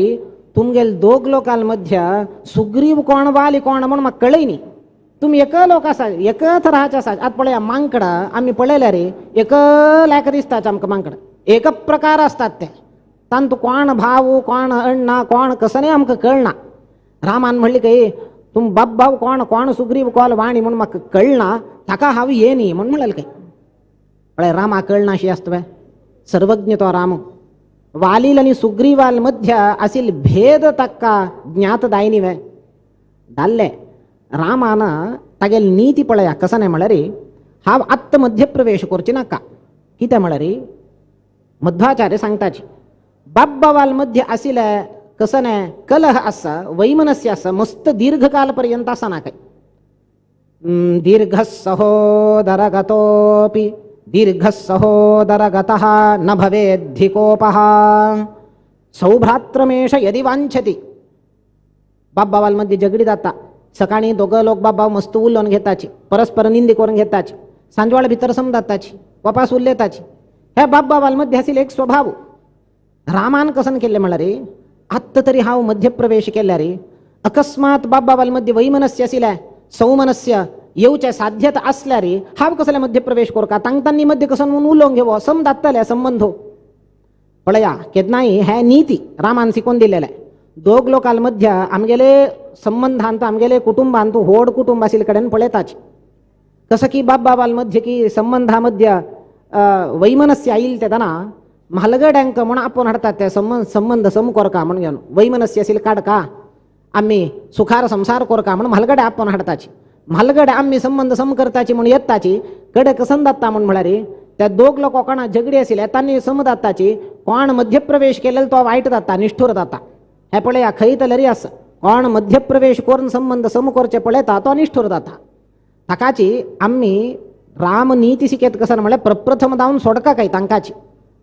Speaker 4: तुमगेल दोग लोकां मध्य सुग्रीव कोण वाली कोण म्हूण म्हाका कळय न्ही, तुमी एक लोक आसा एकच राहाचे आसा. आतां पळया मांकडां आमी पळयल्या रे एकल्याक दिसतात आमकां मांकडां, एक प्रकार आसतात ते, तांतू कोण भाव कोण अण्णा कोण कसं आमकां कळना. रामान म्हणलें काय तुम बाप भाव कोण कोण सुग्रीव कोण वाणी म्हूण म्हाका कळना, ताका हांव ये न्ही म्हूण म्हणलें काय. पळय रामा कळना अशी आसता, सर्वज्ञ तो राम. वालील आनी सुग्रीवाल मध्य आशिल्ले भेद ताका ज्ञात जायनी वे धाडले. रामान तागेली नीती पळया कसं न्हय म्हळ्यार हांव आत्त मध्यप्रवेश करचे नाका. कितें म्हळ्यार मध्वाचार्य सांगताची बाब्बावाल मध्य आशिल्ले कसं न्हय कलह आसा वैमनस्य आसा मस्त दीर्घकाल पर्यंत आसा ना काय. दीर्घ सहोदरगतोपि दीर्घ सहोदरगतः न भवेद्धिकोपः सौभ्रात्रमेष यदि वांछति. बाब्बावाल मध्ये झगडी जाता, सकाळी दोघं लोक बाबा मस्त उलोवन घेताची, परस्पर निंदी करून घेताची, सांजवाळ भितर समजाताची, वापास उलयताची. ह्या बाब्बावाल मध्ये आशिल्लो एक स्वभाव. रामान कसन केल्लें म्हळ्यार रे आत्तां तरी हांव मध्यप्रवेश केल्यार रे अकस्मात बाब्बावाल मध्ये वैमनस्य आशिल्लें सौमनस्य येवचें साध्यता आसल्यार रे हांव कसले मध्यप्रवेश करका, तांकां मध्ये कसन म्हूण उलोवंक घेवो समजातले संबंध. पळया केन्नाय हें नीती रामान शिकोवन दिलेलें. दोग लोकां मध्य आमगेले संबंधांत आमगेले कुटुंबांत व्हड कुटुंब आशिल्ले कडेन पळयताच कसं की बाब्बावाल मध्य की संबंधा मध्य वैमनस्य आयिल्लें तेन्ना म्हालगड्यांक म्हूण आपोवन हाडटात ते संबंध सम कोरका म्हूण घेवन वैमनस्य आशिल्लें काडका आमी सुखार संसार कोरका म्हूण म्हालगडे आपोवन हाडटाची, म्हालगडे आमी संबंध सम करताची म्हूण येताची कडे कसन जाता म्हूण म्हळ्यार त्या दोग लोक कोणा झगडी आशिल्ले तांणी सम जाताची, कोण मध्यप्रवेश केलेलो तो वायट जाता निष्ठूर जाता. हें पळया खंय तरी आसा कोण मध्यप्रवेश करून संबंध सम करचे पळयता तो निष्ठूर जाता. ताकाची आमी रामनीती शिकयत कसन म्हळ्यार प्रप्रथम जावन सोडका काय तांकाची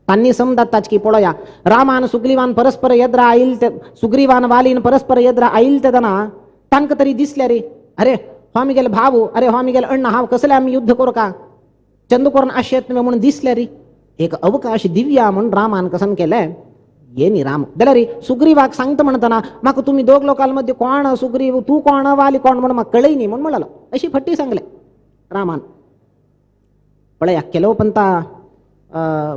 Speaker 4: तांणी समजाताच की पळया रामान सुग्रीवान परस्पर येद्रा आयल ते सुग्रीवान वालीन परस्पर येद्रा आयल तेन्ना तांकां तरी दिसले रे अरे हो आमी गेले भाव, अरे हो आमी गेले अण्णा, हांव कसले आमी युद्ध करूं चंद करून आशेत म्हणून दिसले रे एक अवकाश दिव्या म्हूण रामान कसन केलें ये न्ही राम. जाल्यार सुग्रीवाक सांगता म्हणटना म्हाका तुमी दोग लोकां मध्ये कोण सुग्रीव तूं कोण वाली कोण म्हूण म्हाका कळय न्ही म्हूण म्हणलो, अशी फट्टी सांगले रामान. पळया केलो पंता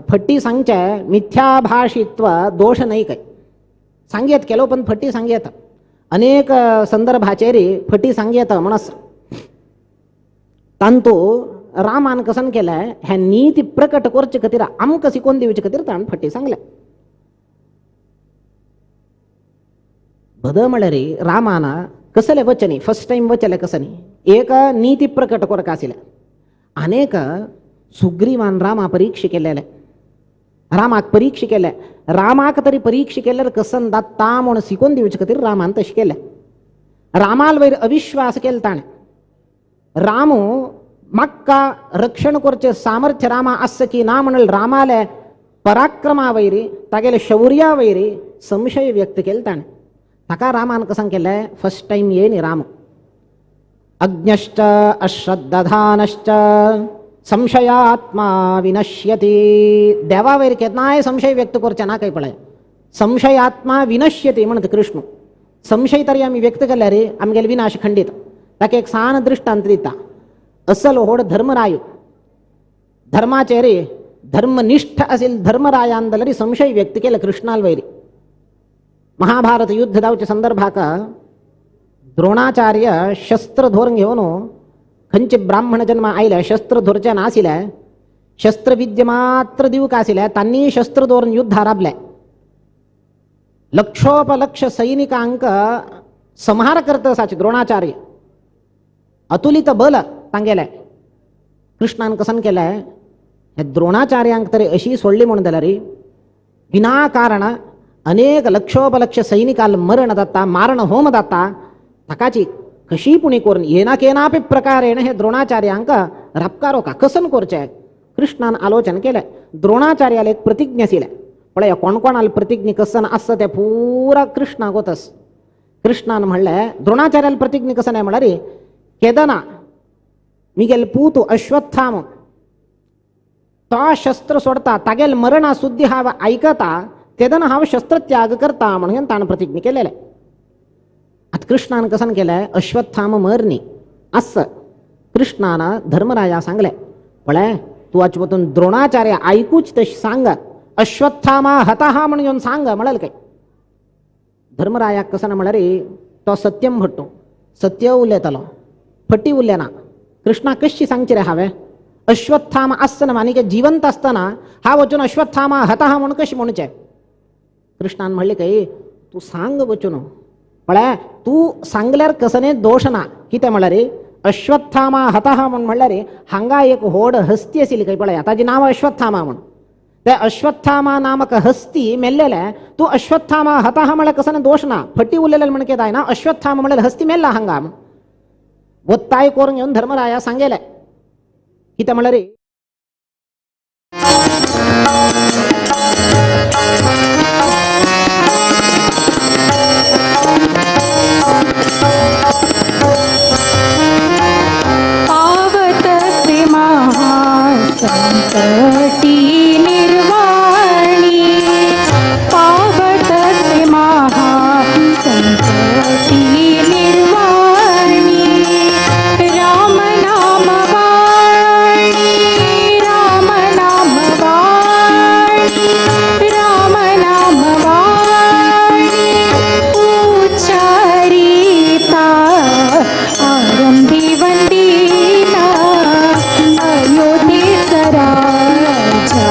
Speaker 4: फट्टी सांगचे मिथ्याभाषित्व दोश न्हय काय सांगयेत केलो पण फट्टी सांगयेत अनेक संदर्भाचेर फटी सांगयेत म्हूण आसा. तांतू रामान कसन केलें हें नीती प्रकट करचे खातीर आमकां शिकोवन दिवचे खातीर ताणें फटी सांगलें. बद म्हळ्यार रामान कसले वचनी फर्स्ट टायम वचले कसं न्ही एक नीती प्रकट करका आशिल्लें. अनेक सुग्रीवान रामा परीक्षा केलेले, रामाक परीक्षा केले, रामाक तरी परीक्षा केल्यार कसन दात्ता म्हूण शिकोवन दिवचे खातीर रामान तशें केलें. रामाल वयर अविश्वास केलो ताणें, रामू म्हाका रक्षण करचें सामर्थ्य रामा आसा की ना म्हणून रामाले पराक्रमा वयरी तागेले शौर्या वयरी संशय व्यक्त केलो ताणें. ताका रामान कसं केलें फर्स्ट टायम ये न्ही राम अज्ञश्च अश्रद्धानश्च संशयात्मा विनश्यति. देवा वयर केन्नाय संशय व्यक्त करचे ना काय पळय संशयात्मा विनश्यति म्हणत कृष्ण. संशय तरी आमी व्यक्त केल्यार आमगेले विनाश खंडीत. ताका एक सान दृष्टांत दिता. असल व्हड धर्मराय धर्माचेर धर्मनिष्ठ असेल धर्मरायान जाल्यार संशय व्यक्त केले कृष्णाल वयर. महाभारत युद्ध जावच्या संदर्भाक द्रोणाचार्य शस्त्र धोरण घेवन खंयचे ब्राह्मण जन्म आयले शस्त्र धोरचे नाशिल्ले शस्त्रविद्य मात्र दिवंक आशिल्ले तांणी शस्त्र दवरून युद्ध राबले. लक्षोपलक्ष सैनिकांक संहार करता आसाचे द्रोणाचार्य अतुलित बल तांगेले. कृष्णान कसन केलें हे द्रोणाचार्यांक तरी अशी सोडली म्हूण जाल्यार विनाकारण अनेक लक्षोपलक्ष सैनिकाल मरण जाता मारण होम जाता. ताकाची कशी पुणी करून येना केनापी प्रकारेण हे द्रोणाचार्यांक रापकारो का कसन करचें कृष्णान आलोचन केलें द्रोणाचार्याले एक प्रतिज्ञा आशिल्लें पळय कोण कोणाले प्रतिज्ञा कसन आसता तें पुरा कृष्णाक वतस. कृष्णान म्हणलें द्रोणाचार्याले प्रतिज्ञा कसन म्हणल्यार केदना मिगेल पूत अश्वत्थाम तो शस्त्र सोडता तागेल मरणा सुद्दी हांव आयकता तेदना हांव शस्त्रत्याग करता म्हणून ताणें प्रतिज्ञा केलेलें. आतां कृष्णान कसन केलें अश्वत्थाम मरणी आस कृष्णान धर्मराया सांगलें पळय तूं आच वतून द्रोणाचार्य आयकूच तशें सांग अश्वत्थामा हतः म्हणून येवन सांग म्हणलें काय. धर्मरायाक कसन म्हणल्यार तो सत्यम भट्टो सत्य उलयतालो फटी उरलें ना. कृष्णा कशी सांगची रे हांवें अश्वत्थाम आसतना आनी जिवंत आसतना हांव वचून अश्वत्थामा हतः म्हणून कशें म्हणचें. कृष्णान म्हणलें काय तूं सांग वचून पळय तूं सांगल्यार कसने दोश ना. कितें म्हणल्यार अश्वत्थामा हतः म्हूण म्हणल्यार हांगा एक व्हड हस्ती आशिल्ली खंय पळय ताजें नांव अश्वत्थामा म्हूण ते अश्वत्थामा नामक हस्ती मेल्लेलें तूं अश्वत्थामा हतः म्हळ्यार कसने दोश ना फटी उरलेलें म्हण कितें जायना अश्वत्थामा म्हणल्यार हस्ती मेल्ला हांगा ಒತ್ತಾಯ ಕೋರಂಗೆ ಒಂದು ಧರ್ಮರಾಯ सांगेले कितें म्हणल्यार
Speaker 5: पावतसे महासंकटी निर्वाणी पावतसे महासंकटी निर्वाणी राम नाम वाणी राम नाम वाणी राम नाम वाणी उच्चारिता आरंभी वंदिता अयोध्येचा राजा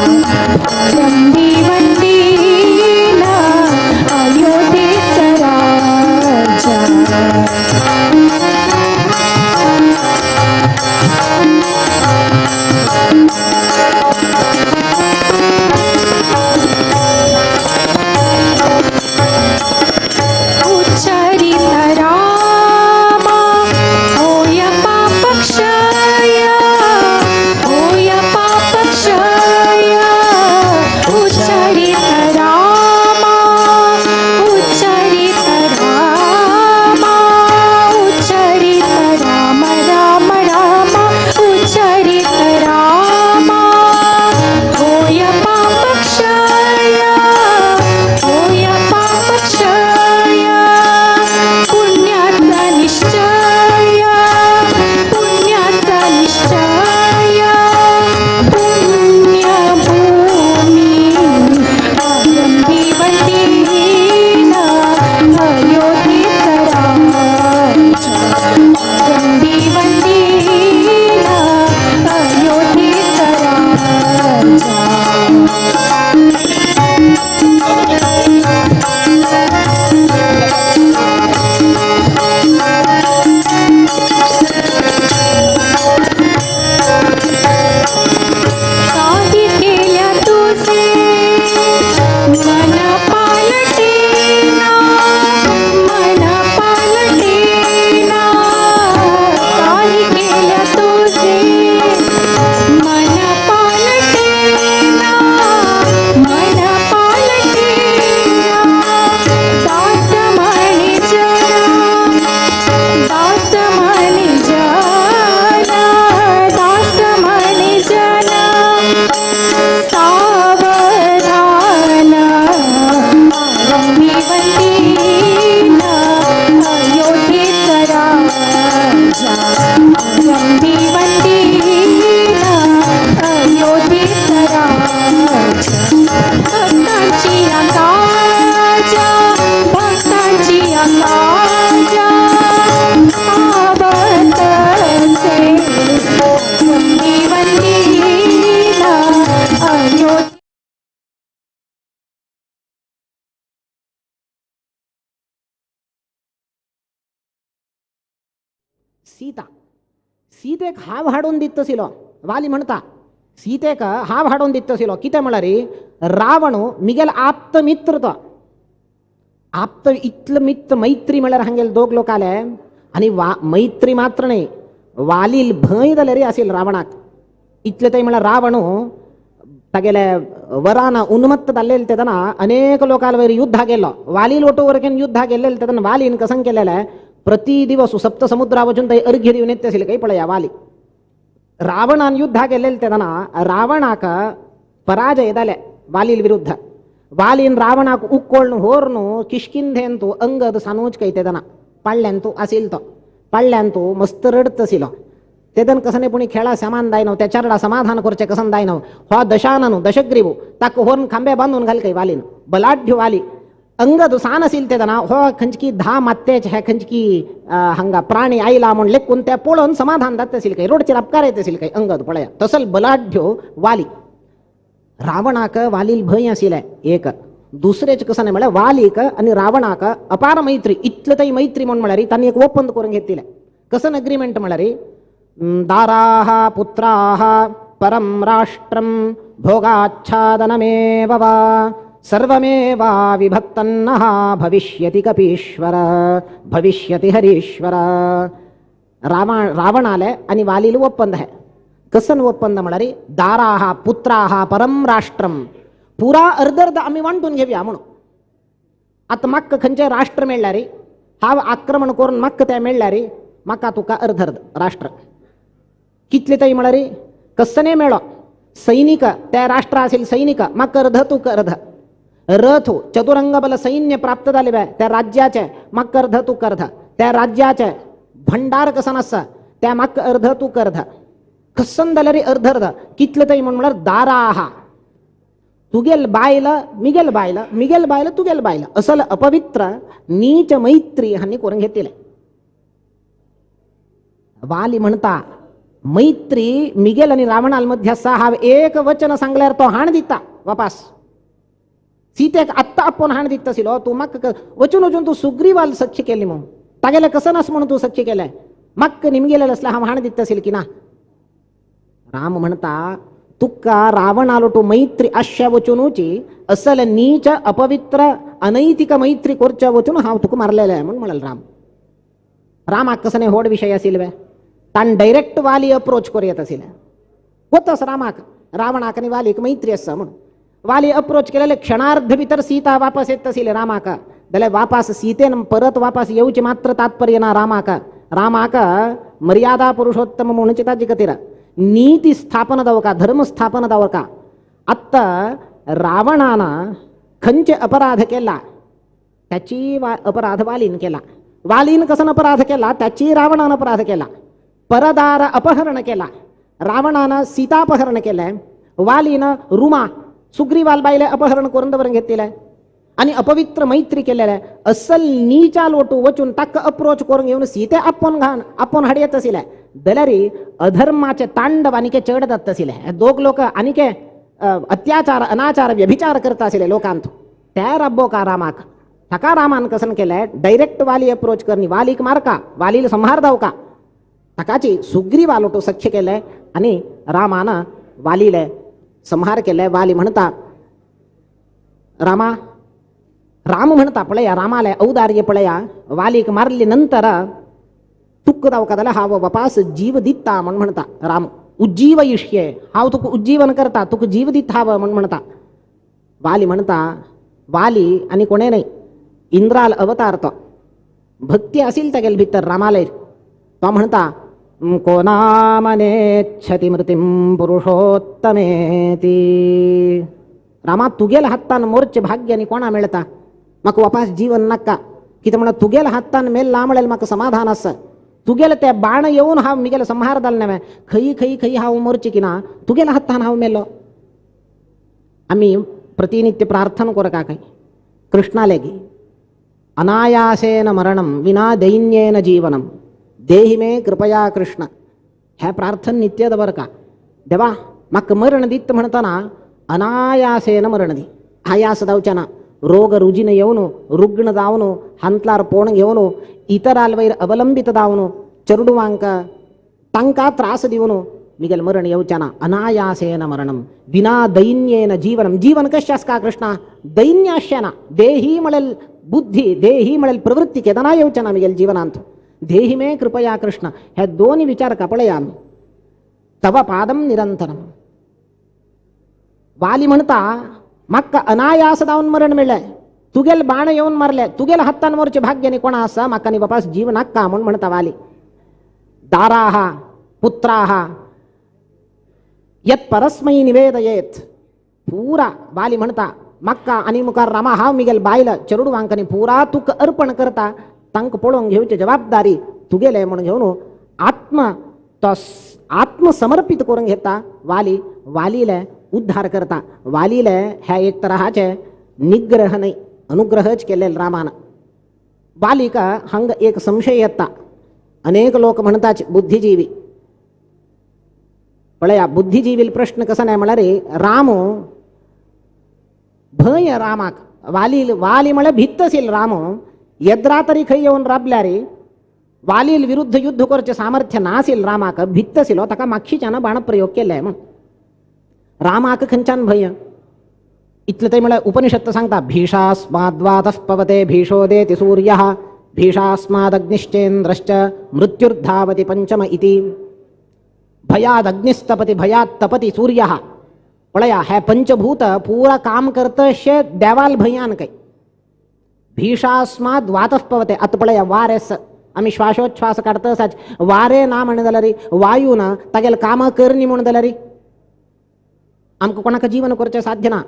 Speaker 5: आरंभी वंदिता अयोध्येचा राजा. उच्चरित रामा होय पापक्षय होय पापक्षय उच्चरित रामा उच्चरित रामा उच्चरित राम राम राम उच्चरित रामा होय पापक्षय होय पापक्षय पुण्याचा निश्चय पुण्याचा निश्चय पुण्यभूमी आरंभी वंदिना अयोध्येचा राजा आरंभी वंदिना अयोध्येचा राजा. काही केल्या तुझे मन पालटेना मन पालटेना काही केल्या तुझे मन पालटेना मन पालटेना दास म्हणे जना दास म्हणे जना दास म्हणे जना सावधान आरंभी वंदिना अयोध्येचा राजा आरंभी वंदिना अयोध्येचा राजा. भक्तांची आकाजा भक्तांची आकाजा पावतसे आरंभी वंदिना अयोध्या.
Speaker 4: सीता सीतेक हाव हाडून दित्तसिलो वाली म्हणता सीतेक हाव हाडून दित्तसिलो कितें म्हणल्यार रावण मिगेल आप्त मित्र तो आप्त इतलो मित्र मैत्री म्हणल्यार हांगेल दोग लोक आले आनी वा मैत्री मात्र न्हय वालील भंय जालें रे आशिल्लो रावणाक. इतले तरी म्हळ्यार रावणू तागेले वरान उन्मत्त जाल्लेले तेदना अनेक लोकांवर वयर युद्धा गेलो वाली लोटो वरकेन युद्धा गेल्लेले तेदना वालीन कसं केलेलें प्रति दिवस सप्त समुद्रा वचून थंय अर्घ्य दिवन येता आशिल्ले काही पळया वाली रावणान युद्धा गेल्लेले तेदना रावणाक पराजय जाले वालील विरुद्ध वालीन रावणाक उक्कोळ्ण होर्नु किष्किंधेंतु अंगद सानूच काही तेदना पाडल्यांतु आसिल तो पाडल्यांतु मस्त रडत आशिल्लो तेदन कसने पुणी खेळा समान जायना त्या चारडा समाधान करचें कसन जायना हो दशाननु दशग्रीवु ताका होर्न खांबे बांदून घाल काही वालीन बलाढ्य वाली अंगद सान आशिल्ले तेदना हो खंयची 10 मात्तेच हे खंयची हांगा प्राणी आयला म्हूण लेखून ते पळोवन समाधान जाता आशिल्लें काही रोडचेर अपकार येता आशिल्ले काही अंगद पळया तसल बलाढ्य वाली रावणाक वालील भंय आशिल्लें एक दुसरेच कसं नाही म्हळ्यार वालीक आनी रावणाक अपार मैत्री इतले तरी मैत्री म्हूण म्हळ्यार तांणी एक ओपंद करून घेतिल्लें कसन अग्रीमेंट म्हळ्यार दाराः पुत्राः परं राष्ट्रं भोगाच्छादनमेव वा सर्वमेवा विभक्तन्नः भविष्यति कपीश्वर भविष्यति हरीश्वर. रावणाले आनी वालील ಒಪ್ಪಂದ आहे. कसन ಒಪ್ಪಂದ म्हळ्यार दाराः पुत्राः परं राष्ट्रं पुरा अर्द अर्द आमी वांटून घेवया म्हणून. आतां म्हाका खंयचें राष्ट्र मेळ्ळ्यार हांव आक्रमण करून म्हाका तें मेळ्ळ्यार म्हाका तुका अर्द अर्द राष्ट्र कितले तरी म्हळ्यार कसने मेळो सैनिक त्या राष्ट्र असेल सैनिक म्हाका अर्ध तुका अर्ध रथ चतुरंग बल सैन्य प्राप्त जाले बाय त्या राज्याचे म्हाका अर्ध तुका अर्ध त्या राज्याचे भंडार कसन आसा त्या म्हाका अर्ध तुका अर्ध कसन जाल्यार अर्ध अर्ध कितले तरी म्हण म्हळ्यार दाराहा तुगेल बायल मिगेल बायल मिगेल बायल तुगेल बायल असल अपवित्र नीच मैत्री हांणी करून घेतिल्लें. वाली म्हणता मैत्री मिगेल आनी रावणाल मध्य आसा हांव एक वचन सांगल्यार तो हाण दिता वापास सीतेक आत्तां आपोवन हाण दिता आशिल्लो तूं म्हाका वचून वचून तूं सुग्रीवाल सख्य केली म्हणून तागेलें कसन आस म्हणून तूं सख्य केलें म्हाका निमगेलें आसल्यार हांव हाण दिता आशिल्लें की ना. राम म्हणता तुका रावणालो तूं मैत्री आश्या वचुनूची असल नीच अपवित्र अनैतिक मैत्री करच्या वचून हांव तुका मारलेलें म्हूण म्हणलें राम. रामाक कसने व्हड विशय आशिल्ले ताण डायरेक्ट वाली अप्रोच करूं येता आशिल्लें वतस रामाक रावणाक आनी वालीक मैत्री आसा म्हूण वाली अप्रोच केलेले क्षणार्ध भितर सीता वापस येता आशिल्ले रामाक जाल्यार वापस सीतेन परत वापस येवचें मात्र तात्पर्य ना रामाक. रामाक मर्यादा पुरुषोत्तम म्हणून ताजे खातीर नीती स्थापन जावका धर्म स्थापन जावका. आत्तां रावणान खंयचे अपराध केला त्याची अपराध वालीन केला वालीन कसन अपराध केला त्याची रावणान अपराध केला परदार अपहरण केला रावणान सीतापहरण केलें वालीन रुमा सुग्रीवाल बायले अपहरण करून दवरून घेतिल्लें आनी अपवित्र मैत्री केलेलें असल नीचा लोटू वचून ताका अप्रोच करून घेवन सीते आपोवन घाण आपोवन हाडयत आशिल्लें जाल्यार अधर्माचे तांडव आनीके चड जाता आशिल्ले दोग लोक आनीके अत्याचार अनाचार व्यभिचार करता आशिल्ले लोकांत त्या राब्बो का रामाक ताका रामान कसन केलें डायरेक्ट वाली अप्रोच करनी वालीक मारका वालील संहार जावका ताकाची सुग्रीवालोटो सख्य केलें आनी रामान वालीले संहार केले. वाली म्हणता रामा राम म्हणता पळया रामाले औदार्य पळया वालीक मारली नंतर तुक्क जावका जाल्यार हांव वापास जीव दिता म्हूण म्हणता राम उज्जीवयिष्ये हांव तुका उज्जीवन करता तुका जीव दिता हांव म्हूण म्हणता. वाली म्हणता वाली आनी कोणें न्हय इंद्राल अवतार तो भक्ती आशिल्ली तागेले भितर रामालय तो म्हणता को नामनेच्छति मृतिं पुरुषोत्तमेति रामा तुगेल हातान मोरचें भाग्य आनी कोणा मेळटा म्हाका वापास जीवन नाका कितें म्हणल्यार तुगेल हातान मेल्ला म्हळ्यार म्हाका समाधान आसा तुगेले ते बाण येवन हांव मिगेले संहार जालें न्हय खंय खंय खंय हांव मोरचें की ना तुगेल्या हातान हांव मेलो. आमी प्रतिनित्य प्रार्थना करता खंय कृष्णाले की अनायासेन मरणं विना दैन्येन जीवनं देहि मे कृपया कृष्ण हें प्रार्थना नित्य दवरका देवा म्हाका मरण दित म्हणटना अनायासेन मरण दी आयास जावचें ना रोग रुजीन येवन रुग्ण जावन हांतलार पोण घेवन इतराल वयर अवलंबित जावन चेडवांक तांकां त्रास दिवन मिगेल मरण येवचें ना अनायासेन मरणं विना दैन्येन जीवनं जीवन कशें आसता कृष्णा दैन्य आसचें ना देही म्हळेल बुद्धी देही म्हळेल प्रवृत्ती केन्ना येवचें ना मिगेल जिवनांत देही मे कृपया कृष्ण हे दोन विचार का पळया आमी.
Speaker 9: तव पादम निरंतरम. वाली म्हणता म्हाका अनायास जावन मरण मेळ्ळें, तुगेल बाण येवन मारले, तुगेल हातान मरचें भाग्य न्ही कोणा आसा, म्हाका न्ही बापा जीव नाका म्हूण म्हणता वाली. दाराः पुत्राः यत् परस्मै निवेदयेत. पुरा वाली म्हणता म्हाका आनी मुखार रामा हांव मिगेल बायल चेडवांक पुरा तुका अर्पण करता, तांकां पळोवन घेवची जबाबदारी तुगेले म्हूण घेवन आत्म तो आत्मसमर्पित करून घेता वाली. वालीले उद्धार करता. वालीले ह्या एक तराचे निग्रह न्हय अनुग्रहच केलेले रामान. वालीक हांगा एक संशय येता. अनेक लोक म्हणतात बुद्धिजीवी, पळया बुद्धिजीवी प्रश्न कसो न्हय म्हळ्यार राम भंय रामाक वाली वाली म्हळ्यार भित्त आशिल्लो राम येद्रा तरी खंय येवन राबल्यार वालील विरुद्ध युद्ध करचें सामर्थ्य नाशिल्लें रामाक, भित्त आशिल्लो ताका मागशीच्यान बाणप्रयोग केले म्हूण. रामाक खंयच्यान भंय? इतलें थंय म्हळ्यार उपनिषत् सांगता भीषास्माद्वातः पवते भीषोदेति सूर्यः भीषास्मादग्निश्चेन्द्रश्च मृत्युर्धावति पंचम इति. भयादग्निस्तपति भयात् तपति सूर्यः. पळया हे पंचभूत पुरा काम करतशे देवाल भंयान काय. भीषास्माद् वातः पवते. आतां पळया वारें आमी श्वासोच्छ्वास काडटा आसाच, वारें ना म्हण जाल्यार वायू ना तागेलें कामां करनी म्हूण जाल्यार आमकां कोणाक जीवन करचें साध्य ना.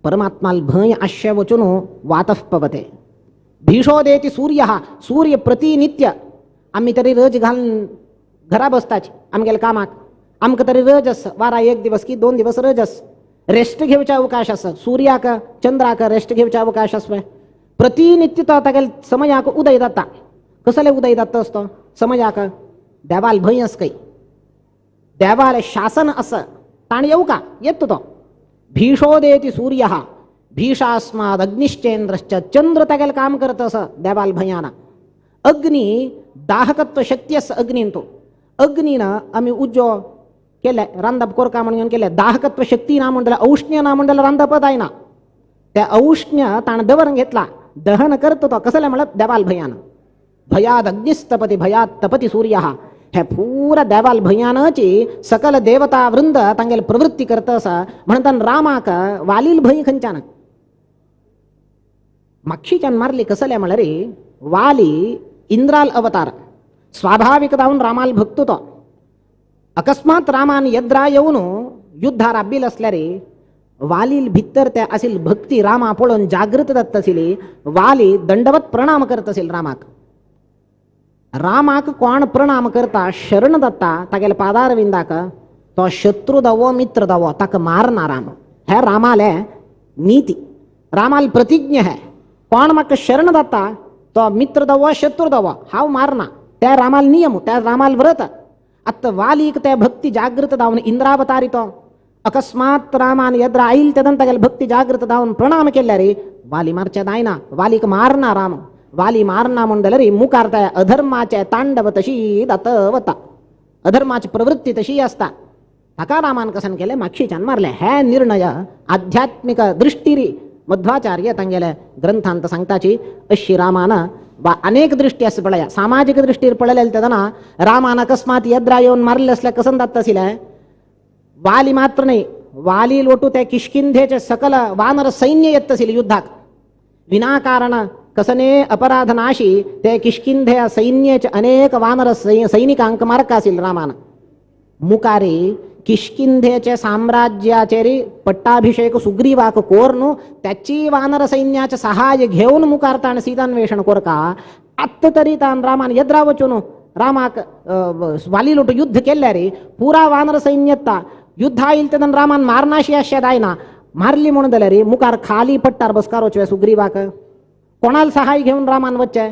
Speaker 9: परमात्माल भंय आशे वचून वातः पवते. भीषोदेति सूर्यः. सूर्य प्रतिनित्य आमी तरी रज घालून घरा बसताच आमगेल्या कामाक, आमकां तरी रज आसा वारा एक दिवस की 2 दिवस रज आसा, रेस्ट घेवचे अवकाश आसा. सूर्याक चंद्राक रेस्ट घेवचे अवकाश आसा. प्रतिनित्य तो तागेले समयाक उदय जाता. कसले उदय जाता असतो समयाक? देवाल भंय आसा खंय, देवाल शासन आसा, ताणें येवका येता तो. भीषोदेति सूर्यः भीषास्माद् अग्निश्चेन्द्रश्च. चंद्र तागेलें काम करता आसा देवाल भंयान. अग्नी दाहकत्व शक्ती आसा अग्नीन. तो अग्नीन आमी उजो केले रांदप कोरका म्हणून केले, दाहकत्व शक्ती ना म्हण जाल्यार औष्ण्य ना म्हण जाल्यार रांदपच जायना. त्या औष्ण्य ताणें दवरून घेतला, दहन करता तो कसलें म्हळ्यार देवाल भंयान. भयाद अग्निस्तपति भयात् तपति सूर्यः. हे पुरा देवाल भंयानची सकल देवता वृंद तांगेले प्रवृत्ती करता आसा. म्हणटान रामाक वालील भंय खंयच्यान मागशीच्यान मारली कसलें म्हळ्यार वाली इंद्राल अवतार स्वाभाविक जावन रामाल भक्त तो. अकस्मात रामान येद्रा येवन युद्धार आब्बील आसल्यार वालील भितर ते आशिल्ली भक्ती रामा पळोवन जागृत जाता आशिल्ली. वाली दंडवत प्रणाम करता आशिल्लो रामाक. रामाक कोण प्रणाम करता शरण जाता तागेल्या पादारविंदाक तो शत्रू दावो मित्र दावो ताका मारना राम. हे रामाले नीती, रामाल प्रतिज्ञा है कोण म्हाका शरण जाता तो मित्र दावो शत्रू दावो हांव मारना. त्या रामाल नियम, त्या रामाल व्रत. आतां वालीक ते भक्ती जागृत जावन इंद्रावतारी तो अकस्मात रामान येद्रा आयल तेदन तागेले भक्ती जागृत जावन प्रणाम केल्यार वाली मारचें जायना, वालीक मारना राम. वाली मारना म्हूण जाल्यार मुखार त्या अधर्माचे तांडव तशी जाता वता, अधर्माची प्रवृत्ती तशी आसता. ताका रामान कसन केलें मागशीच्यान मारलें. हे निर्णय आध्यात्मिक दृष्टीरी मध्वाचार्य तांगेले ग्रंथांत सांगताची. अशी रामान वा अनेक दृष्टी आसा पळया. सामाजीक दृष्टीर पळयलें तेन्ना रामान अकस्मात येद्रा येवन मारलें आसल्यार कसन जाता आशिल्लें? वाली मात्र न्हय, वाली लोटू ते किष्किंधेचे सकल वानर सैन्य येता आशिल्लें युद्धाक. विनाकारण कसने अपराधनाशी ते किष्किंधे सैन्याचे अनेक वानर सैनिकांक मारका आशिल्लें रामान. मुखारी किष्किंधेचे साम्राज्याचेरी पट्टाभिषेक सुग्रीवाक कोर्नु त्याची वानर सैन्याचे सहाय्य घेवन मुखार ताणें सीतान्वेषण कोरका. आत्त तरी तान रामान येद्रा वचून रामाक वाली लोटू युद्ध केल्यार पुरा वानर सैन्यता युद्धा येईल तेन्ना रामान मारनाशी अशें जायना. मारली म्हणून जाल्यार मुखार खाली पट्टार बसकार वचवे सुग्रीवाक. कोणाल सहाय्य घेवन रामान वचचें?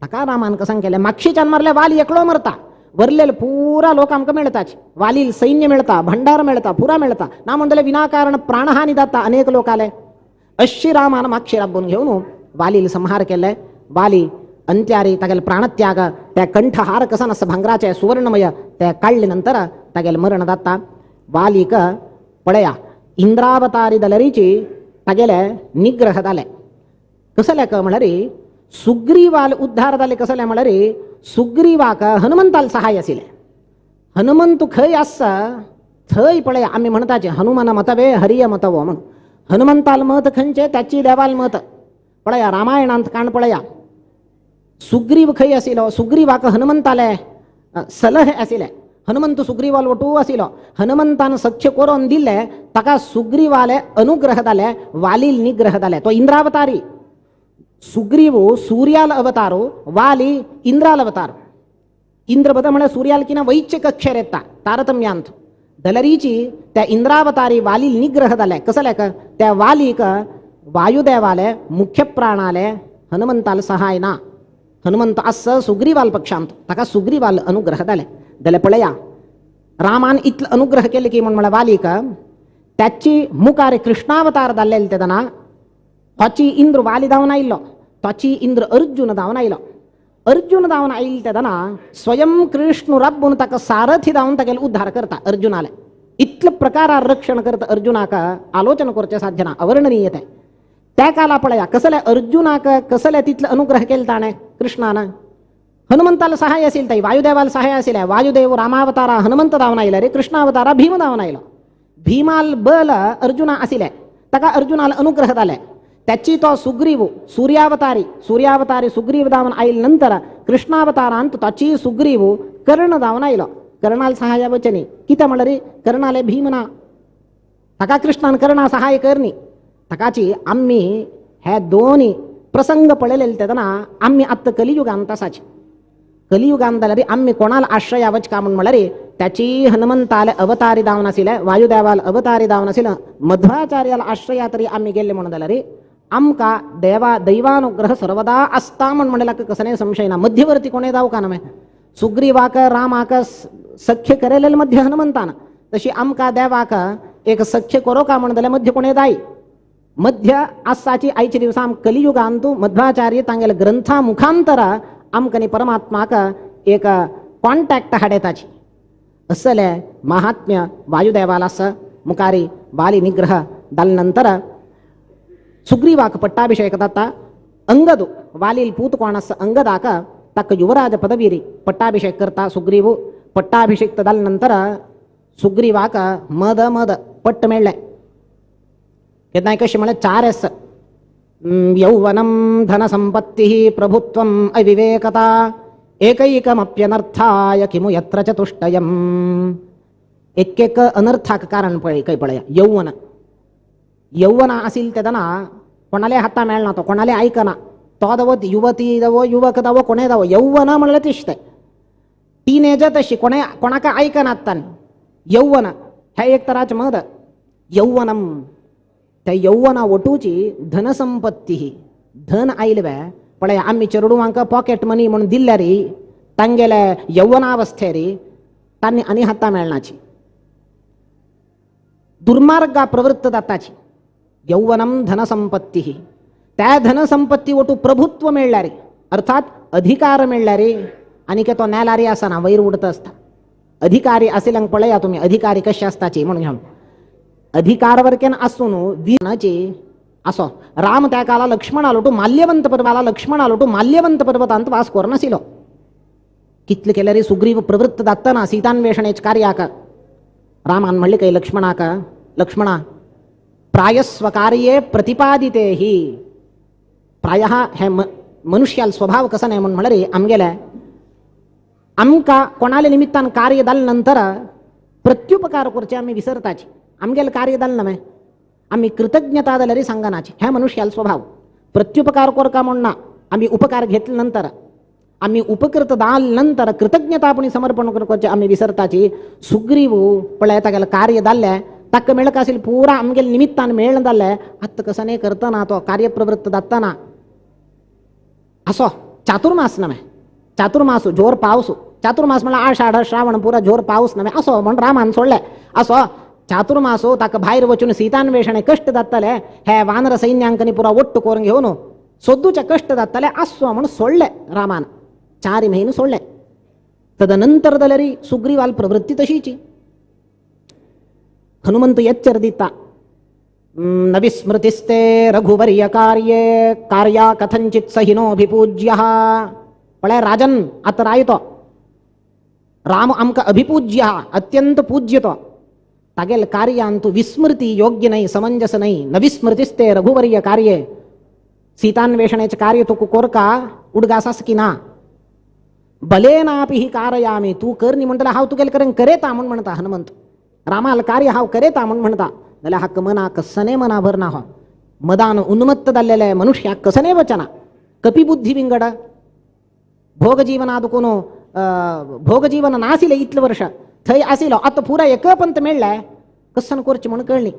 Speaker 9: ताका रामान कसं केलें मागशीच्यान मारले वाली एकलो मरता, वरलेले पुरा लोक आमकां मेळटाच, वालील सैन्य मेळटा, भंडार मेळटा, पुरा मेळटा. ना म्हण जाल्यार विनाकारण प्राणहानी जाता अनेक लोकाले. अशी रामान मागशी राबून घेवन वालील संहार केले. वाली अंत्यारी तागेले प्राणत्याग त्या कंठहार कसा आसता भांगराचे सुवर्णमय ते काडले नंतर तागेले मरण जाता. वालीक पळया इंद्रावतारी जाल्यारीची तागेले निग्रह जाले. कसले म्हळ्यार सुग्रीवाल उद्धार जाले. कसले म्हळ्यार सुग्रीवाक हनुमंताल सहाय आशिल्लें. हनुमंत खंय आसा थंय पळय आमी म्हणटाचे हनुमान मतवे हरिय मतवो म्हण. हनुमंताल मत खंयचें त्याची देवाल मत. पळया रामायणांत काण पळया सुग्रीव खंय आशिल्लो, सुग्रीवाक हनुमंताले सलहे आशिल्ले, हनुमंत सुग्रीवाल वटू आशिल्लो. हनुमंतान सख्य करून दिले ताका सुग्रीवाले अनुग्रह जाले, वालील निग्रह जाले. तो इंद्रावतारी सुग्रीव सूर्याल अवतारो, वाली इंद्राल अवतार. इंद्रपद म्हळ्यार सूर्याल किना वैच्य कक्षेर येता तारतम्यांत. दलरीची त्या इंद्रावतारी वालील निग्रह जाले. कसले त्या वालीक वायुदेवाले मुख्य प्राणाले हनुमंताल सहाय ना. हनुमंत आस सुग्रीवाल पक्षांत, ताका सुग्रीवाल अनुग्रह जाले. जाल्यार पळया रामान इतलो अनुग्रह केले की म्हण म्हळ्यार वालीक त्याची मुखार कृष्णावतार जाल्ले तेन्ना ताची इंद्र वाली धांवन आयिल्लो, ताची इंद्र अर्जुन धांवन आयलो. अर्जुन धांवन आयिल्लो तेन्ना स्वयं कृष्ण रब्बून ताका सारथी धांवन तागेलो उद्धार करता अर्जुनाले. इतले प्रकारार रक्षण करता अर्जुनाक आलोचन करचें साध्य ना, अवर्णनीय तें. त्या काला पळया कसले अर्जुनाक कसले तितले अनुग्रह केले ताणें कृष्णान. हनुमंताला सहाय असेल ताई, वायुदेवाला सहाय असेल. वायुदेव रामावतारा हनुमंत धांवन आयला रे, कृष्णावतारा भीम धांवन आयलो. भीमाल बल अर्जुना आशिल्ले, ताका अर्जुनाला अनुग्रह जाले. त्याची तो सुग्रीव सूर्यावतारी, सूर्यावतारी सुग्रीव धांवन आयल नंतर कृष्णावतारांत ताची सुग्रीव कर्ण धांवन आयलो. कर्णाल सहाय वचनी कितें म्हणल्यार रे कर्णाले भीम ना, ताका कृष्णान कर्णा सहाय करनी. ताकाची आमी हे दोनी प्रसंग पळयलेले तेन्ना आमी आत्तां कलियुगांत आसाची. कलियुगांत जाल्यार आमी कोणाल आश्रया वच का म्हूण म्हणल्यार त्याची हनुमंताले अवतारी धांवन आशिल्ले, वायुदेवाल अवतारी धांवन आशिल्ले, मध्वाचार्याला आश्रया तरी आमी गेल्ले म्हणून जाल्यार आमकां देवा दैवानुग्रह सर्वदा आसता म्हण म्हणल्यार कसलेय संशय ना. मध्यवर्ती कोणें जावंक ना. सुग्रीवाक रामाक सख्य केलेले मध्य हनुमंतान, तशी आमकां देवाक एक सख्य करो का म्हण जाल्यार मध्य कोणें जाय. मध्य आसाची आयच्या दिवसा आम कलियुगांतू मध्वाचार्य तांगेले ग्रंथा मुखांतर आमकां न्ही परमात्माक एक कॉन्टॅक्ट हाडयताची. असले महात्म्य वायुदेवाला आसा. मुखारी बाली निग्रह जाले नंतर सुग्रीवाक पट्टाभिषेक जाता. अंगद वालील पूत कोण आसा अंगदाक ताका युवराज पदवीरी पट्टाभिषेक करता सुग्रीव. पट्टाभिषेक जाले नंतर सुग्रीवाक मद मद पट्ट मेळ्ळें. केन्नाय कशें म्हळ्यार चार आसा, यौवनं धनसम्पत्तिः प्रभुत्वम् अविवेकता एकैकमप्यनर्थाय किमु यत्र चतुष्टयम्. एक एक अनर्थाक कारण पळय खंय पळया. यौवन, यौवन आशिल्लें तेन्ना कोणाले हाता मेळना, तो कोणाले आयकना, तो दवो युवती दवो युवक दवो कोणें दवो. यौवन म्हणल्यार तिश्टें टिनेजर तशी कोणे कोणाक आयकनात तांणी. यौवन हें एक तराचें मद. यौवनम त्या यौवना वटूची धनसंपत्ती, धन आयलें वे पळय आमी चेडवांक पॉकेट मनी म्हणून दिल्यार तांगेले यौवनावस्थेर तांणी आनी हाता मेळनाची, दुर्मार्गा प्रवृत्त जाताची. यौवनम धनसंपत्ती, त्या धनसंपत्ती वटू प्रभुत्व मेळ्ळ्यार अर्थात अधिकार मेळ्ळ्यार आनी तो नेलारी आसना, वयर उडत आसता. अधिकारी आशिल्ल्यांक पळया तुमी अधिकारी कशे आसताची म्हणून घेवन अधिकार वरकेन आसून वीराची असो. राम त्या काला लक्ष्मणालो टू माल्यवंत पर्वाला लक्ष्मणालो टू माल्यवंत पर्वतांत वास करनाशिल्लो. कितले केल्यार सुग्रीव प्रवृत्त जातना सीतान्वेषणेच कार्याक रामान म्हणलें काय लक्ष्मणाक, लक्ष्मणा प्रायस्वकार्ये प्रतिपादिते ही. प्रायः हे मनुष्याल स्वभाव कसा नाही म्हणून म्हणल्यार आमगेले आमकां कोणाले निमित्तान कार्य जाले नंतर प्रत्युपकार करचे आमी विसरताची. आमगेलें कार्य जालें ना आमी कृतज्ञता जाल्यार सांगनाची. हे मनुष्याल स्वभाव. प्रत्युपकार करका म्हूण ना, आमी उपकार घेतले नंतर आमी उपकृत जाले नंतर कृतज्ञता आपण समर्पण करचे आमी विसरताची. सुग्रीव पळय तागेलें कार्य जाल्लें ताका मेळका आशिल्लें पुरा आमगेले निमित्तान मेळना जालें आतां कसो करतना तो कार्यप्रवृत्त जातना असो. चातुर्मास नव्हे, चातुर्मास जोर पावस, चातुर्मास म्हळ्यार आषाढ श्रावण पुरा जोर पावस नव्हे असो म्हण रामान सोडलें. असो चातुर्मासो ताका भायर वचून सीतान्वेषणे कश्ट जातले हे वानर सैन्यांकनी पुरा ಒಟ್ಟು करून घेवन सोदूचे कश्ट जातले असो म्हण सोडले रामान. 4 म्हयने सोडले. तदनंतर जाल्यार सुग्रीवाल प्रवृत्ती तशीची. हनुमंत एच्चर दिता, न विस्मृतिस्ते रघुवर्य कार्ये कार्या कथंचित सहिनोभिपूज्यः. पळय राजन आतां रायतो राम आमकां अभिपूज्य आहा, अत्यंत पूज्य तो. तागेले कार्यान तूं विस्मृती योग्य न्हय, समंजस न्हय. न विस्मृतिस्ते रघुवर्य कार्ये, सीतान्वेषणेचें कार्य तुका कोरका उडगास आसा की ना. बलेनापि ही कारयामी, तूं कर न्ही म्हणटल्यार हांव तुगेलें करेन करेता म्हूण म्हणटा हनुमंत. रामाल कार्य हांव करेता म्हूण म्हणटा जाल्यार हाका मनाक कसने मना भरना. हो मदान उन्मत्त जाल्लेले मनुष्याक कसने वचना. कपिबुद्धी विंगड भोगजीवना दुकून भोगजीवन नाशिल्लें इतलें वर्ष थंय आशिल्लो, आतां पुराय एकपंत मेळ्ळें कसन करचें म्हूण कळ्ळी.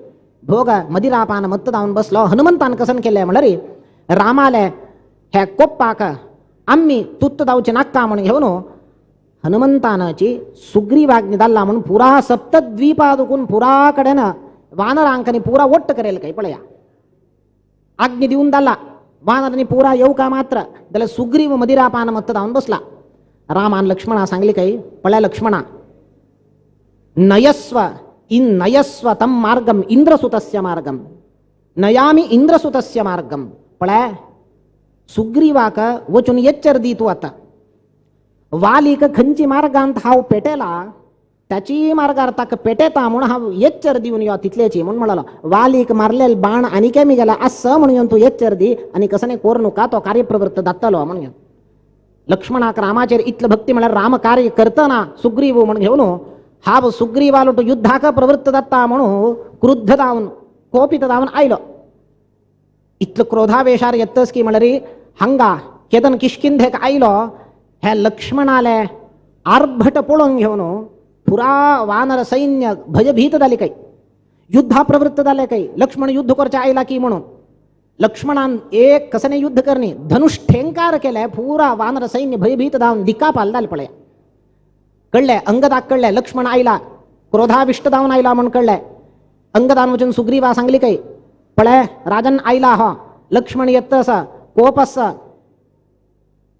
Speaker 9: भोग मदिरापान मत्त जावन बसलो. हनुमंतान कसन केलें म्हणल्यार रामाले हे कोप्पाक आमी तुत्त जावचें नाका म्हूण घेवन हनुमंतानाची सुग्रीवाग्नी धाडला म्हूण पुरा सप्तद्वीपा दुकून पुरा कडेन वानरांकांनी पुरा वट्ट करेल काय पळया. आज्ञा दिवन धाडला वानरांनी पुरा येवका मात्र जाल्यार सुग्रीव मदिरापान मत्त जावन बसला. रामान लक्ष्मणा सांगली काय पळया लक्ष्मणा, नयस्व इन नयस्व तम मार्गम इंद्रसुतस्य मार्गम नयामी इंद्रसुतस्य मार्गम. पळय सुग्रीवाक वचून एच्चर दी तूं आतां. वालीक खंयची मार्गांत हांव पेटेला त्याची मार्गार ताका पेटेता म्हूण हांव एच्चर दिवन यो तितल्याची म्हूण म्हणलो. वालीक मारलेले बाण आनी केमी गेला आसा म्हूण येवन तूं एच्चर दी आनी कसने कोर नुका, तो कार्यप्रवृत्त जातलो म्हूण घेवन. लक्ष्मणाक रामाचेर इतलें भक्ती म्हळ्यार राम कार्य करतना सुग्रीव म्हूण घेवन हांव सुग्रीवालो तो युद्धाक प्रवृत्त जाता म्हणून क्रुद्ध जावन कोपित जावन आयलो. इतलो क्रोधावेशार येतस की म्हळ्यार हांगा केदन किश्किंधेक आयलो. हे लक्ष्मणाले आर्भट पळोवन घेवन पुरा वानर सैन्य भयभीत जाली काय, युद्धा प्रवृत्त जाले काय. लक्ष्मण युद्ध करचे आयला की म्हणून लक्ष्मणान एक कसने युद्ध करणी धनुष ठेंकार केले, पुरा वानर सैन्य भयभीत जावन दिकापाल जाले पळया. कळ्ळें अंगदाक कळ्ळें लक्ष्मण आयला, क्रोधाविष्ट जावन आयला म्हूण कळ्ळें. अंगदान वचून सुग्रीवा सांगली काय पळय राजन आयला हो लक्ष्मण येत आसा कोप आसा.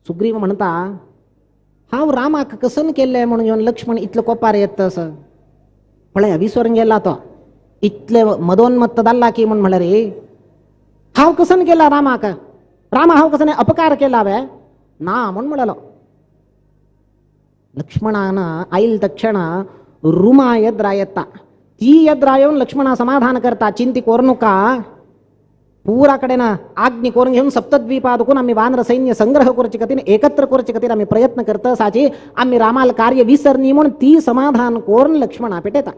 Speaker 9: सुग्रीव म्हणटा हांव रामाक कसन केल्लें म्हणून येवन लक्ष्मण इतलो कोपार येत आसा. पळय विसरून गेला तो, इतले मदोन्मत्त जाल्ला की म्हूण म्हणल्यार हांव कसन केला रामाक, रामा हांव कसन अपकार केला वे ना म्हूण म्हणलो. लक्ष्मणान आयल तक्षण रुमा येद्रा येता, ती येद्रा येवन लक्ष्मणा समाधान करता, चिंती कोरनुका पुरा कडेन आज्ञा करून घेवन सप्तद्वीपा दुकून आमी वानर सैन्य संग्रह करचे खातीर एकत्र करचे खातीर आमी प्रयत्न करता आसाची, आमी रामाल कार्य विसरनी म्हूण ती समाधान करून लक्ष्मणा पेटयता.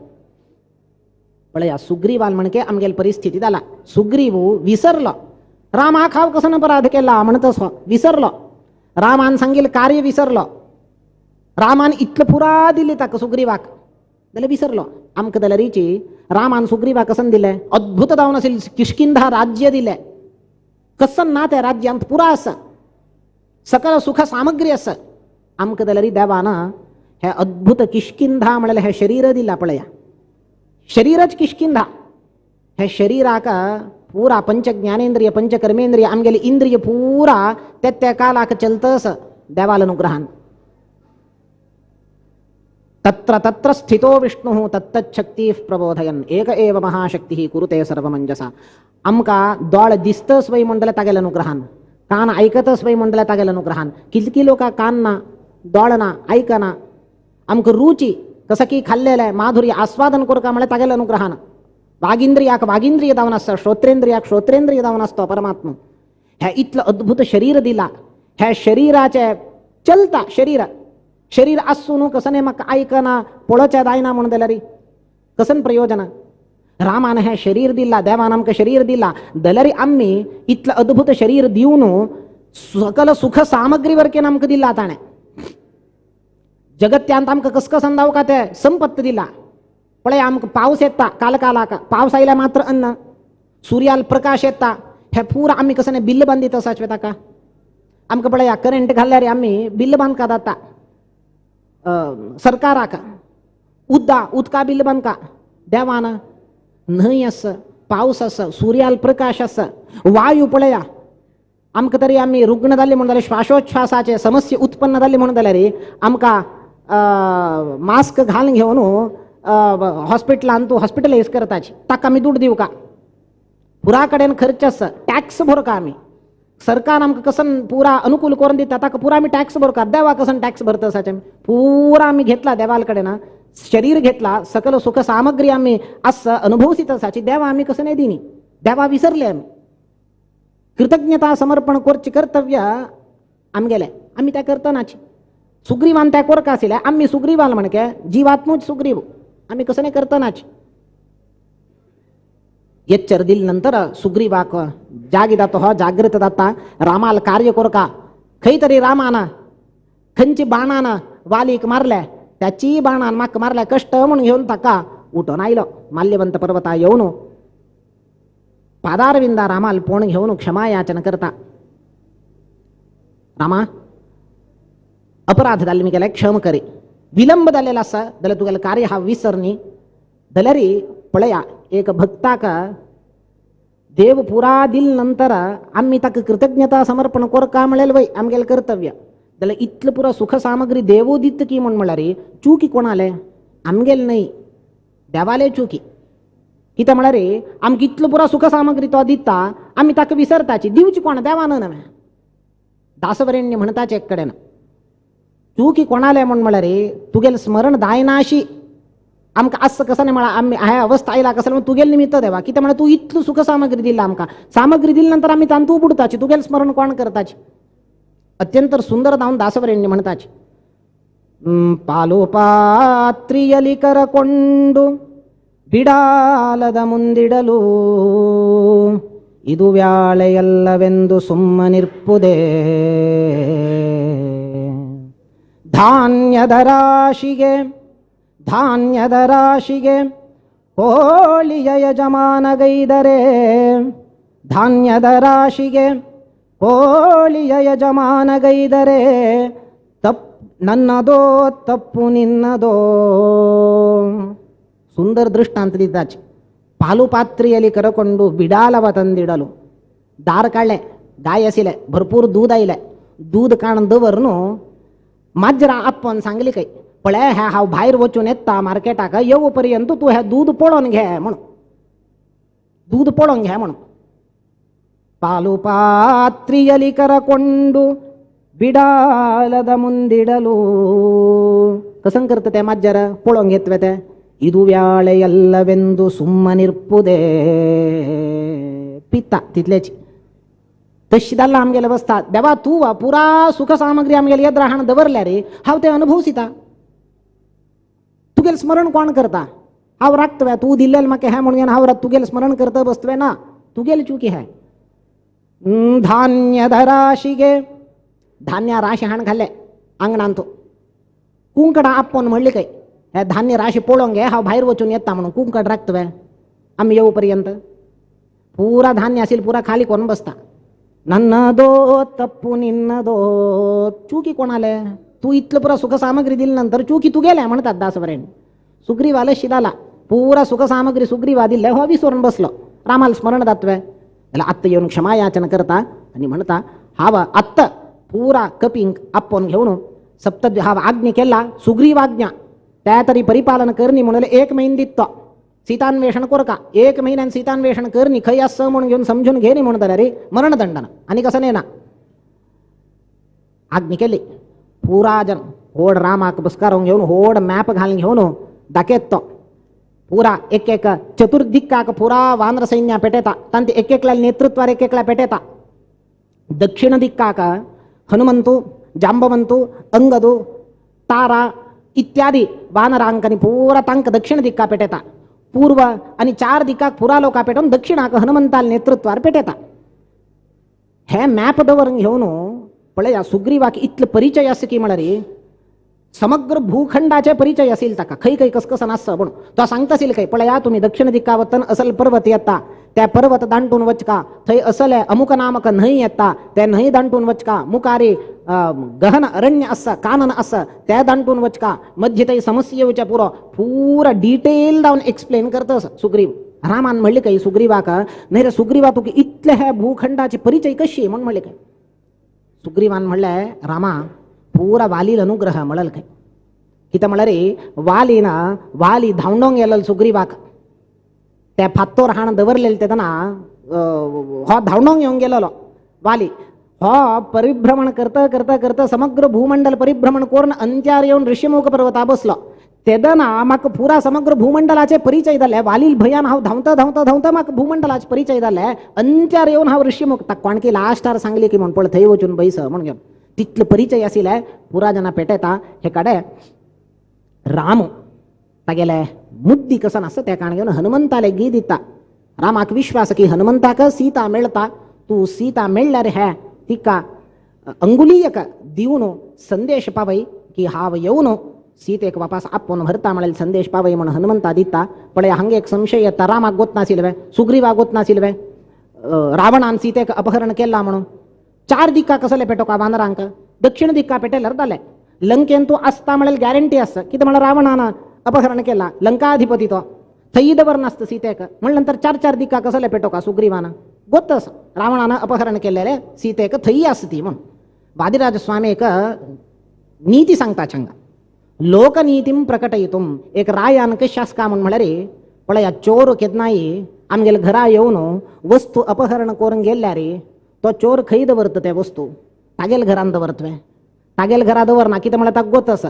Speaker 9: पळया सुग्रीवान म्हणके आमगेली परिस्थिती जाला. सुग्रीव विसरलो रामाक हांव कसो अपराध केला म्हणतस विसरलो, रामान सांगिल्लें कार्य विसरलो, रामान इतलें पुरा दिली ताका सुग्रीवाक जाल्यार विसरलो. आमकां जाल्यारीची रामान सुग्रीवाक कसन दिलें अद्भुत जावन आशिल्लें किष्किंधा राज्य दिलें, कसन ना त्या राज्यांत पुरा आसा, सकल सुख सामग्री आसा. आमकां जाल्यार देवान हें अद्भुत किष्किंधा म्हणल्यार हें शरीर दिलां. पळया शरीरच किष्किंधा, हे शरीराक पुरा पंच ज्ञानेंद्रिय पंच कर्मेंद्रिय आमगेले इंद्रिय पुरा त्या त्या कालाक चलतस देवाल अनुग्रहान. तत्र तत्र स्थितो विष्णुः तत्तच्छक्तिः प्रबोधयन् एक एव महाशक्तिः कुरुते सर्वमंजसा. आमकां दोळे दिसतस वय म्हणटले तागेल्या अनुग्रहान, कान आयकतस वय म्हणटले तागेल्या अनुग्रहान. कितकी लोकां कान ना दोळे ना आयकना, आमकां रुची कसं की खाल्लेलें माधुर्य आस्वादन करका म्हळ्यार तागेल्या अनुग्रहान. वागिंद्रियाक वागिंद्रिय जावन आसता, श्रोत्रेंद्रियाक श्रोत्रेंद्रिय जावन आसता परमात्मा. हें इतलें अद्भुत शरीर दिलां, ह्या शरीराचें चलता शरीर शरीर आसूं न्हू कसने म्हाका आयकना पळोवचें जायना म्हूण जाल्यार कसन प्रयोजन. रामान हें शरीर दिलां, देवान आमकां शरीर दिलां जाल्यार आमी इतलें अद्भुत शरीर दिवन सकल सुख सामग्री वरकेन आमकां दिलां ताणें. जगत्यांत आमकां कसकसन जावं का तें संपत्त दिला. पळय आमकां पावस येता काल कालाक, पावस आयल्यार मात्र अन्न, सुर्याल प्रकाश येता, हे पुरा आमी कसने बिल्ल बांदीत आसाच ताका. आमकां पळया करंट घाल्यार आमी बिल्ल बांदका जाता सरकाराक, उद्दा उदका बिल्ल बांदका. देवान न्हंय आसा, पावस आसा, सुर्याल प्रकाश आसा, वायू पळया आमकां तरी आमी रुग्ण जाली म्हूण जाल्यार श्वासोच्छ्वासाचे समस्या उत्पन्न जाली म्हूण जाल्यार आमकां मास्क घालून घेवन हॉस्पिटलान तूं हॉस्पिटलायज करताची, ताका आमी दुड दिवका, पुरा कडेन खर्च आसा, टॅक्स भरका आमी. सरकार आमकां कसन पुरा अनुकूल करून दिता ताका पुरा आमी टॅक्स भरता. देवा कसन टॅक्स भरता आसाचे पुरा आमी घेतला देवाल कडेन, शरीर घेतला, सकल सुख सामग्री आमी आस अनुभवसीत आसाची. देवा आमी कसं नाही दिनी, देवा विसरले आमी. कृतज्ञता समर्पण करचे कर्तव्य आमगेले, आमी त्या करतनाची. सुग्रीवान त्या कोरका आशिल्ले, आमी सुग्रीवान म्हणके जीवात्मूच सुग्रीव, आमी कसं नाही करतनाची. एच्चर दिल नंतर सुग्रीवाक जागी जाता, हो जागृत जाता. रामाल कार्य कोरका खंय तरी रामान खंयची बाणान वालीक मारले, त्याची बाणान म्हाका मारल्या कश्ट म्हणून घेवन ताका उठून आयलो. माल्यवंत पर्वता येवन पादारविंदा रामाल पोण घेवन क्षमा याचन करता. रामा अपराध जाल्ले मी केले क्षम करी, विलंब जालेलो आसा जाल्यार तुगेलें कार्य हांव विसरनी. जाल्यार पळया एक भक्ताक देव पुरा दिल नंतर आमी ताका कृतज्ञता समर्पण कोरका म्हणलें वय आमगेलें कर्तव्य. जाल्यार इतलें पुरा सुख सामग्री देवो दित की म्हण म्हणल्यार चुकी कोणाले आमगेले न्हय, देवाले चुकी. कितें म्हणल्यार आमकां इतलो पुरा सुख सामग्री तो दिता आमी ताका विसरताची, दिवची कोण देवान न्हय. दासवरेण्य म्हणताचे एक कडेन चुकी कोणाले म्हण म्हणल्यार तुगेलें स्मरण जायनाशी आमकां आस कसं नाही म्हळा आमी ह्या अवस्था आयला कसं म्हण तुगेलें निमित्त देवा. कितें म्हणल्यार तूं इतलो सुख सामग्री दिला आमकां, सामग्री दिली नंतर आमी तांतू बुडताची, तुगेलें स्मरण कोण करताची. अत्यंत सुंदर जावन दासवरेण्य म्हणताची. ಪಾಲುಪಾತ್ರಿಯಲಿ ಕರಕೊಂಡು ಬಿಡಾಲದ ಮುಂದಿಡಲು ಇದು ವ್ಯಾಳೆಯಲ್ಲವೆಂದು ಸುಮ್ಮನಿರ್ಪುದೇ. ಧಾನ್ಯದ ರಾಶಿಗೆ ಧಾನ್ಯದ ರಾಶಿಗೆ ಕೋಳಿಯ ಯಜಮಾನಗೈದರೆ, ಧಾನ್ಯದ ರಾಶಿಗೆ ಕೋಳಿಯ ಯಜಮಾನಗೈದರೆ ತಪ್ಪು ನನ್ನದೋ ತಪ್ಪು ನಿನ್ನದೋ. ಸುಂದರ ದೃಷ್ಟಾಂತದಿದ್ದಾಚೆ. ಪಾಲುಪಾತ್ರಿಯಲ್ಲಿ ಕರಕೊಂಡು ಬಿಡಾಲವ ತಂದಿಡಲು ದಾರ ಕಾಳೆ गाय आशिल्ले भरपूर दूद आयले, दूद काडून दवर न्हू माजरा आपोवन सांगली खंय पळय ह्या हांव भायर वचून येता मार्केटाक येवो पर्यंत तूं हें दूद पळोवन घे म्हणून, दूद पळोवन घे म्हणून. ಪಾಲುಪಾತ್ರಿಯಲಿ ಕರಕೊಂಡು ಬಿಡಾಲದ ಮುಂದಿಡಲು कसं करता ते माजर पळोवन घेतवे ते ಇದು ವ್ಯಾಳೆಯಲ್ಲವೆಂದು ಸುಮ್ಮನಿರ್ಪುದೇ. पिता तितलेच तशी जाल्ला आमगेले बसता. देवा तूं वा पुरा सुख सामग्री आमगेले येद्रा हाण दवरल्या रे हांव तें अनुभवसिता, तुगेलें स्मरण कोण करता? हांव राखतवे तूं दिल्लें म्हाका हें म्हणून हांव तुगेलें स्मरण करता बसतवे ना, तुगेलें चुकी हें. धान्यದ ರಾಶಿಗೆ धान्य राशी हाण घाले आंगणांत कुंकडा आपोवन म्हणली काय हे धान्य राशी पळोवंक घे हांव भायर वचून येता म्हणून कुंकड राखतवे आमी येवो पर्यंत पुरा धान्य आशिल्लें पुरा खाली करून बसता. नन्नदो तप्पु निन्नदो चुकी कोणाले तूं इतलें पुरा सुख सामग्री दिली नंतर चुकी तुगेले म्हणतात दासवरेण. सुग्रीवाले शिदाला पुरा सुख सामग्री सुग्रीवा दिल्ले हो विसरून बसलो. रामाला स्मरण जातवे जाल्यार आत्ता येवन क्षमा याचना करता आनी म्हणता हांव आत्ता पुरा कपींक आपोवन घेवन सप्त हांव आज्ञा केला सुग्रीवाज्ञा त्या तरी परिपालन करणी म्हणून एक म्हयनो दित तो सीतान्वेषण कोरका एक म्हयन्यान सीतान्वेषण करणी खंय आसा म्हणून घेवन समजून घेनी म्हणून जाल्यार रे मरणदंडन आनी कसं नेना. आज्ञा केली पुरा जन होड रामाक बसकारोवन घेवन होड मॅप घालून घेवन दाखयत तो पुरा एक एक चतुर्दिक्काक पुरा वानर सैन्या पेटेता तांचे एक एकल्या नेतृत्वार एक एकल्या पेटेता. दक्षिण दिक्काक हनुमंतु जांबवंतु अंगदु तारा इत्यादी वानरांकांनी पुरा तांकां दक्षिण दिक्का पेटेता. पूर्व आनी चार दिकाक पुरा लोका पेटोवन दक्षिणाक हनुमंताल नेतृत्वार पेटेता. हे मॅप दवरून घेवन पळया सुग्रीवाक इतलो परिचय आसा की म्हळ्यार समग्र भूखंडाचे परिचय असेल ताका खंय खंय कसकसन आसता म्हणून तो सांगता आशिल्लो खंय पळया तुमी दक्षिण दिक्का वतन असल पर्वत येता त्या पर्वत दांटून वचका थंय असले अमुक नामक न्हंय येता त्या न्हंय दांटून वचका मुखारी गहन अरण्य आसा कानन आसा त्या दांटून वचका मध्य थंय समस्या येवच्या पुरो पुरा डिटेल जावन एक्सप्लेन करता सुग्रीव. रामान म्हणले काय सुग्रीवाक न्हय रे सुग्रीवा तुका इतले ह्या भूखंडाचे परिचय कशी म्हणून म्हणले काय. सुग्रीवान म्हणलें रामा पुरा वालील अनुग्रह म्हणल काय कितें म्हणल्यार रे वाली ना वाली धांवडोंक गेलो सुग्रीवाक त्या फात्तोर हाण दवरलेले तेन्ना हो धांवडोंक येवंक गेलेलो वाली हो परिभ्रमण करता करता करता समग्र भूमंडल परिभ्रमण करून अंत्यार येवन ऋषिमुख पर्वता बसलो. तेदना म्हाका पुरा समग्र भूमंडलाचे परिचय जाले. वालील भंयान हांव धांवता धांवता धांवता म्हाका भूमंडलाचे परिचय जाले. अंत्यार येवन हांव ऋषिमुख ताका कोणकी लास्टार सांगली की म्हण पळय थंय वचून बैस म्हण घेवन तितलो परिचय आशिल्ले पुरा जना पेटेता. हे कडेन राम तागेले मुद्दी कसन आसा त्या कारण घेवन हनुमंताले गी दिता. रामाक विश्वास की हनुमंताक सीता मेळटा, तूं सीता मेळ्ळ्यार हे तिका अंगुलीयक दिवन संदेश पावय की हांव येवन सीतेक वापास आपोवन व्हरता म्हळ्यार संदेश पावय म्हण हनुमंता दिता. पळय हांगा एक संशय येता, रामाक गोत नाशिल्ले, सुग्रीवाक गोत नाशिल्ले, रावणान सीतेक अपहरण केला म्हणून. चार दिक्का कसले पेटोका वानरांक, दक्षिण दिक्का पेटेल्यार जालें. लंकेन तूं आसता म्हळ्यार गॅरंटी आसा, कितें म्हळ्यार रावणान अपहरण केला, लंकाधिपती तो थंय दवर नासता सीतेक. म्हण नंतर चार चार दिक्का कसले पेटोका सुग्रीवान गोत आसा रावणान अपहरण केलेले सीतेक थंय आसा ती म्हण. वादिराज स्वामी एक नीती सांगता छंगा, लोकनीतीं प्रकटयितुं. एक रायान कशें आसका म्हूण म्हळ्यार पळया चोर केन्नाय आमगेले घरा येवन वस्तू अपहरण करून गेल्यार तो चोर खंय दवरता ते वस्तू, तागेल घरान दवरतवे, तागेल घरा दवरना कितें म्हळ्यार ताका गोत आसा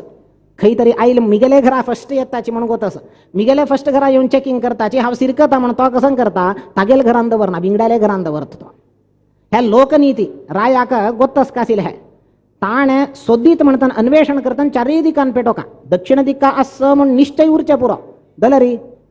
Speaker 9: खंय तरी आयल मिगेले घरा फस्ट येताची म्हण गोत आसा, मिगेले फस्ट घरा येवन चॅकिंग करताची हांव सिरकता म्हण तो कसं करता, तागेल घरान दवरना बिंगड्याले घरान दवरता तो. हे लोकनीती रायाक गोत आसका आशिल्लें. हे ताणें सोदीत म्हणटान अन्वेषण करताना चारय दिकान पेटोका, दक्षिण दिक्का आस म्हूण निश्चय उरचें पुरो जाल्यार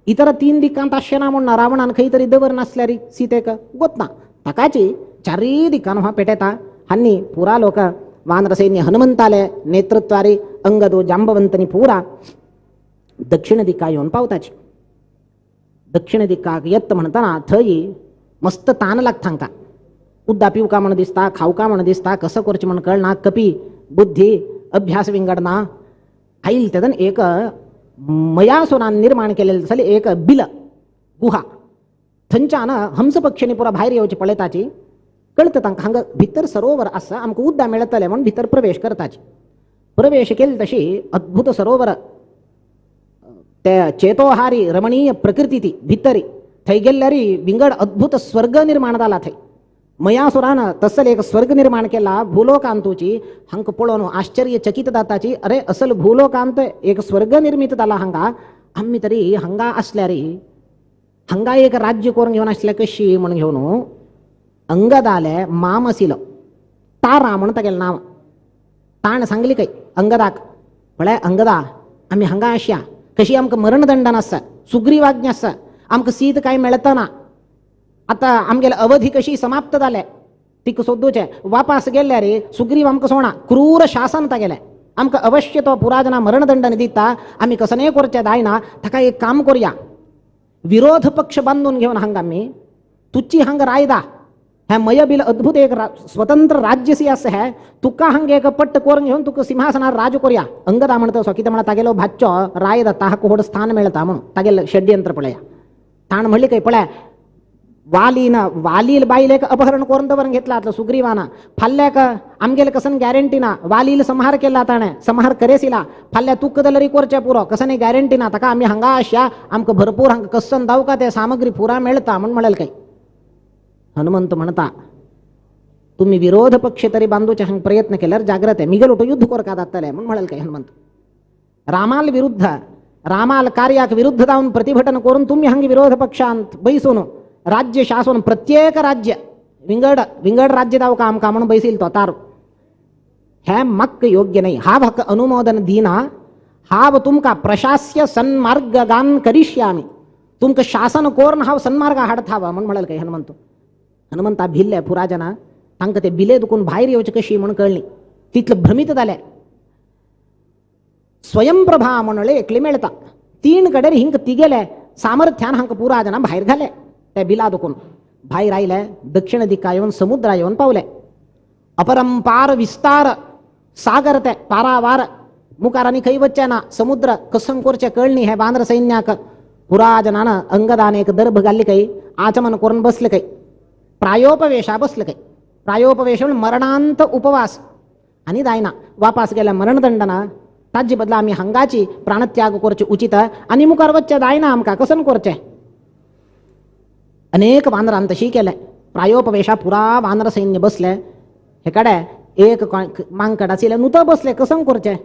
Speaker 9: इतर तीन दिकांत आसचें ना म्हूण ना, रावणान खंय तरी दवर नासल्यार सीतेक गोत ना, ताकाची चारय दिकान हो पेटेता. आनी पुरा लोक वानरसैन्य हनुमंताले नेतृत्वारी अंगदो जांबवंतनी पुरा दक्षिण दिक्का येवन पावताची. दक्षिण दिक्काक येत म्हणटना थंय मस्त तान लागता तांकां, उद्दा पिवका म्हण दिसता, खावका म्हण दिसता, कसं करचें म्हण कळना, कपी बुद्धी अभ्यास विंगड ना. आयल तेदन एक मयासुरान निर्माण केलेलें आसलें एक बिल गुहा, थंयच्यान हंस पक्षींनी पुरा भायर येवची पळयताची. कळटा तांकां हांगा भितर सरोवर आसा, आमकां उद्दा मेळटलें म्हूण भितर प्रवेश करताची. प्रवेश केले तशी अद्भुत सरोवर, ते चेतोहारी रमणीय प्रकृती ती भितरी थंय गेल्यार विंगड अद्भुत स्वर्ग निर्माण जाला. थंय मयासुरान तसल एक स्वर्ग निर्माण केला भूलोकांतूची. हांकां पळोवन आश्चर्यचकित जाताची, अरे असल भूलोकांत एक स्वर्ग निर्मित जाला हांगा, आमी तरी हांगा आसल्यार हांगा एक राज्य करून घेवन आसल्यार कशी म्हण घेवन अंगदाले माम आशिल्लो तारा म्हण तागेलें नांव. ताणें सांगली खंय अंगदाक, म्हळ्यार अंगदा आमी हांगा आसया, कशी आमकां मरणदंडन आसा, सुग्रीवाज्ञा आसा, आमकां सीत कांय मेळतना, आतां आमगेले अवधी कशी समाप्त जाले, तिका सोदूचें वापास गेल्यार सुग्रीव आमकां सोडना, क्रूर शासन तागेलें, आमकां अवश्य तो पुराजना मरणदंडन दिता, आमी कसनेय करचें जायना, ताका एक काम करुया, विरोध पक्ष बांदून घेवन हांगा आमी तुची हांगा रायदा, हें मयबील अद्भुत एक स्वतंत्र राज्यसी आसा हें, तुका हांगा एक पट्ट करून घेवन तुका सिंहासनार राज करुया. अंगदा म्हणटा असो कितें म्हणटा तागेलो भाच्चो राय जाता, हाका व्हड स्थान मेळटा म्हणून तागेलें षड्यंत्र पळया. ताणें म्हणलें खंय पळय वालीन वालील बायलेक अपहरण करून दवरून घेतला आतलो सुग्रीवान, फाल्याक आमगेले कसन गॅरंटी ना, वालील संहार केला ताणें, संहार करेसिला, फाल्यां तुका जाल्यार करचें पुरो, कसनय गॅरंटी ना, ताका आमी हांगा आसया, आमकां भरपूर हांगा कसन दावका ते सामग्री पुरा मेळटा म्हूण म्हणलें खंय. हनुमंत म्हणता तुम्ही विरोध पक्ष तरी बांदूचे हांगा प्रयत्न केल्यार जाग्रत आहे, मिगेल उठो युद्ध करका जातलें म्हूण म्हणलें खंय हनुमंत. रामाल विरुद्ध रामाल कार्याक विरुद्ध जावन प्रतिभटन करून तुम्ही हांगा विरोध पक्षांत बैसून राज्य शासन प्रत्येक राज्य विंगड विंगड राज्य दावका आमकां म्हणून बैसील तो तार, हें म्हाका योग्य न्हय, हांव हाका अनुमोदन दिना, हांव तुमकां प्रशास्य सन्मार्गगान करिष्यामि, तुमकां शासन करून हांव सन्मार्गा हाडता म्हूण म्हणलें खंय हनुमंत. हनुमंता भिल्ले पुरा जना तांकां ते बिले दुखून भायर येवचे कशी म्हूण कळ्ळी, तितले भ्रमीत जाले. स्वयंप्रभा म्हणले एकली मेळटा, तीन कडेन हिंक तिगेले सामर्थ्यान हांकां पुरा जना भायर घाले. ते बिला दुखून भायर आयले, दक्षिण दिका येवन समुद्रा येवन पावले. अपरंपार विस्तार सागर ते पारावार, मुखार आनी खंय वचचें ना, समुद्र कसं करचें कळ्ळी हे वानर सैन्याक. पुरा जनान अंगदान एक दर्भ घाल्ली खंय, आचमन करून बसले खंय, प्रायोपवेशा बसले खंय. प्रायोपवेश म्हळ्यार मरणांत उपवास आनी जायना, वापास गेल्या मरणदंडना, ताजे बदला आमी हांगाची प्राणत्याग करचे उचित आनी मुखार वचचें जायना आमकां, कसन करचें. अनेक वानरान तशी केलें. प्रायोपवेशा पुरा वानर सैन्य बसले. हे कडेन एक मांकड आशिल्लें नुतो बसले कसंग करचें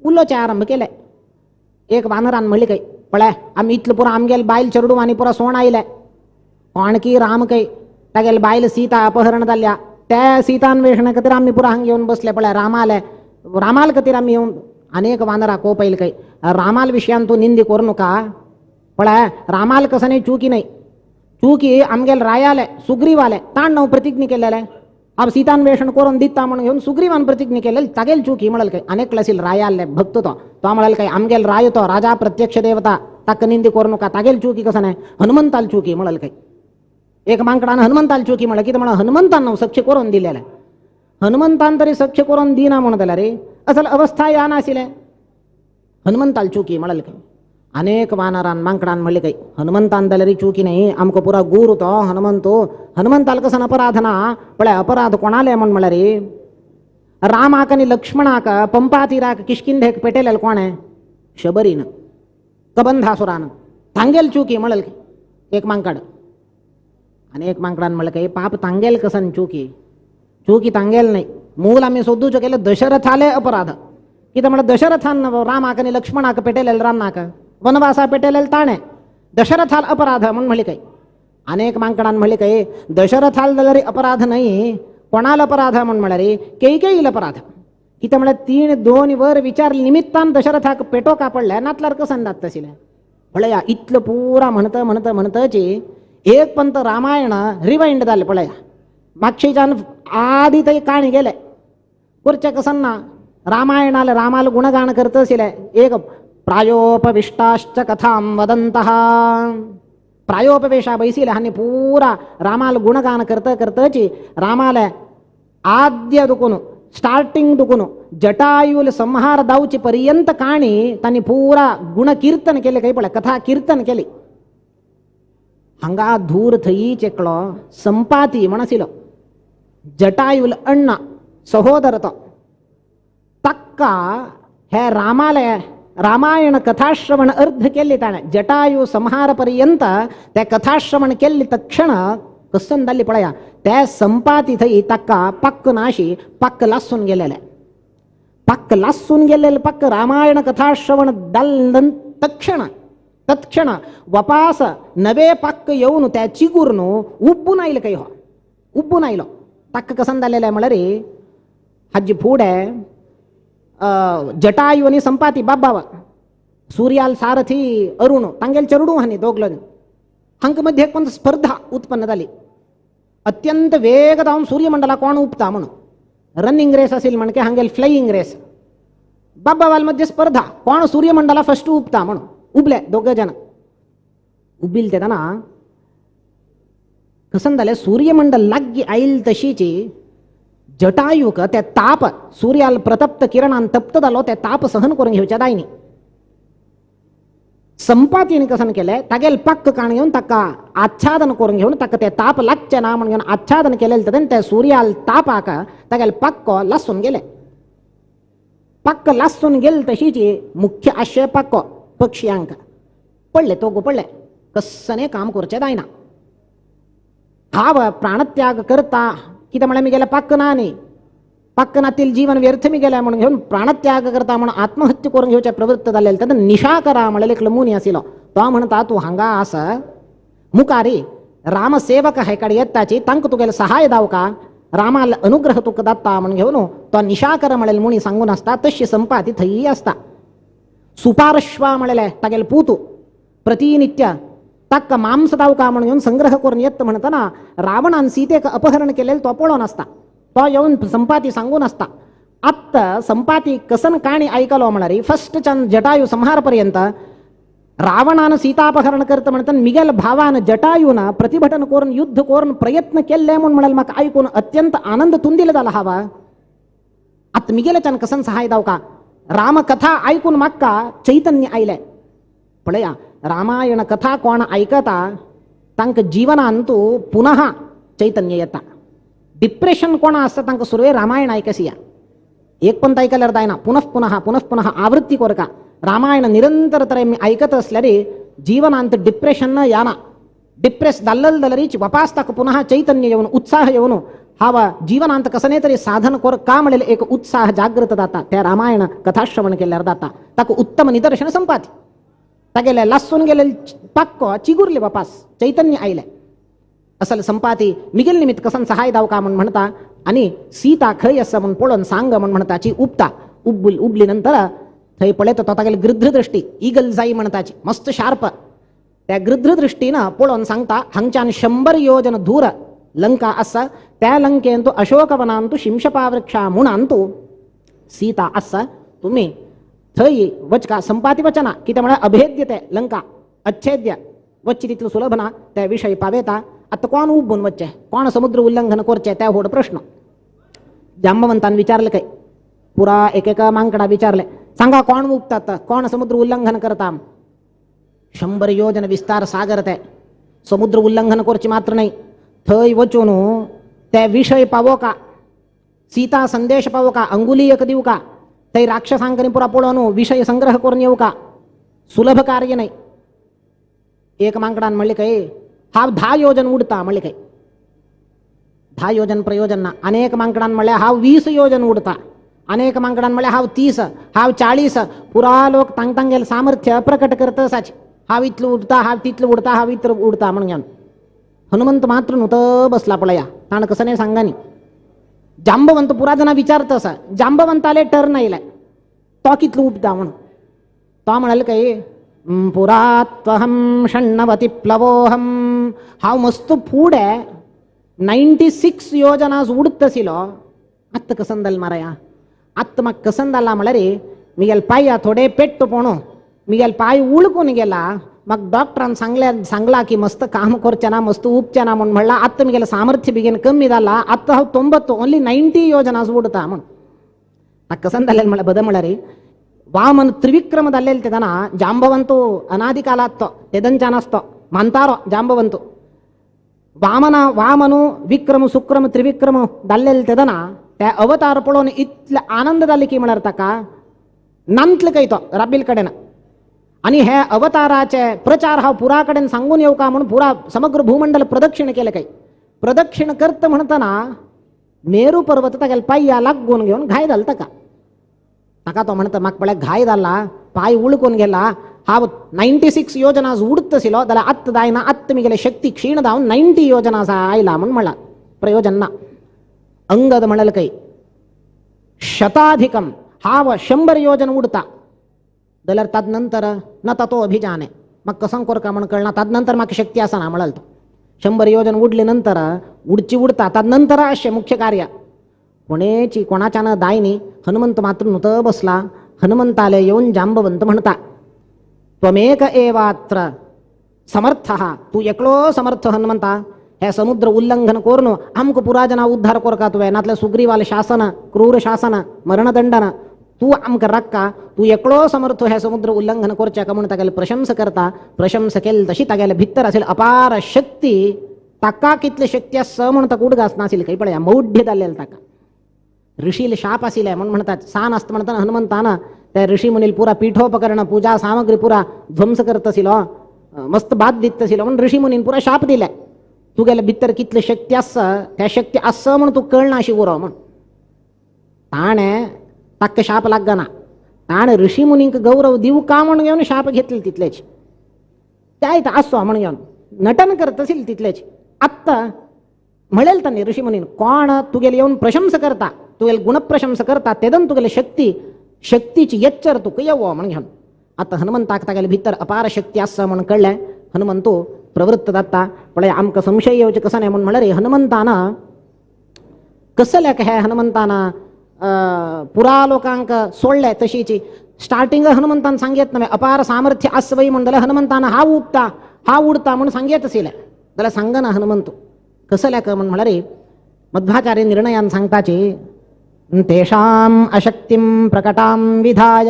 Speaker 9: उलोवचें आरंभ केले. एक वानरान म्हणलें काय पळय आमी इतलें पुरो आमगेले बायल चेडूं आनी पुरो सोण आयले कोण की राम काय तागेले बायल सीता अपहरण जाल्या त्या सीतान्वेषणा खातीर आमी पुरो हांगा येवन बसले. पळय रामाले रामाल खातीर आमी येवन अनेक वानरा कोप येयले काय रामाल विशयान तूं निंदी करूं नका. पळय रामाल कसं न्ही चुकी न्हय चुकी आमगेले रायाले सुग्रीवाले ताण न्हू प्रतिज्ञा केलेले हांव सीतान्वेषण करून दिता म्हणून घेवन सुग्रीवान प्रतिज्ञा केलेली तागेल चुकी म्हणल काय. अनेक क्लासील रायाले भक्त तो तो म्हणल काय आमगेल राय तो राजा प्रत्यक्ष देवता ताका निंदी करू नका तागेल चुकी कसं नाही हनुमंताल चुकी म्हणल काय. एक मांकडान हनुमंताल चुकी म्हणलं कितें म्हणून हनुमंतान न्हू सख्य करून दिलेलें हनुमंतान तरी सख्य करून दिना म्हणून जाल्यार रे असल अवस्था या नाशिल्लें हनुमंताल चुकी म्हणल काय. अनेक वानरान मांकडान म्हणले काय हनुमंतान जाल्यार चुकी नाही आमकां पुरा गुरू तो हनुमंत हनुमंताल कसो अपराध ना. पळय अपराध कोणाले म्हण म्हणल्यार रे रामाक आनी लक्ष्मणाक पंपा तिराक किशकिंधेक पेटेलेले कोणें शबरीन कबंधासुरान तांगेल चुकी म्हणल एक मांकड. आनी एक मांकडान म्हणलें काय पाप तांगेल कसन चुकी चुकी तांगेल न्हय मूल आमी सोदूचो केलें दशरथाले अपराध कितें म्हणल्यार दशरथान रामाक आनी लक्ष्मणाक पेटेलेले रानाक वनवासा पेटेलेले ताणें दशरथाल अपराध म्हणून म्हणले काय. अनेक मांकडान म्हणले काय दशरथाल जाल्यार अपराध न्हय कोणाल अपराध म्हण म्हणल्यार कैकेयील अपराध कितें म्हळ्यार 3-2 वर विचार निमित्तान दशरथाक पेटो कापडले नातल्यार कसन जाता आशिल्लें. पळया इतलो पुरा म्हणत म्हणत म्हणतची एक पंत रामायण रिवायंड जालें. पळया मागशेच्यान आदी थंय काणी गेले करचें कसन ना रामायणाले रामाल गुणगान करत आशिल्लें. एक प्रायोपविष्टाश्च कथां वदन्तः प्रायोपवेशा बैसिले आनी पुरा रामाल गुणगान करत करतची रामाले आद्य दुकून स्टार्टिंग दुकून जटायुल संहार दावचे पर्यंत काणी तांणी पुरा गुणकीर्तन केलें काय पळय कथा कीर्तन केली. हांगा धूर थंयच एकलो संपाती म्हण आशिल्लो जटायुल अण्णा सहोदर तो ताका हे रामाले रामायण कथाश्रवण अर्ध केल्ली ताणें जटायु संहार पर्यंत त्या कथाश्रवण केल्ली तक्षण कसन जाल्ली पळया त्या संपाती थंय ताका पक्क नाशी पक्क लासून गेलेले पक्क लासून गेलेले पक्क रामायण कथाश्रवण जाल तक्षण तत्क्षण वपास नवे पक्क येवन त्या चिगूर न्हू उब्बून आयले काय हो उब्बून आयलो ताका कसन जालेलें म्हळ्यार हाजी फुडें जटायु आनी संपाती बाबावा सूर्याल सारथी अरुण तांगेल चेडूं आनी दोगलो हांकां मध्य एक स्पर्धा उत्पन्न जाली अत्यंत वेग जावन सूर्यमंडला कोण उपता म्हणून रनिंग रेस असेल म्हणके हांगेल फ्लाईंग रेस बाबावाल मध्ये स्पर्धा कोण सूर्यमंडला फर्स्ट उपता म्हणून उबले दोग जण उबील ते ना कसन जालें सूर्यमंडल लागीं आयल तशीची जटायूक ते ताप सूर्याल प्रतप्त किरणान तप्त जालो ते ताप सहन करून घेवच्या जायनी. संपातीन कसन केलें तागेल पक्क काण घेवन ताका आच्छादन करून घेवन ताका ते ताप लागचे ना म्हण घेवन आच्छादन केलें तेन्ना ते सूर्याल तापाक तागेल पक्क लासून गेले पक्क लासून गेले तशीची मुख्य आशय पक्को पक्षयांक पडले दोगो पडले कसने काम करचें जायना हांव प्राणत्याग करता कितें म्हळ्यार मिगेलें पक्क ना न्ही पक्क नातील जीवन व्यर्थ मिगेलें म्हणून घेवन प्राणत्याग करता म्हणून आत्महत्या करून घेवचे प्रवृत्त जाल्ले तेन्ना निशाकरा म्हणलें एकलो मुनी आशिल्लो तो म्हणटा तूं हांगा आस मुखारी रामसेवक हे कडेन येताची तांकां तुगेलें सहाय दावका रामाल अनुग्रह तुका दाता म्हणून घेवन तो निशाकर म्हणलें मुनी सांगून आसता तशी संपाती थंय आसता. सुपार्श्वा म्हणलें तागेलें पूत प्रतिनित्य ताका मांस दावका म्हणून घेवन संग्रह करून येत म्हणटना रावणान सीतेक अपहरण केलें तो पळोवन आसता तो येवन संपाती सांगून आसता. आत्ता संपाती कसन काणी आयकलो म्हळ्यार फर्स्टच्यान जटायू संहार पर्यंत रावणान सीतापहरण करता म्हणटना मिगेल भावान जटायून प्रतिभटन करून युद्ध करून प्रयत्न केल्ले म्हूण म्हळ्यार म्हाका आयकून अत्यंत आनंद तुंदिल जाला हावा. आतां मिगेल्याच्यान कसन सहाय दावका रामकथा आयकून म्हाका चैतन्य आयलें. पळया रामायण कथा कोण आयकता तांकां जिवनांत पुनः चैतन्य येता. डिप्रेशन कोण आसता तांकां सुरवे रामायण आयकसिया एक पण आयकल्यार जायना पुनः पुनः पुनः पुनः आवृत्ती कोरका रामायण निरंतर तरे आयकत असल्यार जीवनांत डिप्रेशन याना. डिप्रेस जाल्लल जाल्यारीच वापास ताका पुनः चैतन्य येवन उत्साह येवन हावा जीवनांत कसने तरी साधन कर का म्हणलेले एक उत्साह जागृत जाता त्या रामायण कथाश्रवण केल्यार जाता. ताका उत्तम निदर्शन संपाती. तागेले लासून गेले पाक्को चिगुरले वापास चैतन्य आयले. असल संपाती मिगेल निमित्त कसन सहाय दाव का म्हण म्हणता आनी सीता खंय आसा म्हण पळोवन सांग म्हण म्हणताची उपता. उबली नंतर थंय पळयता तो तागेली गृध्रदृष्टी इगल जाई म्हणताची मस्त शार्प. त्या गृध्रदृष्टीन पळोवन सांगता हांगच्यान 100 योजन दूर लंका आसा, त्या लंकेंतु अशोकवनांतु शिंशपावृक्षा मुणांतु सीता आसा, तुमी थंय वचका. संपाती वचना कितें म्हळ्यार अभेद्य ते लंका अच्छेद्य वच्ची तितलो सुलभ ना त्या विशय पावेता. आतां कोण उबून वच्चें, कोण समुद्र उल्लंघन करचें त्या व्हड प्रश्न. जांबवंतान विचारलें काय पुरा एकेका मांकडा विचारलें, सांगा कोण उबतात, कोण समुद्र उल्लंघन करता? 100 योजन विस्तार सागर ते समुद्र उल्लंघन करचे मात्र नाही, थंय वचून ते विशय पावो का, सीता संदेश पावो का, अंगुली एक दिवं का, थंय राक्षसांकनी पुरा पळोवन विशय संग्रह करून येवं का, सुलभ कार्य नाही. एक मांकडान म्हणलें काय हांव 10 योजन उडता म्हणलें काय, 10 योजन प्रयोजन ना. अनेक मांकडान म्हणलें हांव 20 योजन उडता, अनेक मांकडान म्हणलें हांव 30, हांव 40. पुरा लोक तांग तांगेले सामर्थ्य प्रकट करत आसाचे, हांव इतलो उडता, हांव तितलो उडता, हांव इतलो उडता म्हणून घेवन. हनुमंत मात्र न्हू बसला पळया, ताणें कसं नाही सांगा न्ही. जांबवंत पुरा जाणां विचारत आसा, जांबवंताले टर्न आयले तो कितलो उबता म्हणून. तो म्हणाले काय पुरात्वहं 96 प्लवोहम, हांव मस्त फुडें 96 योजनास उडत आशिल्लो, आत्तां कसन जालें माराया, आत्तां म्हाका कसन जाला म्हळ्यार मिगेल पांया थोडे पेट्ट पोणो, मिगेल पांय उळकून गेला, म्हाका डॉक्टरान सांगला की मस्त काम करचें ना, मस्त उपचें ना म्हूण म्हणलां, आत्तां मिगेलें सामर्थ्य बेगीन कमी जाला, आत्तां हांव 90 ओनली 90 योजनास उडता म्हूण. म्हाका कसन जालें म्हळ्यार बद म्हळ्यार वामन त्रिविक्रम जाल्लेले तेदना जांबवंतु अनादिकालात तो तेदनच्यान आसतो म्हांतारो जांबवंतु. वामना वामनु विक्रम सुक्रम त्रिविक्रम जाल्लेले तेदना त्या अवतार पळोवन इतले आनंद जाले की म्हळ्यार ताका नांतले काय तो राबील कडेन. आनी हे अवताराचे प्रचार हांव पुरा कडेन सांगून येवका म्हूण पुरा समग्र भूमंडल प्रदक्षिण केलें काय. प्रदक्षिण करता म्हणटना मेरू पर्वत तागेले पांया लागून घेवन घाय जालो ताका. ताका तो म्हणटा म्हाका पळय घाय जाला, पांय उळकून गेला, हांव 96 योजनास उडत आशिल्लो जाल्यार आत्तां जायना, आत्तां मिगेले शक्ती क्षीण जावन 90 योजनास आयला म्हूण म्हणला, प्रयोजन ना. अंगद म्हणलें काय शताधिकम हांव 100 योजन उडता जाल्यार तदनंतर न ततो अभिजाने, म्हाका कसं करका म्हूण कळना, तदनंतर म्हाका शक्ती आसना म्हणाल तो. 100 योजन उडले नंतर उडची उडता तदनंतर अशें मुख्य कार्य कोणेची कोणाच्यान दायनी. हनुमंत मात्र न्हू बसला. हनुमंताले येवन जांबवंत म्हणता त्वमेक एवात्र समर्थ, तूं एकलो समर्थ हनुमंता, हे समुद्र उल्लंघन करून आमकां पुरा जना उद्धार करका तुवें, नातल्यार सुग्रीवाल शासन क्रूर शासन मरणदंडन, तूं आमकां राखका, तूं एकलो समर्थ हे समुद्र उल्लंघन करचें का म्हूण तागेले प्रशंसा करता. प्रशंसा केली तशी तागेले भितर आशिल्ली अपार शक्ती, ताका कितली शक्ती आसा म्हूण ताका उडगास नाशिल्ली खंय पळया मौढ्य जाल्लें ताका. ऋषील शाप आशिल्ले म्हूण म्हणतात, सान आसता म्हणटाना हनुमंतान त्या ऋषी मुनील पुरा पीठोपकरण पुजा सामग्री पुरा ध्वंस करत आशिल्लो, मस्त बाद दित आशिल्लो म्हूण ऋषी मुनीन पुरा शाप दिले, तुगेले भितर कितली शक्ती आसा त्या शक्ती आसा म्हूण तूं कळना अशी उरो म्हूण. ताणें ताका शाप लागना, ताणें ऋषी मुनींक गौरव दिवका म्हूण घेवन शाप घेतले तितलेच, त्या आसो म्हूण घेवन नटन करत आशिल्लें तितलेच. आत्तां म्हणलें तांणी ऋषी मुनीन कोण तुगेले येवन प्रशंसा करता, तुगेले गुणप्रशंसा करता तेदन तुगेले शक्ती शक्तीची एच्चर तुका येवो म्हूण घेवन. आतां हनुमंताक तागेले भितर अपार शक्ती आसा म्हूण कळ्ळें. हनुमंतू प्रवृत्त जाता पळय आमकां संशय येवचें कसो न्हय म्हूण म्हणल्यार हनुमंतान कसल्याक हे हनुमंतान पुरा लोकांक सोडले तशीची स्टार्टिंग हनुमंतान सांगयत न्हय अपार सामर्थ्य आसा वय म्हूण जाल्यार हनुमंतान हांव उबता हांव उडता म्हूण सांगयत आशिल्लें जाल्यार सांगना हनुमंत कसल्याक म्हूण म्हणल्यार मध्वाचार्य निर्णयान सांगताची तेषाम् अशक्तिं प्रकटां विधाय.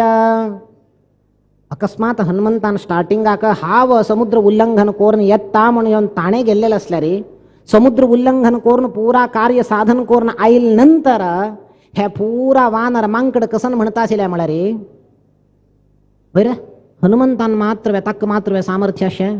Speaker 9: अकस्मात हनुमंतान स्टार्टिंगाक हांव समुद्र उल्लंघन करून येता म्हूण येवन ताणें गेल्लें आसल्यार समुद्र उल्लंघन करून पुरा कार्य साधन करून आयल नंतर हे पुरा वानर मांकड कसन म्हणता आशिल्लें म्हळ्यार बरें हनुमंतान मात्र वे ताका मात्र वे सामर्थ्य अशें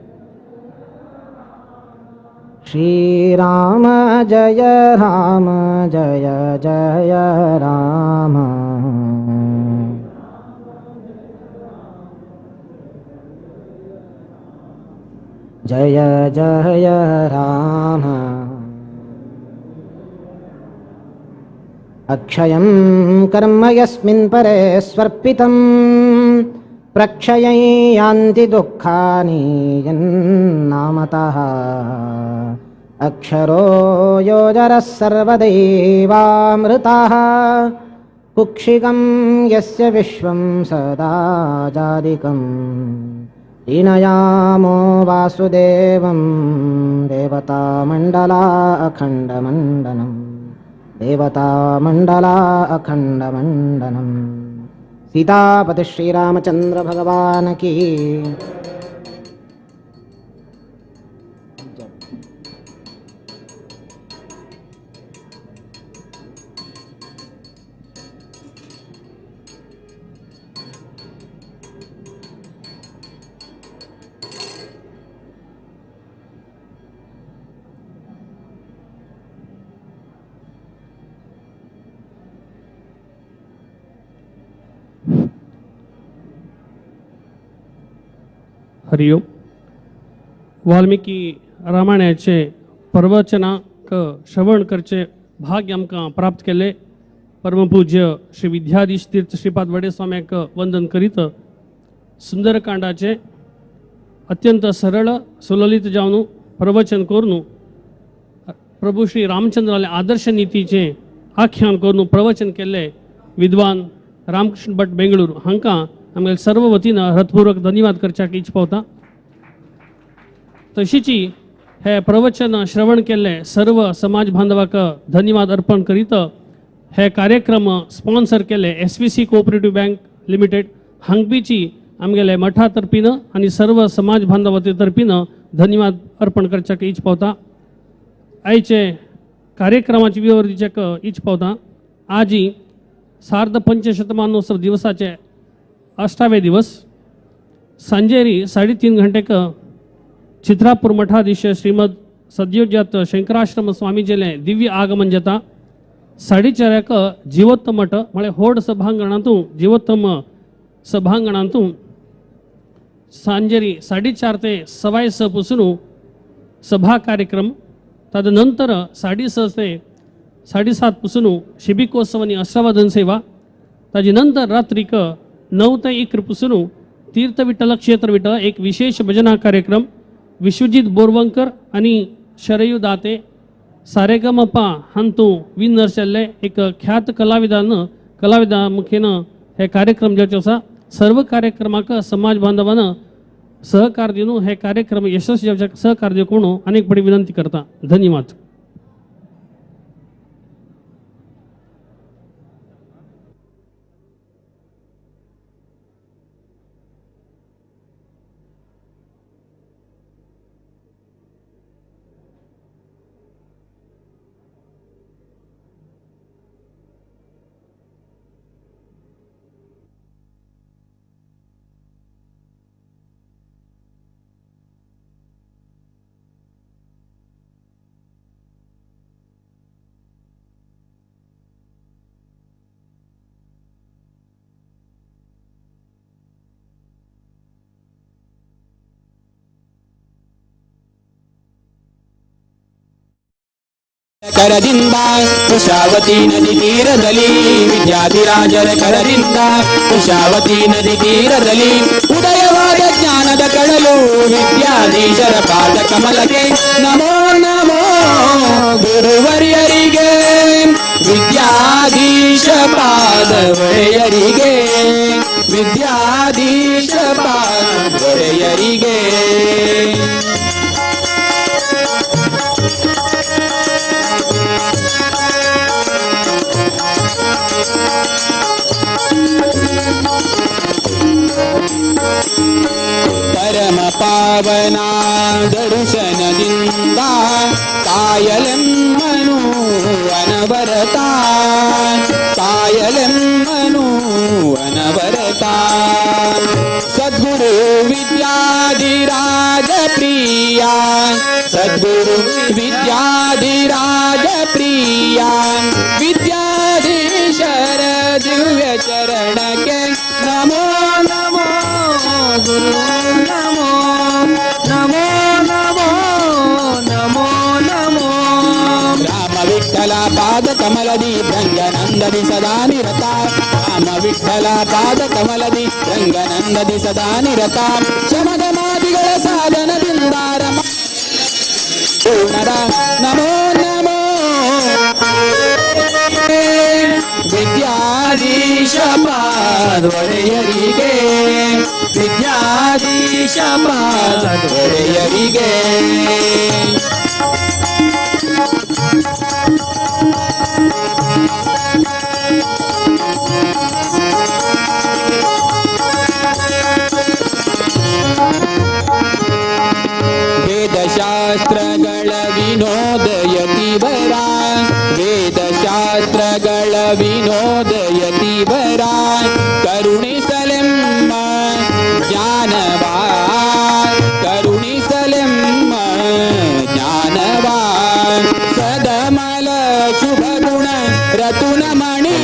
Speaker 9: श्री राम जय राम जय जय राम। जय जय राम। अक्षयं कर्म यस्मिन् परे स्वर्पितं प्रक्षयं यान्ति दुःखानि यन्नामतः। अक्षरो योजरः सर्वदैवामृतः कुक्षिकं यस्य विश्वं सदा जादिकम्। लीनयामो वासुदेवं देवतामण्डला अखण्डमण्डनं देवतामण्डला अखण्डमण्डनं। सीतापति श्रीरामचंद्र भगवान की।
Speaker 10: हरिओम। वाल्मिकी रामायणाचे प्रवचनाक श्रवण करचे भाग्य आमकां प्राप्त केले। परमपूज्य श्री विद्याधीश तीर्थ श्रीपाद वडेस्वाम्याक वंदन करीत सुंदरकांडाचे अत्यंत सरळ सुललित जावन प्रवचन करून प्रभू श्री रामचंद्राले आदर्श नीतीचे आख्यान करून प्रवचन केल्ले विद्वान रामकृष्ण भट बेंगळूर हांकां आमगे सर्व वतीन हृतपूर्वक धन्यवाद करच्याक इच्छा पावता। तशीची हे प्रवचन श्रवण केल्ले सर्व समाज बांधवाक धन्यवाद अर्पण करीत हे कार्यक्रम स्पॉन्सर केले SVC cooperative bank limited हांगपीची आमगेले मठा तर्फीन आनी सर्व समाज बांधवाचे तर्फीन धन्यवाद अर्पण करच्याक इच्छा पावता। आयचे कार्यक्रमाची विवर दिवच्याक इच्छा पावता। आजी सार्ध पंचशतमानोत्सव दिवसाचे अष्टावे दिवस सांजेरी 3:30 घंटेक चित्रापूर मठाधीश श्रीमद सद्योजात शंकराश्रम स्वामीजेले दिव्य आगमन जाता। 4:30 जीवोत्तम मठ म्हळ्यार होड सभांगणांतू जीवोत्तम सभांगणांतू सांजेरी 4:30 ते 5:15 पासून सभा कार्यक्रम, तदनंतर 6:30 ते 7:30 पासून शिबिकोत्सव आनी अष्टावधान सेवा, ताजे नंतर रात्रीक 9 ते 1 पासून तीर्थ विठ्ठल क्षेत्र विठ्ठल एक विशेष भजना कार्यक्रम विश्वजीत बोरवंकर आनी शरयू दाते सारेगमपा हांतू विनर जाल्ले एक ख्यात कलाविदा मुखेन हे कार्यक्रम जावचे आसा। सर्व कार्यक्रमाक समाज बांधवान सहकार दिवन हे कार्यक्रम यशस्वी जावच्याक सहकार दिवंक म्हणून अनेक पडी विनंती करता। धन्यवाद।
Speaker 11: ಕರದಿಂದ ಕುಶಾವತಿ ನದಿ ತೀರದಲ್ಲಿ ವಿದ್ಯಾಧಿರಾಜರ ಕರದಿಂದ ಕುಶಾವತಿ ನದಿ ತೀರದಲ್ಲಿ ಉದಯವಾದ ಜ್ಞಾನದ ಕಡಲು ವಿದ್ಯಾಧೀಶರ ಪಾದ ಕಮಲಕ್ಕೆ ನಮೋ ನಮೋ ಗುರುವರ್ಯರಿಗೆ ವಿದ್ಯಾಧೀಶ ಪಾದ ಒಡೆಯರಿಗೆ ವಿದ್ಯಾಧೀಶ ಪಾದ ಒಡೆಯರಿಗೆ. ಪರಮ ಪಾವನ ದರ್ಶನದಿಂದ ಕಾಯಲೆಮ್ಮನು ಅನವರತ ಕಾಯಲೆಮ್ಮನು ಅನವರತ. ಸದ್ಗುರು ವಿದ್ಯಾಧಿರಾಜ ಪ್ರಿಯ सद्गुरु विद्याधिराज प्रिया विद्याधीशर दिव्य चरणके नमो नमो गुरु नमो नमो नमो नमो नमो। राम विठ्ठला पाद कमलदी रंगनंददी सदा निरता राम विठ्ठला पाद कमलदी रंगनंददी सदा निरता शमदमादिಗಳ ಸಾಧನದಿಂದ ರಮ ನಮೋ ನಮೋ ವಿದ್ಯಾಧೀಶ ಪಾದೊಡೆಯರಿಗೆ ವಿದ್ಯಾಧೀಶ ಪಾದೊಡೆಯರಿಗೆ. ವೇದಶಾಸ್ತ್ರಗಳ ವಿನೋದಯತಿ ವರ ವೇದಶಾಸ್ತ್ರಗಳ ವಿನೋದಯತಿ ವರ ಕರುಣಿಸಲೆಮ್ಮ ಜ್ಞಾನವಾ ಕರುಣಿಸಲೆಮ್ಮ ಜ್ಞಾನವಾ ಸದಮಲ ಶುಭ ಗುಣ ರತುನ ಮಣಿ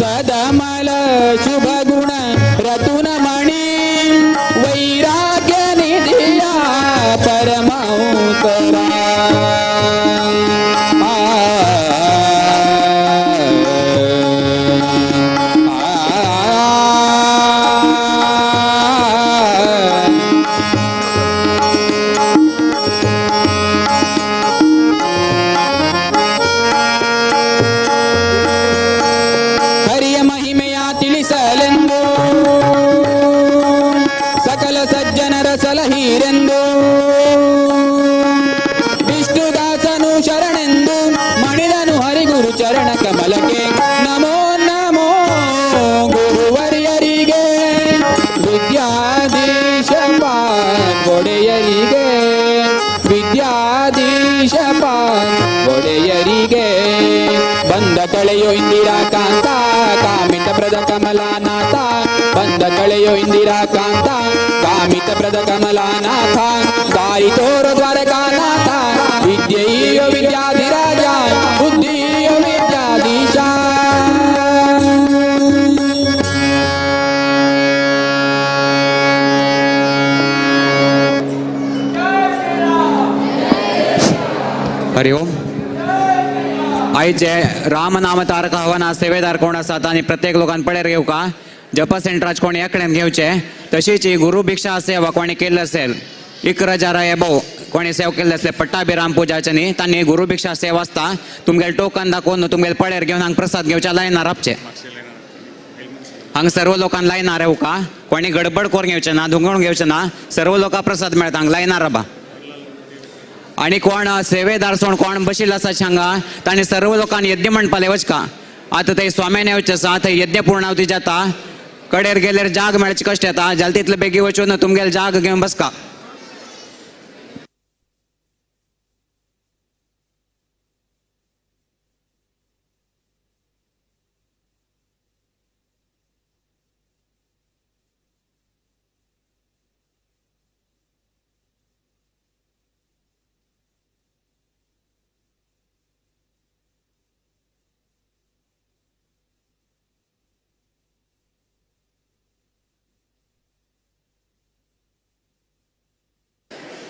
Speaker 11: ಸದಮಲ ಶುಭ ಗುಣ ರತುನ ಮಣಿ ವೈರಾಗ್ಯ ನಿಧಿಯ ಪರಮೌಸರ. ಹರಿಯ ಮಹಿಮೆಯ ತಿಳಿಸಲೆಂದು ಸಕಲ ಸಜ್ಜನರ ಸಲಹೀರೆಂದು ವಿಷ್ಣುದಾಸನು ಶರಣೆಂದು ಮಣಿದನು ಹರಿಗುರು ಚರಣ ಕಮಲಕ್ಕೆ ನಮೋ ನಮೋ ಗುರುವರ್ಯರಿಗೆ ವಿದ್ಯಾಧೀಶ ಒಡೆಯರಿಗೆ ವಿದ್ಯಾಧೀಶ ಒಡೆಯರಿಗೆ. ಬಂದ ಕಳೆಯೋ ಇಂದಿರಾ ಕಾಂತ ಕಾಮಿತ ಪ್ರದ ಕಮಲಾನಾಥ ಬಂದ ಕಳೆಯೋ ಇಂದಿರಾ ಕಾಂತ ಕಾಮಿತ ಪ್ರದ ಕಮಲಾನಾಥ ದಾರಿ ತೋರೋ ದ್ವಾರಕಾನಾಥ ವಿದ್ಯೆಯೋ ವಿದ್ಯಾಧಿರಾಜ ಬುದ್ಧಿಯೋ ವಿದ್ಯಾಧೀಶ.
Speaker 8: हरि ओम. आयचे रामनाम तारक हवन सेवेदार कोण आसात आनी प्रत्येक लोकान पळेर घेवका जप सेंटराच कोणी एकड्यान घेवचे. तशीच ही गुरु भिक्षा सेवा कोणी केल्ली असेल 11,000 एबोव कोणी सेवा केल्ली आसले पट्टाभिराम पूजाचे न्ही तांणी गुरु भिक्षा सेवा आसता. तुमगेले टोकन दाखोवन तुमगेले पळेर घेवन हांगा प्रसाद घेवच्या लायनार राबचे. हांगा सर्व लोकांक लायनार येवका, कोणी गडबड करून घेवचे ना, धुंगण घेवचे ना, सर्व लोकांक प्रसाद मेळटा हांगा लायनार राबा. आणि कोण सेवेदार सोड कोण बशिल्लो आसा हांगा तांणी सर्व लोकांनी यज्ञ म्हणपाले वचका. आतां थंय स्वाम्यान येवचें आसा, थंय यज्ञ पूर्णावती जाता. कडेर गेल्यार जाग मेळचे कश्ट येता, जाल तितले बेगीन वचून तुमगेले जाग घेवन बसका.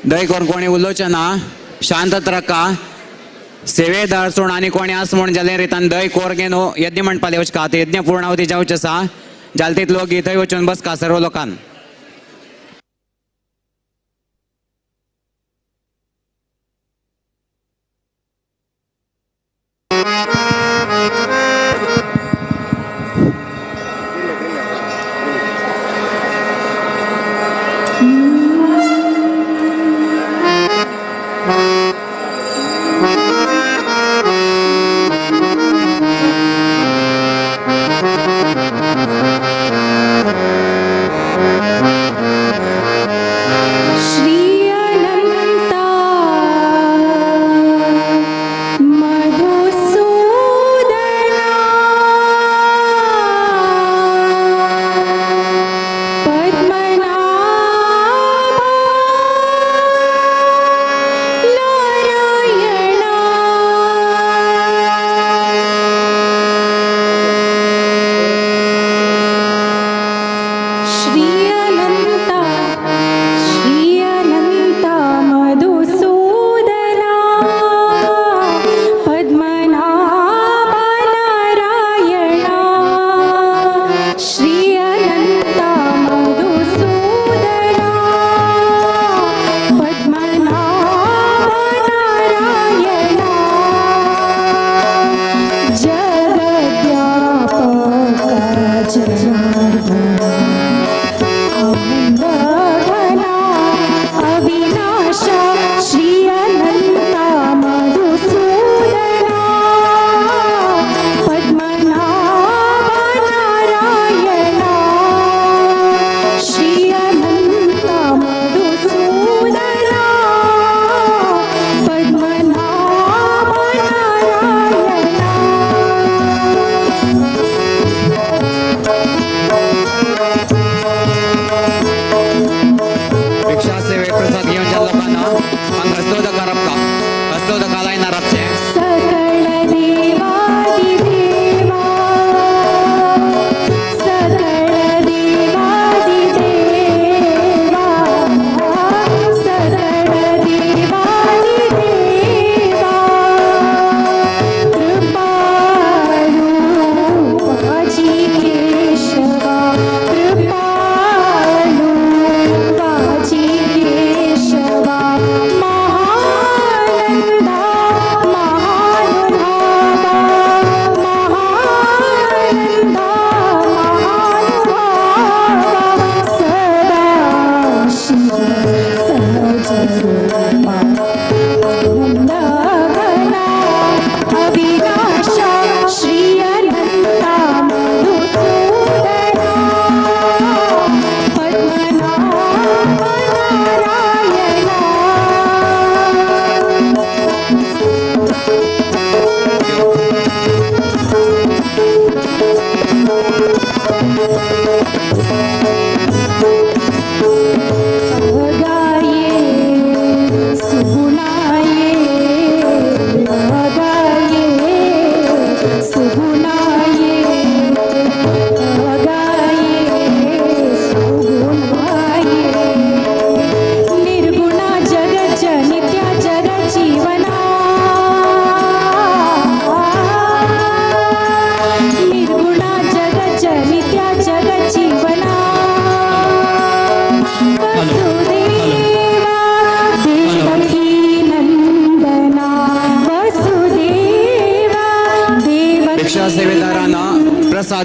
Speaker 8: दय करून कोणी उलोवचें ना, शांत राका. सेवेदार सोड आनी कोणी आस म्हूण जाल्यार रितान दय कोर घेवन यज्ञ म्हणपाले वचका. आतां यज्ञ पूर्णावती जावचें आसा, जाल तितलो थंय वचून बसका सर्व लोकान.
Speaker 5: Thank you.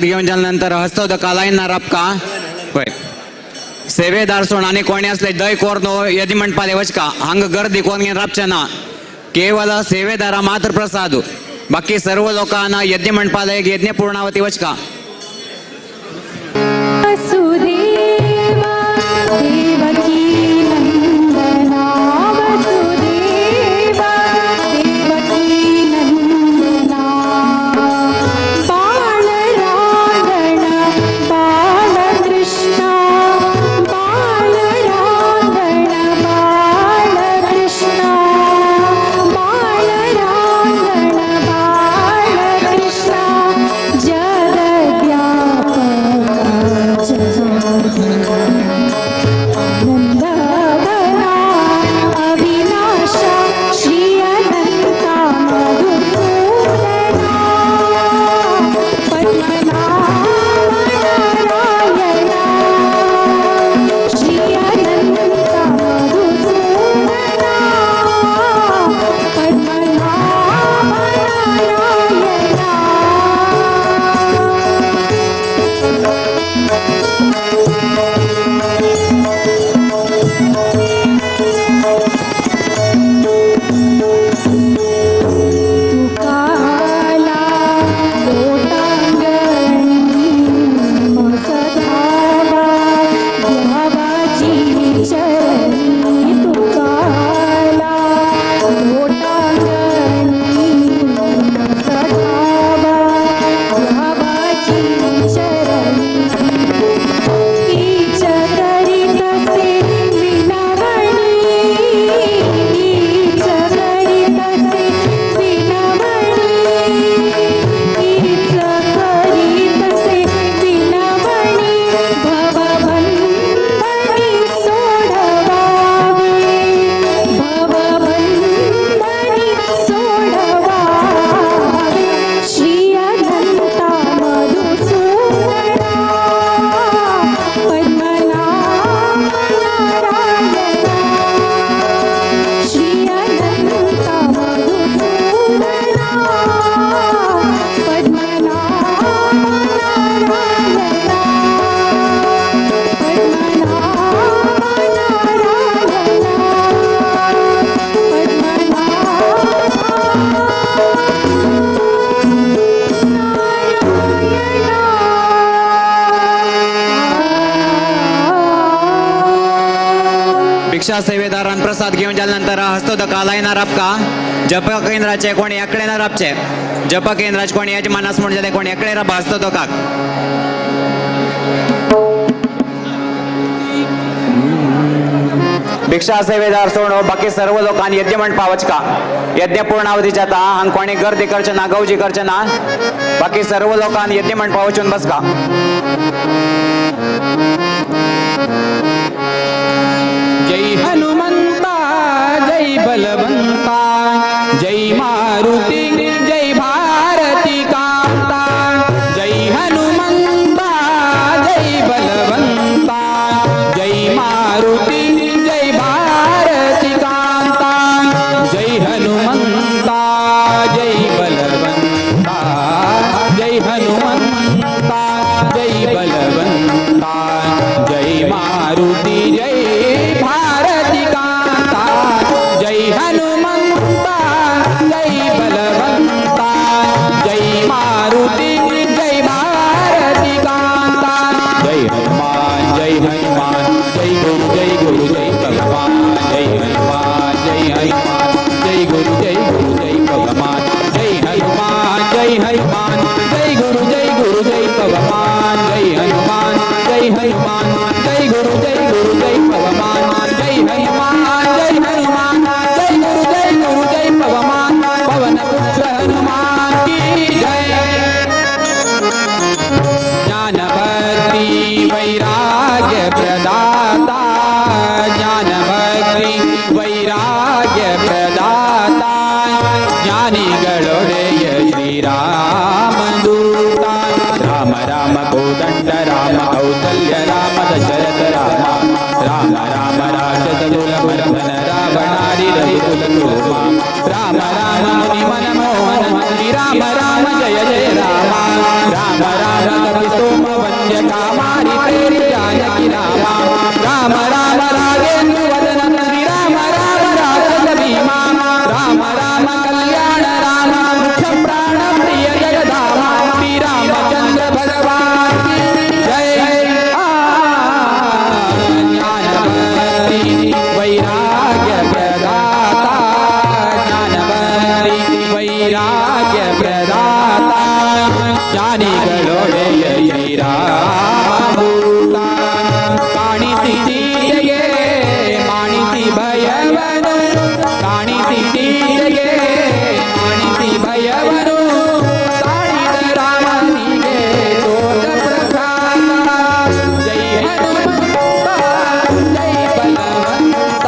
Speaker 8: प्रसाद घेवन जाल्या नंतर हस्तोदका लायन राबका पळय सेवेदार सोड आनी कोणी असले दय कोर्नो यज्ञ मंडपाले वचका हांगा गर्दी कोण घेवन राबचे ना, केवल सेवेदारा मात्र प्रसाद, बाकी सर्व लोकांना यज्ञ मंडपाले यज्ञ पूर्णावती वचका।
Speaker 5: वसुदेवा देवकी नंदना वसुदेवा देवकी नंदना बालरागण बालकृष्ण बालरागण बालकृष्ण बालरागण बालकृष्ण जगद्व्यापक नंदगना अविनाश श्री अनंता मधुसूदना पद्मनाभ नारायणा श्री अनंता मधुसूदना पद्मनाभ नारायणा। तुकाला लोटांगणी मसधावा द्यावाची चरणी तुकाला लोटांगणी मसधावा द्यावाची चरणी ईच करीतसे विनवणी ईच करीतसे विनवणी ईच करीतसे विनवणी भवबंधनी सोडवावे भवबंधनी सोडवावे श्री अनंता मधुसूदना पद्मनाभ नारायणा श्री अनंता मधुसूदना पद्मनाभ नारायणा पद्मनाभ नारायणा
Speaker 8: भिक्षा सेवेदारान प्रसाद घेवन जाल्या नंतर हस्तोदका लायन राबका जप केंद्राचे कोणी एकळे ना राबचे, जप केंद्राचे कोणी यजमान आस म्हण जाल्यार कोणी एकळे राबा हस्तोदकाक। भिक्षा सेवेदार सोड बाकी सर्व लोकांनी यज्ञ मंडपा वचका, यज्ञ पूर्णावधी जाता हांग कोणी गर्दी करचे ना, गवजी करचे ना, बाकी सर्व लोकांनी यज्ञ मंडपा वचून बसका।
Speaker 11: जय हनुमंता जय बलवंता जय मारुती जय भारती कांता जय हनुमंता जय बलवंता जय मारुती जय भारती कांता जय हनुमंता जय बलवंता जय हनुमंता जय बलवंता जय मारुती जय भारती कांता जय हनुमंता जय बलवंता जय मारुती जय भारती कांता जय हनुमान जय हनुमान जय गुरु जय गुरु जय भगवान जय हनुमान जय हनुमान जय गुरु जय गुरु जय भगवान जय हनुमान जय हनुमान जय गुरु जय गुरु जय भगवान जय हनुमान जय हनुमान जय गुरु जय गुरु जय भगवान जय हनुमान जय हनुमान जय गुरु जय गुरु जय भगवान पवन पुत्र हनुमान की जय। ज्ञान भक्ति वैराग्य प्रदाता ज्ञान भक्ति वैराग्य प्रदाता ज्ञानी गणोडय श्री राम दूता राम राम कोदंड राम कौसल्य राम दशरथ राम राम राम राक्षस कुल मर्दन रावणारि रघुकुल राम राम मुनि मनमोहन श्री राम। राम राम जय जय राम राम राम कपि सोम वन्द्य कामारि तेरि जानकी राम राम राम राजेन्द्र वदन श्री राम राम राक्षस भीमा राम राम कल्याण राम मुख्य प्राण प्रिय जगधाम श्री रामचंद्र भगवान जय। ज्ञान भक्ति वैराग्य प्रदाता ज्ञान भक्ति वैराग्य प्रदाता ಜ್ಞಾನಿಗಳೊಡೆಯ ಶ್ರೀರಾಮೂತ ಕಾಣಿಸಿ ಸೀತೆಗೆ ಮಾಣಿಸಿ ಭಯವನು ಕಾಣಿಸಿ ಸೀತೆಗೆ ಮಾಣಿಸಿ ಭಯವನು ತಾಳಿದ ರಾಮನಿಗೆ ತೋದ ಪ್ರಖ್ಯಾತ ಜೈ ಹನುಮಂತ ಜೈ ಬಲವಂತ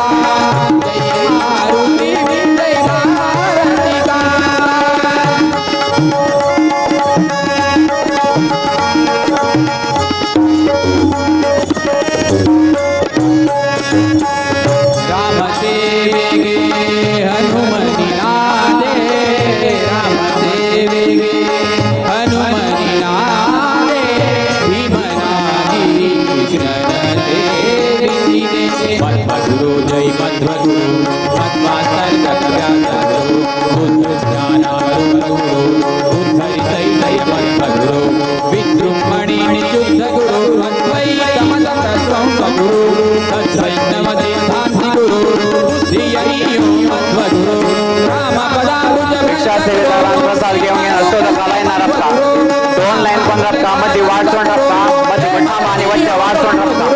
Speaker 11: ಜೈ ಮಾರುತಿ ಜೈ ಭಾರತಿ ಕಾಂತ. ರಾಮ ಸೇವೆಗೆ ಹನುಮನಿನಾದೆ ರಾಮ ಸೇವೆಗೆ ಹನುಮನಿನಾದೆ ಭೀಮನಾದಿ ಕೃಷ್ಣನ ಸೇವಿಸಿದೆ. ಮಧ್ವಗುರು ಜೈ ಮಧ್ವಗುರು ಮಧ್ವಾಸ್ತರ್ಗತ ವ್ಯಾಸಗುರು ಬುದ್ಧ ಜ್ಞಾನ ಗುರು ಉದ್ಧರಿಸೈ ಜಯ ಮಧ್ವಗುರು ವಿಜೃಂಭಣಿ ಶುದ್ಧ ಗುರು ಅದ್ವೈತ ಮತ ತತ್ವಂ ಗುರು ಸದ್ವೈಷ್ಣವ ಸಿದ್ಧಾಂತಿ ಗುರು ಬುದ್ಧಿಯರಿಯೋ ಮಧ್ವಗುರು ರಾಮ ಪದಾಂಬುಜ
Speaker 8: रिक्षा सेवेदारान प्रसाद घेवंक येना हस्तोदका लायनार रपता दोन लायन कोण रपता मदीं वाट सोड रपता मदीं भटमामा आनी वच्च्या वाट सोड रपता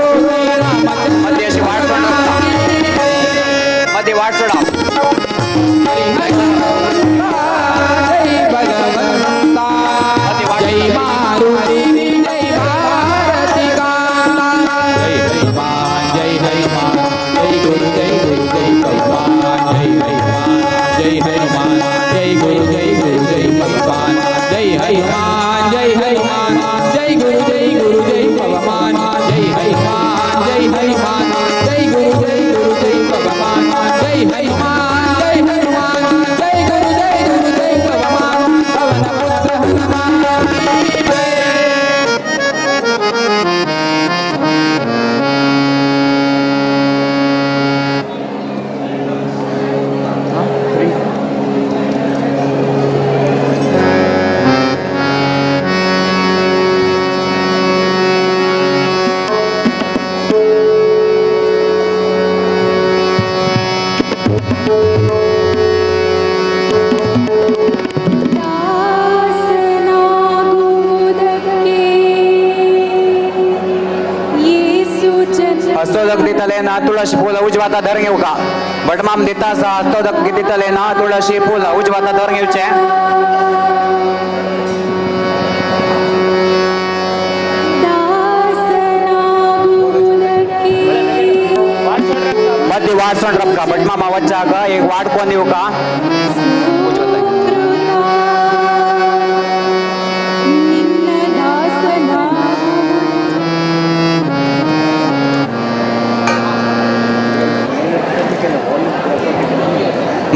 Speaker 8: मदीं अशी वाट सोड रपता मदीं वाट सोडा.
Speaker 11: जय भगवंता जय मारुति जय भारती कांता जय हनुमान जय हनुमान जय गुरु जय गुरु जय भगवान जय हनुमान जय हनुमान जय गुरु जय गुरु जय भगवान जय हनुमान जय हनुमान जय गुरु जय गुरु जय भगवान जय हनुमान जय हनुमान जय गुरु जय गुरु जय भगवान जय हनुमान जय हनुमान जय गुरु जय गुरु जय भगवान पवन पुत्र हनुमान की जय।
Speaker 8: हस्तोदक दितले ना तुळशी फूल उजवाता धर घेवका भटमाम दिता आसा हस्तोदक दितले ना तुळशी फूल उजवाता धर घेवचें. मदीं वाट सोड रपका भटमामा वच्चाक एक वाट कोण दिवका उजवाता.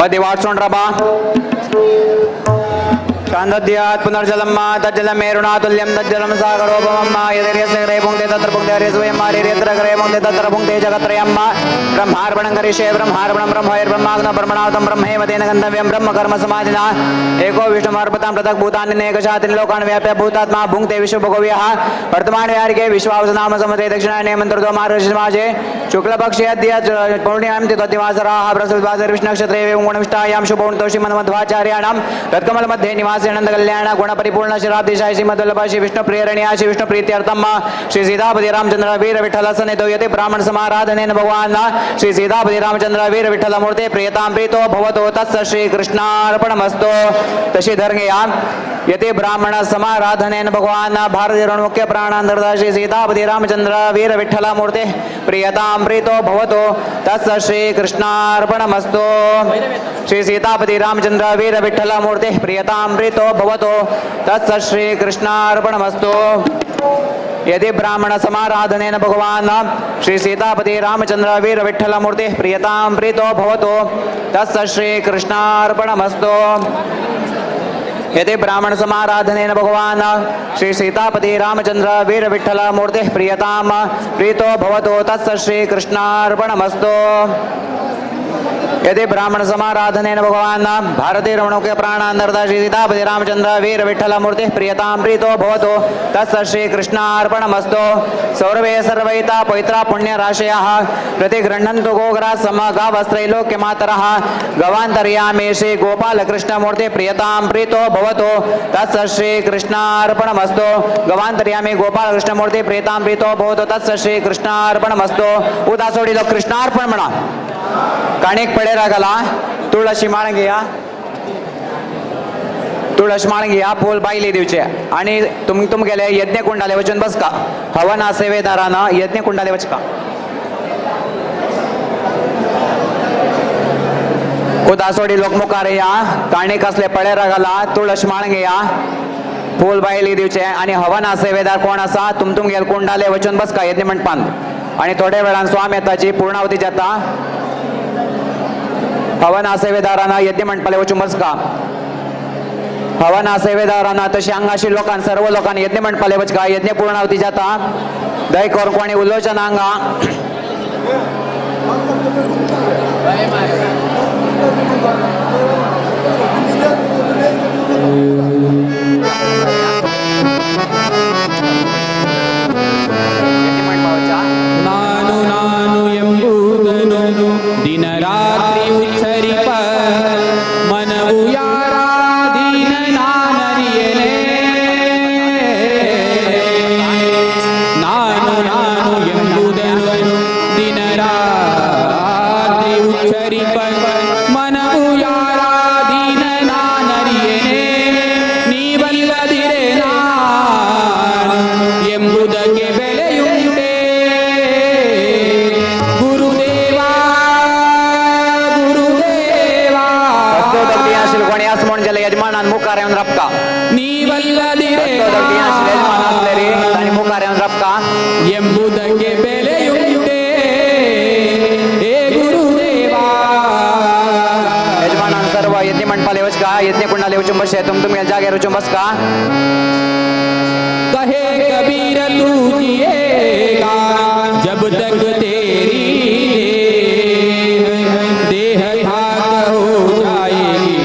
Speaker 8: मदीं वाट सोड रबा. कांदद्यात् पुनर्जलम्मा तज्जलमेरुणा तुल्यं तज्जलं सागरोपमम्मा यदिर्यस्य भुङ्क्ते तत्र भुङ्क्ते हरिस्वयं हरिर्यत्र ग्रहे भुङ्क्ते तत्र भुङ्क्ते जगत्रयम्मा ब्रह्मार्पणं करिष्ये ब्रह्मार्पणं ब्रह्मैर्ब्रह्माग्न ब्रह्मणावतं ब्रह्मैव तेन गन्तव्यं ब्रह्मकर्म समाधिना एको विष्णुमर्पतां पृथक् भूतान्यनेकशातिन् लोकान् व्याप्य भूतात्मा भुङ्क्ते विश्वभोगव्यः वर्तमान व्यारिके विश्वावसनाम समते दक्षिणायने मन्त्रतो मार्गशीर्षमासे शुक्लपक्षे अद्य पौर्णिमां तद्दिवासराः बृहस्पतिवासरे विष्णुनक्षत्रे गुणविष्टायां शुभौणतो श्रीमन्मध्वाचार्याणां रत्कमलमध्ये निवासे आनंद कल्याण गुण परिपूर्ण शिराब्दिशाय श्रीमद्वल्लभ श्री विष्णु प्रेरणीया श्री विष्णु प्रीत्यर्थम श्री सीतापति रामचंद्र वीर विठ्ठल सन्निधौ यति ब्राह्मण समाराधनेन भगवान श्री सीतापति रामचंद्र वीर विठ्ठल मूर्ते प्रियतां प्रीतो भवतो तत्स श्री कृष्णार्पणमस्तु. तशी धर्मया यति ब्राह्मण समाराधनेन भगवान भारती मुख्य प्राणांतर्गत श्री सीतापति रामचंद्र वीर विठ्ठल मूर्ते प्रियतां प्रीतो भवतो तत्स श्री कृष्णार्पणमस्तु. श्री सीतापति रामचंद्र वीर विठ्ठल मूर्ते प्रियतां प्रीतो भवतो तत्स श्री कृष्णार्पणमस्तु. यदि ब्राह्मण समाराधनेन भगवान श्री सीतापति रामचंद्र वीर विठ्ठल मूर्ते प्रियतां प्रीतो भवतो तत्स श्री कृष्णार्पणमस्तु. यदि ब्राह्मण समाराधनेन भगवान श्री सीतापति रामचंद्र वीर विठ्ठल मूर्तिः प्रियताम प्रीतो भवतु तत्स श्री कृष्णार्पणमस्तु। यदि ब्राह्मण समाराधनेन भगवान भारती रमणोके प्राणानर्द श्री सीतापति रामचंद्र वीर विठ्ठल मूर्तिः प्रियताम प्रीतो भवतु तत्स श्री कृष्णार्पणमस्तु। सौरभे सर्वैता पवित्रा पुण्यराशयः प्रतिगृह्णन्तु गोग्रा सम गावस्त्रैलोक्य मातरः गवान्तर्यामि श्री गोपालकृष्णमूर्ति प्रियतां प्रीतो भवतु तत्स श्री कृष्णार्पणमस्तु। गवान्तर्यामि गोपालकृष्णमूर्ति प्रियतां प्रीतो भवतु तत्स श्री कृष्णार्पणमस्तु। उदासोडिलो कृष्णार्पण म्हणा। काणीक पडेरा घाला, तुळशी माळंगिया, तुळस माळंगिया फूल बायले दिवचे आणि तुम तुमगेले यज्ञकुंडाले वचून बसका। हवन सेवेदारान यज्ञकुंडाले वचका। उदासोडी लोक मुखार या, काणीक असले पळेरा घाला, तुळस माळंगिया फूल बायले दिवचे आणि हवन सेवेदार कोण आसा तुम तुमगेले कुंडाले वचून बसका यज्ञ मंडपान। आणि थोड्या वेळान स्वामी येताची पूर्णावती जाता। हवन सेवेदारांना यज्ञ मंडपाले वचून बसका। हवन सेवेदारांना तशी अंगाशी लोकां सर्व लोकांनी यज्ञ मंडपाले वचका। यज्ञ पूर्णावती जाता। दय करून कोणी उलोवचें ना हांगा।
Speaker 11: ನಾನು ನಾನು ಎಂಬುದನು ದಿನ ರಾತ್ರಿ ಉಚ್ಚರಿಪ ಮನವು ಯಾರಾಧೀನ ನಾನರಿಯಲೇ. ನಾನು ನಾನು ಎಂಬುದನು ದಿನ ರಾತ್ರಿ ಉಚ್ಚರಿಪ ಮನವು ಯಾರಾಧೀನ ನಾನರಿಯಲೇ. ನೀವಲ್ಲದಿರೆ ನಾನು ಎಂಬುದಕ್ಕೆ ಬೆಲೆಯುಂಟೇ. ಗುರುದೇವಾ ಗುರುದೇವಾ
Speaker 8: हस्तोदक दिनाशील कोणी आस म्हूण जाल्यार यजमानान मुखार येवन राबता।
Speaker 11: ನೀವಲ್ಲದಿರೆ
Speaker 8: हस्तोदक दिनाशील यजमान आसले रे तांणी मुखार येवन राबता.
Speaker 11: ಎಂಬುದಕ್ಕೆ ಬೆಲೆಯುಂಟೇ. ಹೇ ಗುರುದೇವಾ.
Speaker 8: यजमानान सर्व यज्ञ मंडपाले वचका, यज्ञ कुंडाले वचून बसचे, तुम तुमगेल्या जाग्यार वचून बसका।
Speaker 11: कहे कबीर तू जिएगा जब तक तेरी देह, देह खाक हो जाएगी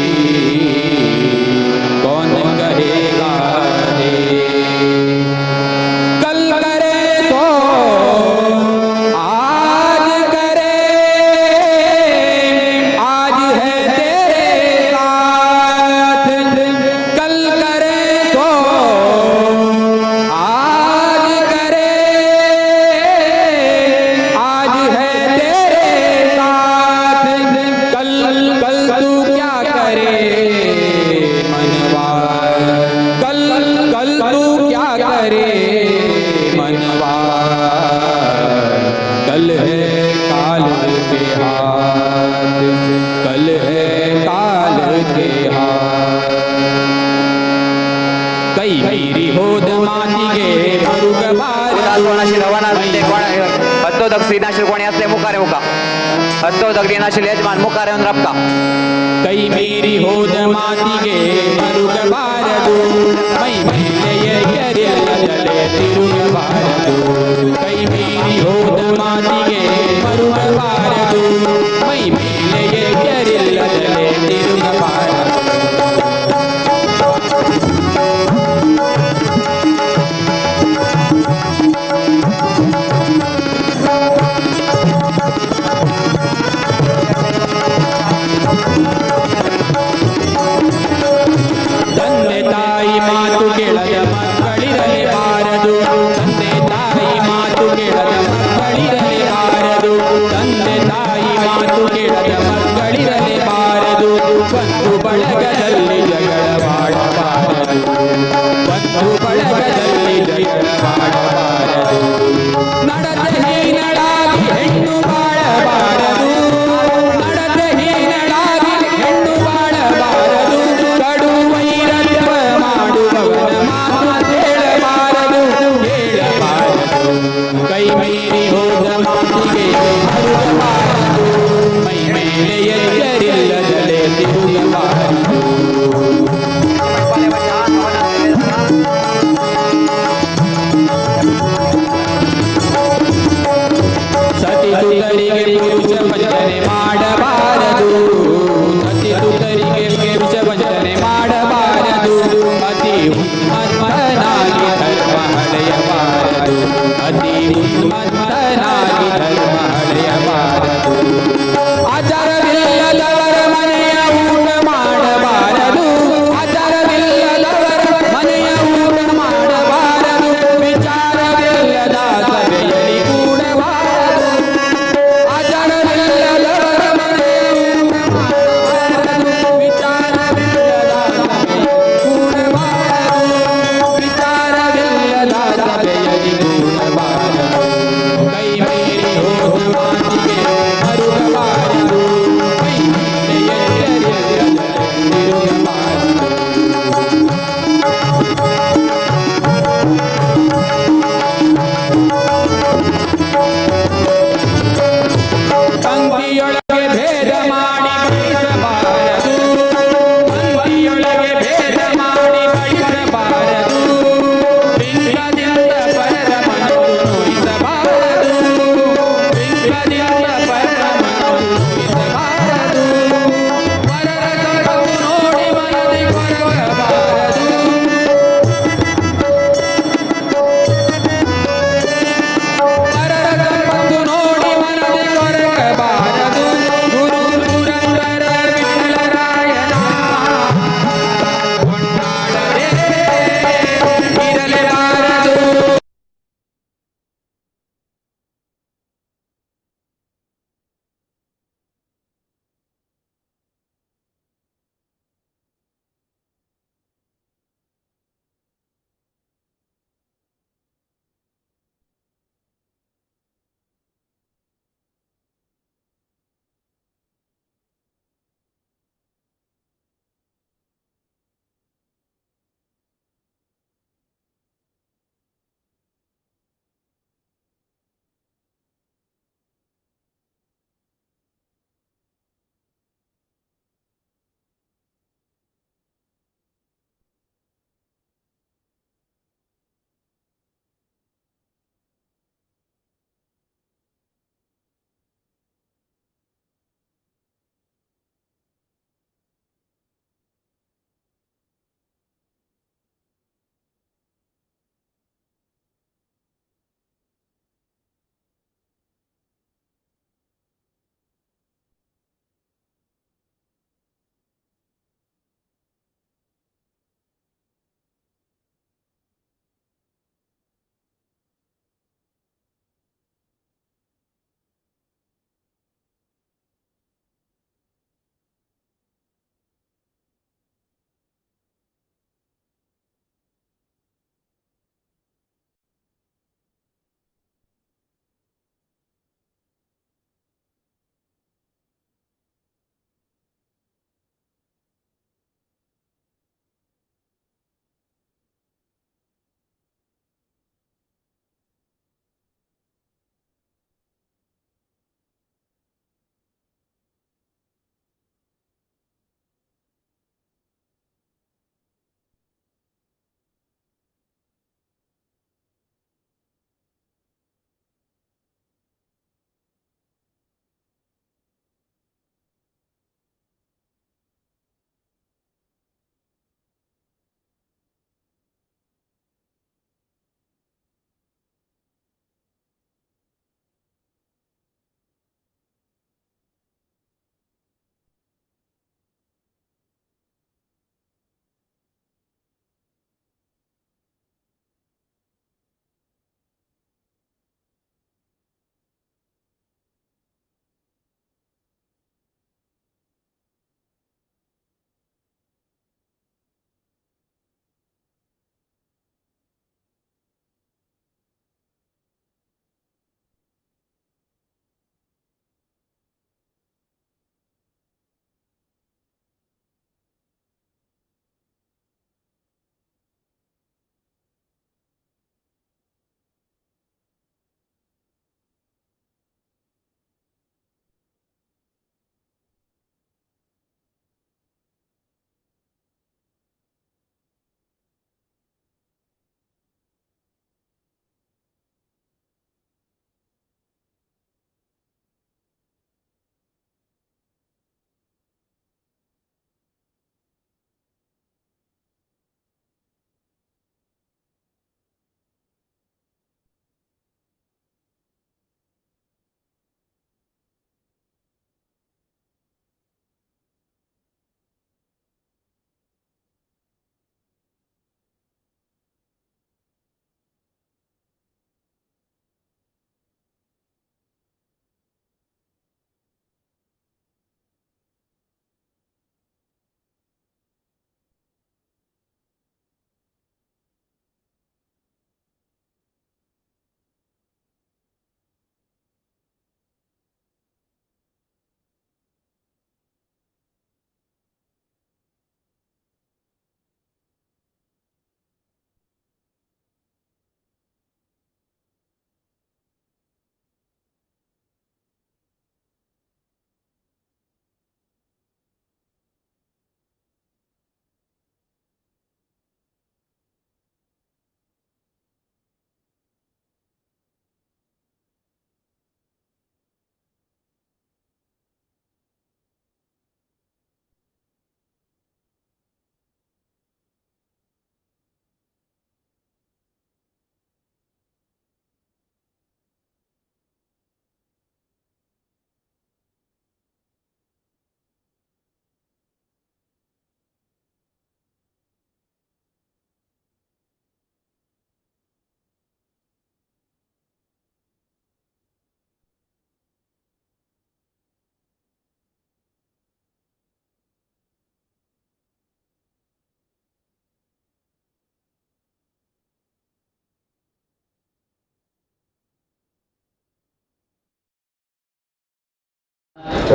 Speaker 11: कौन कहेगा दे। कल करे तो आज करे, आज है तेरे साथ। कल करे तो आज करे, आज है तेरे साथ। कल कल तू क्या करे मनवा, कल कल तू क्या करे मनवा। कल है काल के हाथ, कल है काल के हाथ। ಕೈ ಮೀರಿ ಹೋದ ಮಾತಿಗೆ ಮರುಗಬಾರದು.
Speaker 8: उदास कोण आशिल्ले हवन आसले कोण हस्तोदक दिनाशील कोणी आसले मुखार येवका। हस्तोदक दिनाशील यजमान मुखार येवन राबता।
Speaker 11: ಕೈ ಮೀರಿ ಹೋದ ಮಾತಿಗೆ ಮರುಗಬಾರದು. ಮೈ ಮೇಲೆ ಎಚ್ಚರಿಲ್ಲದಲೆ ತಿರುಗಬಾರದು. ಕೈ ಮೀರಿ ಹೋದ ಮಾತಿಗೆ ಮರುಗಬಾರದು. ಮೈ ಮೇಲೆ ಎಚ್ಚರಿಲ್ಲದಲೆ ತಿರುಗಬಾರದು. ತಂದೆ ತಾಯಿ ಮಾತು ಕೇಳದ ಮಕ್ಕಳಿರಲೇಬಾರದು. ತಂದೆ ತಾಯಿ ಮಾತು ಕೇಳದ ಮಕ್ಕಳಿರಲೇಬಾರದು. ತಂದೆ ತಾಯಿ ಮಾತು ಕೇಳದ ಮಕ್ಕಳಿರಲೇಬಾರದು. ಬಂಧು ಬಳಗದಲ್ಲಿ ಜಗಳವಾಡಬಾರದು. ಬಂಧು ಬಳಗದಲ್ಲಿ ಜಗಳವಾಡಬಾರದು. ನಡತೆ ಹೀನಳಾಗಿ ಹೆಣ್ಣು ಬಾಳಬಾರದು. ನಡತೆ ಹೀನಳಾಗಿ ಹೆಣ್ಣು ಬಾಳಬಾರದು. ಕಡು ವೈರತ್ವ ಮಾಡುವವನ ಮಾತು ಕೇಳಬಾರದು, ಕೇಳಬಾರದು. ಕೈ ಮೀರಿ ಹೋದ ಮಾತಿಗೆ ಮರುಗಬಾರದು. ಮೈ ಮೇಲೆ ಎಚ್ಚರಿಲ್ಲದಲೆ ತಿರುಗಬಾರದು.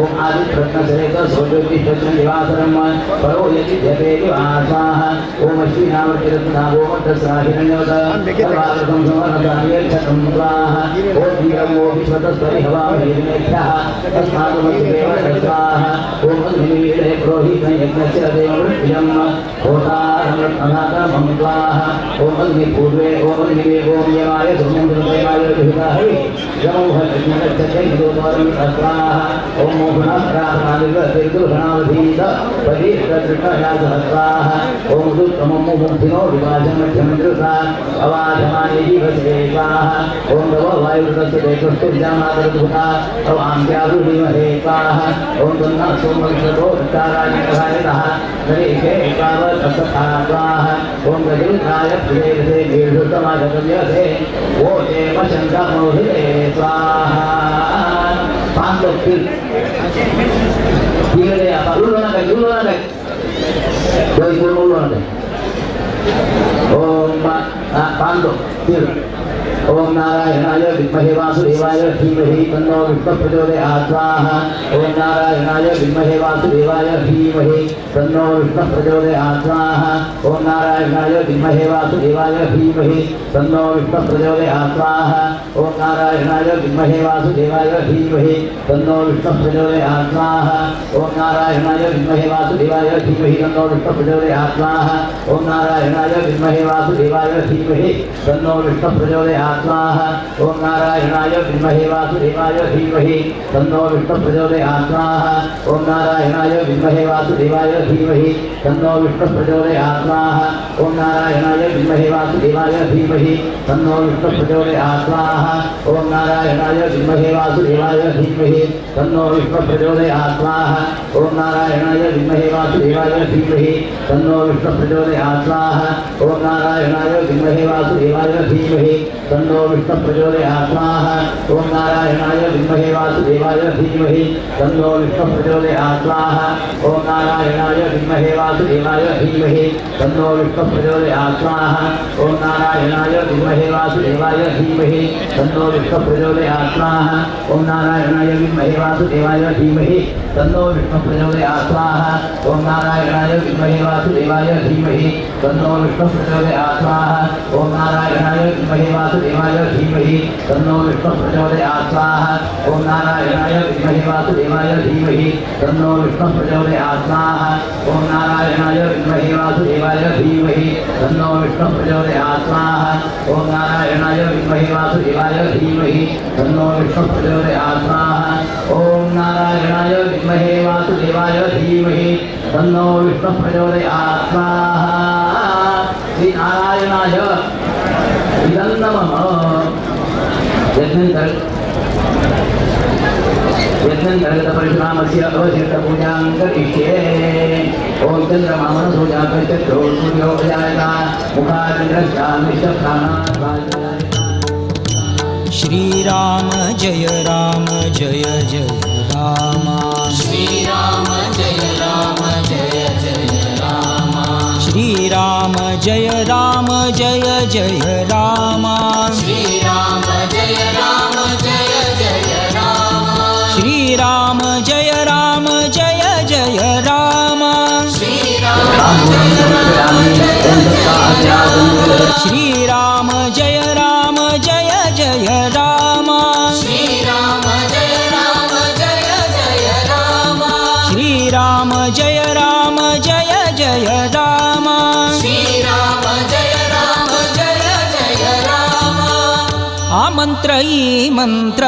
Speaker 8: ओम आदि प्रत्नसरेत सौज्योतिषं दिवासरं परो यति जपे दिवासाः ओम अश्विनावर्तिरत्नागोमतस्राहिरण्यवत सर्वार्थं समर्पयामि स्वाहा ओम वीरमो विश्वतस्परिहवामहिर्मेभ्यः तस्मात्मदेव स्वाहा ओम अग्निवीरे पुरोहितं यज्ञस्य देववृत्तिं होतारमनाथमं स्वाहा ओम अग्निपूर्वे ओम अग्निवे ओम यमाय धूमं देवाय दुहिताहि यमोहज्ञनक्षत्रे हितोद्वारं स्वाहा ओम मोहनाप्राणादिवतिर्दुर्घणावधीत परितृष्णया स्वाहा ओम दुत्तमं मुग्धिनो विवाजमध्यमन्द्रुता अवाधमानि जीवसे स्वाहा ओम नमो वायुरुतस्य देवस्तुर्जामातरुभूता अवांत्यादुरीमहे स्वाहा ओम तन्ना सोमविश्वतो चारायणभायतः नरेशे एकावत् असथा स्वाहा ओम गजरुद्राय प्रिये दीर्घोत्तमागतव्यसे ओ देव शङ्करमोहिते स्वाहा पांच लोग फिर फिर apa dulu nak dulu nak doi dulu nak Om Pando फिर ओम नारायणाय विद्महे वासुदेवाय धीमहि तन्नो विष्णुः प्रचोदयात् स्वाहा ओम नारायणाय विद्महे वासुदेवाय धीमहि तन्नो विष्णुः प्रचोदयात् स्वाहा ओम नारायणाय विद्महे वासुदेवाय धीमहि तन्नो विष्णुः प्रचोदयात् स्वाहा ओम नारायणाय विद्महे वासुदेवाय धीमहि तन्नो विष्णुः प्रचोदयात् स्वाहा ओम नारायणाय विद्महे वासुदेवाय धीमहि तन्नो विष्णुः प्रचोदयात् स्वाहा ओम नारायणाय विद्महे वासुदेवाय धीमहि तन्नो विष्णुः प्रचोदयात् स्वाहा ओम नारायणाय विद्महे वासुदेवाय धीमहि तन्नो विष्णुः प्रचोदयात् स्वाहा ओम नारायणाय विद्महे वासुदेवाय धीमहि तन्नो विष्णुः प्रचोदयात् स्वाहा ओम नारायणाय विद्महे वासुदेवाय धीमहि तन्नो विष्णुः प्रचोदयात् स्वाहा ओम नारायणाय विद्महे वासुदेवाय धीमहि तन्नो विष्णुः प्रचोदयात् स्वाहा ओम नारायणाय विद्महे वासुदेवाय धीमहि तन्नो विष्णुः प्रचोदयात् स्वाहा ओम नारायणाय विद्महे वासुदेवाय धीमहि तन्नो विष्णुः प्रचोदयात् स्वाहा ओम नारायणाय विद्महे वासुदेवाय धीमहि तन्नो विष्णुः प्रचोदयात् स्वाहा ओम नारायणाय विद्महे वासुदेवाय धीमहि तन्नो विष्णुः प्रचोदयात् स्वाहा ओम नारायणाय विद्महे वासुदेवाय धीमहि तन्नो विष्णुः प्रचोदयात् स्वाहा ओम नारायणाय विद्महे वासुदेवाय धीमहि तन्नो विष्णुः प्रचोदयात् स्वाहा ओम नारायणाय विद्महे वासुदेवाय धीमहि तन्नो विष्णुः प्रचोदयात् स्वाहा ओम नारायणाय विद्महे वासुदेवाय धीमहि तन्नो विष्णुः प्रचोदयात् स्वाहा ओम नारायणाय विद्महे वासुदेवाय धीमहि तन्नो विष्णुः प्रचोदयात् स्वाहा ओम नारायणाय विद्महे वासुदेवाय धीमहि तन्नो विष्णुः प्रचोदयात् स्वाहा ओम नारायणाय विद्महे वासुदेवाय धीमहि तन्नो विष्णुः प्रचोदयात् स्वाहा ओम नारायणाय विद्महे वासुदेवाय धीमहि तन्नो विष्णुः प्रचोदयात् स्वाहा श्री नारायणाय इदं नमः। यज्ञन्तर्गतपरशुरामस्य अवशिष्टपूजां करिष्ये। ॐ चन्द्रमा मनसो जातश्चक्रो सूर्यो अजायत मुखाचन्द्रश्चामिश्च प्राणात्।
Speaker 12: श्री राम जय राम जय जय राम।
Speaker 5: श्री राम जय राम जय जय राम।
Speaker 12: श्री राम जय राम जय जय राम।
Speaker 5: श्री राम जय राम जय जय राम।
Speaker 12: श्री राम जय राम जय जय राम।
Speaker 5: श्री राम जय राम जय जय राम।
Speaker 12: श्री राम जय राम जय जय राम।
Speaker 5: श्री राम जय राम जय जय राम।
Speaker 12: श्री राम जय राम जय जय राम।
Speaker 5: श्री राम जय राम जय जय राम।
Speaker 12: ಆ ಮಂತ್ರ ಈ ಮಂತ್ರ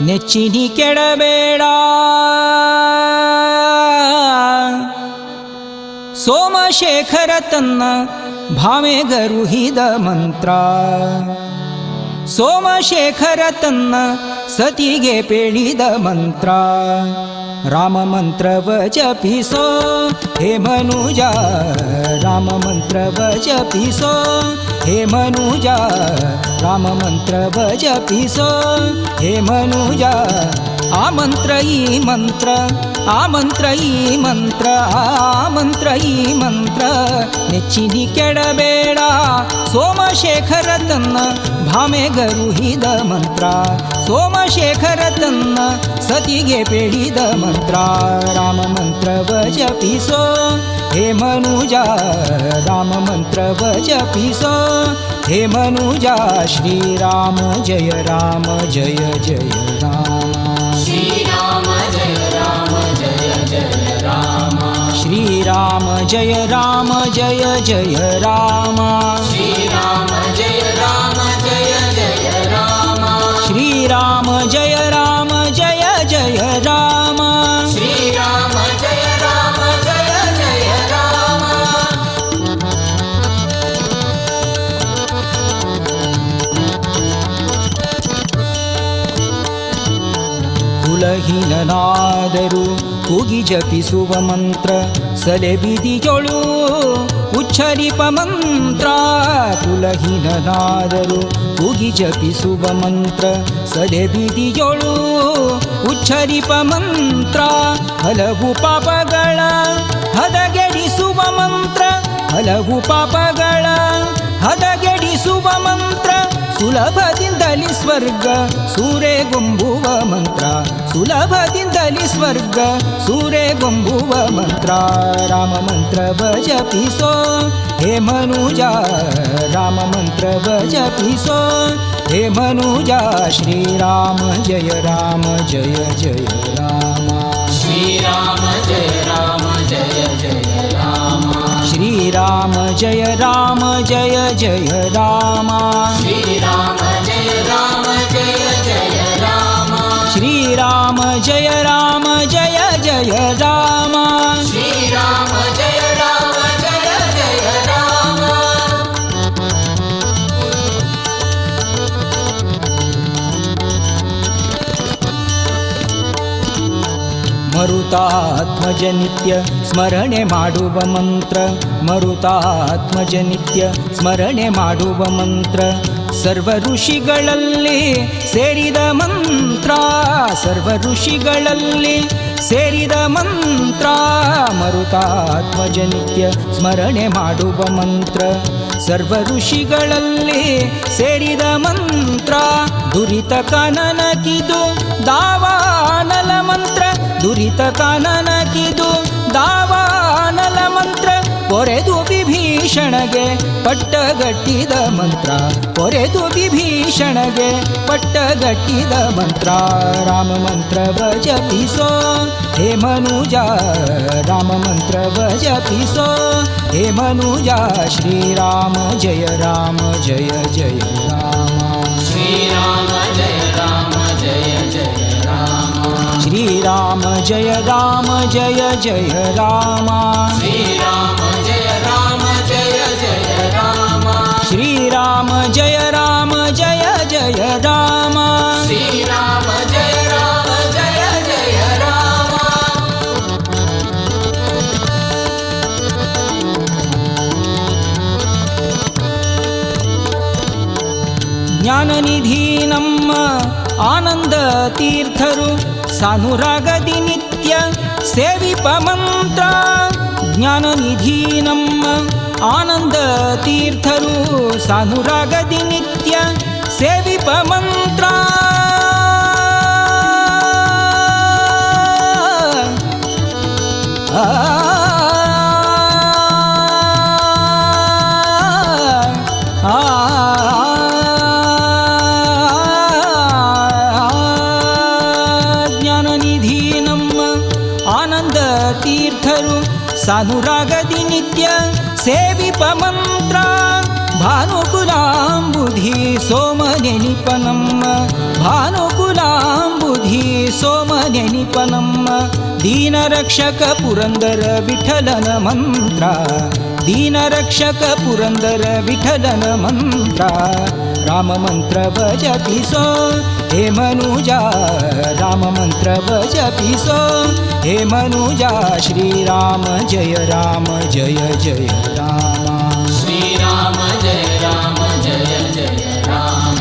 Speaker 12: ನೆಚ್ಚಿನಿ ಕೆಡಬೇಡ, ಸೋಮಶೇಖರ ತನ್ನ ಭಾಮೆಗರುಹಿದ ಮಂತ್ರ, ಸೋಮಶೇಖರ ತನ್ನ ಸತಿಗೆ ಪೇಳಿದ ಮಂತ್ರ, ರಾಮ ಮಂತ್ರವ ಜಪಿಸೋ ಹೇ ಮನುಜ, ರಾಮ ಮಂತ್ರವ ಜಪಿಸೋ ಹೇ ಮನುಜ, ರಾಮ ಮಂತ್ರವ ಜಪಿಸೋ ಹೇ ಮನುಜ, ಆ ಮಂತ್ರ ಈ ಮಂತ್ರ ಆ ಮಂತ್ರ ಈ ಮಂತ್ರ ಆ ಮಂತ್ರ ಈ ಮಂತ್ರ ನೆಚ್ಚಿನಿ ಕೆಡಬೇಡ ಸೋಮಶೇಖರ ತನ್ನ ಭಾಮೆಗರುಹಿದ ಮಂತ್ರ ಸೋಮಶೇಖರ ತನ್ನ ಸತಿಗೆ ಪೇಡಿದ ಮಂತ್ರ ರಾಮ ಮಂತ್ರವ ಜಪಿಸೋ ಹೇ ಮನುಜ ರಾಮ ಮಂತ್ರವ ಜಪಿಸೋ ಹೇ ಮನುಜ ಶ್ರೀರಾಮ ಜಯ ರಾಮ ಜಯ ಜಯ ರಾಮ
Speaker 5: ಶ್ರೀರಾಮ ಜಯ ರಾಮ ಜಯ ಜಯ ರಾಮ
Speaker 12: ಶ್ರೀರಾಮ ಜಯ ರಾಮ ಜಯ ಜಯ ರಾಮ
Speaker 5: ಶ್ರೀರಾಮ ಜಯ ರಾಮ ಜಯ ಜಯ ರಾಮ
Speaker 12: ಶ್ರೀರಾಮ ಜಯ ರಾಮ ಜಯ ಜಯ ರಾಮ
Speaker 5: ಶ್ರೀರಾಮ ಜಯ ರಾಮ ಜಯ ಜಯ ರಾಮ.
Speaker 12: ಕುಲಹೀನನಾದರೂ ಕೂಗಿ ಜಪಿಸುವ ಮಂತ್ರ ಸಲೆಬಿದಿಯೊಳು ಉಚ್ಚರಿಪ ಮಂತ್ರ ಕುಲಹೀನನಾದರೂ ಕೂಗಿ ಜಪಿಸುವ ಮಂತ್ರ ಸಲೆಬಿದಿಯೊಳು ಉಚ್ಚರಿಪ ಮಂತ್ರ ಹಲವು ಪಾಪಗಳ ಹದಗೆಡಿಸುವ ಮಂತ್ರ ಹಲವು ಪಾಪಗಳ ಹದಗೆಡಿಸುವ ಮಂತ್ರ ಸುಲಭದಿಂದಲಿ ಸ್ವರ್ಗ ಸೂರೆಗೊಂಬುವ ಮಂತ್ರ ಸುಲಭದಿಂದಲಿ ಸ್ವರ್ಗ ಸೂರೆಗೊಂಬುವ ಮಂತ್ರ ರಾಮ ಮಂತ್ರವ ಜಪಿಸೋ ಹೇ ಮನುಜ ರಾಮ ಮಂತ್ರವ ಜಪಿಸೋ ಹೇ ಮನುಜ ಶ್ರೀರಾಮ ಜಯ ರಾಮ ಜಯ ಜಯ ರಾಮ
Speaker 5: ಶ್ರೀರಾಮ ಜಯ ರಾಮ ಜಯ ಜಯ ರಾಮ
Speaker 12: ಶ್ರೀರಾಮ ಜಯ ರಾಮ ಜಯ ಜಯ ರಾಮ
Speaker 5: ಶ್ರೀರಾಮ ಜಯ ರಾಮ ಜಯ ಜಯ ರಾಮ
Speaker 12: ಶ್ರೀರಾಮ ಜಯ ರಾಮ ಜಯ ಜಯ ರಾಮ
Speaker 5: ಶ್ರೀರಾಮ ಜಯ ರಾಮ ಜಯ ಜಯ ರಾಮ.
Speaker 12: ಮರುತಾತ್ಮಜ ನಿತ್ಯ ಸ್ಮರಣೆ ಮಾಡುವ ಮಂತ್ರ ಮರುತಾತ್ಮಜ ನಿತ್ಯ ಸ್ಮರಣೆ ಮಾಡುವ ಮಂತ್ರ ಸರ್ವ ಋಷಿಗಳಲ್ಲಿ ಸೇರಿದ ಮಂತ್ರ ಸರ್ವ ಋಷಿಗಳಲ್ಲಿ ಸೇರಿದ ಮಂತ್ರ ಮರುತಾತ್ಮಜ ನಿತ್ಯ ಸ್ಮರಣೆ ಮಾಡುವ ಮಂತ್ರ ಸರ್ವ ಋಷಿಗಳಲ್ಲಿ ಸೇರಿದ ಮಂತ್ರ ದುರಿತ ಕಾನನಕಿದು ದಾವಾನಲ ಮಂತ್ರ ದುರಿತ ಕಾನನಕಿದು ದಾವಾನಲ ಮಂತ್ರ ಕೊರೆದು ವಿಭೀಷಣಗೆ ಪಟ್ಟಗಟ್ಟಿದ ಮಂತ್ರ ಕೊರೆದು ವಿಭೀಷಣಗೆ ಪಟ್ಟಗಟ್ಟಿದ ಮಂತ್ರ ರಾಮ ಮಂತ್ರವ ಜಪಿಸೋ ಹೇ ಮನುಜ ರಾಮ ಮಂತ್ರವ ಜಪಿಸೋ ಹೇ ಮನುಜ ಶ್ರೀರಾಮ ಜಯ ರಾಮ ಜಯ ಜಯ ರಾಮ
Speaker 5: ಶ್ರೀರಾಮ ಜಯ ರಾಮ ಜಯ ಜಯ ರಾಮ
Speaker 12: ಶ್ರೀರಾಮ ಜಯ ರಾಮ ಜಯ ಜಯ ರಾಮ
Speaker 5: ಶ್ರೀರಾಮ ಜಯ ರಾಮ ಜಯ ಜಯ ರಾಮ
Speaker 12: ಶ್ರೀರಾಮ ಜಯ ರಾಮ ಜಯ ಜಯ ರಾಮ
Speaker 5: ಶ್ರೀರಾಮ ಜಯ ರಾಮ ಜಯ ಜಯ ರಾಮ.
Speaker 12: ಜ್ಞಾನನಿಧಿ ನಮ್ಮ ಆನಂದ ತೀರ್ಥರು ಸಾನುರಾಗದಿ ನಿತ್ಯ ಸೇವಿಪ ಮಂತ್ರ ಜ್ಞಾನನಿಧಿ ನಮ್ಮ ಆನಂದ ತೀರ್ಥರು ಸಾನುರಾಗದಿ ನಿತ್ಯ ಸೇವಿಪ ಮಂತ್ರ ಆ ಜ್ಞಾನನಿಧಿ ನಮ್ಮ ಆನಂದ ತೀರ್ಥರು ಸಾನುರಾಗದಿ ನಿತ್ಯ ಸೇವಿಪ ಮಂತ್ರ ಭಾನುಕುಲಾಂಬುಧಿ ಸೋಮನೆನಿಪ ನಮ್ಮ ಭಾನುಕುಲಾಂಬುಧಿ ಸೋಮನೆನಿಪ ನಮ್ಮ ದೀನರಕ್ಷಕ ಪುರಂದರ ವಿಠಲನ ಮಂತ್ರ ದೀನರಕ್ಷಕ ಪುರಂದರ ವಿಠಲನ ಮಂತ್ರ ರಾಮ ಮಂತ್ರವ ಜಪಿಸೋ ಹೇ ಮನುಜ ರಾಮ ಮಂತ್ರವ ಜಪಿಸೋ ಹೇ ಮನುಜ ಶ್ರೀರಾಮ ಜಯ ರಾಮ ಜಯ ಜಯ ರಾಮ
Speaker 5: ಶ್ರೀರಾಮ ಜಯ ರಾಮ ಜಯ ಜಯ ರಾಮ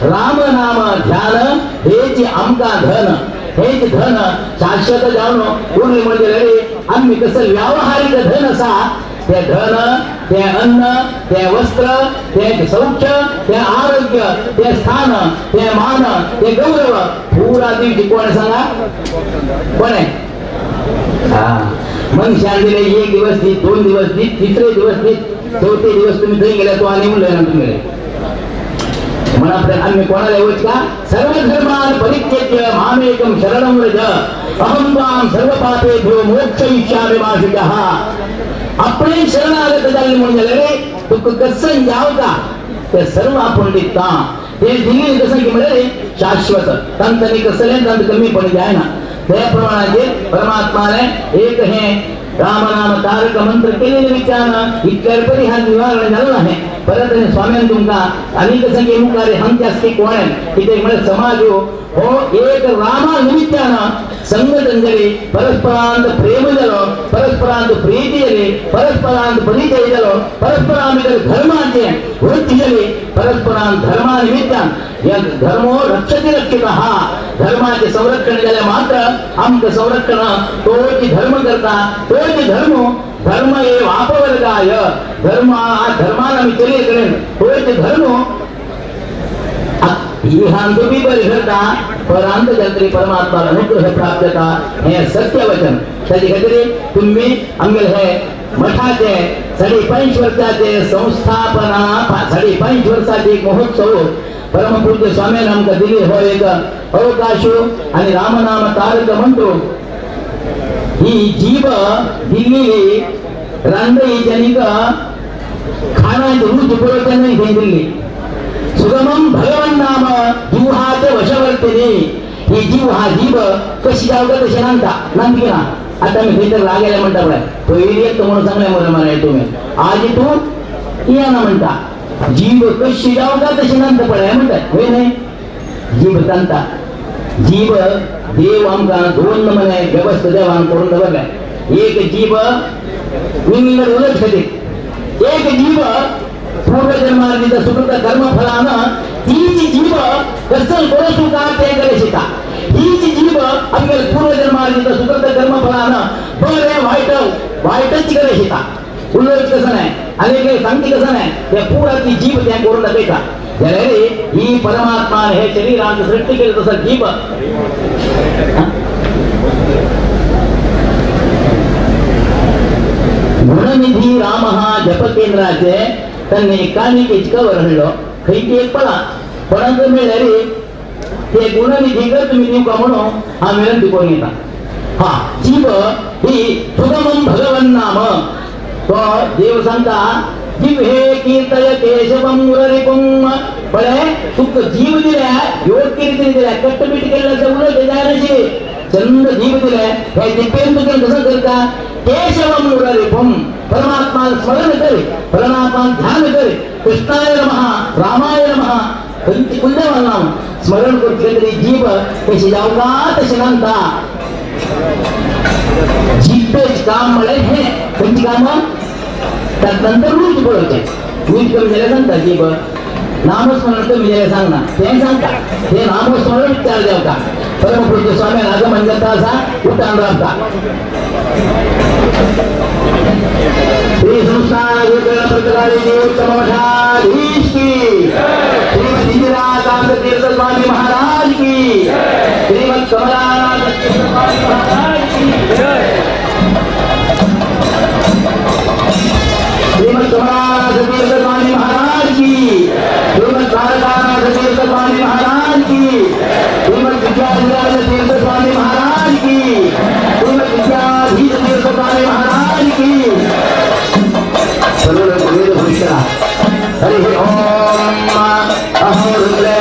Speaker 8: राम नाम ध्यान हेच आमकां धन, हेच धन शाश्वत जावन उरलें म्हणजे रे आमी कसं व्यावहारिक धन आसा ते धन, ते अन्न, ते वस्त्र, ते सौख्य, ते आरोग्य, ते स्थान, ते मान, ते गौरव पुरा दिवची कोण सांगा? कोण आहे? हा मनशान दिले एक दिवस दी, 2 दिवस दी, तिसरे दिवस दी, चौथे दिवस तुम्ही थंय गेले तो आणि म्हणलं ना तुम्ही म्हणा आम्ही कोणाला येऊच का? सर्व धर्मान परित्यज्य मामेकं शरणं व्रज अहं त्वां सर्व पापेभ्यो मोक्षयिष्यामि मा शुचः. आपणे शरणागत जाल्ले म्हणून जाल्यार रे तुका कसं जावता ते सर्व आपूण दिता. ते दिली कसं की म्हळ्यार रे शाश्वत तांकां कसलें तांकां कमी पण जायना. त्या प्रमाणाचेर परमात्माने एक हे राम नाम तारक मंत्र केलेले विचार इतक्यार परिहार निवारण झालं नाही. परत स्वाम्यान तुमकां अनेक संख्ये मुखार हांगचे आसचे कोण कित्याक म्हळ्यार समाज हो एक रामा निमित्तान संघटन जाली, परस्परांत प्रेम जालो, परस्परांत प्रीती जाली, परस्परांत परिचय जालो, परस्परां भितर धर्माचे वृत्ती जाली, परस्परांत धर्मा निमित्तान ह्या धर्मो रक्षती रक्षितः धर्माचे संरक्षण जाल्यार मात्र आमकां संरक्षण तोच धर्म करता, तोच धर्म धर्म एव अपवर्गाय धर्म धर्मान आमी चलये कडेन तोच धर्म इहांतुपी परिसरता परांत जातरी परमात्मा अनुग्रह प्राप्त जाता. हे सत्य वचन. ताजे खातीर तुम्ही आमगेले हे मठाचे 5.5 वर्षाचे संस्थापना 5.5 वर्षाचे एक महोत्सव परमपूज्य स्वामीन आमकां दिली हो एक अवकाश आणि रामनाम तारक म्हणतो ही जीव दिल्ली रांदईच्यानिक खाणाची रुच पळोवच्या न्हय थंय दिल्ली. सुगमम भगवन नाम जिव्हाचे वशवर्तिनी. ही जीव हा जीव कशी जावं तशी नांदता नांदकी ना. आता मी थंय तर लागेले म्हणटा पळय पयली एक म्हणून सांगलें मरे मरे तुमी आज तूं येना म्हणटा. जीव कशी जावं तशी नांदता पळय म्हणटा वय न्हय. जीव तांता जीव देव आमकां 2 नमुने व्यवस्था देवान करून दवरले. एक जीव विंगड उलट खातीर, एक जीव पूर्वजन्मार्जित सुकृत कर्म फलान तीच जीव कसं करू का ते करे शिका. हीच जीव आमगेले पूर्वजन्मार्जित सुकृत कर्म फलान बरे वाईट वाईटच करे शिका. उलट कसं नाही आणि काही सांगते कसं नाही त्या पुरा ती जीव त्या करून दाखयता. जाल्यार ही परमात्मा हे शरीरांत सृष्टी केलं तसं जीव गुणनिधी राम हा जप केंद्राचे त्यांनी एकाने कवर हाडलो खंयची एक पळा कोणाक मेळ्ळ्यार ते गुणनिधी कर तुमी दिवका म्हणून हांव विनंती करून येता. हा जीव ही सुगमम भगवन नाम तो देव सांगता जीव हे कीर्तय केशवम मुररिपुम. पळय तुका जीव दिल्या योग्य रितीन दिल्या कट्टपीट केल्ल्या उलट जायनाशिल्ली चंद जीव दिले हे दिपेन तुका कसं करता केशवम मुररिपुम. परमात्मा स्मरण कर, परमात्मा ध्यान कर, कृष्णाय नमः रामाय नमः खंयची कुलदेवान नाम स्मरण करतले तरी जीव कशी जावका तशें नांदता. जिबेच काम म्हळ्यार हे खंयची कामां नंतर रूच पळोवचें. रूच कमी जाल्यार सांगता जीव नामस्मरण कमी जाल्यार सांगना तें सांगता ते नामस्मरण विचार जावता. परमपूज्य स्वामी आगमन जाता आसा उठान रावता. श्री संस्थान उत्तम मठाधीश की, श्रीमद इंदिराकांत तीर्थ स्वामी महाराज की, श्रीमद कमलानाथ तीर्थ स्वामी महाराज की, श्रीमद कमलानाथ तीर्थ स्वामी महाराज की, श्रीमद द्वारकानाथ तीर्थ स्वामी महाराज की, श्रीमद विद्याधिराज तीर्थ स्वामी महाराज की, श्रीमद विद्याधीश तीर्थ स्वामी महाराज की. सर्व हरि ओम. अहं रुद्रे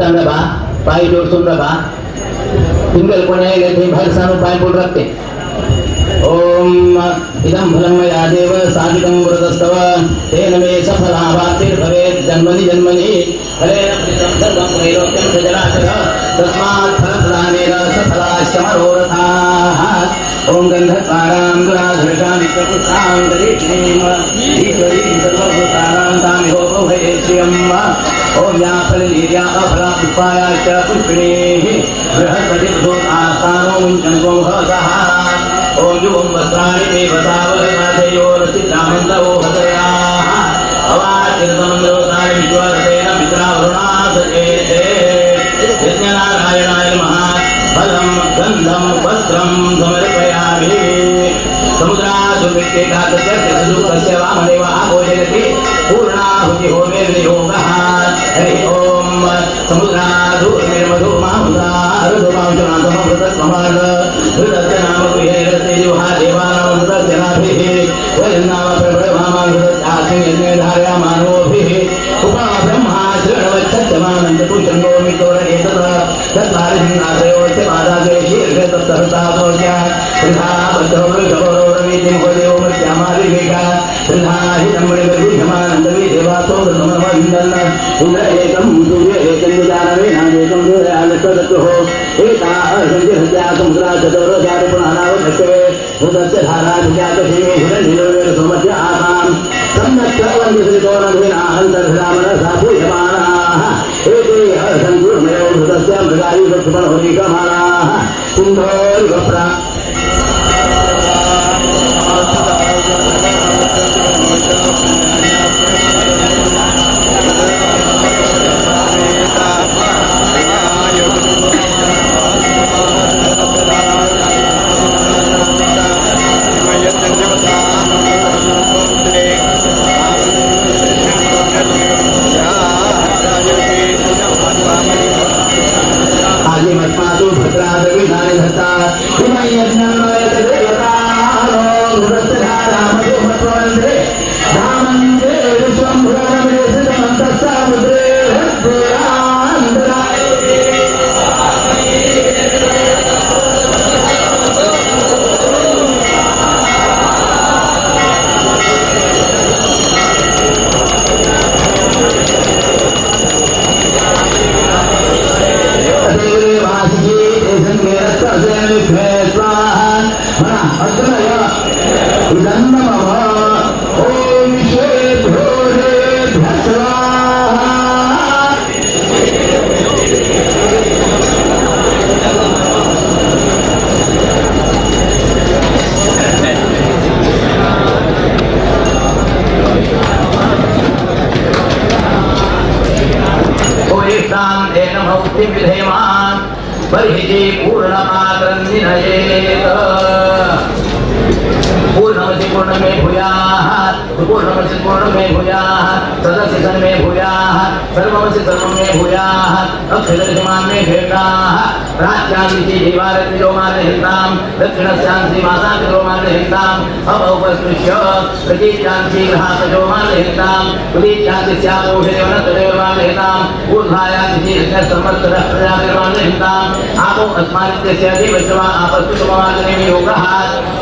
Speaker 8: उठ्ठान रे बा, पांय जोडसून रे बा, तुमगेले कोण आयले थंय भायर सारून पांय पडून राखते. ओम इदं फलं मया देव साधितं व्रतस्तव तेन मे सफला प्राप्तिर्भवेत् जन्मनि जन्मनि फलेन फलितं सर्वं त्रैलोक्यं सचराचर तस्मात् फलप्रदानेन सफलाश्च मनोरथाः. ओम गन्धद्वारां दुराधर्षां नित्यपुष्टां गरीष्णीं ईश्वरीं सर्वभूतानां तामिहोभये श्रियम्. ओम या फलनीर्या अफला पुष्पायाश्च पुष्पिणीः बृहस्पतिर्भूतास्थानो मुञ्चन्तो भवतः. ओम युवं वस्त्राणि देवतावरमाधयोरचित्रामन्तवो हतयाः अवाचिर्तमन्द्रोतानि विश्वरतेन मित्रावरुणासचेते. यज्ञनारायणाय नमः. फलं गन्धं वस्त्रं समर्पयामि. समुद्रासुवृत्तिघातस्य सुदुःखस्य वामदेव आभोजयति पूर्णाहुति होमे विनियोगः. हरि ओम. समुद्राधूर्निर्मधुमाहुतारुधुमांशुनाथमृतत्वमृतस्य नाम गुहेरते जिह्वा देवानामृतस्य नाभिः वयन्नाम प्रभृभामामृतस्यास्मिन् यज्ञे धारयामानोभिः उपा ब्रह्मा शृण्वच्छत्यमानन्दपुषङ्गो मितोरणेतत् चत्वारिसिंहासयोश्च पादाग्रे शीर्षे तत्सहस्राभोज्या त्रिधा बद्धो वृषभो मुखदेवो मृत्यामादिवेगा त्रिधा हि देवासो ब्रह्मविन्दन् इन्द्र एकं सूर्य एकं विजानवेनादेकं सूर्यालस्तत्तुः एता सञ्जिहत्या समुद्रा चतुर्चारुपुनरावधत्ते भूतस्य धाराधिजातशिवे हिरण्ययोर्सोमस्य आसां सम्यक् पूयमानाः एते सन्तूर्मयो भूतस्य मृगायुषक्षुपणहोरिकमानाः कुम्भोरिवप्रा आदिमस्मातु भद्राद्रविधानि धत्ता हिमयज्ञानमयदेवतानो धामन्ते विश्वं भुवनमेषितमन्तः समुद्रे पूर्णमसि पूर्णमे भूयाः पूर्णमसि पूर्णमे भूयाः सदसि सन्मे भूयाः सर्वमसि सर्वं मे भूयाः अक्षरसिमां मे भेटाः प्राच्यादिशि देवारतिरोमार्जहिन्तां दक्षिणस्यांसि मासातिरोमार्जहिन्ताम् अवौपस्पृश्य प्रतीच्यांसि ग्रहासजोमार्जहिन्ताम् उदीच्यांसि स्यापोषदेवनतदेवमार्जहिन्ताम् ऊर्ध्वायांसि यज्ञसंवत्सरः प्रजातिर्मार्जहिन्ताम् आपो अस्मानित्यस्य देवश्रवा आपस्तु सुममार्जने योगः.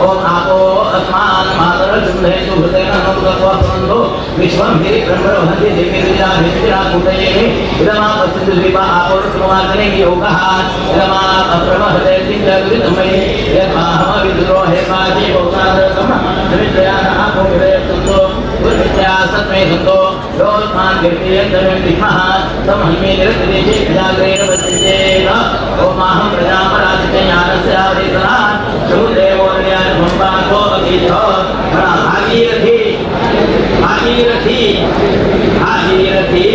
Speaker 8: ओम आपो अस्मान् मातरशुन्धेषु हृदयेन नमोदत्वासन्तो विश्वं हि ब्रह्मवहति देवीर्विजाभिराकुटये इदमापस्तु द्वीपा आपो सुममार्जने योगः. इदमाप्रवहते किञ्चदुरितमयि यद्वाहमविद्रोहे पाशे भौतादकम समित्रयान आपो विदयसन्तो दुर्मित्रया सत्मे सन्तो योऽस्मान् कीर्तयन्तमें विद्मः तमहन्मे निरन्तदेशे प्रजाग्रेण वसिष्ठेन. ओमाहं प्रजापराजिते ज्ञानस्य आवरेतनात् समुद्रेवो सम्पादो अगीतो भागीरथी भागीरथी भागीरथी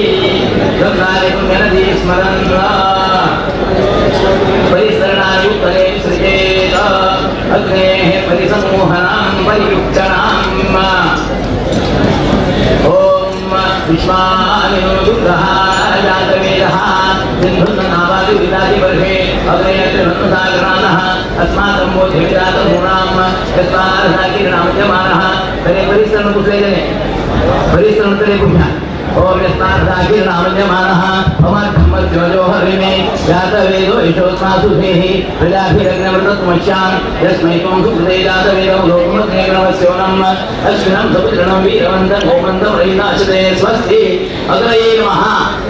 Speaker 8: गंगारे पुण्यनदी स्मरन् परिसरणायुत्तरे सृजेत अग्नेः परिसमूहनां परियुक्षणाम्. ॐ विश्वामिनो जातवेदः सिन्धुर्नावादिविदादिवर्षे अग्नेयत्रिभक्तसागराणः अस्माकं बोधिविदातमूणां यस्मार्धाकिरणामजमानः. तरे परिसरण कुठले जने परिसरण तरे पुण्या. ओम यस्मार्धाकिरणामजमानः अमर्थमज्योजोहर जातवेदो यशोऽस्मासु धेहि प्रजाभिरग्नवृतत्वमश्यान् यस्मै त्वं सुकृते जातवेदो लोकमग्नेग्रवस्योनम् अश्विनं सपुत्रणं वीरवन्तं गोमन्तं रयिनाशते स्वस्ति। अग्नये नमः।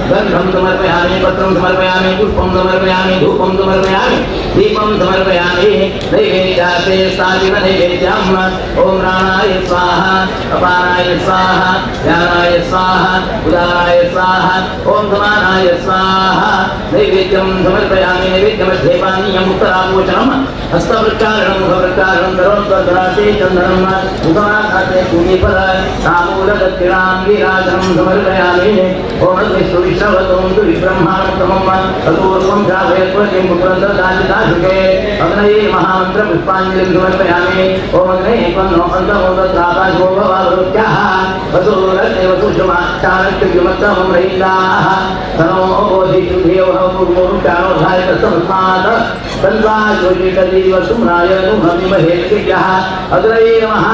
Speaker 8: गन्धं समर्पयामि, पत्रं समर्पयामि, पुष्पं समर्पयामि, धूपं समर्पयामि, दीपं समर्पयामि। नैवेद्यार्थे स्थापित नैवेद्यम्। ॐ प्राणाय स्वाहा, अपानाय स्वाहा, ज्ञानाय स्वाहा, उदाराय स्वाहा, ॐ समानाय स्वाहा। नैवेद्यं समर्पयामि। नैवेद्यमध्ये पानीयम् उत्तरापोचनम् हस्तप्रक्षालनं मुखप्रक्षालनं करोत्तराते चन्दनं मुखमाघाते पूगीफल ताम्बूलदक्षिणां विराजनं समर्पयामि। ॐ विश्वविश्रवतों विब्रह्माणोत्तमं ततोर्वं श्रावयत्वतिं पुत्रन्ददाचिदाशुके। अग्नये महामन्त्रपुष्पाञ्जलिं समर्पयामि। ॐ अग्नये त्वं नो अन्तमोदत्राकाशो भवावरुत्याः वसुरग्ने वसुषुमाचारक्युमत्तमं रयिन्दाः तनो बोधिशुभ्यो भवुर्मुरुचारोधायतस्तमस्मात् तन्वाशोषितजीवसुम्राय नुहमिमहेतुभ्यः। अग्नये नमः।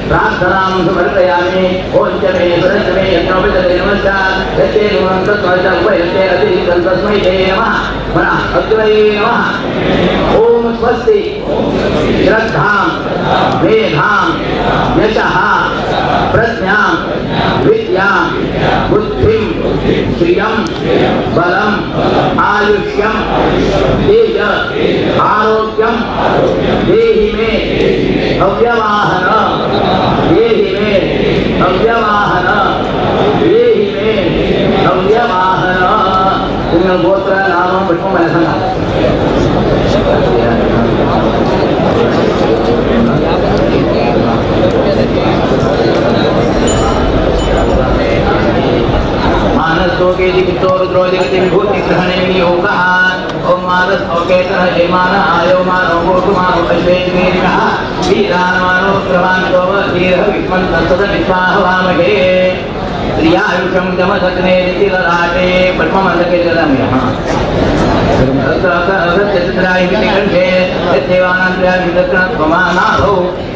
Speaker 8: प्रार्थनां समर्पयामि। ॐ च मे सुरच मे यज्ञोपचरे नमश्च यत्ते नूनं तस्मै च उपयते अतिरिक्तं तस्मै ते नमः। पुनः अग्नये नमः। ॐ स्वस्ति। श्रद्धां मेधां यशः प्रज्ञां विद्यां बुद्धिं श्रियं बलम् आयुष्यं तेज आरोग्यं देहि मे हव्यवाहन, देहि मे हव्यवाहन, देहि मे हव्यवाहन। तुम्ही गोत्र नाम पुष्पं मला सांगा। मानसोके जितो रुद्रो जगति विभूतिग्रहणे विनियोगः। ॐ मानसोकेतन जयमान आयो मानो गोकुमारो अश्वेश्वेरिणः वीरान् मानो क्रमान्तो धीरः विष्मन् तत्सद विश्वाहवामहे। त्रियायुषं जमदग्ने तिलराटे पद्ममन्दके ददामि। यद्देवानां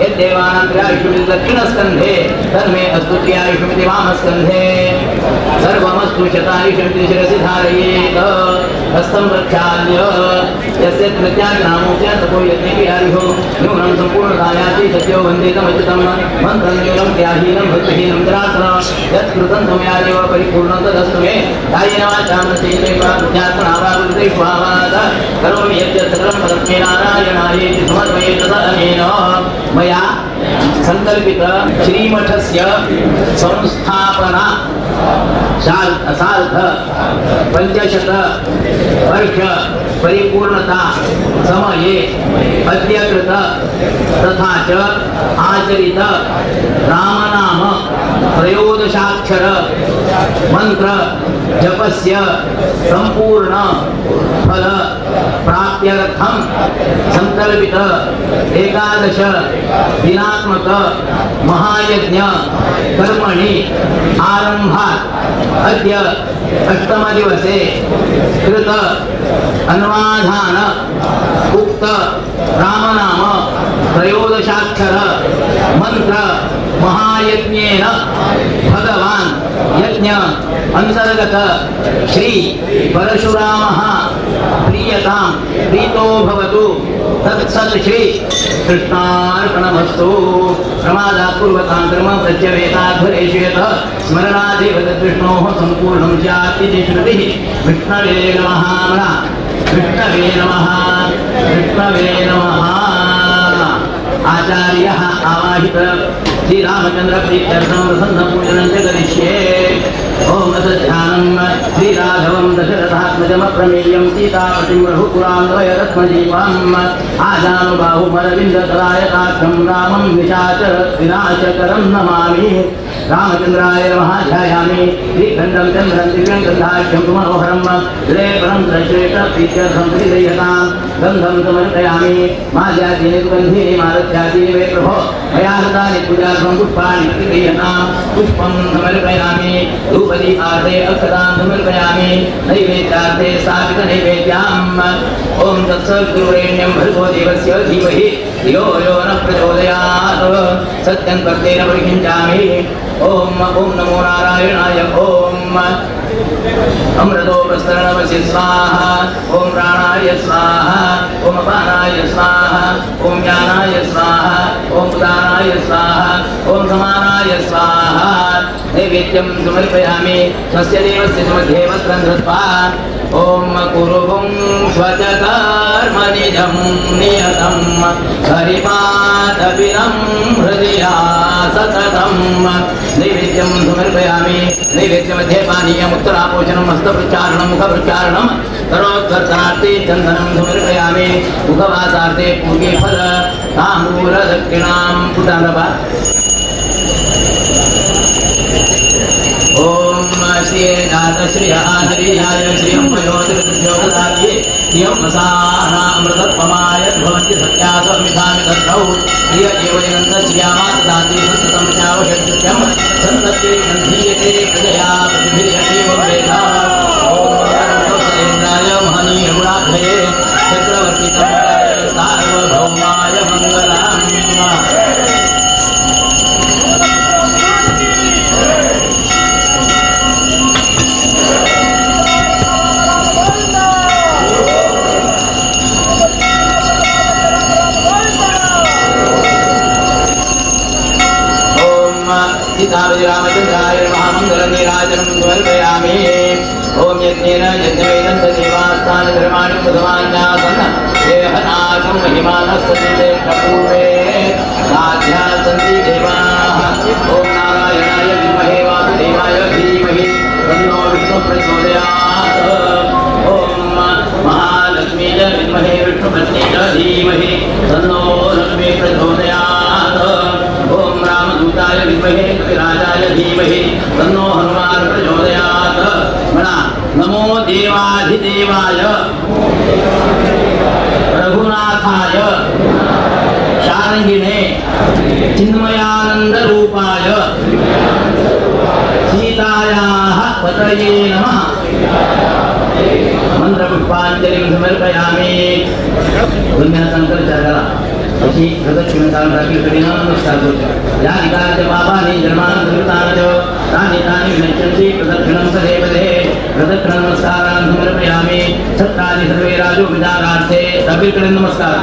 Speaker 8: यद्देवानां त्र्यायुषमिति दक्षिणस्कन्धे तन्मे अस्तु त्र्यायुषमिति वामस्कन्धे सर्वमस्तु शतायुषमिति शिरसि धारयेत्। हस्तं प्रक्षाल्य यस्य कृत्याग्नामोक्त्या तपो यज्ञक्रियायुः न्यूनं सम्पूर्णतायाति सत्यो वन्दितमच्युतं मन्त्रं न्यूनं क्रियाहीनं भक्तिहीनं जनार्दन यत्कृतं त्वया देव परिपूर्णं तदस्तु मे। कायेन वाचा मनसेन्द्रियैर्वा बुद्ध्यात्मना वा बुद्धिर्वावाद करोमि यद्यत् सकलं परस्मै नारायणायेति समर्पये तदनेन मया संकल्पित श्रीमठस्य संस्थापना सार्ध 500 वर्ष परिपूर्णता समये अद्यकृत तथा च आचरित रामनाम त्रयोदशाक्षर मंत्र जपस्य संपूर्ण फल प्राप्त्यर्थं संकल्पित 11 दिनात्मक महायज्ञ कर्मणि आरंभात् अद्य अष्टम दिवसे कृत अन्वाधान उक्त रामनाम त्रयोदशाक्षर मंत्र महायज्ञेन भगवान यज्ञ अंतर्गत श्री परशुरामः प्रीयतां प्रीतो भवतु। तत्सत् श्री कृष्णार्पणमस्तु। प्रमादात् पूर्वतां कर्म प्रत्यवेताध्वरेषु यतः स्मरणादेव तद्विष्णोः सम्पूर्णं स्यात् इति श्रुतिः। विष्णवे नमः। विष्णवे नमः। विष्णवे नमः। आचार्यः आवाहित श्रीरामचंद्र प्रीत्यर्थं प्रसन्न पूजनं च करिष्ये। ॐ ध्यानं श्रीराघवं दशरथात्मजमप्रमेयं सीतापतिं रघुकुलान्वयरत्नदीपम् आजानुबाहुमरविन्ददलायताक्षं रामं निशाचर विनाशकरं नमामि। रामचंद्राय नमः। ध्यायामि श्रीखण्डं चन्द्रं दिव्यं गन्धाख्यं सुमनोहरं हृदयपरं श्रेष्ठ प्रीत्यर्थं श्रीदयतां गन्धं समर्पयामि। माल्यादीनि सुगन्धीनि मालत्यादीनि मे प्रभो मया हृतानि पूजार्थं पुष्पाणि प्रतिगृह्यतां पुष्पं समर्पयामि। धूपदीपार्थे अक्षतां समर्पयामि। नैवेद्यार्थे स्थापित नैवेद्याम्। ॐ तत्सवितुर्वरेण्यं भर्गो देवस्य धीमहि धियो यो न प्रचोदयात्। सत्यं त्वत्तेन परिषिञ्चामि। ॐ ॐ नमो नारायणाय। ॐ अमृतोपस्तरणमसि स्वाहा। ओम प्राणाय स्वाहा। ओम अपानाय स्वाहा। ओम ज्ञानाय स्वाहा। ओम उदानाय स्वाहा। ओम समानाय स्वाहा। नैवेद्यं समर्पयामि। स्वस्य देवस्य मध्ये वस्त्रं धृत्वा ओम कुरुवं स्वचकर्मनिजं नियतं हरिपादपिनं हृदया सततं नैवेद्यं समर्पयामि। नैवेद्यमध्ये पानीयम् उत्तरापोचनं हस्तप्रचारणं मुखप्रचारणं करोत्कर्तनार्थे चन्दनं समर्पयामि। मुखवासार्थे पूगीफल ताम्बूलदक्षिणां पुटानभ। ओम श्री नाथ श्री हरियाय श्रियं मयोतिर्योगदाये श्रियं वसानामृतत्वमाय भवन्ति सत्यासमिधामि तद्धौ श्रिय एव निरन्त श्रियामातदाति सततं चावशक्त्यं सन्तते गन्धीयते प्रजया प्रतिभिर्यतेव वेद। ॐ कौसलेन्द्राय महनीय गुणाभये चक्रवर्ती तनयाय सार्वभौमाय मंगलम्। सीतापति रामचंद्राय महामंगल नीराजनं समर्पयामि। ओम यज्ञेन यज्ञवेदं देवास्थान धर्माणि प्रथमान्यासन देहनाथं महिमानस्तन्ते प्रपूर्वे साध्या सन्ति देवाः। ओम नारायणाय विद्महे वासुदेवाय धीमहि तन्नो विष्णुः प्रचोदयात्। ओम महालक्ष्मी च विद्महे विष्णुपत्नी च धीमहि तन्नो लक्ष्मी प्रचोदयात्। ओम रामदूताय विद्महे कपिराजाय धीमहि तन्नो हनुमान् प्रचोदयात्। म्हणा नमो देवाधिदेवाय रघुनाथाय शारंगिणे चिन्मयानंद रूपाय सीतायाः पतये नमः। मंत्रपुष्पांजलिं समर्पयामि। पुण्यशंकर चारा अशी प्रदक्षिणतां राखी नमस्कार करतो। या निकालच्या पापानि जन्मान्तकृतानि च तानि तानि विनश्यन्ति प्रदक्षिणं पदे पदे। प्रदक्षिण नमस्कारान् समर्पयामि। छत्रादि सर्वे राजोपचारार्थे सभ्यकडे नमस्कार।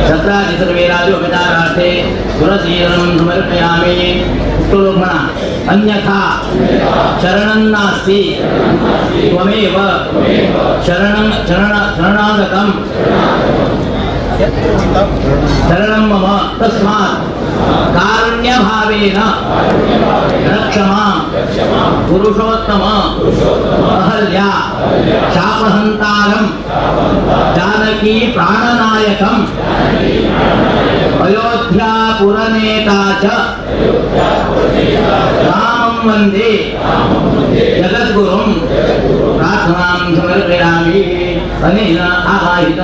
Speaker 8: छत्रादि सर्वे राजोपचारार्थे तुलसीदलं समर्पयामि। लोक म्हणा अन्यथा शरणं नास्ति त्वमेव शरणं शरण शरणागतम् शरणं मम तस्मात् कारुण्यभावेन रक्ष मां पुरुषोत्तम अहल्या शापहन्तारं जानकी प्राणनायकं अयोध्यापुरनेता च रामं वंदे जगद्गुरुं प्रार्थनां समर्पयामि। अनेन आवाहित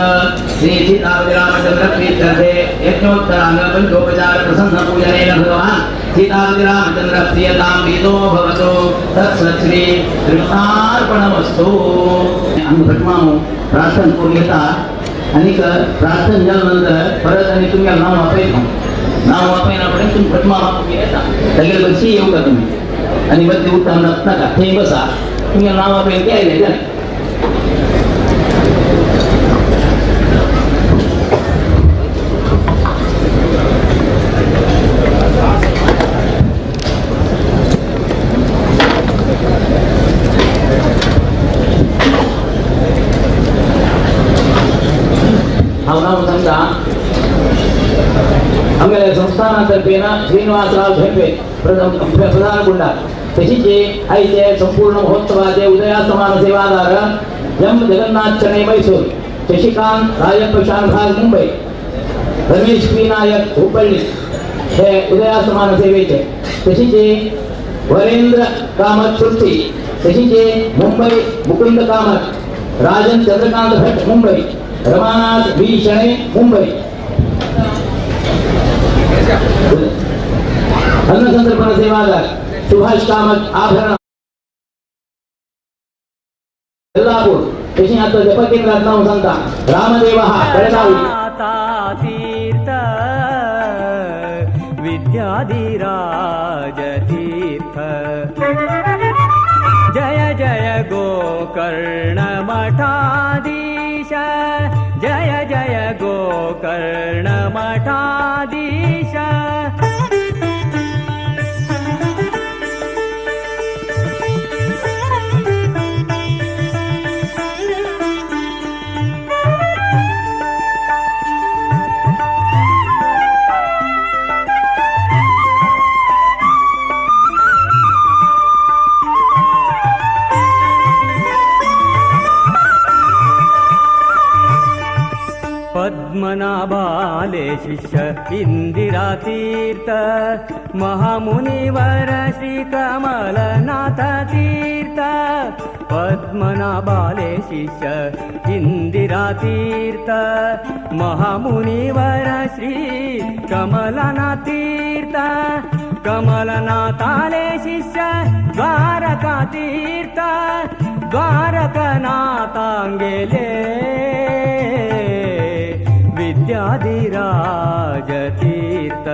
Speaker 8: श्री सीतापति रामचंद्र प्रीत्यर्थे यज्ञोत्तरांग पंचोपचार प्रसन्न पूजनेन भगवान सीतापति रामचंद्र प्रियतां प्रीतो भवतु। तत्सत् श्री कृष्णार्पणमस्तु। आम्ही भटमामू प्रार्थना करून घेता आणि प्रार्थना झाल्यानंतर परत आणि तुम्ही नाव वापरायचं नाव वापरायना पडेल तुम्ही भटमामा तुम्ही येता सगळे बशी येऊ का तुम्ही आणि मध्ये उठा नका थंय बसा तुम्ही नाव वापरेल ते आयले. हांव नांव सांगता आमगेल्या संस्थानातर्फे श्रीनिवासराव झेंपे प्रधान गुंडार तशीच आयचे संपूर्ण महोत्सवाचे उदयासमान सेवादार एम जगन्नाथ चणे मैसूर, शशिकांत रायप्प शानभाग मुंबई, रमेश पी नायक हुब्बळ्ळी हे उदयासमान सेवेचे, तशीच वरेंद्र कामत सुर्ती, तशीच मुंबई मुकुंद कामत, राजन चंद्रकांत भट मुंबई, रमानाथ बी शणे मुंबई। अन्नसंतर्पण सेवादार सुभाष कामत आभरण यल्लापूर, तशी आता जपकेंद्रात नाव सांगता रामदेव बेळगावी।
Speaker 13: तीर्थ विद्याधिराज तीर्थ जय जय मठाधीश जय जय गोकर्ण मठाधीश। पद्मनाभाले शिष्य इंदिरा तीर्थ महामुनिवर श्री कमलनाथ तीर्थ। पद्मनाभाले शिष्य इंदिरा तीर्थ महामुनिवर श्री कमलनाथ तीर्थ। कमलनाथाले शिष्य द्वारका तीर्थ द्वारकनाथांगेले विद्याधिराज तीर्थ।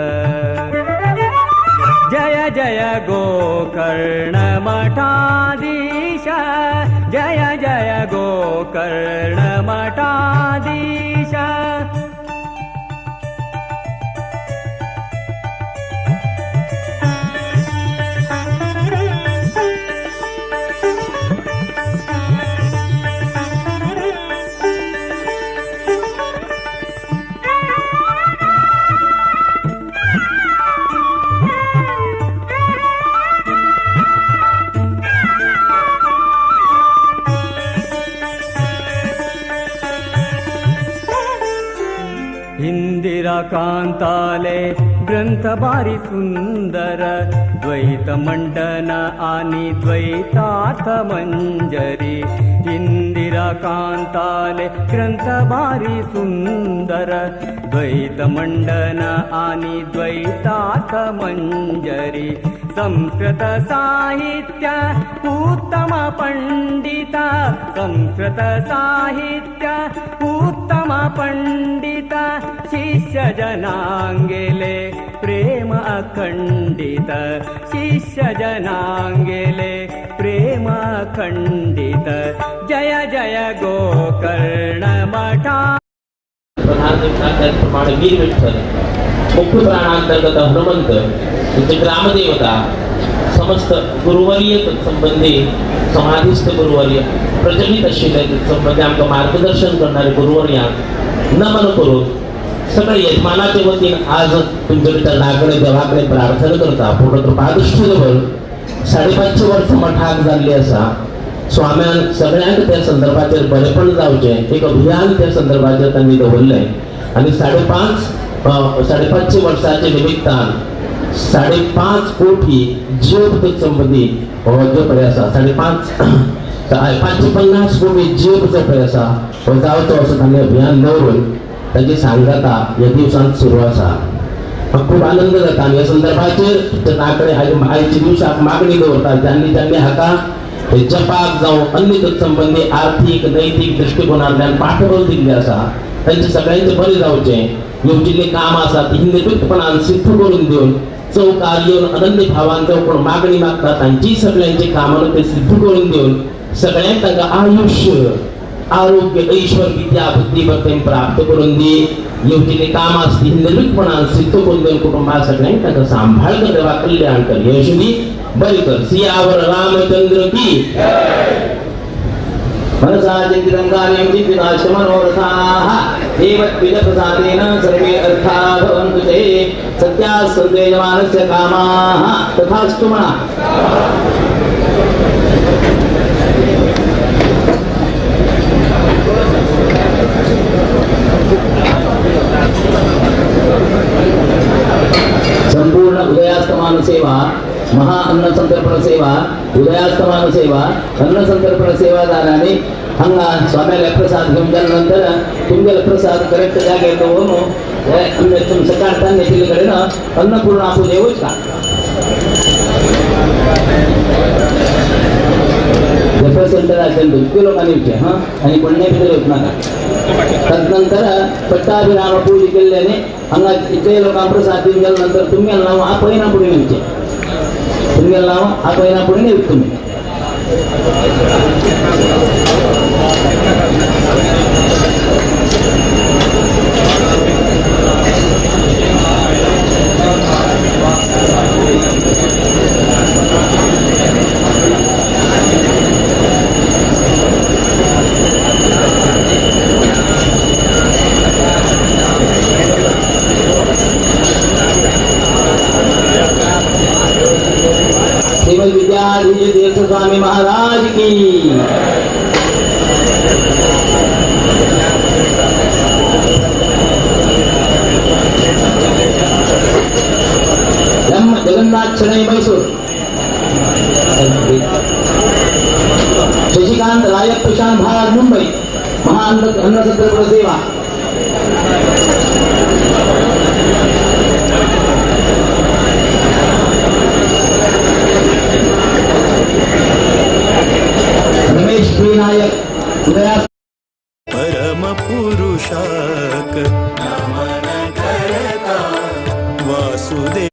Speaker 13: जय जय गोकर्ण मठाधीश जय जय गोकर्ण मठाधीश। इंदिरा कांताले ग्रंथ भारी सुंदर द्वैत मंडन आणि द्वैतार्थ मंजरी। इंदिरा कांताले ग्रंथ भारी सुंदर द्वैत मंडन आणि द्वैतार्थ मंजरी। संस्कृत साहित्य उत्तम पंडित संस्कृत साहित्य उत्तम पंडित शिष्य जनांगेले प्रेम अखंडित शिष्य जनांगेले प्रेम अखंडित। जय जय गोकर्ण मठा।
Speaker 14: प्रधान त्याचप्रमाणे वीर विठ्ठल मुख्य प्राणांतर्गत हनुमंत तुमचे ग्रामदेवता समस्त गुरुवर्य तत्संबंधी समाधिस्थ गुरुवर्य प्रचलित आशिल्ले तत्संबंधी आमकां मार्गदर्शन करणारे गुरुवर्यांक नमन करून सगळे यजमानाचे वतीन आज तुमचे भितर नागडे देवा कडेन प्रार्थना करता पूर्ण कृपादृष्टी दवर 550 वर्सां मठाक जाल्ली आसा। स्वाम्यान सगळ्यांक त्या संदर्भाचेर बरेपण जावचें एक अभियान त्या संदर्भाचेर तांणी दवरलें आनी 550 वर्साच्या निमित्तान 5.5 कोटी जीव संबंधी हो जो पळय आसा 550 कोटी जीव जो पळय आसा हो जावचो असो तांणी अभियान दवरून ताची सांगाता ह्या दिवसांत सुरू आसा। खूब आनंद जाता आनी ह्या संदर्भाचेर ताकडे आयच्या दिवसाक मागणी दवरता ज्यांनी ज्यांनी हाका जपाक जावं अन्य तत्संबंधी आर्थीक नैतीक दृश्टिकोनांतल्यान पाठबळ दिल्लें आसा तांचे सगळ्यांचें बरें जावचें येवजिल्लीं कामां आसा ती निर्भीडपणान सिद्ध करून दिवन चौकार येवन अनन्य भावान जावं कोण मागणी मागता तांची सगळ्यांची कामां ते सिद्ध करून दिवन सगळ्यांक तांकां आयुश्य आरोग्य ऐश्वर विद्या बुद्धी बत्तें प्राप्त करून दी। येवजिल्लीं कामां आसती निर्भीडपणान सिद्ध करून दिवन कुटुंबा सगळ्यांक तांकां सांबाळ कर देवा कल्याण कर यशुदी बरी कर। सियावर रामचंद्र की
Speaker 8: मनसा चिंतितं कार्यं सिद्धिदाश्च मनोरथाः देवद्विजप्रसादेन सर्वे अर्था भवन्तु ते। सत्याः सन्ते यजमानस्य कामाः तथास्तु मना। संपूर्ण उदयास्तमान सेवा महा अन्न संतर्पण सेवा उदयास्तमान सेवा अन्न संतर्पण सेवा जाल्याने हांगा स्वाम्याले प्रसाद घेवन जाल्या नंतर तुमगेले प्रसाद करेक्ट जाग्यार दवरून सकाळ तांणी दिल्ले कडेन अन्नपूर्णा पूजे वचता। सेंटर असेल इतके लोकांनी येवचें हां आनी कोणय भितर वचनाका। तदनंतर पट्टाभिराम पूजा केल्ल्याने हांगा इतले लोकांक प्रसाद दिवन गेल्या नंतर तुमगेलें नांव आपयना फुडें येवचें तुमगेलें नांव आपयना फुडें येवचें तुमी।
Speaker 14: Shenoy Mysore, Shashikant Rayak Prashant Maharaj Mumbai Maha Annasatra Seva, Ramesh P Nayak Udaya.
Speaker 1: परम पुरुषाक नमन करता वासुदेव.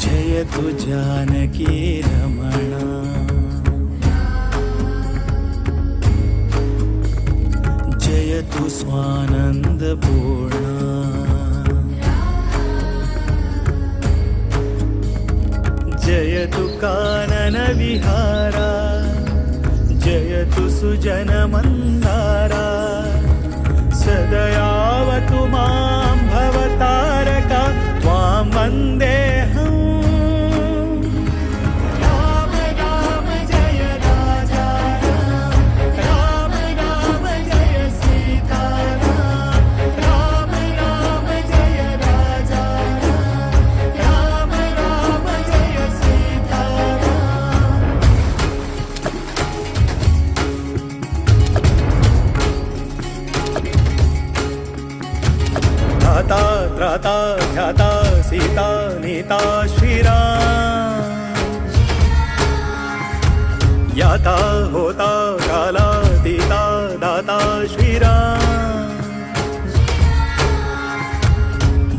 Speaker 1: जयतु जानकी रमणा, जयतु स्वानंद पूर्णा, जयतु कानन विहारा, जयतु सुजन मंदारा, सदयावतु मां भवतारका त्वां वन्देऽहम्. राम राम जय राजा राम, राम राम जय सीता राम, राम राम जय राजा राम, राम राम जय सीता राम. धाता त्राता ध्याता सीता नीता श्रीराम, याता होता काला तीता दाता श्रीराम.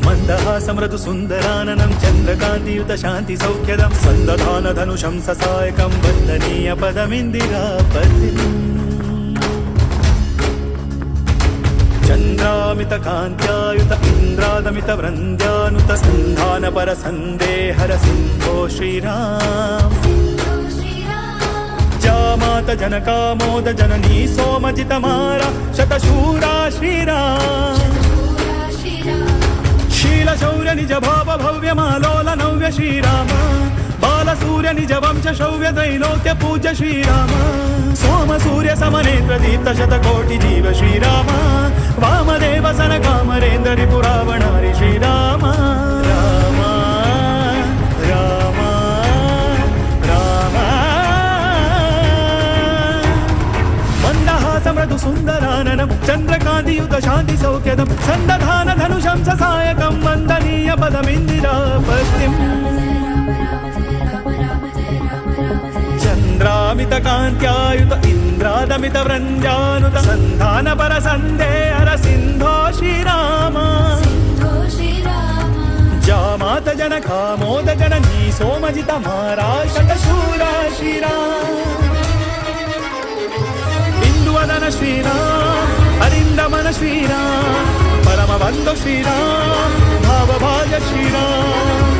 Speaker 1: मंदहास मृदु सुन्दराननं चन्द्रकान्तियुत शान्ति सौख्यदं सन्दधान धनुषं ससायकं वन्दनीय पदमिन्दिरापतिम्. चन्द्रामित कान्त्यायुत इन्द्रादमित वृन्द्यानुत सन्धान पर सन्देहर सिन्धो श्रीराम. जामात जनकामोद जननी सोमजित मारा शतशूरा श्रीराम. शील शौर्य निज भाव भव्य मालोल नव्य श्रीराम, बालसूर्य निज वंश शौर्य त्रैलोक्य पूज्य श्रीराम, सोम सूर्य समनेत्र दीप्त शतकोटि जीव श्रीराम, वामदेव सन कामरेन्द्र रिपुरावणारि श्रीराम. राम राम राम. मंदहास मृदु सुन्दराननं चन्द्रकान्तियुत शान्ति सौख्यदं सन्दधान धनुषं ससायकं वन्दनीय पदमिन्दिरापतिम्. चन्द्रामित कान्त्यायुत इन्द्रादमित वृन्द्यानुत सन्धान पर सन्देहर सिन्धो श्रीराम. जामात जनकामोद जननी सोमजित मारा शतशूरा श्रीराम. बिन्दुवदन श्रीराम, अरिन्दमन श्रीराम, परमबन्धु श्रीराम, भावभाज श्रीराम.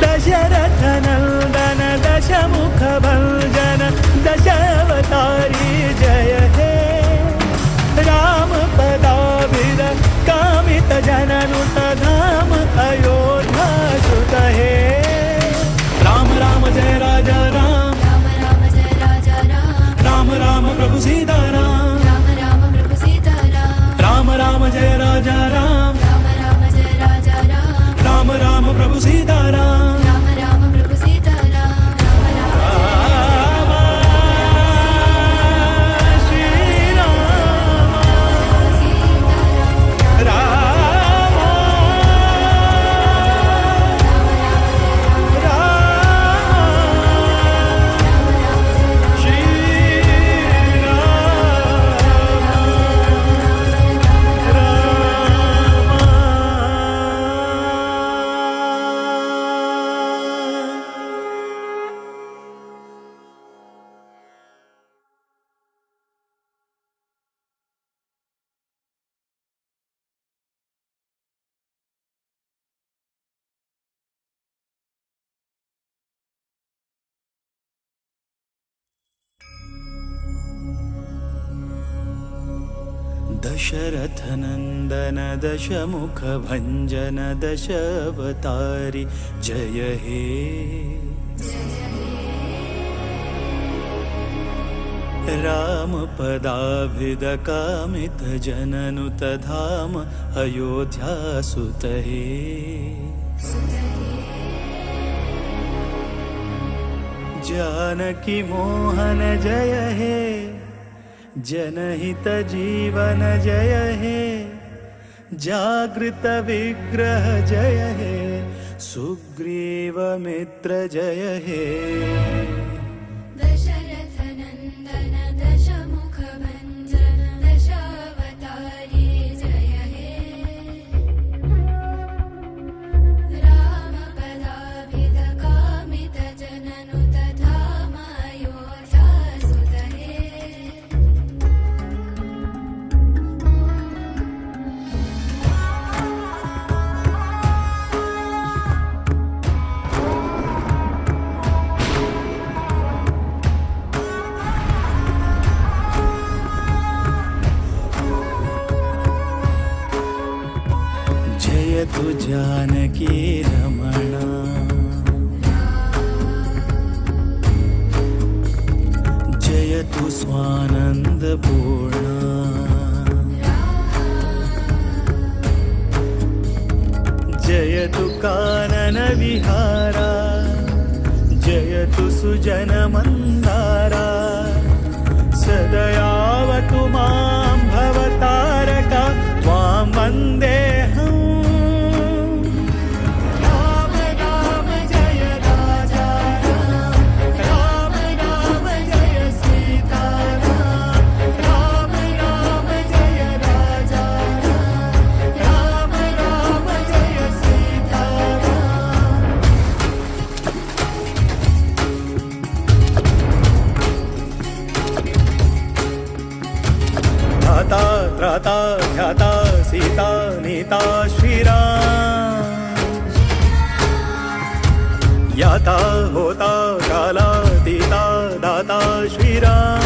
Speaker 1: दशरथ नंदन दशमुख भंजन दशावतारी जय हे, राम पदाभिर कामित जननुत धाम अयोध्या सुत हे. राम राम जय राजा राम,
Speaker 5: राम राम जय राजा राम,
Speaker 1: राम राम प्रभु सीता राम,
Speaker 5: राम राम प्रभु सीता राम,
Speaker 1: राम राम जय राजा राम,
Speaker 5: राम राम जय राजा राम,
Speaker 1: राम राम प्रभु सीता राम,
Speaker 5: राम राम प्रभु सीता राम, राम राम
Speaker 1: श्री राम
Speaker 5: सीता राम,
Speaker 1: राम राम श्री राम. दशरथ नंदन दशमुख भंजन दशावतारी जय हे। राम पदाभिद कामित जननुत धाम अयोध्या सुत हे। जानकी मोहन जय हे, जनहित जीवन जय हे, जागृत विग्रह जय हे, सुग्रीव मित्र जय हे।
Speaker 5: दशरथ नंदन दशमुख भंजन दशावतारी जय हे। राम पदाभिद कामित जननुत धाम अयोध्या सुत हे।
Speaker 1: जयतु जानकी रमणा, जयतु स्वानंद पूर्णा, जयतु कानन विहारा, जयतु सुजन मंदारा, सदयावतु मां भवतारका त्वां वन्देऽहम्। राम राम जय राजा राम, राम राम जय सीता राम, राम राम जय राजा राम, राम राम जय सीता राम। धाता त्राता ध्याता सीता नीता श्रीराम, याता होता काला तीता दाता श्रीराम।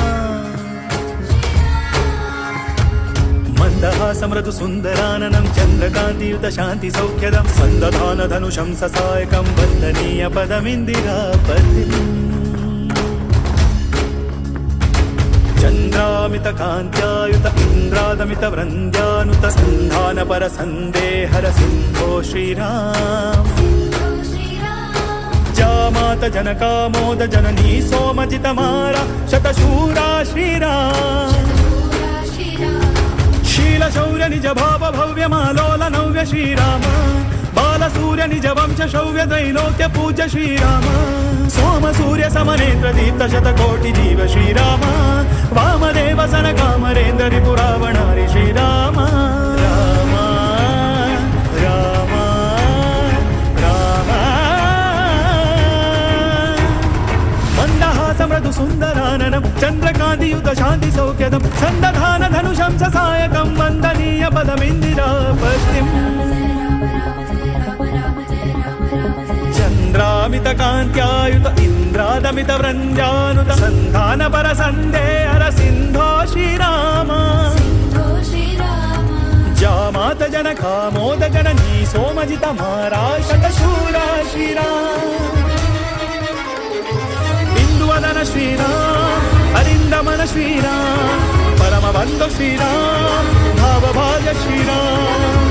Speaker 1: मंदहासं मृदु सुन्दराननं चन्द्रकान्तियुत शान्ति सौख्यदं सन्दधान धनुषं ससायकं वन्दनीय पदमिन्दिरापतिम्। चन्द्रामित कान्त्यायुत इन्द्रादमित वृन्द्यानुत सन्धान पर सन्देहर सिन्धो श्रीराम। जामात जनकामोद जननी सोमजितमारा शतशूरा श्रीराम। शील शौर्य निज भाव भव्य मालोल नव्य श्रीराम, बाल सूर्य निज वंश शौर्य त्रैलोक्य पूज्य श्रीराम। सोम सूर्य समनेत्र दीप्त शतकोटि जीव श्रीराम, वामदेव सन कामरेन्द्र रिपुरावणारि श्रीराम। राम राम राम। मंदहास मृदु सुन्दराननं चन्द्रकान्तियुत शान्ति सौख्यदं सन्दधान धनुषं ससायकं वन्दनीय पदमिन्दिरापतिम्। चन्द्रामित कान्त्यायुत इन्द्रादमित वृन्द्यानुत सन्धान पर सन्देहर सिन्धो श्रीराम। जामात जनकामोद जननी सोमजित मारा शतशूरा श्रीराम। इन्दुवदन श्रीराम, अरिन्दमन श्रीराम, परमबन्धु श्रीराम, भावभाज श्रीराम।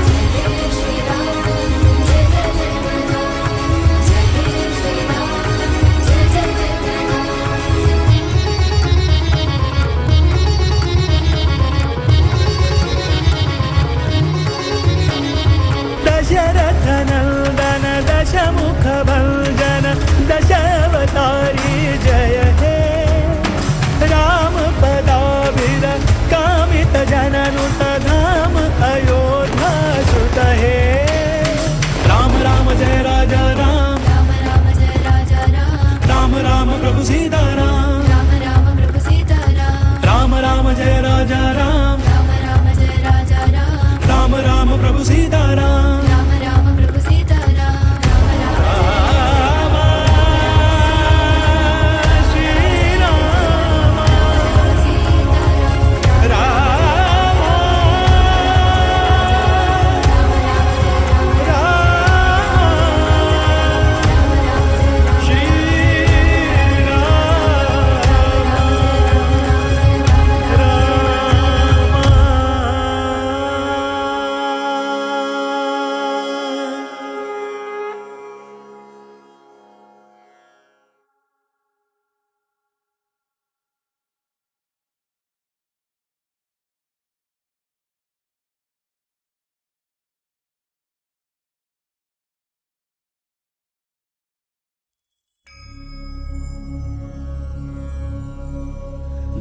Speaker 1: दशरथ नंदन दशमुख भंजन दशावतारी जय हे। राम पदाभिद कामित जननुत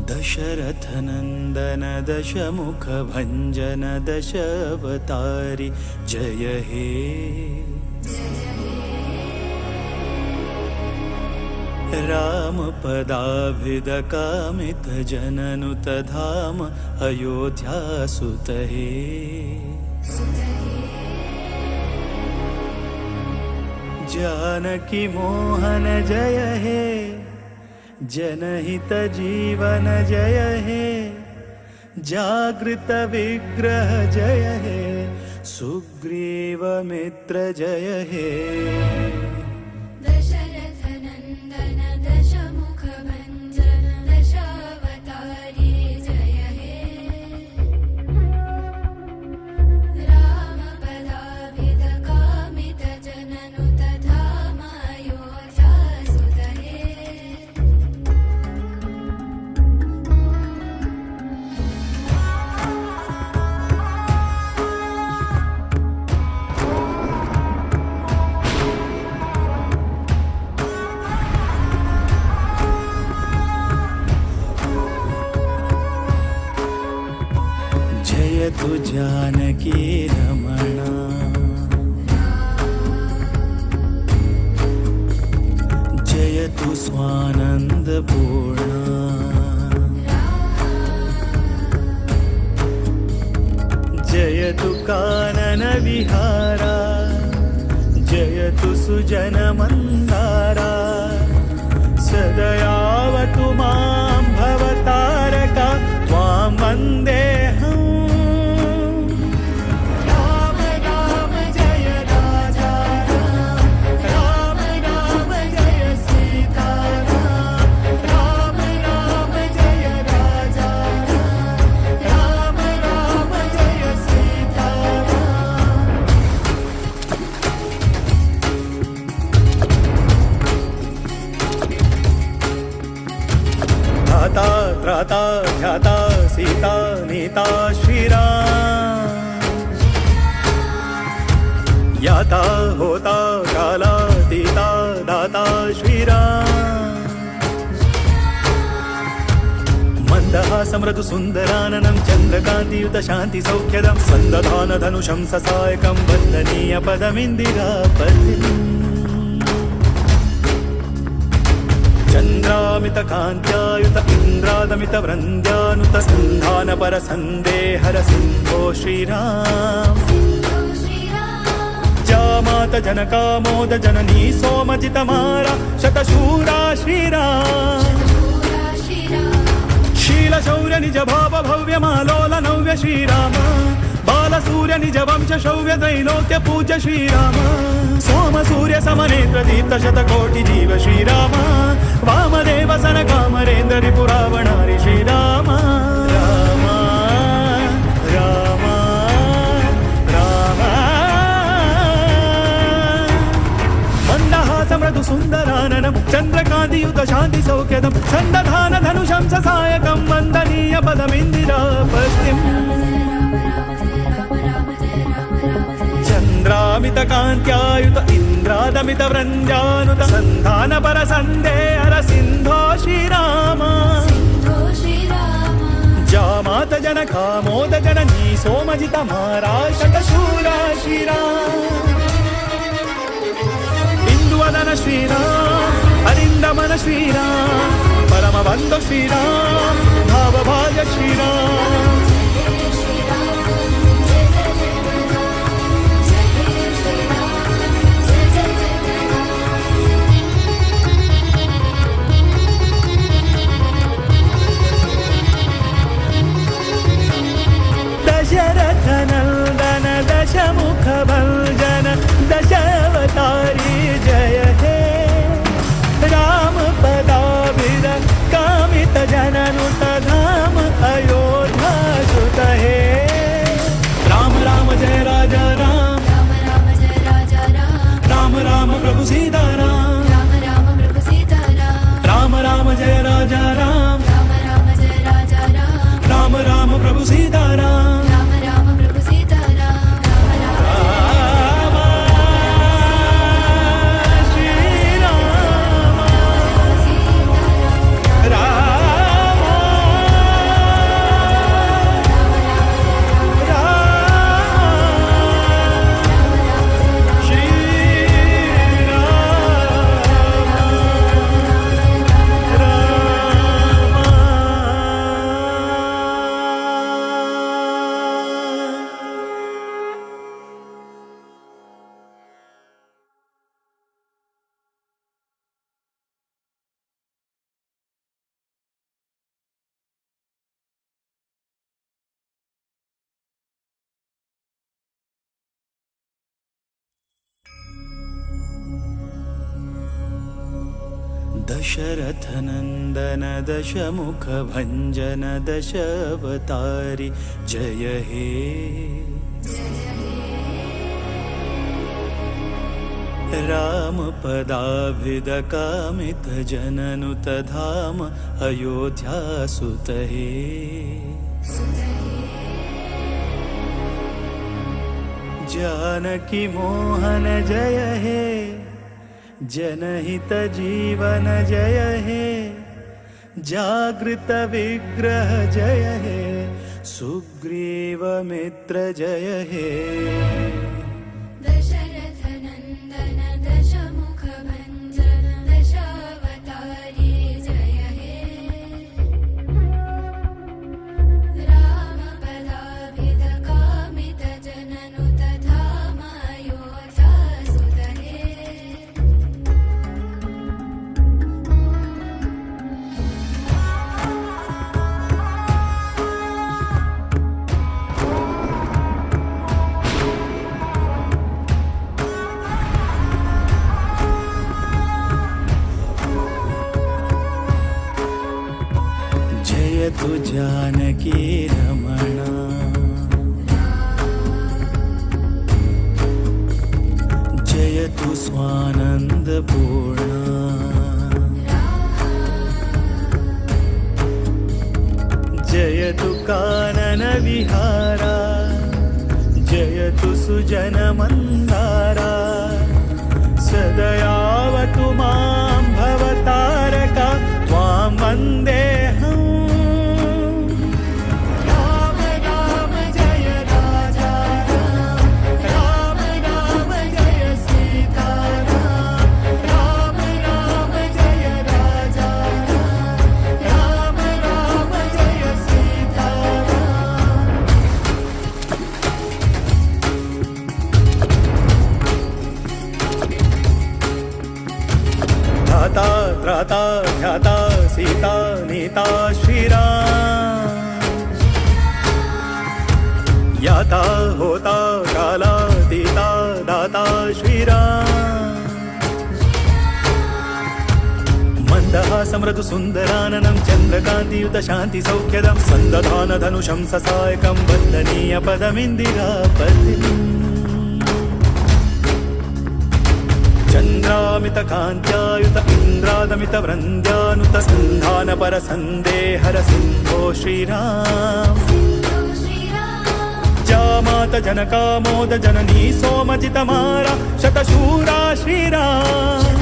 Speaker 1: दशरथ नंदन दशमुख भंजन दशावतारी जय हे। राम पदाभिद कामित जननुत धाम अयोध्या सुत हे। जानकी मोहन जय हे, जनहित जीवन जय हे, जागृत विग्रह जय हे, सुग्रीव मित्र जय हे।
Speaker 5: दशरथ नंदन दशमुख भंजन दशावतारी जय हे। राम पदाभिद कामित जननुत धाम अयोध्या सुत हे।
Speaker 1: जयतु जानकी रमणा, जयतु स्वानंद पूर्णा, जयतु कानन विहारा, जयतु सुजन मंदारा, सदयावतु मां भवतारका त्वां वन्देऽहम्। राम राम जय राजा राम, राम राम जय सीता राम, राम राम जय राजा राम, राम राम जय सीता राम। धाता त्राता ध्याता सीता नीता श्रीराम, याता होता काला तीता दाता श्रीराम। मंदहासं मृदु सुन्दराननं चन्द्रकान्तियुत शान्ति सौख्यदं सन्दधान धनुषं ससायकं वन्दनीय पदमिन्दिरापतिम्। चन्द्रामित कान्त्यायुत इन्द्रादमित वृन्द्यानुत सन्धान पर सन्देहर सिन्धो श्रीराम। जामात जनकामोद जननी सोमजितमारा शतशूरा श्रीराम। शील शौर्य निज भाव भव्य मालोल नव्य श्रीराम, बाल सूर्य निज वंश शौर्य त्रैलोक्य पूज्य श्रीराम। सोम सूर्य समनेत्र दीप्त शतकोटि जीव श्रीराम, वामदेव सन कामरेन्द्र रिपुरावणारि श्रीराम। राम राम राम। मंदहास मृदु सुन्दराननं चन्द्रकान्तियुत शान्ति सौख्यदं सन्दधान धनुषं ससायकं वन्दनीय पदमिन्दिरापतिम्। चन्द्रामित कान्त्यायुत इन्द्रादमित वृन्द्यानुत सन्धान पर सन्देहर सिन्धो श्रीराम। जामात जनकामोद जननी सोमजित मारा शतशूरा श्रीराम। इन्दुवदन श्रीराम, अरिन्दमन श्रीराम, परमबन्धु श्रीराम, भावभाज श्रीराम। दशरथ नंदन दशमुख भंजन दशावतारी जय हे। राम पदाभिद कामित जननुत धाम अयोध्या सुत हे। राम राम जय राजा राम,
Speaker 5: राम राम जय राजा राम,
Speaker 1: राम राम प्रभु सीता राम,
Speaker 5: राम राम प्रभु सीता राम,
Speaker 1: राम राम जय राजा राम,
Speaker 5: राम राम जय राजा राम,
Speaker 1: राम राम प्रभु सीता राम,
Speaker 5: राम राम
Speaker 1: दशरथ नंदन दशमुख भंजन दशावतारी जय हे। राम पदाभिद कामित जननुत धाम अयोध्या सुत हे। जानकी मोहन जय हे, जनहित जीवन जय हे, जागृत विग्रह जय हे, सुग्रीव मित्र जय हे।
Speaker 5: दशरथ नंदन दशमुख भंजन दशावतारी जय हे। राम पदाभिद कामित जननुत धाम अयोध्या सुत हे।
Speaker 1: जयतु जानकी रमणा, जयतु स्वानंद पूर्णा, जयतु कानन विहारा, जयतु सुजन मंदारा, सदयावतु मां भवतारका त्वां वन्देऽहम्। राम राम जय राजा राम, राम राम जय सीता राम, राम राम जय राजा राम, राम राम जय सीता राम। धाता त्राता ध्याता सीता नीता श्रीराम, याता होता काला तीता दाता श्रीराम। मंदहासं मृदु सुन्दराननं चन्द्रकान्तियुत शान्ति सौख्यदं सन्दधान धनुषं ससायकं वन्दनीय पदमिन्दिरापतिम्। चन्द्रामित कान्त्यायुत इन्द्रादमित वृन्द्यानुत सन्धान पर सन्देहर सिन्धो श्रीराम। जामात जनकामोद जननी सोमजितमारा शतशूरा श्रीराम।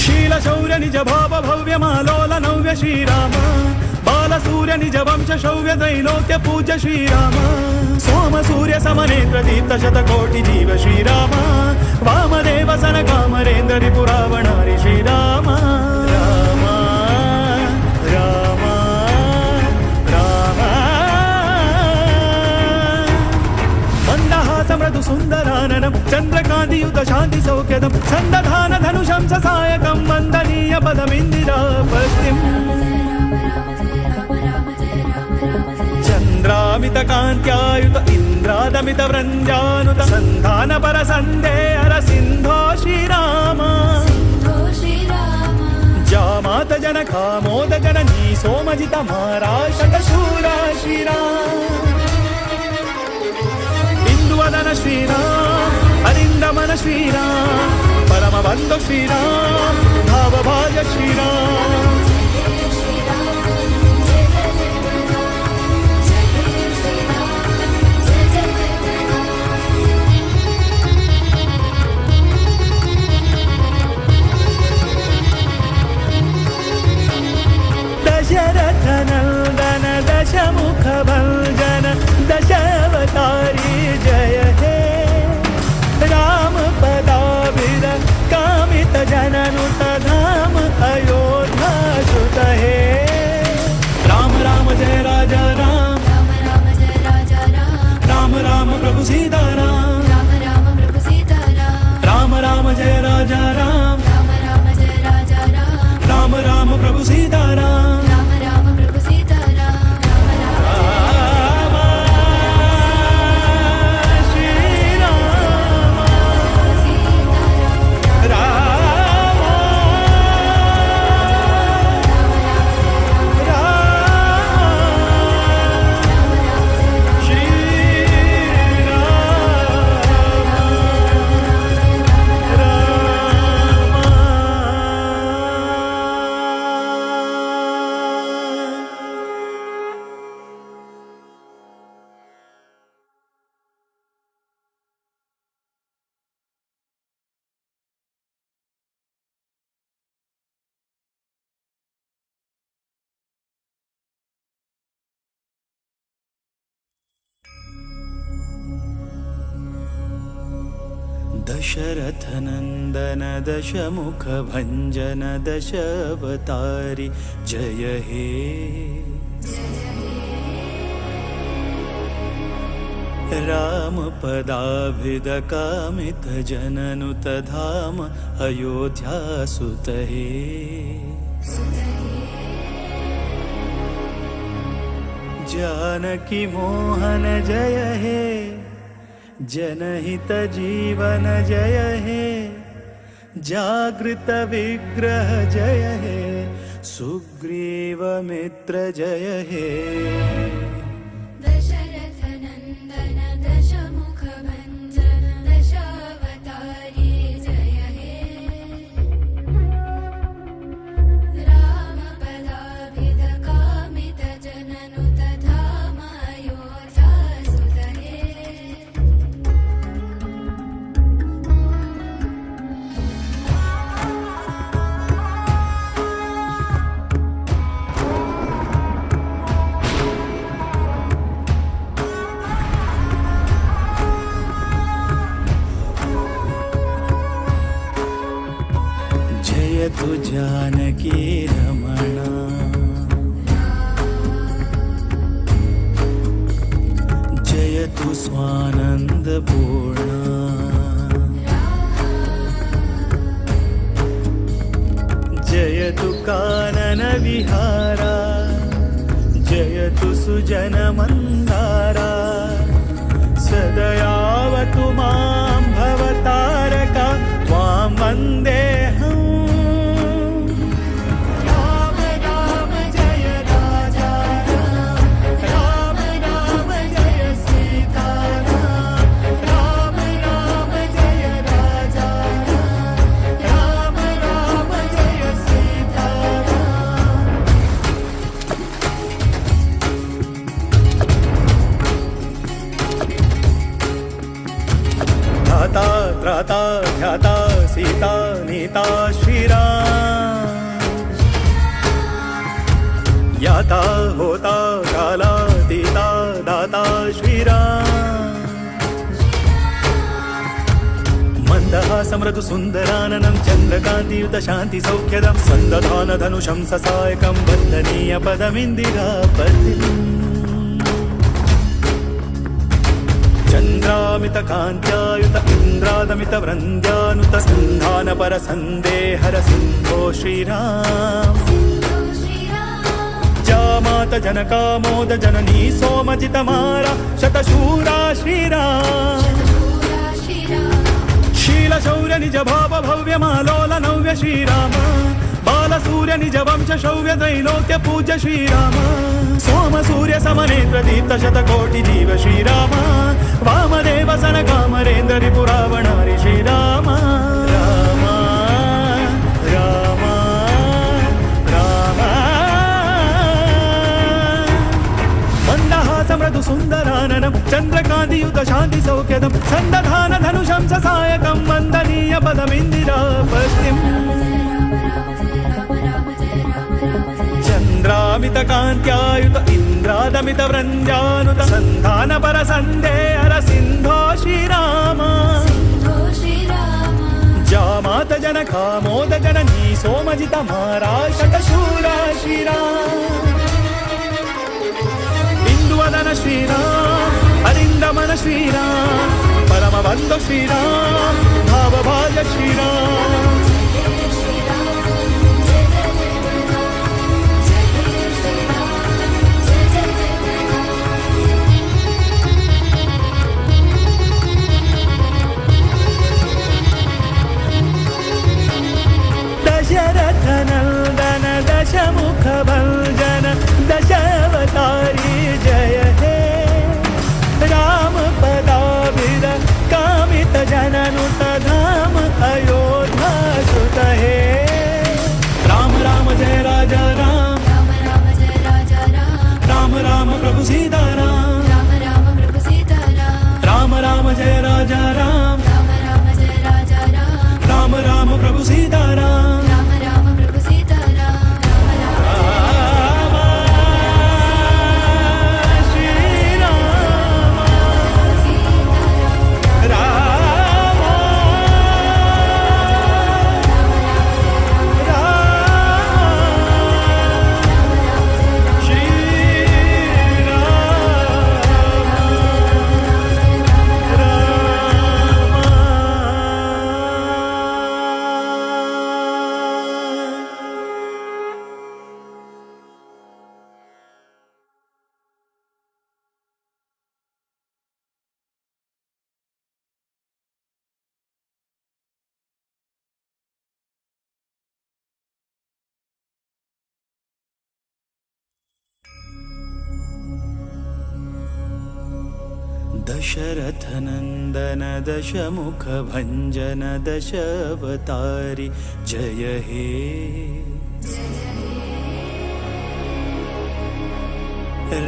Speaker 1: शील शौर्य निज भाव भव्य मालोल नव्य श्रीराम, बाल सूर्य निज वंश शौर्य त्रैलोक्य पूज्य श्रीराम। सोम सूर्य समनेत्र दीप्त शतकोटि जीव श्रीराम, वामदेव सन कामरेन्द्र रिपुरावणारि श्रीराम। राम राम राम। मंदहास मृदु सुन्दराननं चन्द्रकान्तियुत शान्ति सौख्यदं सन्दधान धनुषं ससायकं वन्दनीय पदमिन्दिरापतिम्। चन्द्रामित कान्त्यायुत इन्द्रादमित वृन्द्यानुत सन्धान पर सन्देहर सिन्धो श्रीराम। जामात जनकामोद जननी सोमजित मारा शतशूरा श्रीराम। इन्दुवदन श्रीराम, अरिन्दमन श्रीराम, परमबन्धु श्रीराम, भावभाज श्रीराम। दशरथ नंदन दशमुख भंजन दशावतारी जय हे। राम पदाभिद कामित जननुत धाम अयोध्या दशरथ नंदन दशमुख भंजन दशावतारी जय हे। राम पदाभिद कामित जननुत धाम अयोध्या सुत हे। जानकी मोहन जय हे, जनहित जीवन जय हे, जागृत विग्रह जय हे, सुग्रीव मित्र जय हे।
Speaker 5: दशरथ नंदन दशमुख भंजन दशावतारी जय हे। राम पदाभिद कामित जननुत धाम अयोध्या सुत हे।
Speaker 1: जयतु जानकी रमणा, जयतु स्वानंद पूर्णा, जयतु कानन विहारा, जयतु सुजन मंदारा, सदयावतु मां भवतारका त्वां वन्देऽहम्। राम राम जय राजा राम, राम राम जय सीता राम, राम राम जय राजा राम, राम राम जय सीता राम। धाता त्राता ध्याता सीता नीता श्रीराम, याता होता काला तीता दाता श्रीराम। मंदहासमृदु सुन्दराननं चन्द्रकान्तियुत शान्ति सौख्यदं सन्दधान धनुषं ससायकं वन्दनीय पदमिन्दिरापतिम्। चन्द्रामित कान्त्यायुत इन्द्रादमित वृन्द्यानुत सन्धान पर सन्देहर सिन्धो श्रीराम। जामात जनकामोद जननी सोमजितमारा शतशूरा श्रीराम। शील शौर्य निज भाव भव्य मालोल नव्य श्रीराम, बाल सूर्य निज वंश शौर्य त्रैलोक्य पूज्य श्रीराम। सोम सूर्य समनेत्र दीप्त शतकोटि जीव श्रीराम, वामदेव सनकामरेन्द्र रिपुरावणारि श्रीराम। राम राम राम। मंदहासमृदु सुन्दराननं चन्द्रकान्तियुत शान्ति सौख्यदं सन्दधान धनुषं ससायकं वन्दनीय पदमिन्दिरापतिम्। चन्द्रामित कान्त्यायुत इन्द्रादमित वृन्द्यानुत सन्धान पर सन्देहर सिन्धो श्रीराम। जामात जनकामोद जननी सोमजित मारा शतशूरा श्रीराम। इंदुवदन श्रीराम, अरिन्दमन श्रीराम, परमबन्धु श्रीराम, भावभाज श्रीराम। दशरथ नंदन दशमुख भंजन दशावतारी जय हे। राम पदाभिद कामित जननुत धाम अयोध्या। दशरथ नंदन दशमुख भंजन दशावतारी जय हे।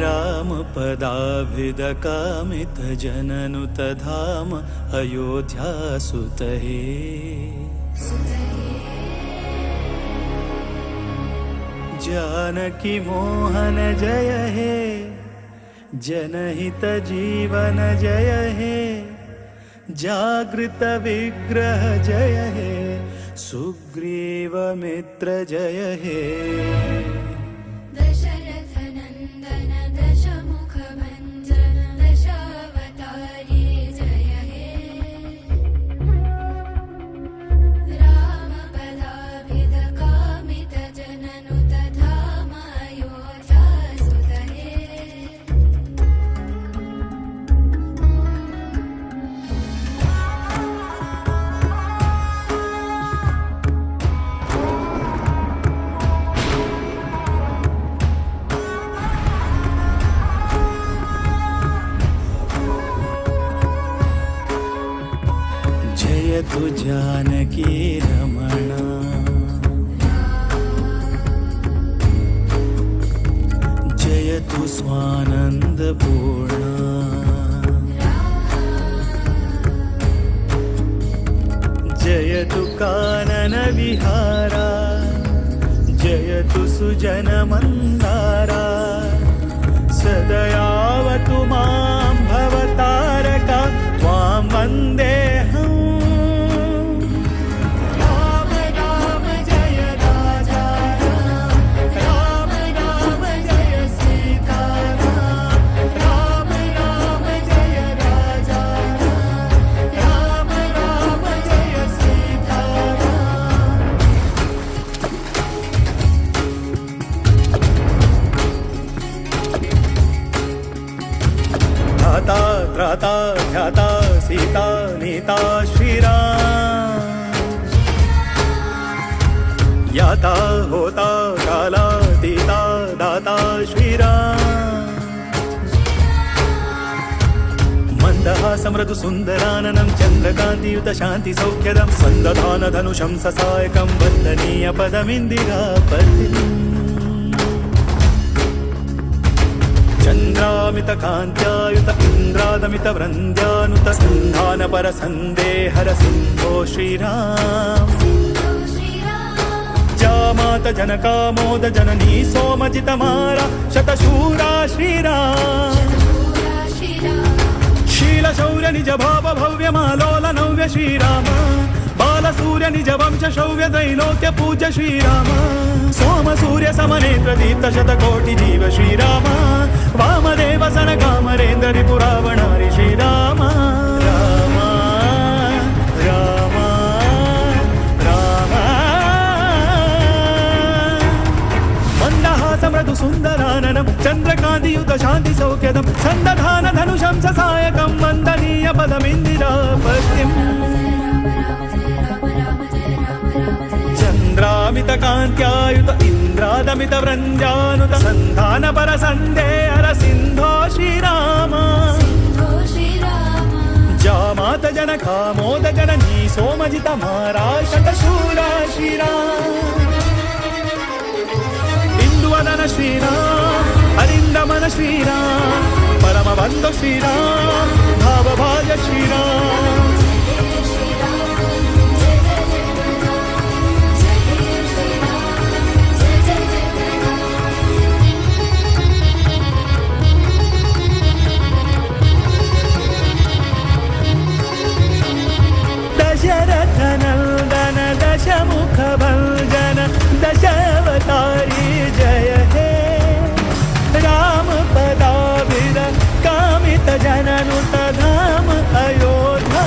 Speaker 1: राम पदाभिद कामित जननुत धाम अयोध्या सुत हे। जानकी मोहन जय हे, जनहित जीवन जय हे, जागृत विग्रह जय हे, सुग्रीव मित्र जय हे।
Speaker 5: दशरथ नंदन दशमुख भंजन दशावतारी जय हे। राम पदाभिद कामित जननुत धाम अयोध्या सुत हे।
Speaker 1: जयतु जानकी रमणा, जयतु स्वानंद पूर्णा, जयतु कानन विहारा, जयतु सुजन मंदारा, सदयावतु मां भवतारका त्वां वन्देऽहम्। राम राम जय राजा राम, राम राम जय सीता राम, राम राम जय राजा राम, राम राम जय सीता राम। धाता त्राता ध्याता सीता नीता श्रीराम, याता होता काला तीता दाता श्रीराम। मंदहासं मृदु सुन्दराननं चन्द्रकान्तियुत शान्ति सौख्यदं सन्दधान धनुषं ससायकं वन्दनीय पदमिन्दिरापतिम्। चन्द्रामित कान्त्यायुत इन्द्रादमित वृन्द्यानुत सन्धान पर सन्देहर सिन्धो श्रीराम। जामात जनकामोद जननी सोमजितमारा शतशूरा श्रीराम। शील शौर्य निज भाव भव्य मालोल नव्य श्रीराम, बाल सूर्य निज वंश शौर्य त्रैलोक्य पूज्य श्रीराम। सोम सूर्य समनेत्र दीप्त शतकोटि जीव श्रीराम, वामदेव सनकामरेन्द्र रिपुरावणारि श्रीराम। राम राम राम। मंदहास मृदु सुन्दराननं चन्द्रकान्तियुत शान्ति सौख्यदं सन्दधान धनुषं ससायकं वन्दनीय पदमिन्दिरापतिम्। चन्द्रामित कान्त्यायुत इन्द्रादमित वृन्द्यानुत सन्धान पर सन्देहर सिन्धो श्रीराम। जामात जनकामोद जननी सोमजित मारा शतशूरा श्रीराम। इंदुवदन श्रीराम, अरिन्दमन श्रीराम, परमबन्धु श्रीराम, भावभाज श्रीराम। दशरथ नंदन दशमुख भंजन दशावतारी जय हे। राम पदाभिद कामित जननुत धाम अयोध्या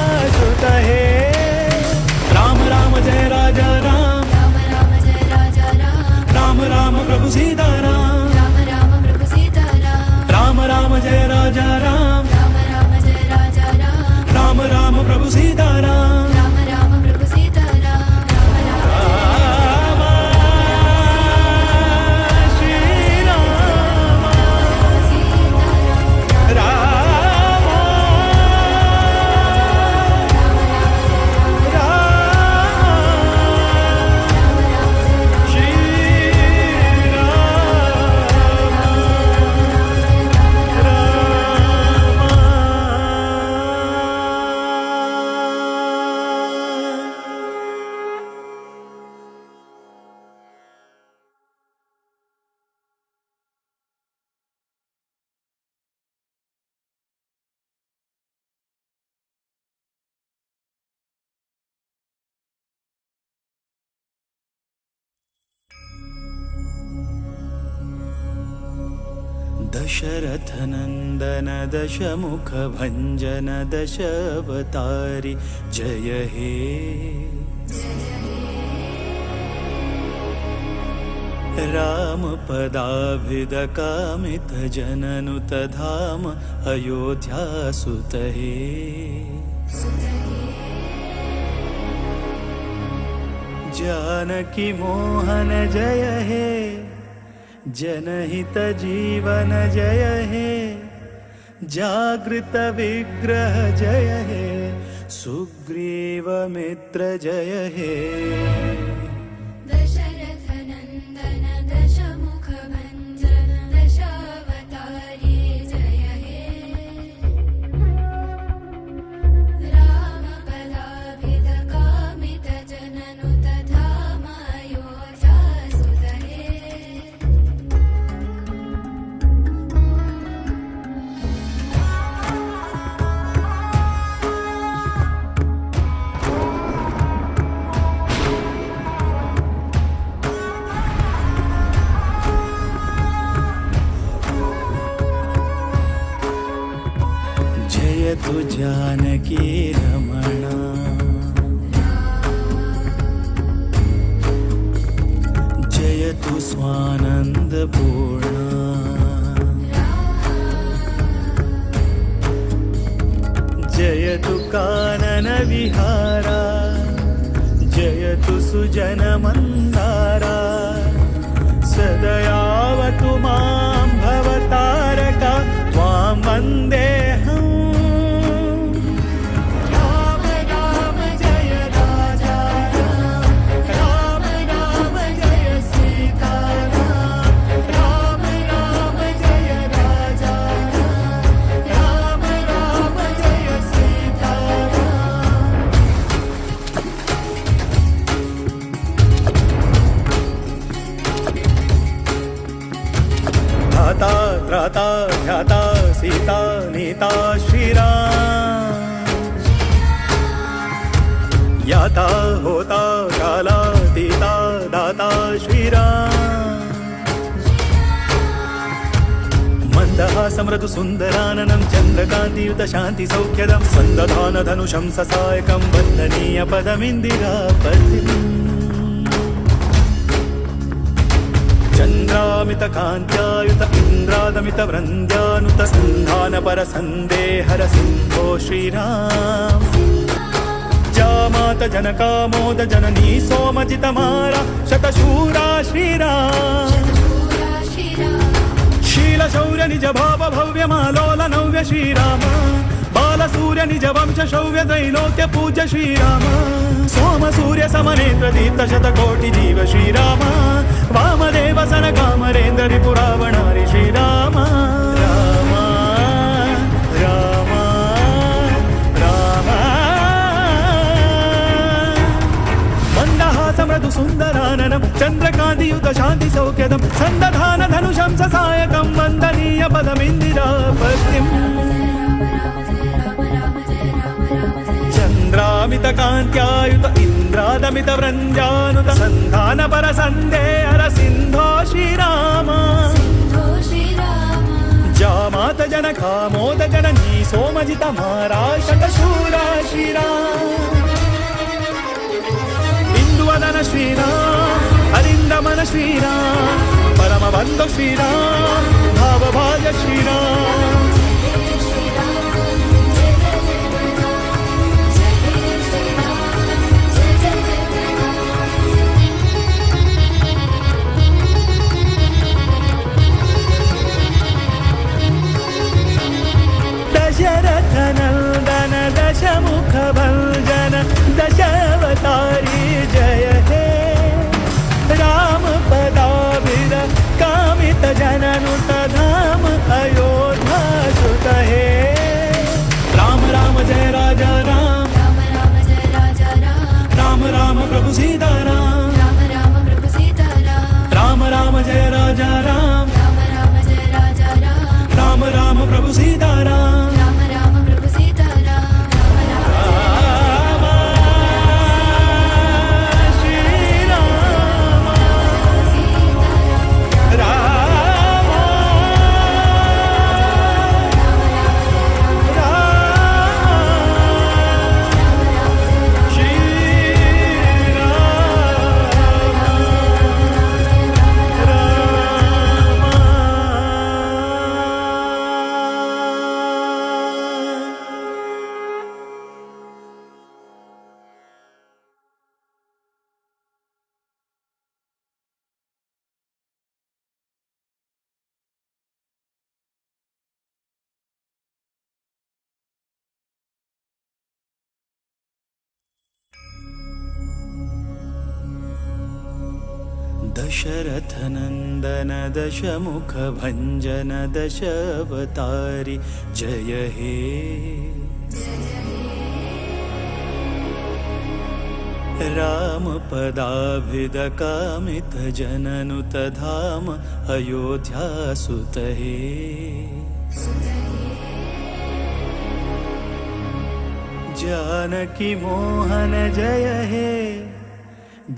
Speaker 1: दशरथ नंदन दशमुख भंजन दशावतारी जय हे। राम पदाभिद कामित जननुत धाम अयोध्या सुत हे। जानकी मोहन जय हे, जनहित जीवन जय हे, जागृत विग्रह जय हे, सुग्रीव मित्र जय हे।
Speaker 5: दशरथ नंदन दशमुख भंजन दशावतारी जय हे। राम पदाभिद कामित जननुत धाम अयोध्या सुत हे।
Speaker 1: जयतु जानकी रमणा, जयतु स्वानंद पूर्णा, जयतु कानन विहारा, जयतु सुजन मंदारा, सदयावतु मां भवतारका त्वां वन्देऽहम्। राम राम जय राजा राम, राम राम जय सीता राम, राम राम जय राजा राम, राम राम जय सीता राम। धाता त्राता ध्याता सीता नीता श्रीराम, याता होता काला तीता दाता श्रीराम। मंदहासं मृदु सुन्दराननं चन्द्रकान्तियुत शान्ति सौख्यदं सन्दधान धनुषं ससायकं वन्दनीय पदमिन्दिरापतिम्। चन्द्रामित कान्त्यायुत इन्द्रादमित वृन्द्यानुत सन्धान परसन्देहर सिन्धो श्रीराम। जामात जनकामोद जननी सोमजितमारा शतशूरा श्रीराम। शीलशौर्य निज भाव भव्य मालोल नव्य श्रीराम, बालसूर्य निज वंश शौर्य त्रैलोक्य पूज्य श्रीराम। सोम सूर्य समनेत्र दीप्त शतकोटि जीव श्रीराम, वामदेव सन कामरेन्द्र रिपुरावणारि श्रीराम। राम राम राम। मंदहास मृदु सुन्दराननं चन्द्रकान्तियुत शान्ति सौख्यदं सन्दधान धनुषं ससायकं वन्दनीय पदमिन्दिरापतिम्। चन्द्रामित कान्त्यायुत इन्द्रादमित वृन्द्यानुत सन्धान परसन्देहर सिन्धो श्रीराम। जामात जनकामोद जननी सोमजित मारा शतशूरा श्रीराम। इन्दुवदन श्रीराम, अरिन्दमन श्रीराम, परमबन्धु श्रीराम, भावभाज श्रीराम। दशरथ नंदन दशमुख भंजन दशावतारी जय हे। राम पदाभिद कामित जननुत धाम दशरथ नंदन दशमुख भंजन दशावतारी जय हे। राम पदाभिद कामित जननुत धाम अयोध्या सुत हे। जानकी मोहन जय हे,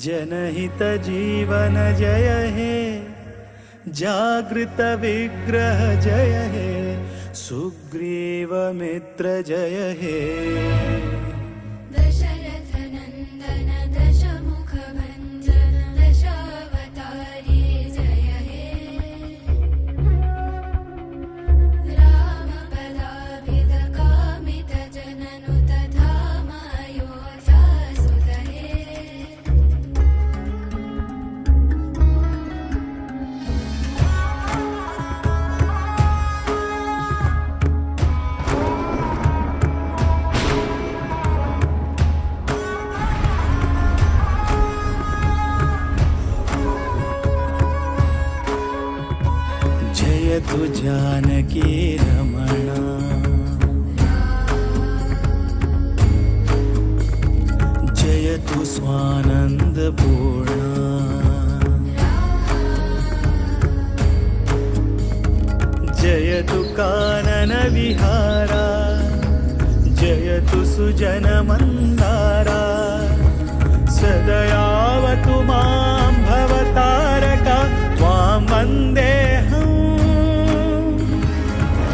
Speaker 1: जनहित जीवन जय हे, जागृत विग्रह जय हे, सुग्रीव मित्र जय हे।
Speaker 5: दशरथ नंदन दशमुख भंजन दशावतारी जय हे। राम पदाभिद कामित जननुत धाम अयोध्या सुत हे।
Speaker 1: जयतु जानकी रमणा, जयतु स्वानंद पूर्णा, जयतु कानन विहारा, जयतु सुजन मंदारा, सदयावतु मां भवतारका त्वां वन्देऽहम्।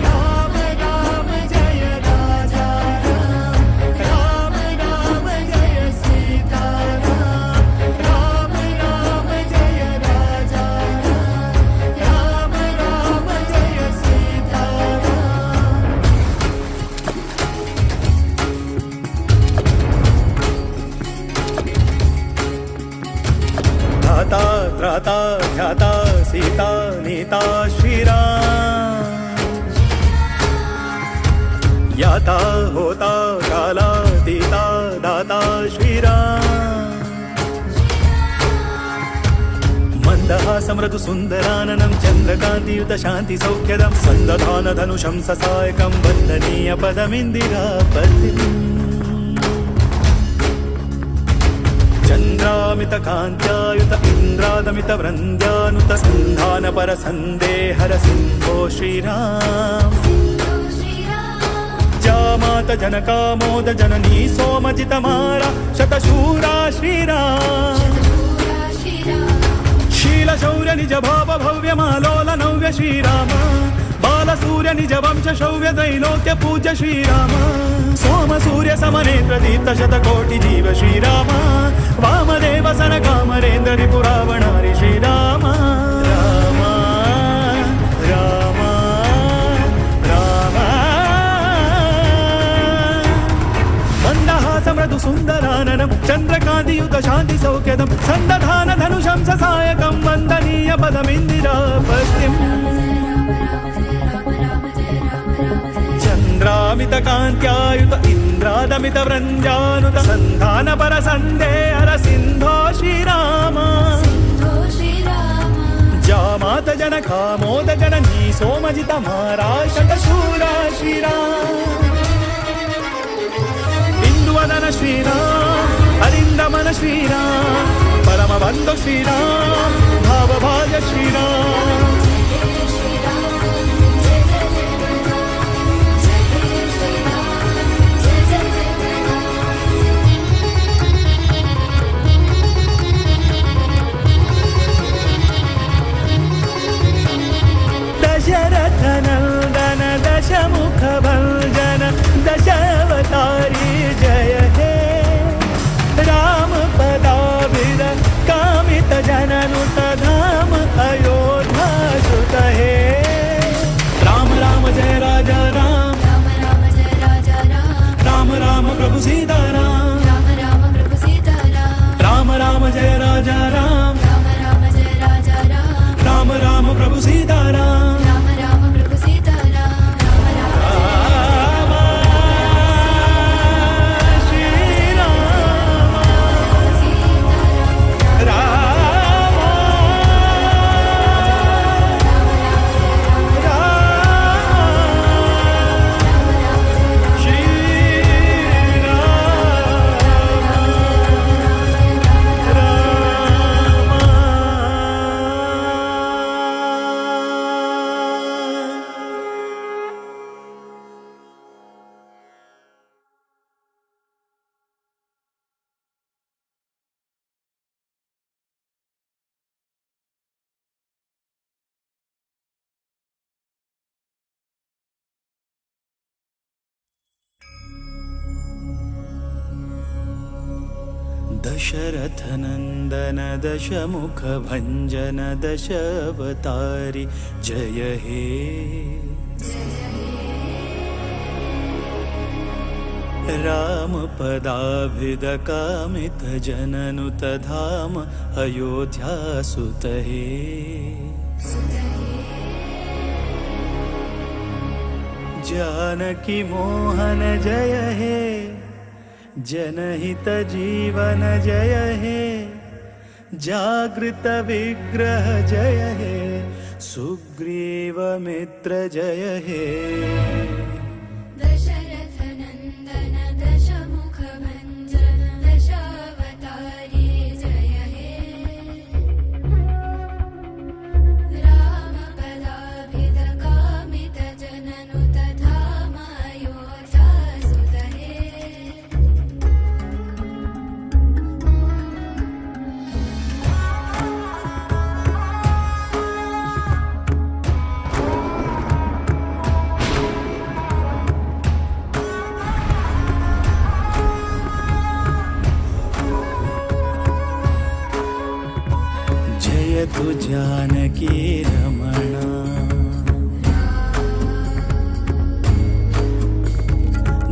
Speaker 1: राम राम जय राजा राम, राम राम जय सीता राम, राम राम जय राजा राम, राम राम जय सीता राम। धाता त्राता ध्याता सीता नीता श्रीराम, याता होता काला तीता दाता श्रीराम। मंदहासमृदु सुन्दराननं चन्द्रकान्तियुत शान्ति सौख्यदं सन्दधान धनुषं ससायकं वन्दनीय पदमिन्दिरापतिम्। चन्द्रामित कान्त्यायुत इन्द्रादमित वृन्द्यानुत सन्धान पर सन्देहर सिन्धो श्रीराम। जामात जनकामोद जननी सोमजितमारा शतशूरा श्रीराम। शीलशौर्य निज भाव भव्य मालोल नव्य श्रीराम, बालसूर्य निज वंश शौर्य त्रैलोक्य पूज्य श्रीराम। सोम सूर्य समनेत्र दीप्त शतकोटि जीव श्रीराम, वामदेव सन कामरेन्द्र रिपुरावणारि श्रीराम। राम राम राम। मंदहास मृदु सुन्दराननं चन्द्रकान्तियुत शान्ति सौख्यदं सन्दधान धनुषं ससायकं वन्दनीय पदमिन्दिरापतिम्। चन्द्रामित कान्त्यायुत इन्द्रादमित वृन्द्यानुत सन्धान पर सन्देहर सिन्धो श्रीराम। जामात जनकामोद जननी सोमजित मारा शतशूरा श्रीराम। इन्दुवदन श्रीराम, अरिन्दमन श्रीराम, परमबन्धु श्रीराम, भावभाज श्रीराम। दशरथ नंदन दशमुख भंजन दशावतारी जय हे। राम पदाभिद कामित जननुत धाम अयोध्या दशरथ नंदन दशमुख भंजन दशावतारी जय हे। राम पदाभिद कामित जननुत धाम अयोध्या सुत हे। जानकी मोहन जय हे, जनहित जीवन जय हे, जागृत विग्रह जय हे, सुग्रीव मित्र जय हे।
Speaker 5: दशरथ नंदन दशमुख भंजन दशावतारी जय हे। राम पदाभिद कामित जननुत धाम अयोध्या सुत हे।
Speaker 1: जयतु जानकी रमणा,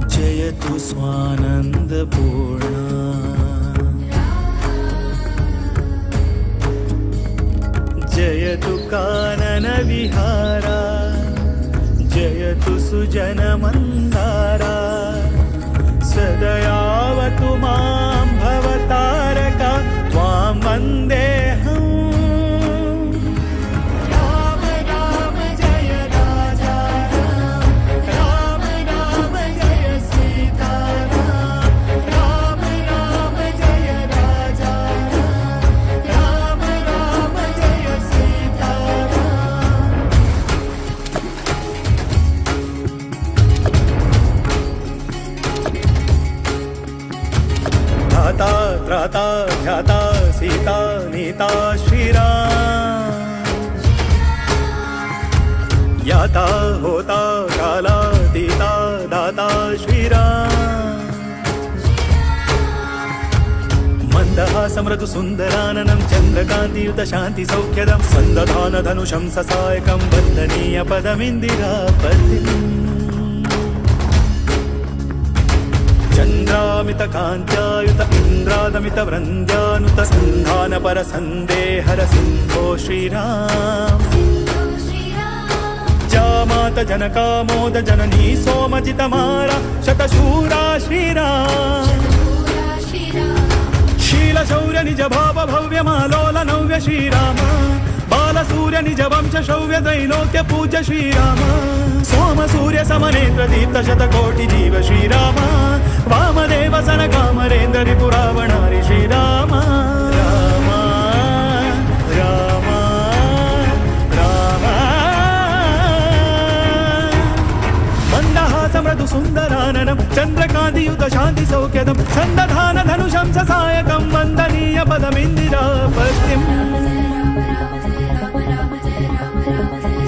Speaker 1: जयतु स्वानंद पूर्णा, जयतु कानन विहारा, जयतु सुजन मंदारा, सदयावतु मां भवतारका त्वां वन्देऽहम्। राम राम जय राजा राम, राम राम जय सीता राम, राम राम जय राजा राम, राम राम जय सीता राम। धाता त्राता ध्याता सीता नीता श्रीराम, याता होता काला तीता दाता श्रीराम। मंदहासमृदु सुन्दराननं चन्द्रकान्तियुत शान्ति सौख्यदं सन्दधान धनुषं ससायकं वन्दनीय पदमिन्दिरापतिम्। चन्द्रामित कान्त्यायुत इन्द्रादमित वृन्द्यानुत सन्धान पर सन्देहर सिन्धो श्रीराम। जामात जनकामोद जननी सोमजितमारा शतशूरा श्रीराम। शीलशौर्य निज भाव भव्य मालोल नव्य श्रीराम, बालसूर्य निज वंश शौर्य त्रैलोक्य पूज्य श्रीराम। सोम सूर्य समनेत्र दीप्त शतकोटि जीव श्रीराम, वामदेव सन कामरेन्द्र रिपुरावणारि श्रीराम। राम राम राम। मंदहास मृदु सुन्दराननं चन्द्रकान्तियुत शान्ति सौख्यदं सन्दधान धनुषं ससायकं वन्दनीय पदमिन्दिरापतिम्।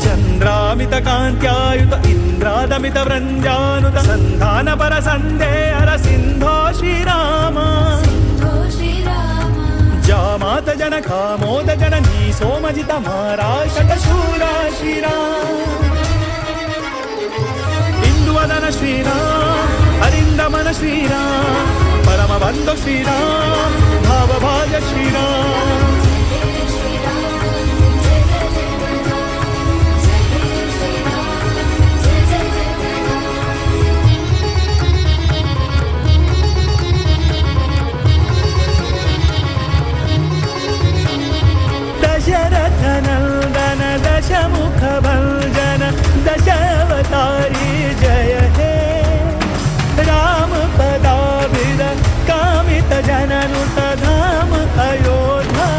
Speaker 1: चन्द्रामित कान्त्यायुत इन्द्रादमित वृन्द्यानुत सन्धान पर सन्देहर सिन्धो श्रीराम। जामात जनकामोद जननी सोमजित मारा शतशूरा श्रीराम। इन्दुवदन श्रीराम, अरिन्दमन श्रीराम, परमबन्धु श्रीराम, भावभाज श्रीराम। दशरथ नंदन दशमुख भंजन दशावतारी जय हे। राम पदाभिद कामित जननुत धाम अयोध्या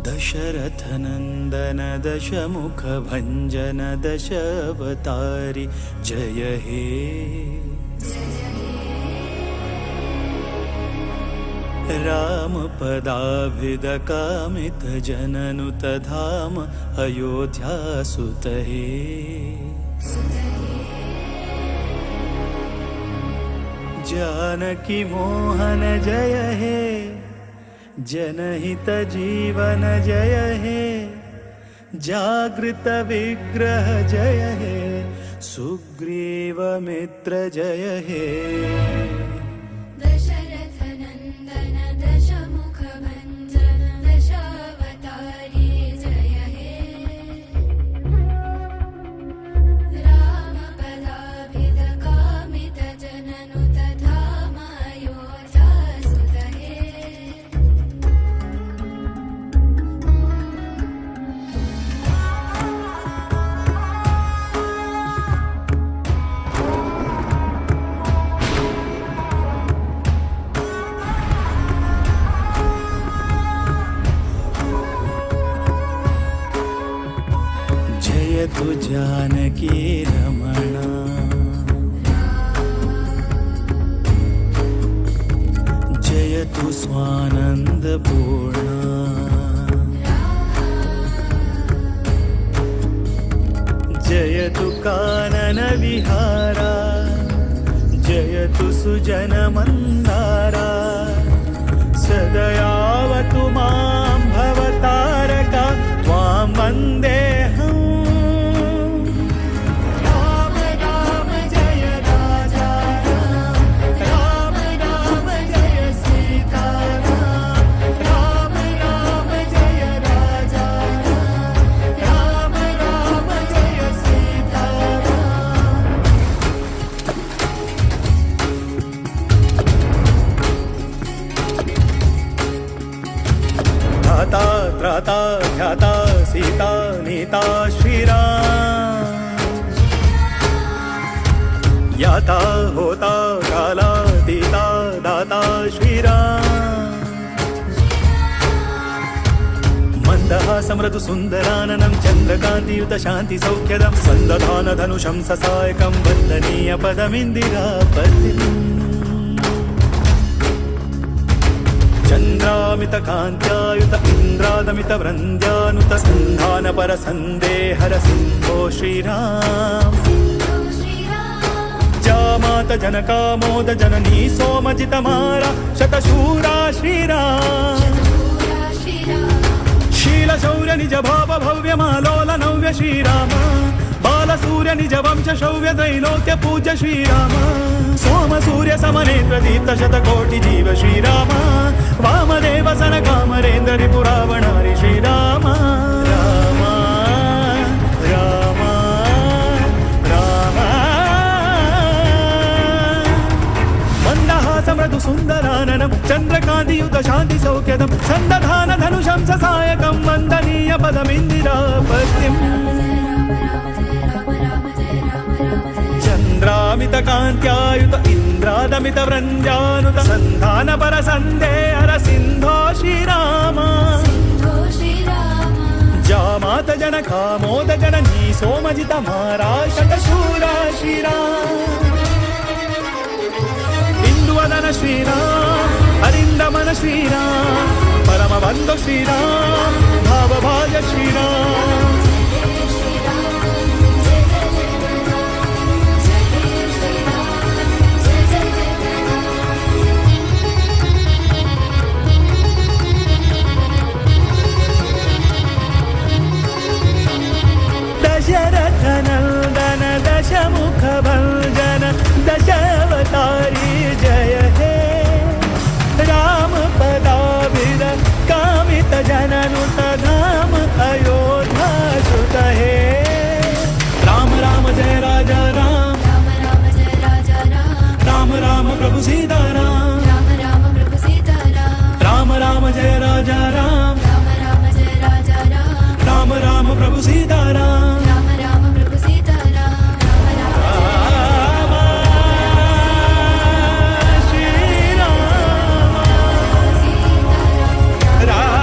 Speaker 1: दशरथ नंदन दशमुख भंजन दशावतारी जय हे। राम पदाभिद कामित जननुत धाम अयोध्यासुत हे। जानकी मोहन जय हे, जनहित जीवन जय हे, जागृत विग्रह जय हे, सुग्रीव मित्र जय हे।
Speaker 5: दशरथ नंदन दशमुख भंजन दशावतारी जय हे। राम पदाभिद कामित जननुत धाम अयोध्यासुत हे।
Speaker 1: जयतु जानकी रमणा, जयतु स्वानंद पूर्णा, जयतु कानन विहारा, जयतु सुजन मंदारा, सदयावतु मां भवतारका त्वां वन्देऽहम्। राम राम जय राजा राम, राम राम जय सीता राम, राम राम जय राजा राम, राम राम जय सीता राम। धाता त्राता ध्याता सीता नीता श्रीराम, याता होता काला तीता दाता श्रीराम। मंदहासमृदु सुन्दराननं चन्द्रकान्तियुत शान्ति सौख्यदं सन्दधान धनुषं ससायकं वन्दनीय पदमिन्दिरापतिम्। चन्द्रामित कान्त्यायुत इन्द्रादमित वृन्द्यानुत सन्धान पर सन्देहर सिन्धो श्रीराम। जामात जनकामोद जननी सोमजितमारा शतशूरा श्रीराम। शील शौर्य निज भाव भव्य मालोल नव्य श्रीराम, बाल सूर्य निज वंश शौर्य त्रैलोक्य पूज्य श्रीराम, सोम सूर्य समनेत्र दीप्त शतकोटि जीव श्रीराम, वामदेव सन कामरेन्द्र रिपुरावणारि श्रीराम। राम राम राम। मंदहासमृदु सुन्दराननं चन्द्रकान्तियुत शान्ति सौख्यदं सन्दधान धनुषं ससायकं वन्दनीय पदमिन्दिरापतिम्। चन्द्रामित कान्त्यायुत इन्द्रादमित वृन्द्यानुत सन्धान पर सन्देहर सिन्धो श्रीराम। जामात जनकामोद जननी सोमजित मारा शतशूरा श्रीराम। इन्दुवदन श्रीराम, अरिन्दमन श्रीराम, परमबन्धु श्रीराम, भावभाज श्रीराम। दशरथ नंदन दशमुख भंजन दशावतारी जय हे। राम पदाभिद कामित जननुत धाम अयोध्यासुत हे। राम राम जय राजा राम,
Speaker 5: राम राम जय राजा राम,
Speaker 1: राम राम प्रभु सीता राम,
Speaker 5: राम राम प्रभु सीता राम,
Speaker 1: राम राम जय राजा राम,
Speaker 5: राम राम जय राजा राम,
Speaker 1: राम राम प्रभु सीता राम,
Speaker 5: राम राम प्रभु सीता राम, राम राम
Speaker 1: श्री राम
Speaker 5: सीता राम।
Speaker 1: राम।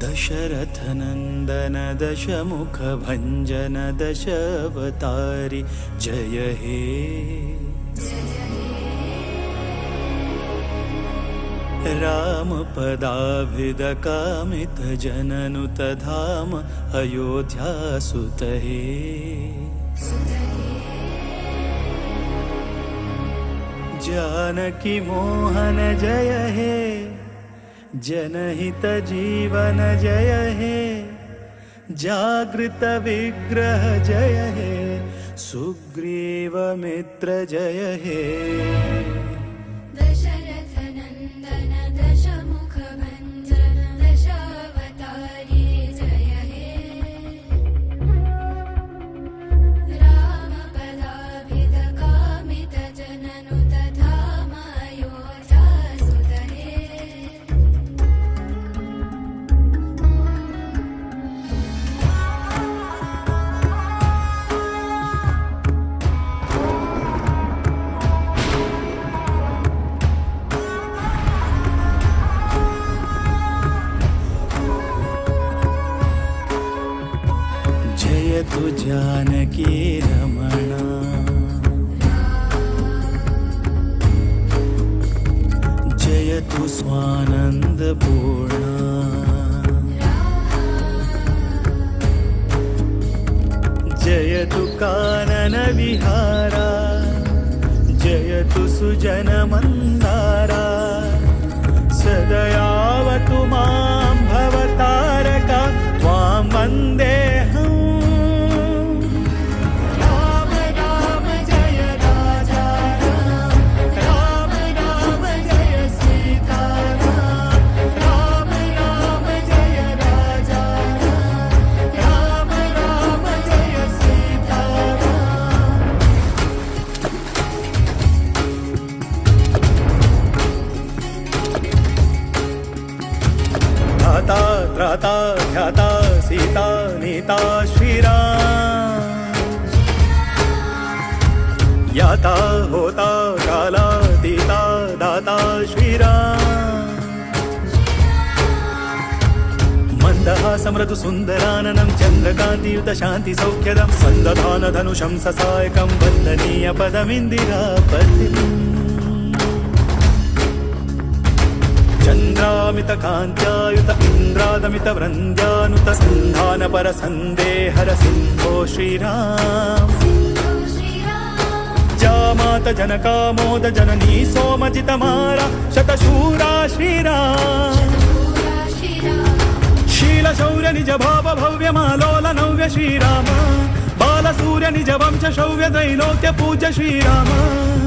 Speaker 1: दशरथ नंदन दशमुख भंजन दशावतारी जय हे। राम पदाभिद कामित जननुत धाम अयोध्या सुत हे। जानकी मोहन जय हे, जनहित जीवन जय हे, जागृत विग्रह जय हे, सुग्रीव मित्र जय हे।
Speaker 5: दशरथ नंदन दशमुख भंजन दशावतारी जय हे। राम पदाभिद कामित जननुत धाम अयोध्या सुत हे।
Speaker 1: जयतु जानकी रमणा, जयतु स्वानंद पूर्णा, जयतु कानन विहारा, जयतु सुजन मंदारा, सदयावतु मां भवतारका त्वां वन्देऽहम्। राम राम जय राजा राम, राम राम जय सीता राम, राम राम जय राजा राम, राम राम जय सीता राम। धाता त्राता ध्याता सीता नीता श्रीराम, याता होता काला तीता दाता श्रीराम। मंदहासमृदु सुन्दराननं चन्द्रकान्तियुत शान्ति सौख्यदं सन्दधान धनुषं ससायकं वन्दनीय पदमिन्दिरापतिम्। चन्द्रामित कान्त्यायुत इन्द्रादमित वृन्द्यानुत सन्धान पर सन्देहर सिन्धो श्रीराम। जामात जनकामोद जननी सोमजितमारा शतशूरा श्रीराम। शील शौर्य निज भाव भव्य मालोल नव्य श्रीराम, बाल सूर्य निज वंश शौर्य त्रैलोक्य पूज्य श्रीराम,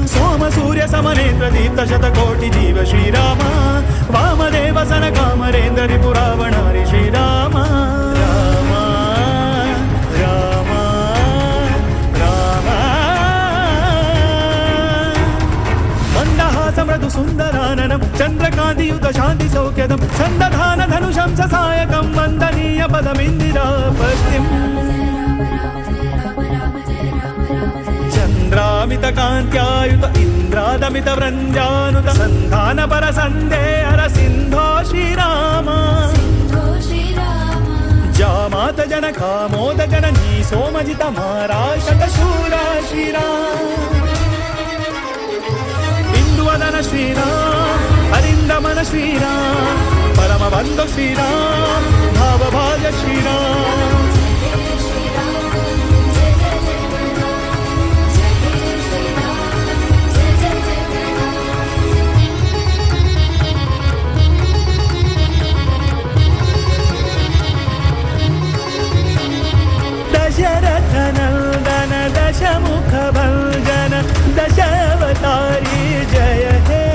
Speaker 1: सोम सूर्य समनेत्र दीप्त शतकोटि जीव श्रीराम, वामदेव सन कामरेन्द्र रिपुरावणारि श्रीराम। राम राम राम। मंदहासमृदु सुन्दराननं चन्द्रकान्तियुत शान्ति सौख्यदं सन्दधान धनुषं ससायकं वन्दनीय पदमिन्दिरापतिम्। चन्द्रामित कान्त्यायुत इन्द्रादमित वृन्द्यानुत सन्धान पर सन्देहर सिन्धो श्रीराम। जामात जनकामोद जननी सोमजित मारा शतशूरा श्रीराम। बिन्दुवदन श्रीराम, अरिन्दमन श्रीराम, परमबन्धु श्रीराम, भावभाज श्रीराम। दशरथ नंदन दशमुख भंजन दशावतारी जय हे।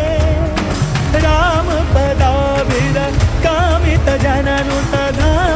Speaker 1: राम पदाभिद कामित जननुत धाम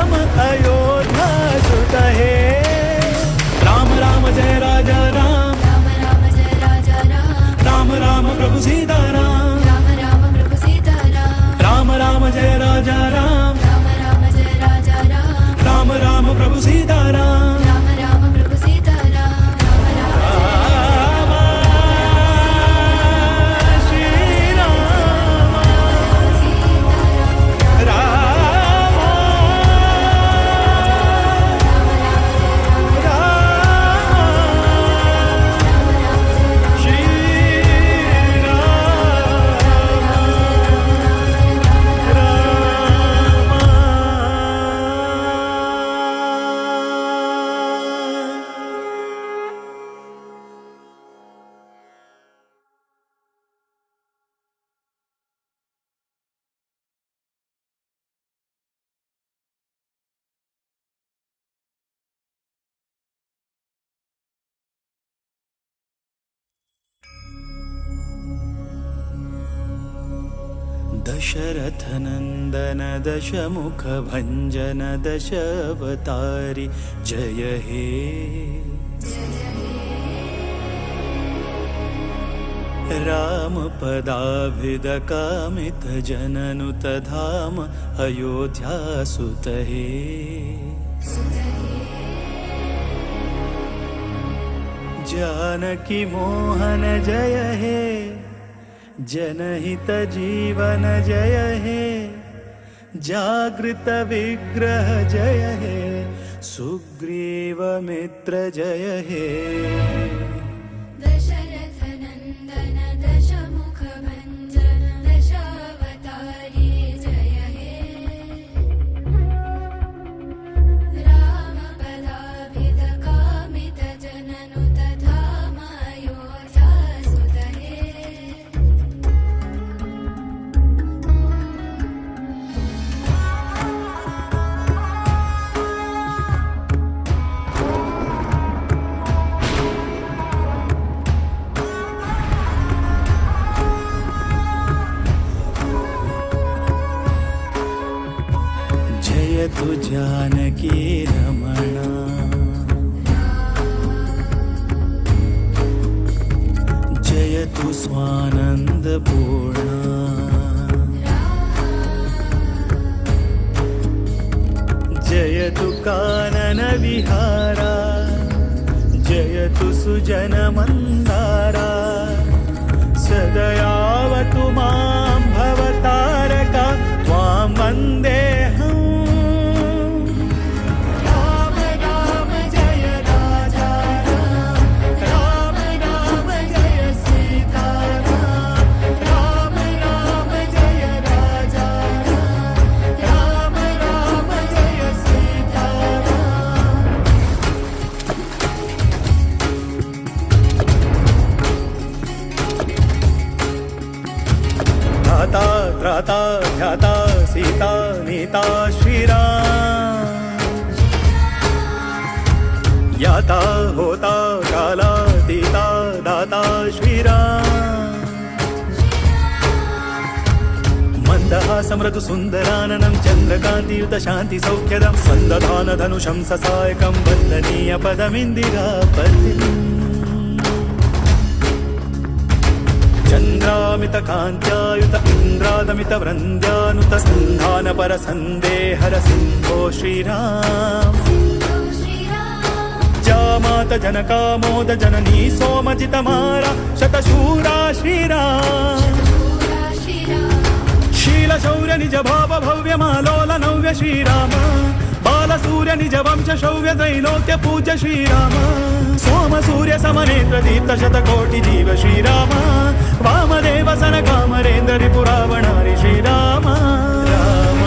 Speaker 1: दशरथनन्दन दशमुखभञ्जन दशावतारी जय हे। रामपदाभिदकामितजननुत धाम अयोध्यासुत हे। जानकी मोहन जय हे, जनहित जीवन जय हे, जागृत विग्रह जय हे, सुग्रीव मित्र जय हे।
Speaker 5: दशरथ नंदन दशमुख भंजन दशावतारी जय हे। राम पदाभिद कामित जननुत धाम अयोध्यासुत हे।
Speaker 1: जयतु जानकी रमणा, जयतु स्वानंद पूर्णा, जयतु कानन विहारा, जयतु सुजन मंदारा, सदयावतु मां भवतारका त्वां वन्देऽहम्। राम राम जय राजा राम, राम राम जय सीता राम, राम राम जय राजा राम, राम राम जय सीता राम। धाता त्राता ध्याता सीता नीता श्रीराम, याता होता काला तीता दाता श्रीराम। मंदहासमृदु सुन्दराननं चन्द्रकान्तियुत शान्ति सौख्यदं सन्दधान धनुषं ससायकं वन्दनीय पदमिन्दिरापतिम्। चन्द्रामित कान्त्यायुत इन्द्रादमित वृन्द्यानुत सन्धान पर सन्देहर सिन्धो श्रीराम। जामात जनकामोद जननी सोमजितमारा शतशूरा श्रीराम। शील शौर्य निज भाव भव्य मालोल नव्य श्रीराम, बाल सूर्य निज वंश शौर्य त्रैलोक्य पूज्य श्रीराम। सोम सूर्य समनेत्र दीप्त शतकोटि जीव श्रीराम, वामदेव सन कामरेन्द्र रिपुरावणारि श्रीराम। राम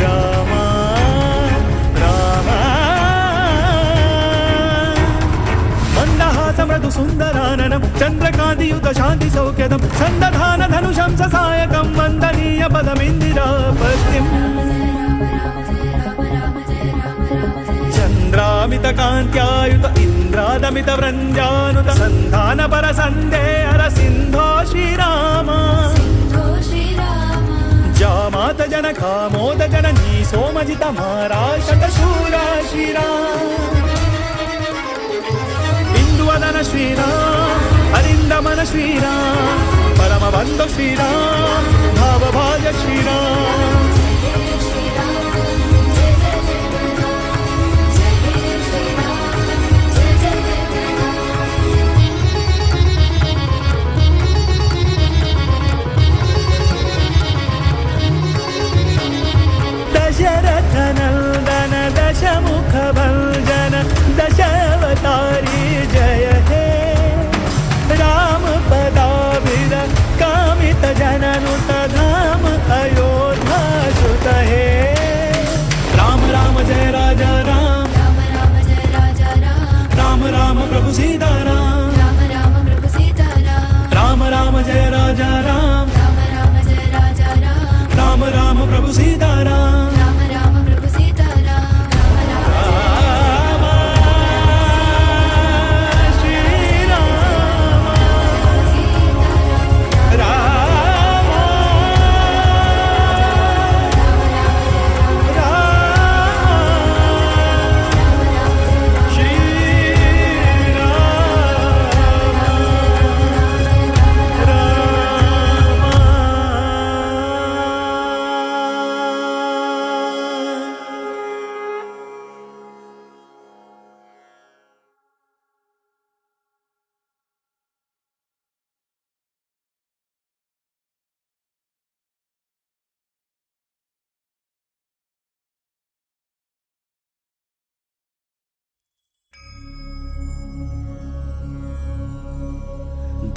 Speaker 1: राम राम। मंदहासमृदु सुन्दराननं चन्द्रकान्तियुत शान्ति सौख्यदं सन्दधान धनुषं ससायकं वन्दनीय पदमिन्दिरापतिम्। चन्द्रामित कान्त्यायुत इन्द्रादमित वृन्द्यानुत सन्धान पर सन्देहर सिन्धो श्रीराम। जामात जनकामोद जननी सोमजित मारा शतशूरा श्रीराम। इन्दुवदन श्रीराम, अरिन्दमन श्रीराम, परमबन्धु श्रीराम, भावभाज श्रीराम। दशरथ नंदन दशमुख भंजन दशावतारी जय हे। राम पदाभिद कामित जननुत धाम अयोध्या।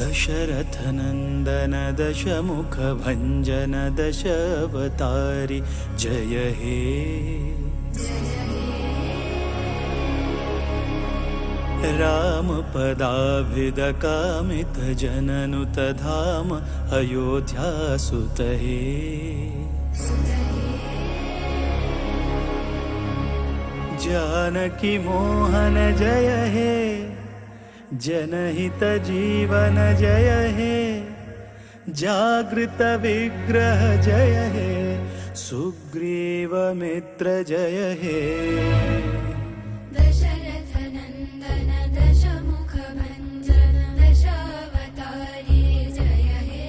Speaker 1: दशरथ नंदन दशमुख भंजन दशावतारी जय हे। राम पदाभिद कामित जननुत धाम अयोध्यासुत हे। जानकी मोहन जय हे, जनहित जीवन जय हे, जागृत विग्रह जय हे, सुग्रीव मित्र जय हे।
Speaker 5: दशरथ नंदन दशमुख भंजन दशावतारी जय हे।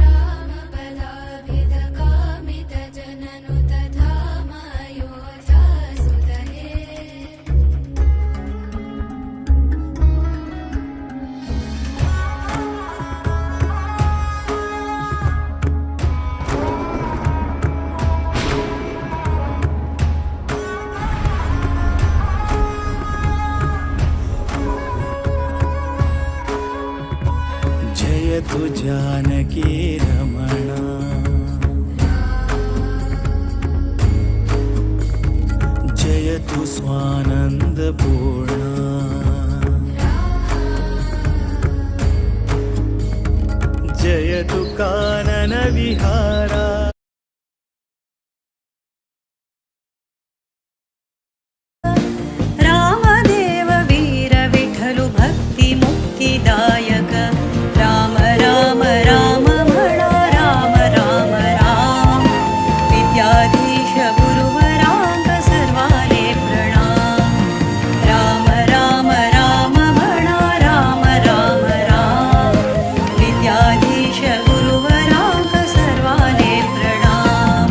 Speaker 5: राम पदाभिद कामित जननुत धाम अयोध्यासुत हे।
Speaker 1: जयतु जानकी रमणा, जयतु स्वानंद पूर्णा, जयतु कानन विहारा।
Speaker 15: रामदेव वीर विठ्ठलु भक्ति मुक्तिदायक, राम राम राम म्हणा राम राम राम। विद्याधीश गुरुवरांक सर्वाले प्रणाम। राम राम राम म्हणा राम राम राम। विद्याधीश गुरुवरांक सर्वाले प्रणाम।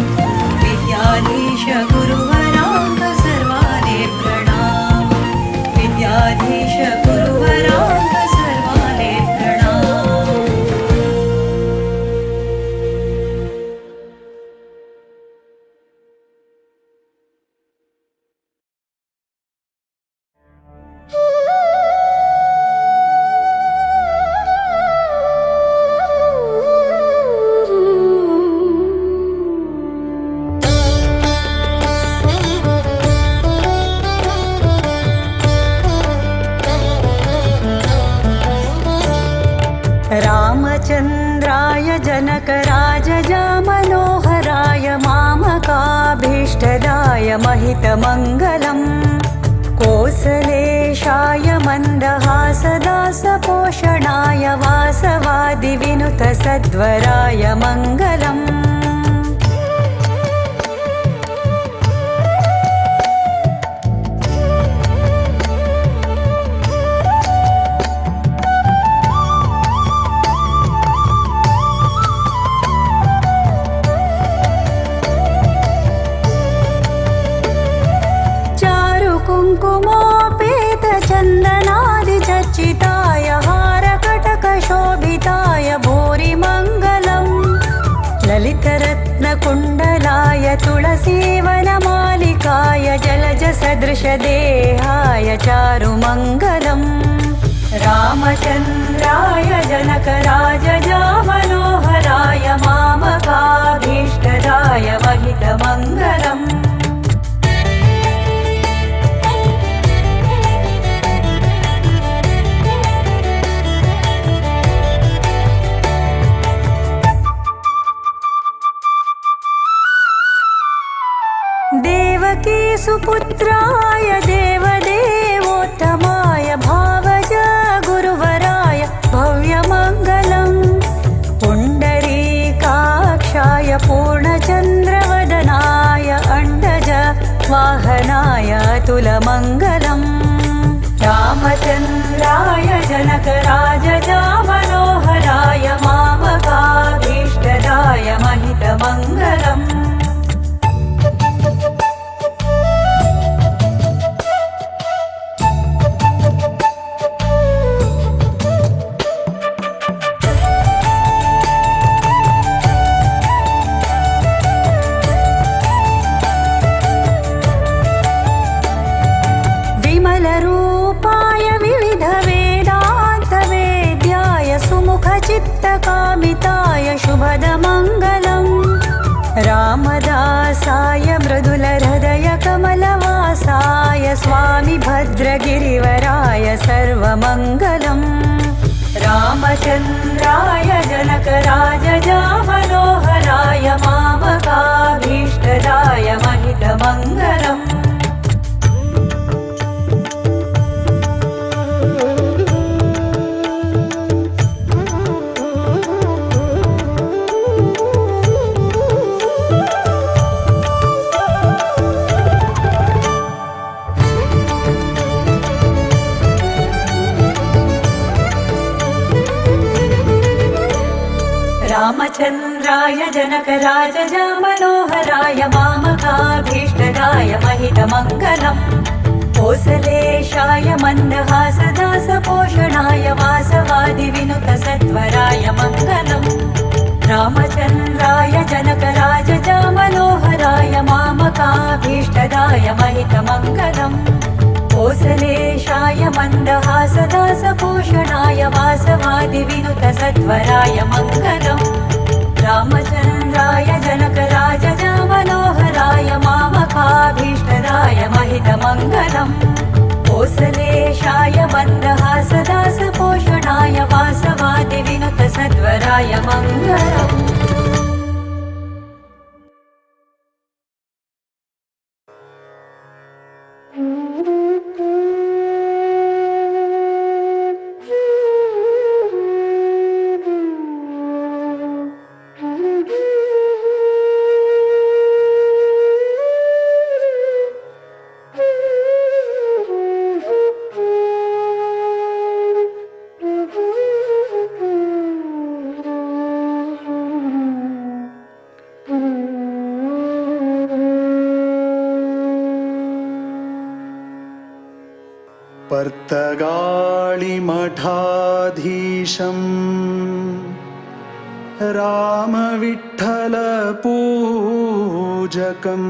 Speaker 15: विद्याधीश गुरुवरांक सर्वाले प्रणाम। विद्याधीश गुरुवरांक सर्वाले प्रणाम। रामचन्द्राय जनकराजजा मनोहराय मामकाभीष्टदाय महितमङ्गलम्। कोसलेशाय मन्दहासदासपोषणाय वासवादिविनुतसद्वराय मङ्गलम्। कुङ्कुमोपेत चन्दनादिचर्चिताय हारकटकशोभिताय भूरिमङ्गलम्। ललितरत्नकुण्डलाय तुलसीवनमालिकाय जलजसदृशदेहाय चारुमङ्गलम्। रामचन्द्राय जनकराजजा मनोहराय मामकाभीष्टदाय महितमङ्गलम्। देवकी सुपुत्राय देवदेवोत्तमाय भावज गुरुवराय भव्यमङ्गलम्। पुण्डरीकाक्षाय पूर्णचन्द्रवदनाय अण्डज वाहनाय अतुलमङ्गलम्। रामचन्द्राय जनकराजजा मनोहराय मामकाभीष्टदाय महितमङ्गलम्। विमलरूपाय विविध रामदासाय मृदुलहृदय कमलवासाय स्वामी भद्रगिरिवराय सर्वमङ्गलम्। रामचन्द्राय जनकराजजामनोहराय मामकाभीष्टदाय महितमङ्गलम्। रामचन्द्राय जनकराजजामनोहराय मामकाभीष्टदाय महितमङ्गलम्। कोसलेशाय मन्दहासदासपोषणाय वासवादिविनुतसत्वराय मङ्गलम्। रामचन्द्राय जनकराजजामनोहराय मामकाभीष्टदाय महितमङ्गलम्। कोसलेशाय मन्दहासदासपोषणाय वासवादिविनुतसत्वराय मङ्गलम्। रामचन्द्राय जनकराजजामनोहराय मामकाभीष्टदाय महितमङ्गलम्। कोसलेशाय मन्दहासदासपोषणाय वासवादिविनुतसद्वराय मङ्गलम्।
Speaker 1: पर्तगाळिमठाधीशं रामविठ्ठलपूजकं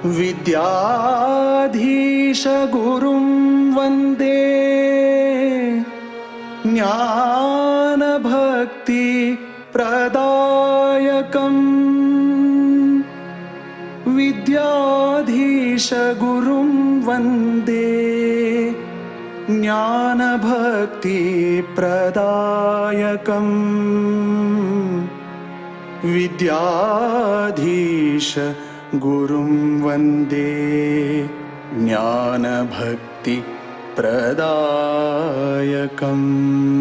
Speaker 1: विद्याधीशगुरुं वन्दे ज्ञानभक्तिप्रदायकम्। विद्याधीशगुरुं वन्दे ज्ञानभक्तिप्रदायकम्। विद्याधीश गुरुं वन्दे ज्ञानभक्तिप्रदायकम्।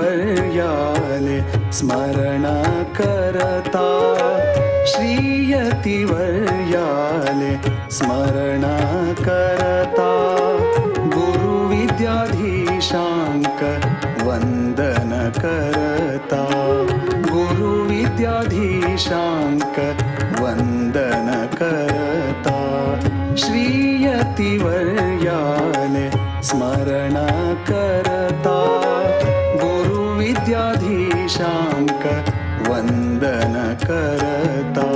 Speaker 1: श्रीयतिवर्याले स्मरण करता, श्रीयतिवर्याले स्मरण करता, गुरु विद्याधीशांक वंदन करता, गुरु विद्याधीशांक वंदन करता, श्रीयतिवर्याले स्मरण करता, गुरु विद्याधीशांक वंदन करता,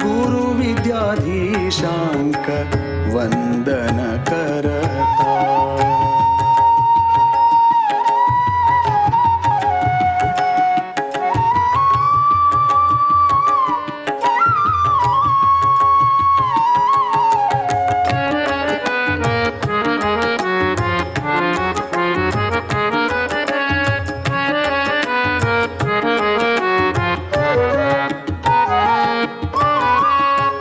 Speaker 1: गुरु विद्याधीशांक वंदन करता।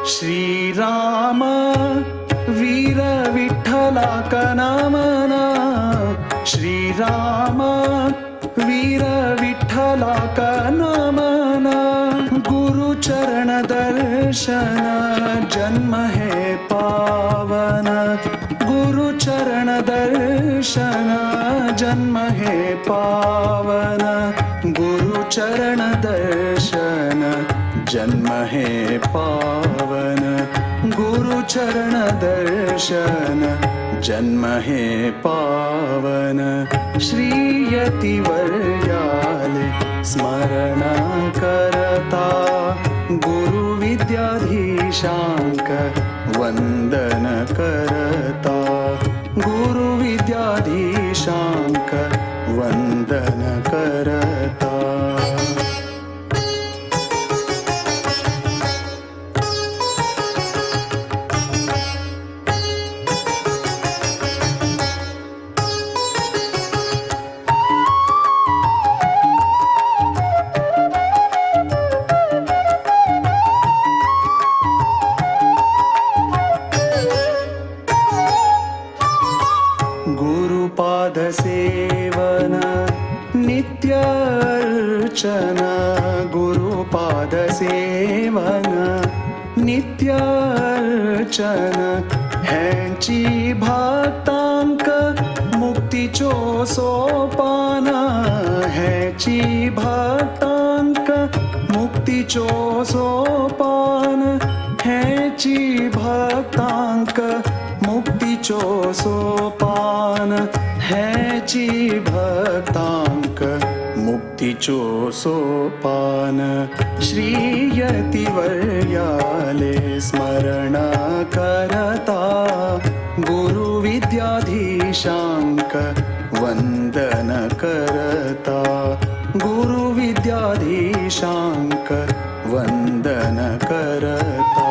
Speaker 1: श्रीराम वीर विठ्ठला कनामना, श्रीराम वीर विठ्ठला कनामना, गुरु चरण दर्शन जन्म हे पावन, गुरु चरण दर्शन जन्म हे पावन, गुरु चरण दर्शन जन्म हे पावन, गुरु चरण दर्शन जन्म हे पावन। श्री यतिवर्याले स्मरण करता, गुरु विद्याधीशांक वंदन करता, गुरु विद्याधीशांक वंदन करता। गुरुपाद सेवन नित्य अर्चन, गुरुपाद सेवन नित्य अर्चन। हेंची भक्तांक मुक्तीचो सोपान, हेंची भक्तांक मुक्तीचो सोपान, हेंची भक्तांक मुक्तीचो सोपान, हेची भक्तांक मुक्तीचो सोपान। श्री यतिवर्याले स्मरण करता, गुरु विद्याधीशांक वंदन करता, गुरु विद्याधीशांक वंदन करता।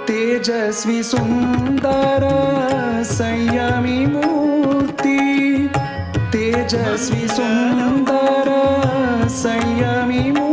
Speaker 1: तेजस्वी सुंदर संयमी मूर्ति, तेजस्वी सुंदर संयमी मूर्ति।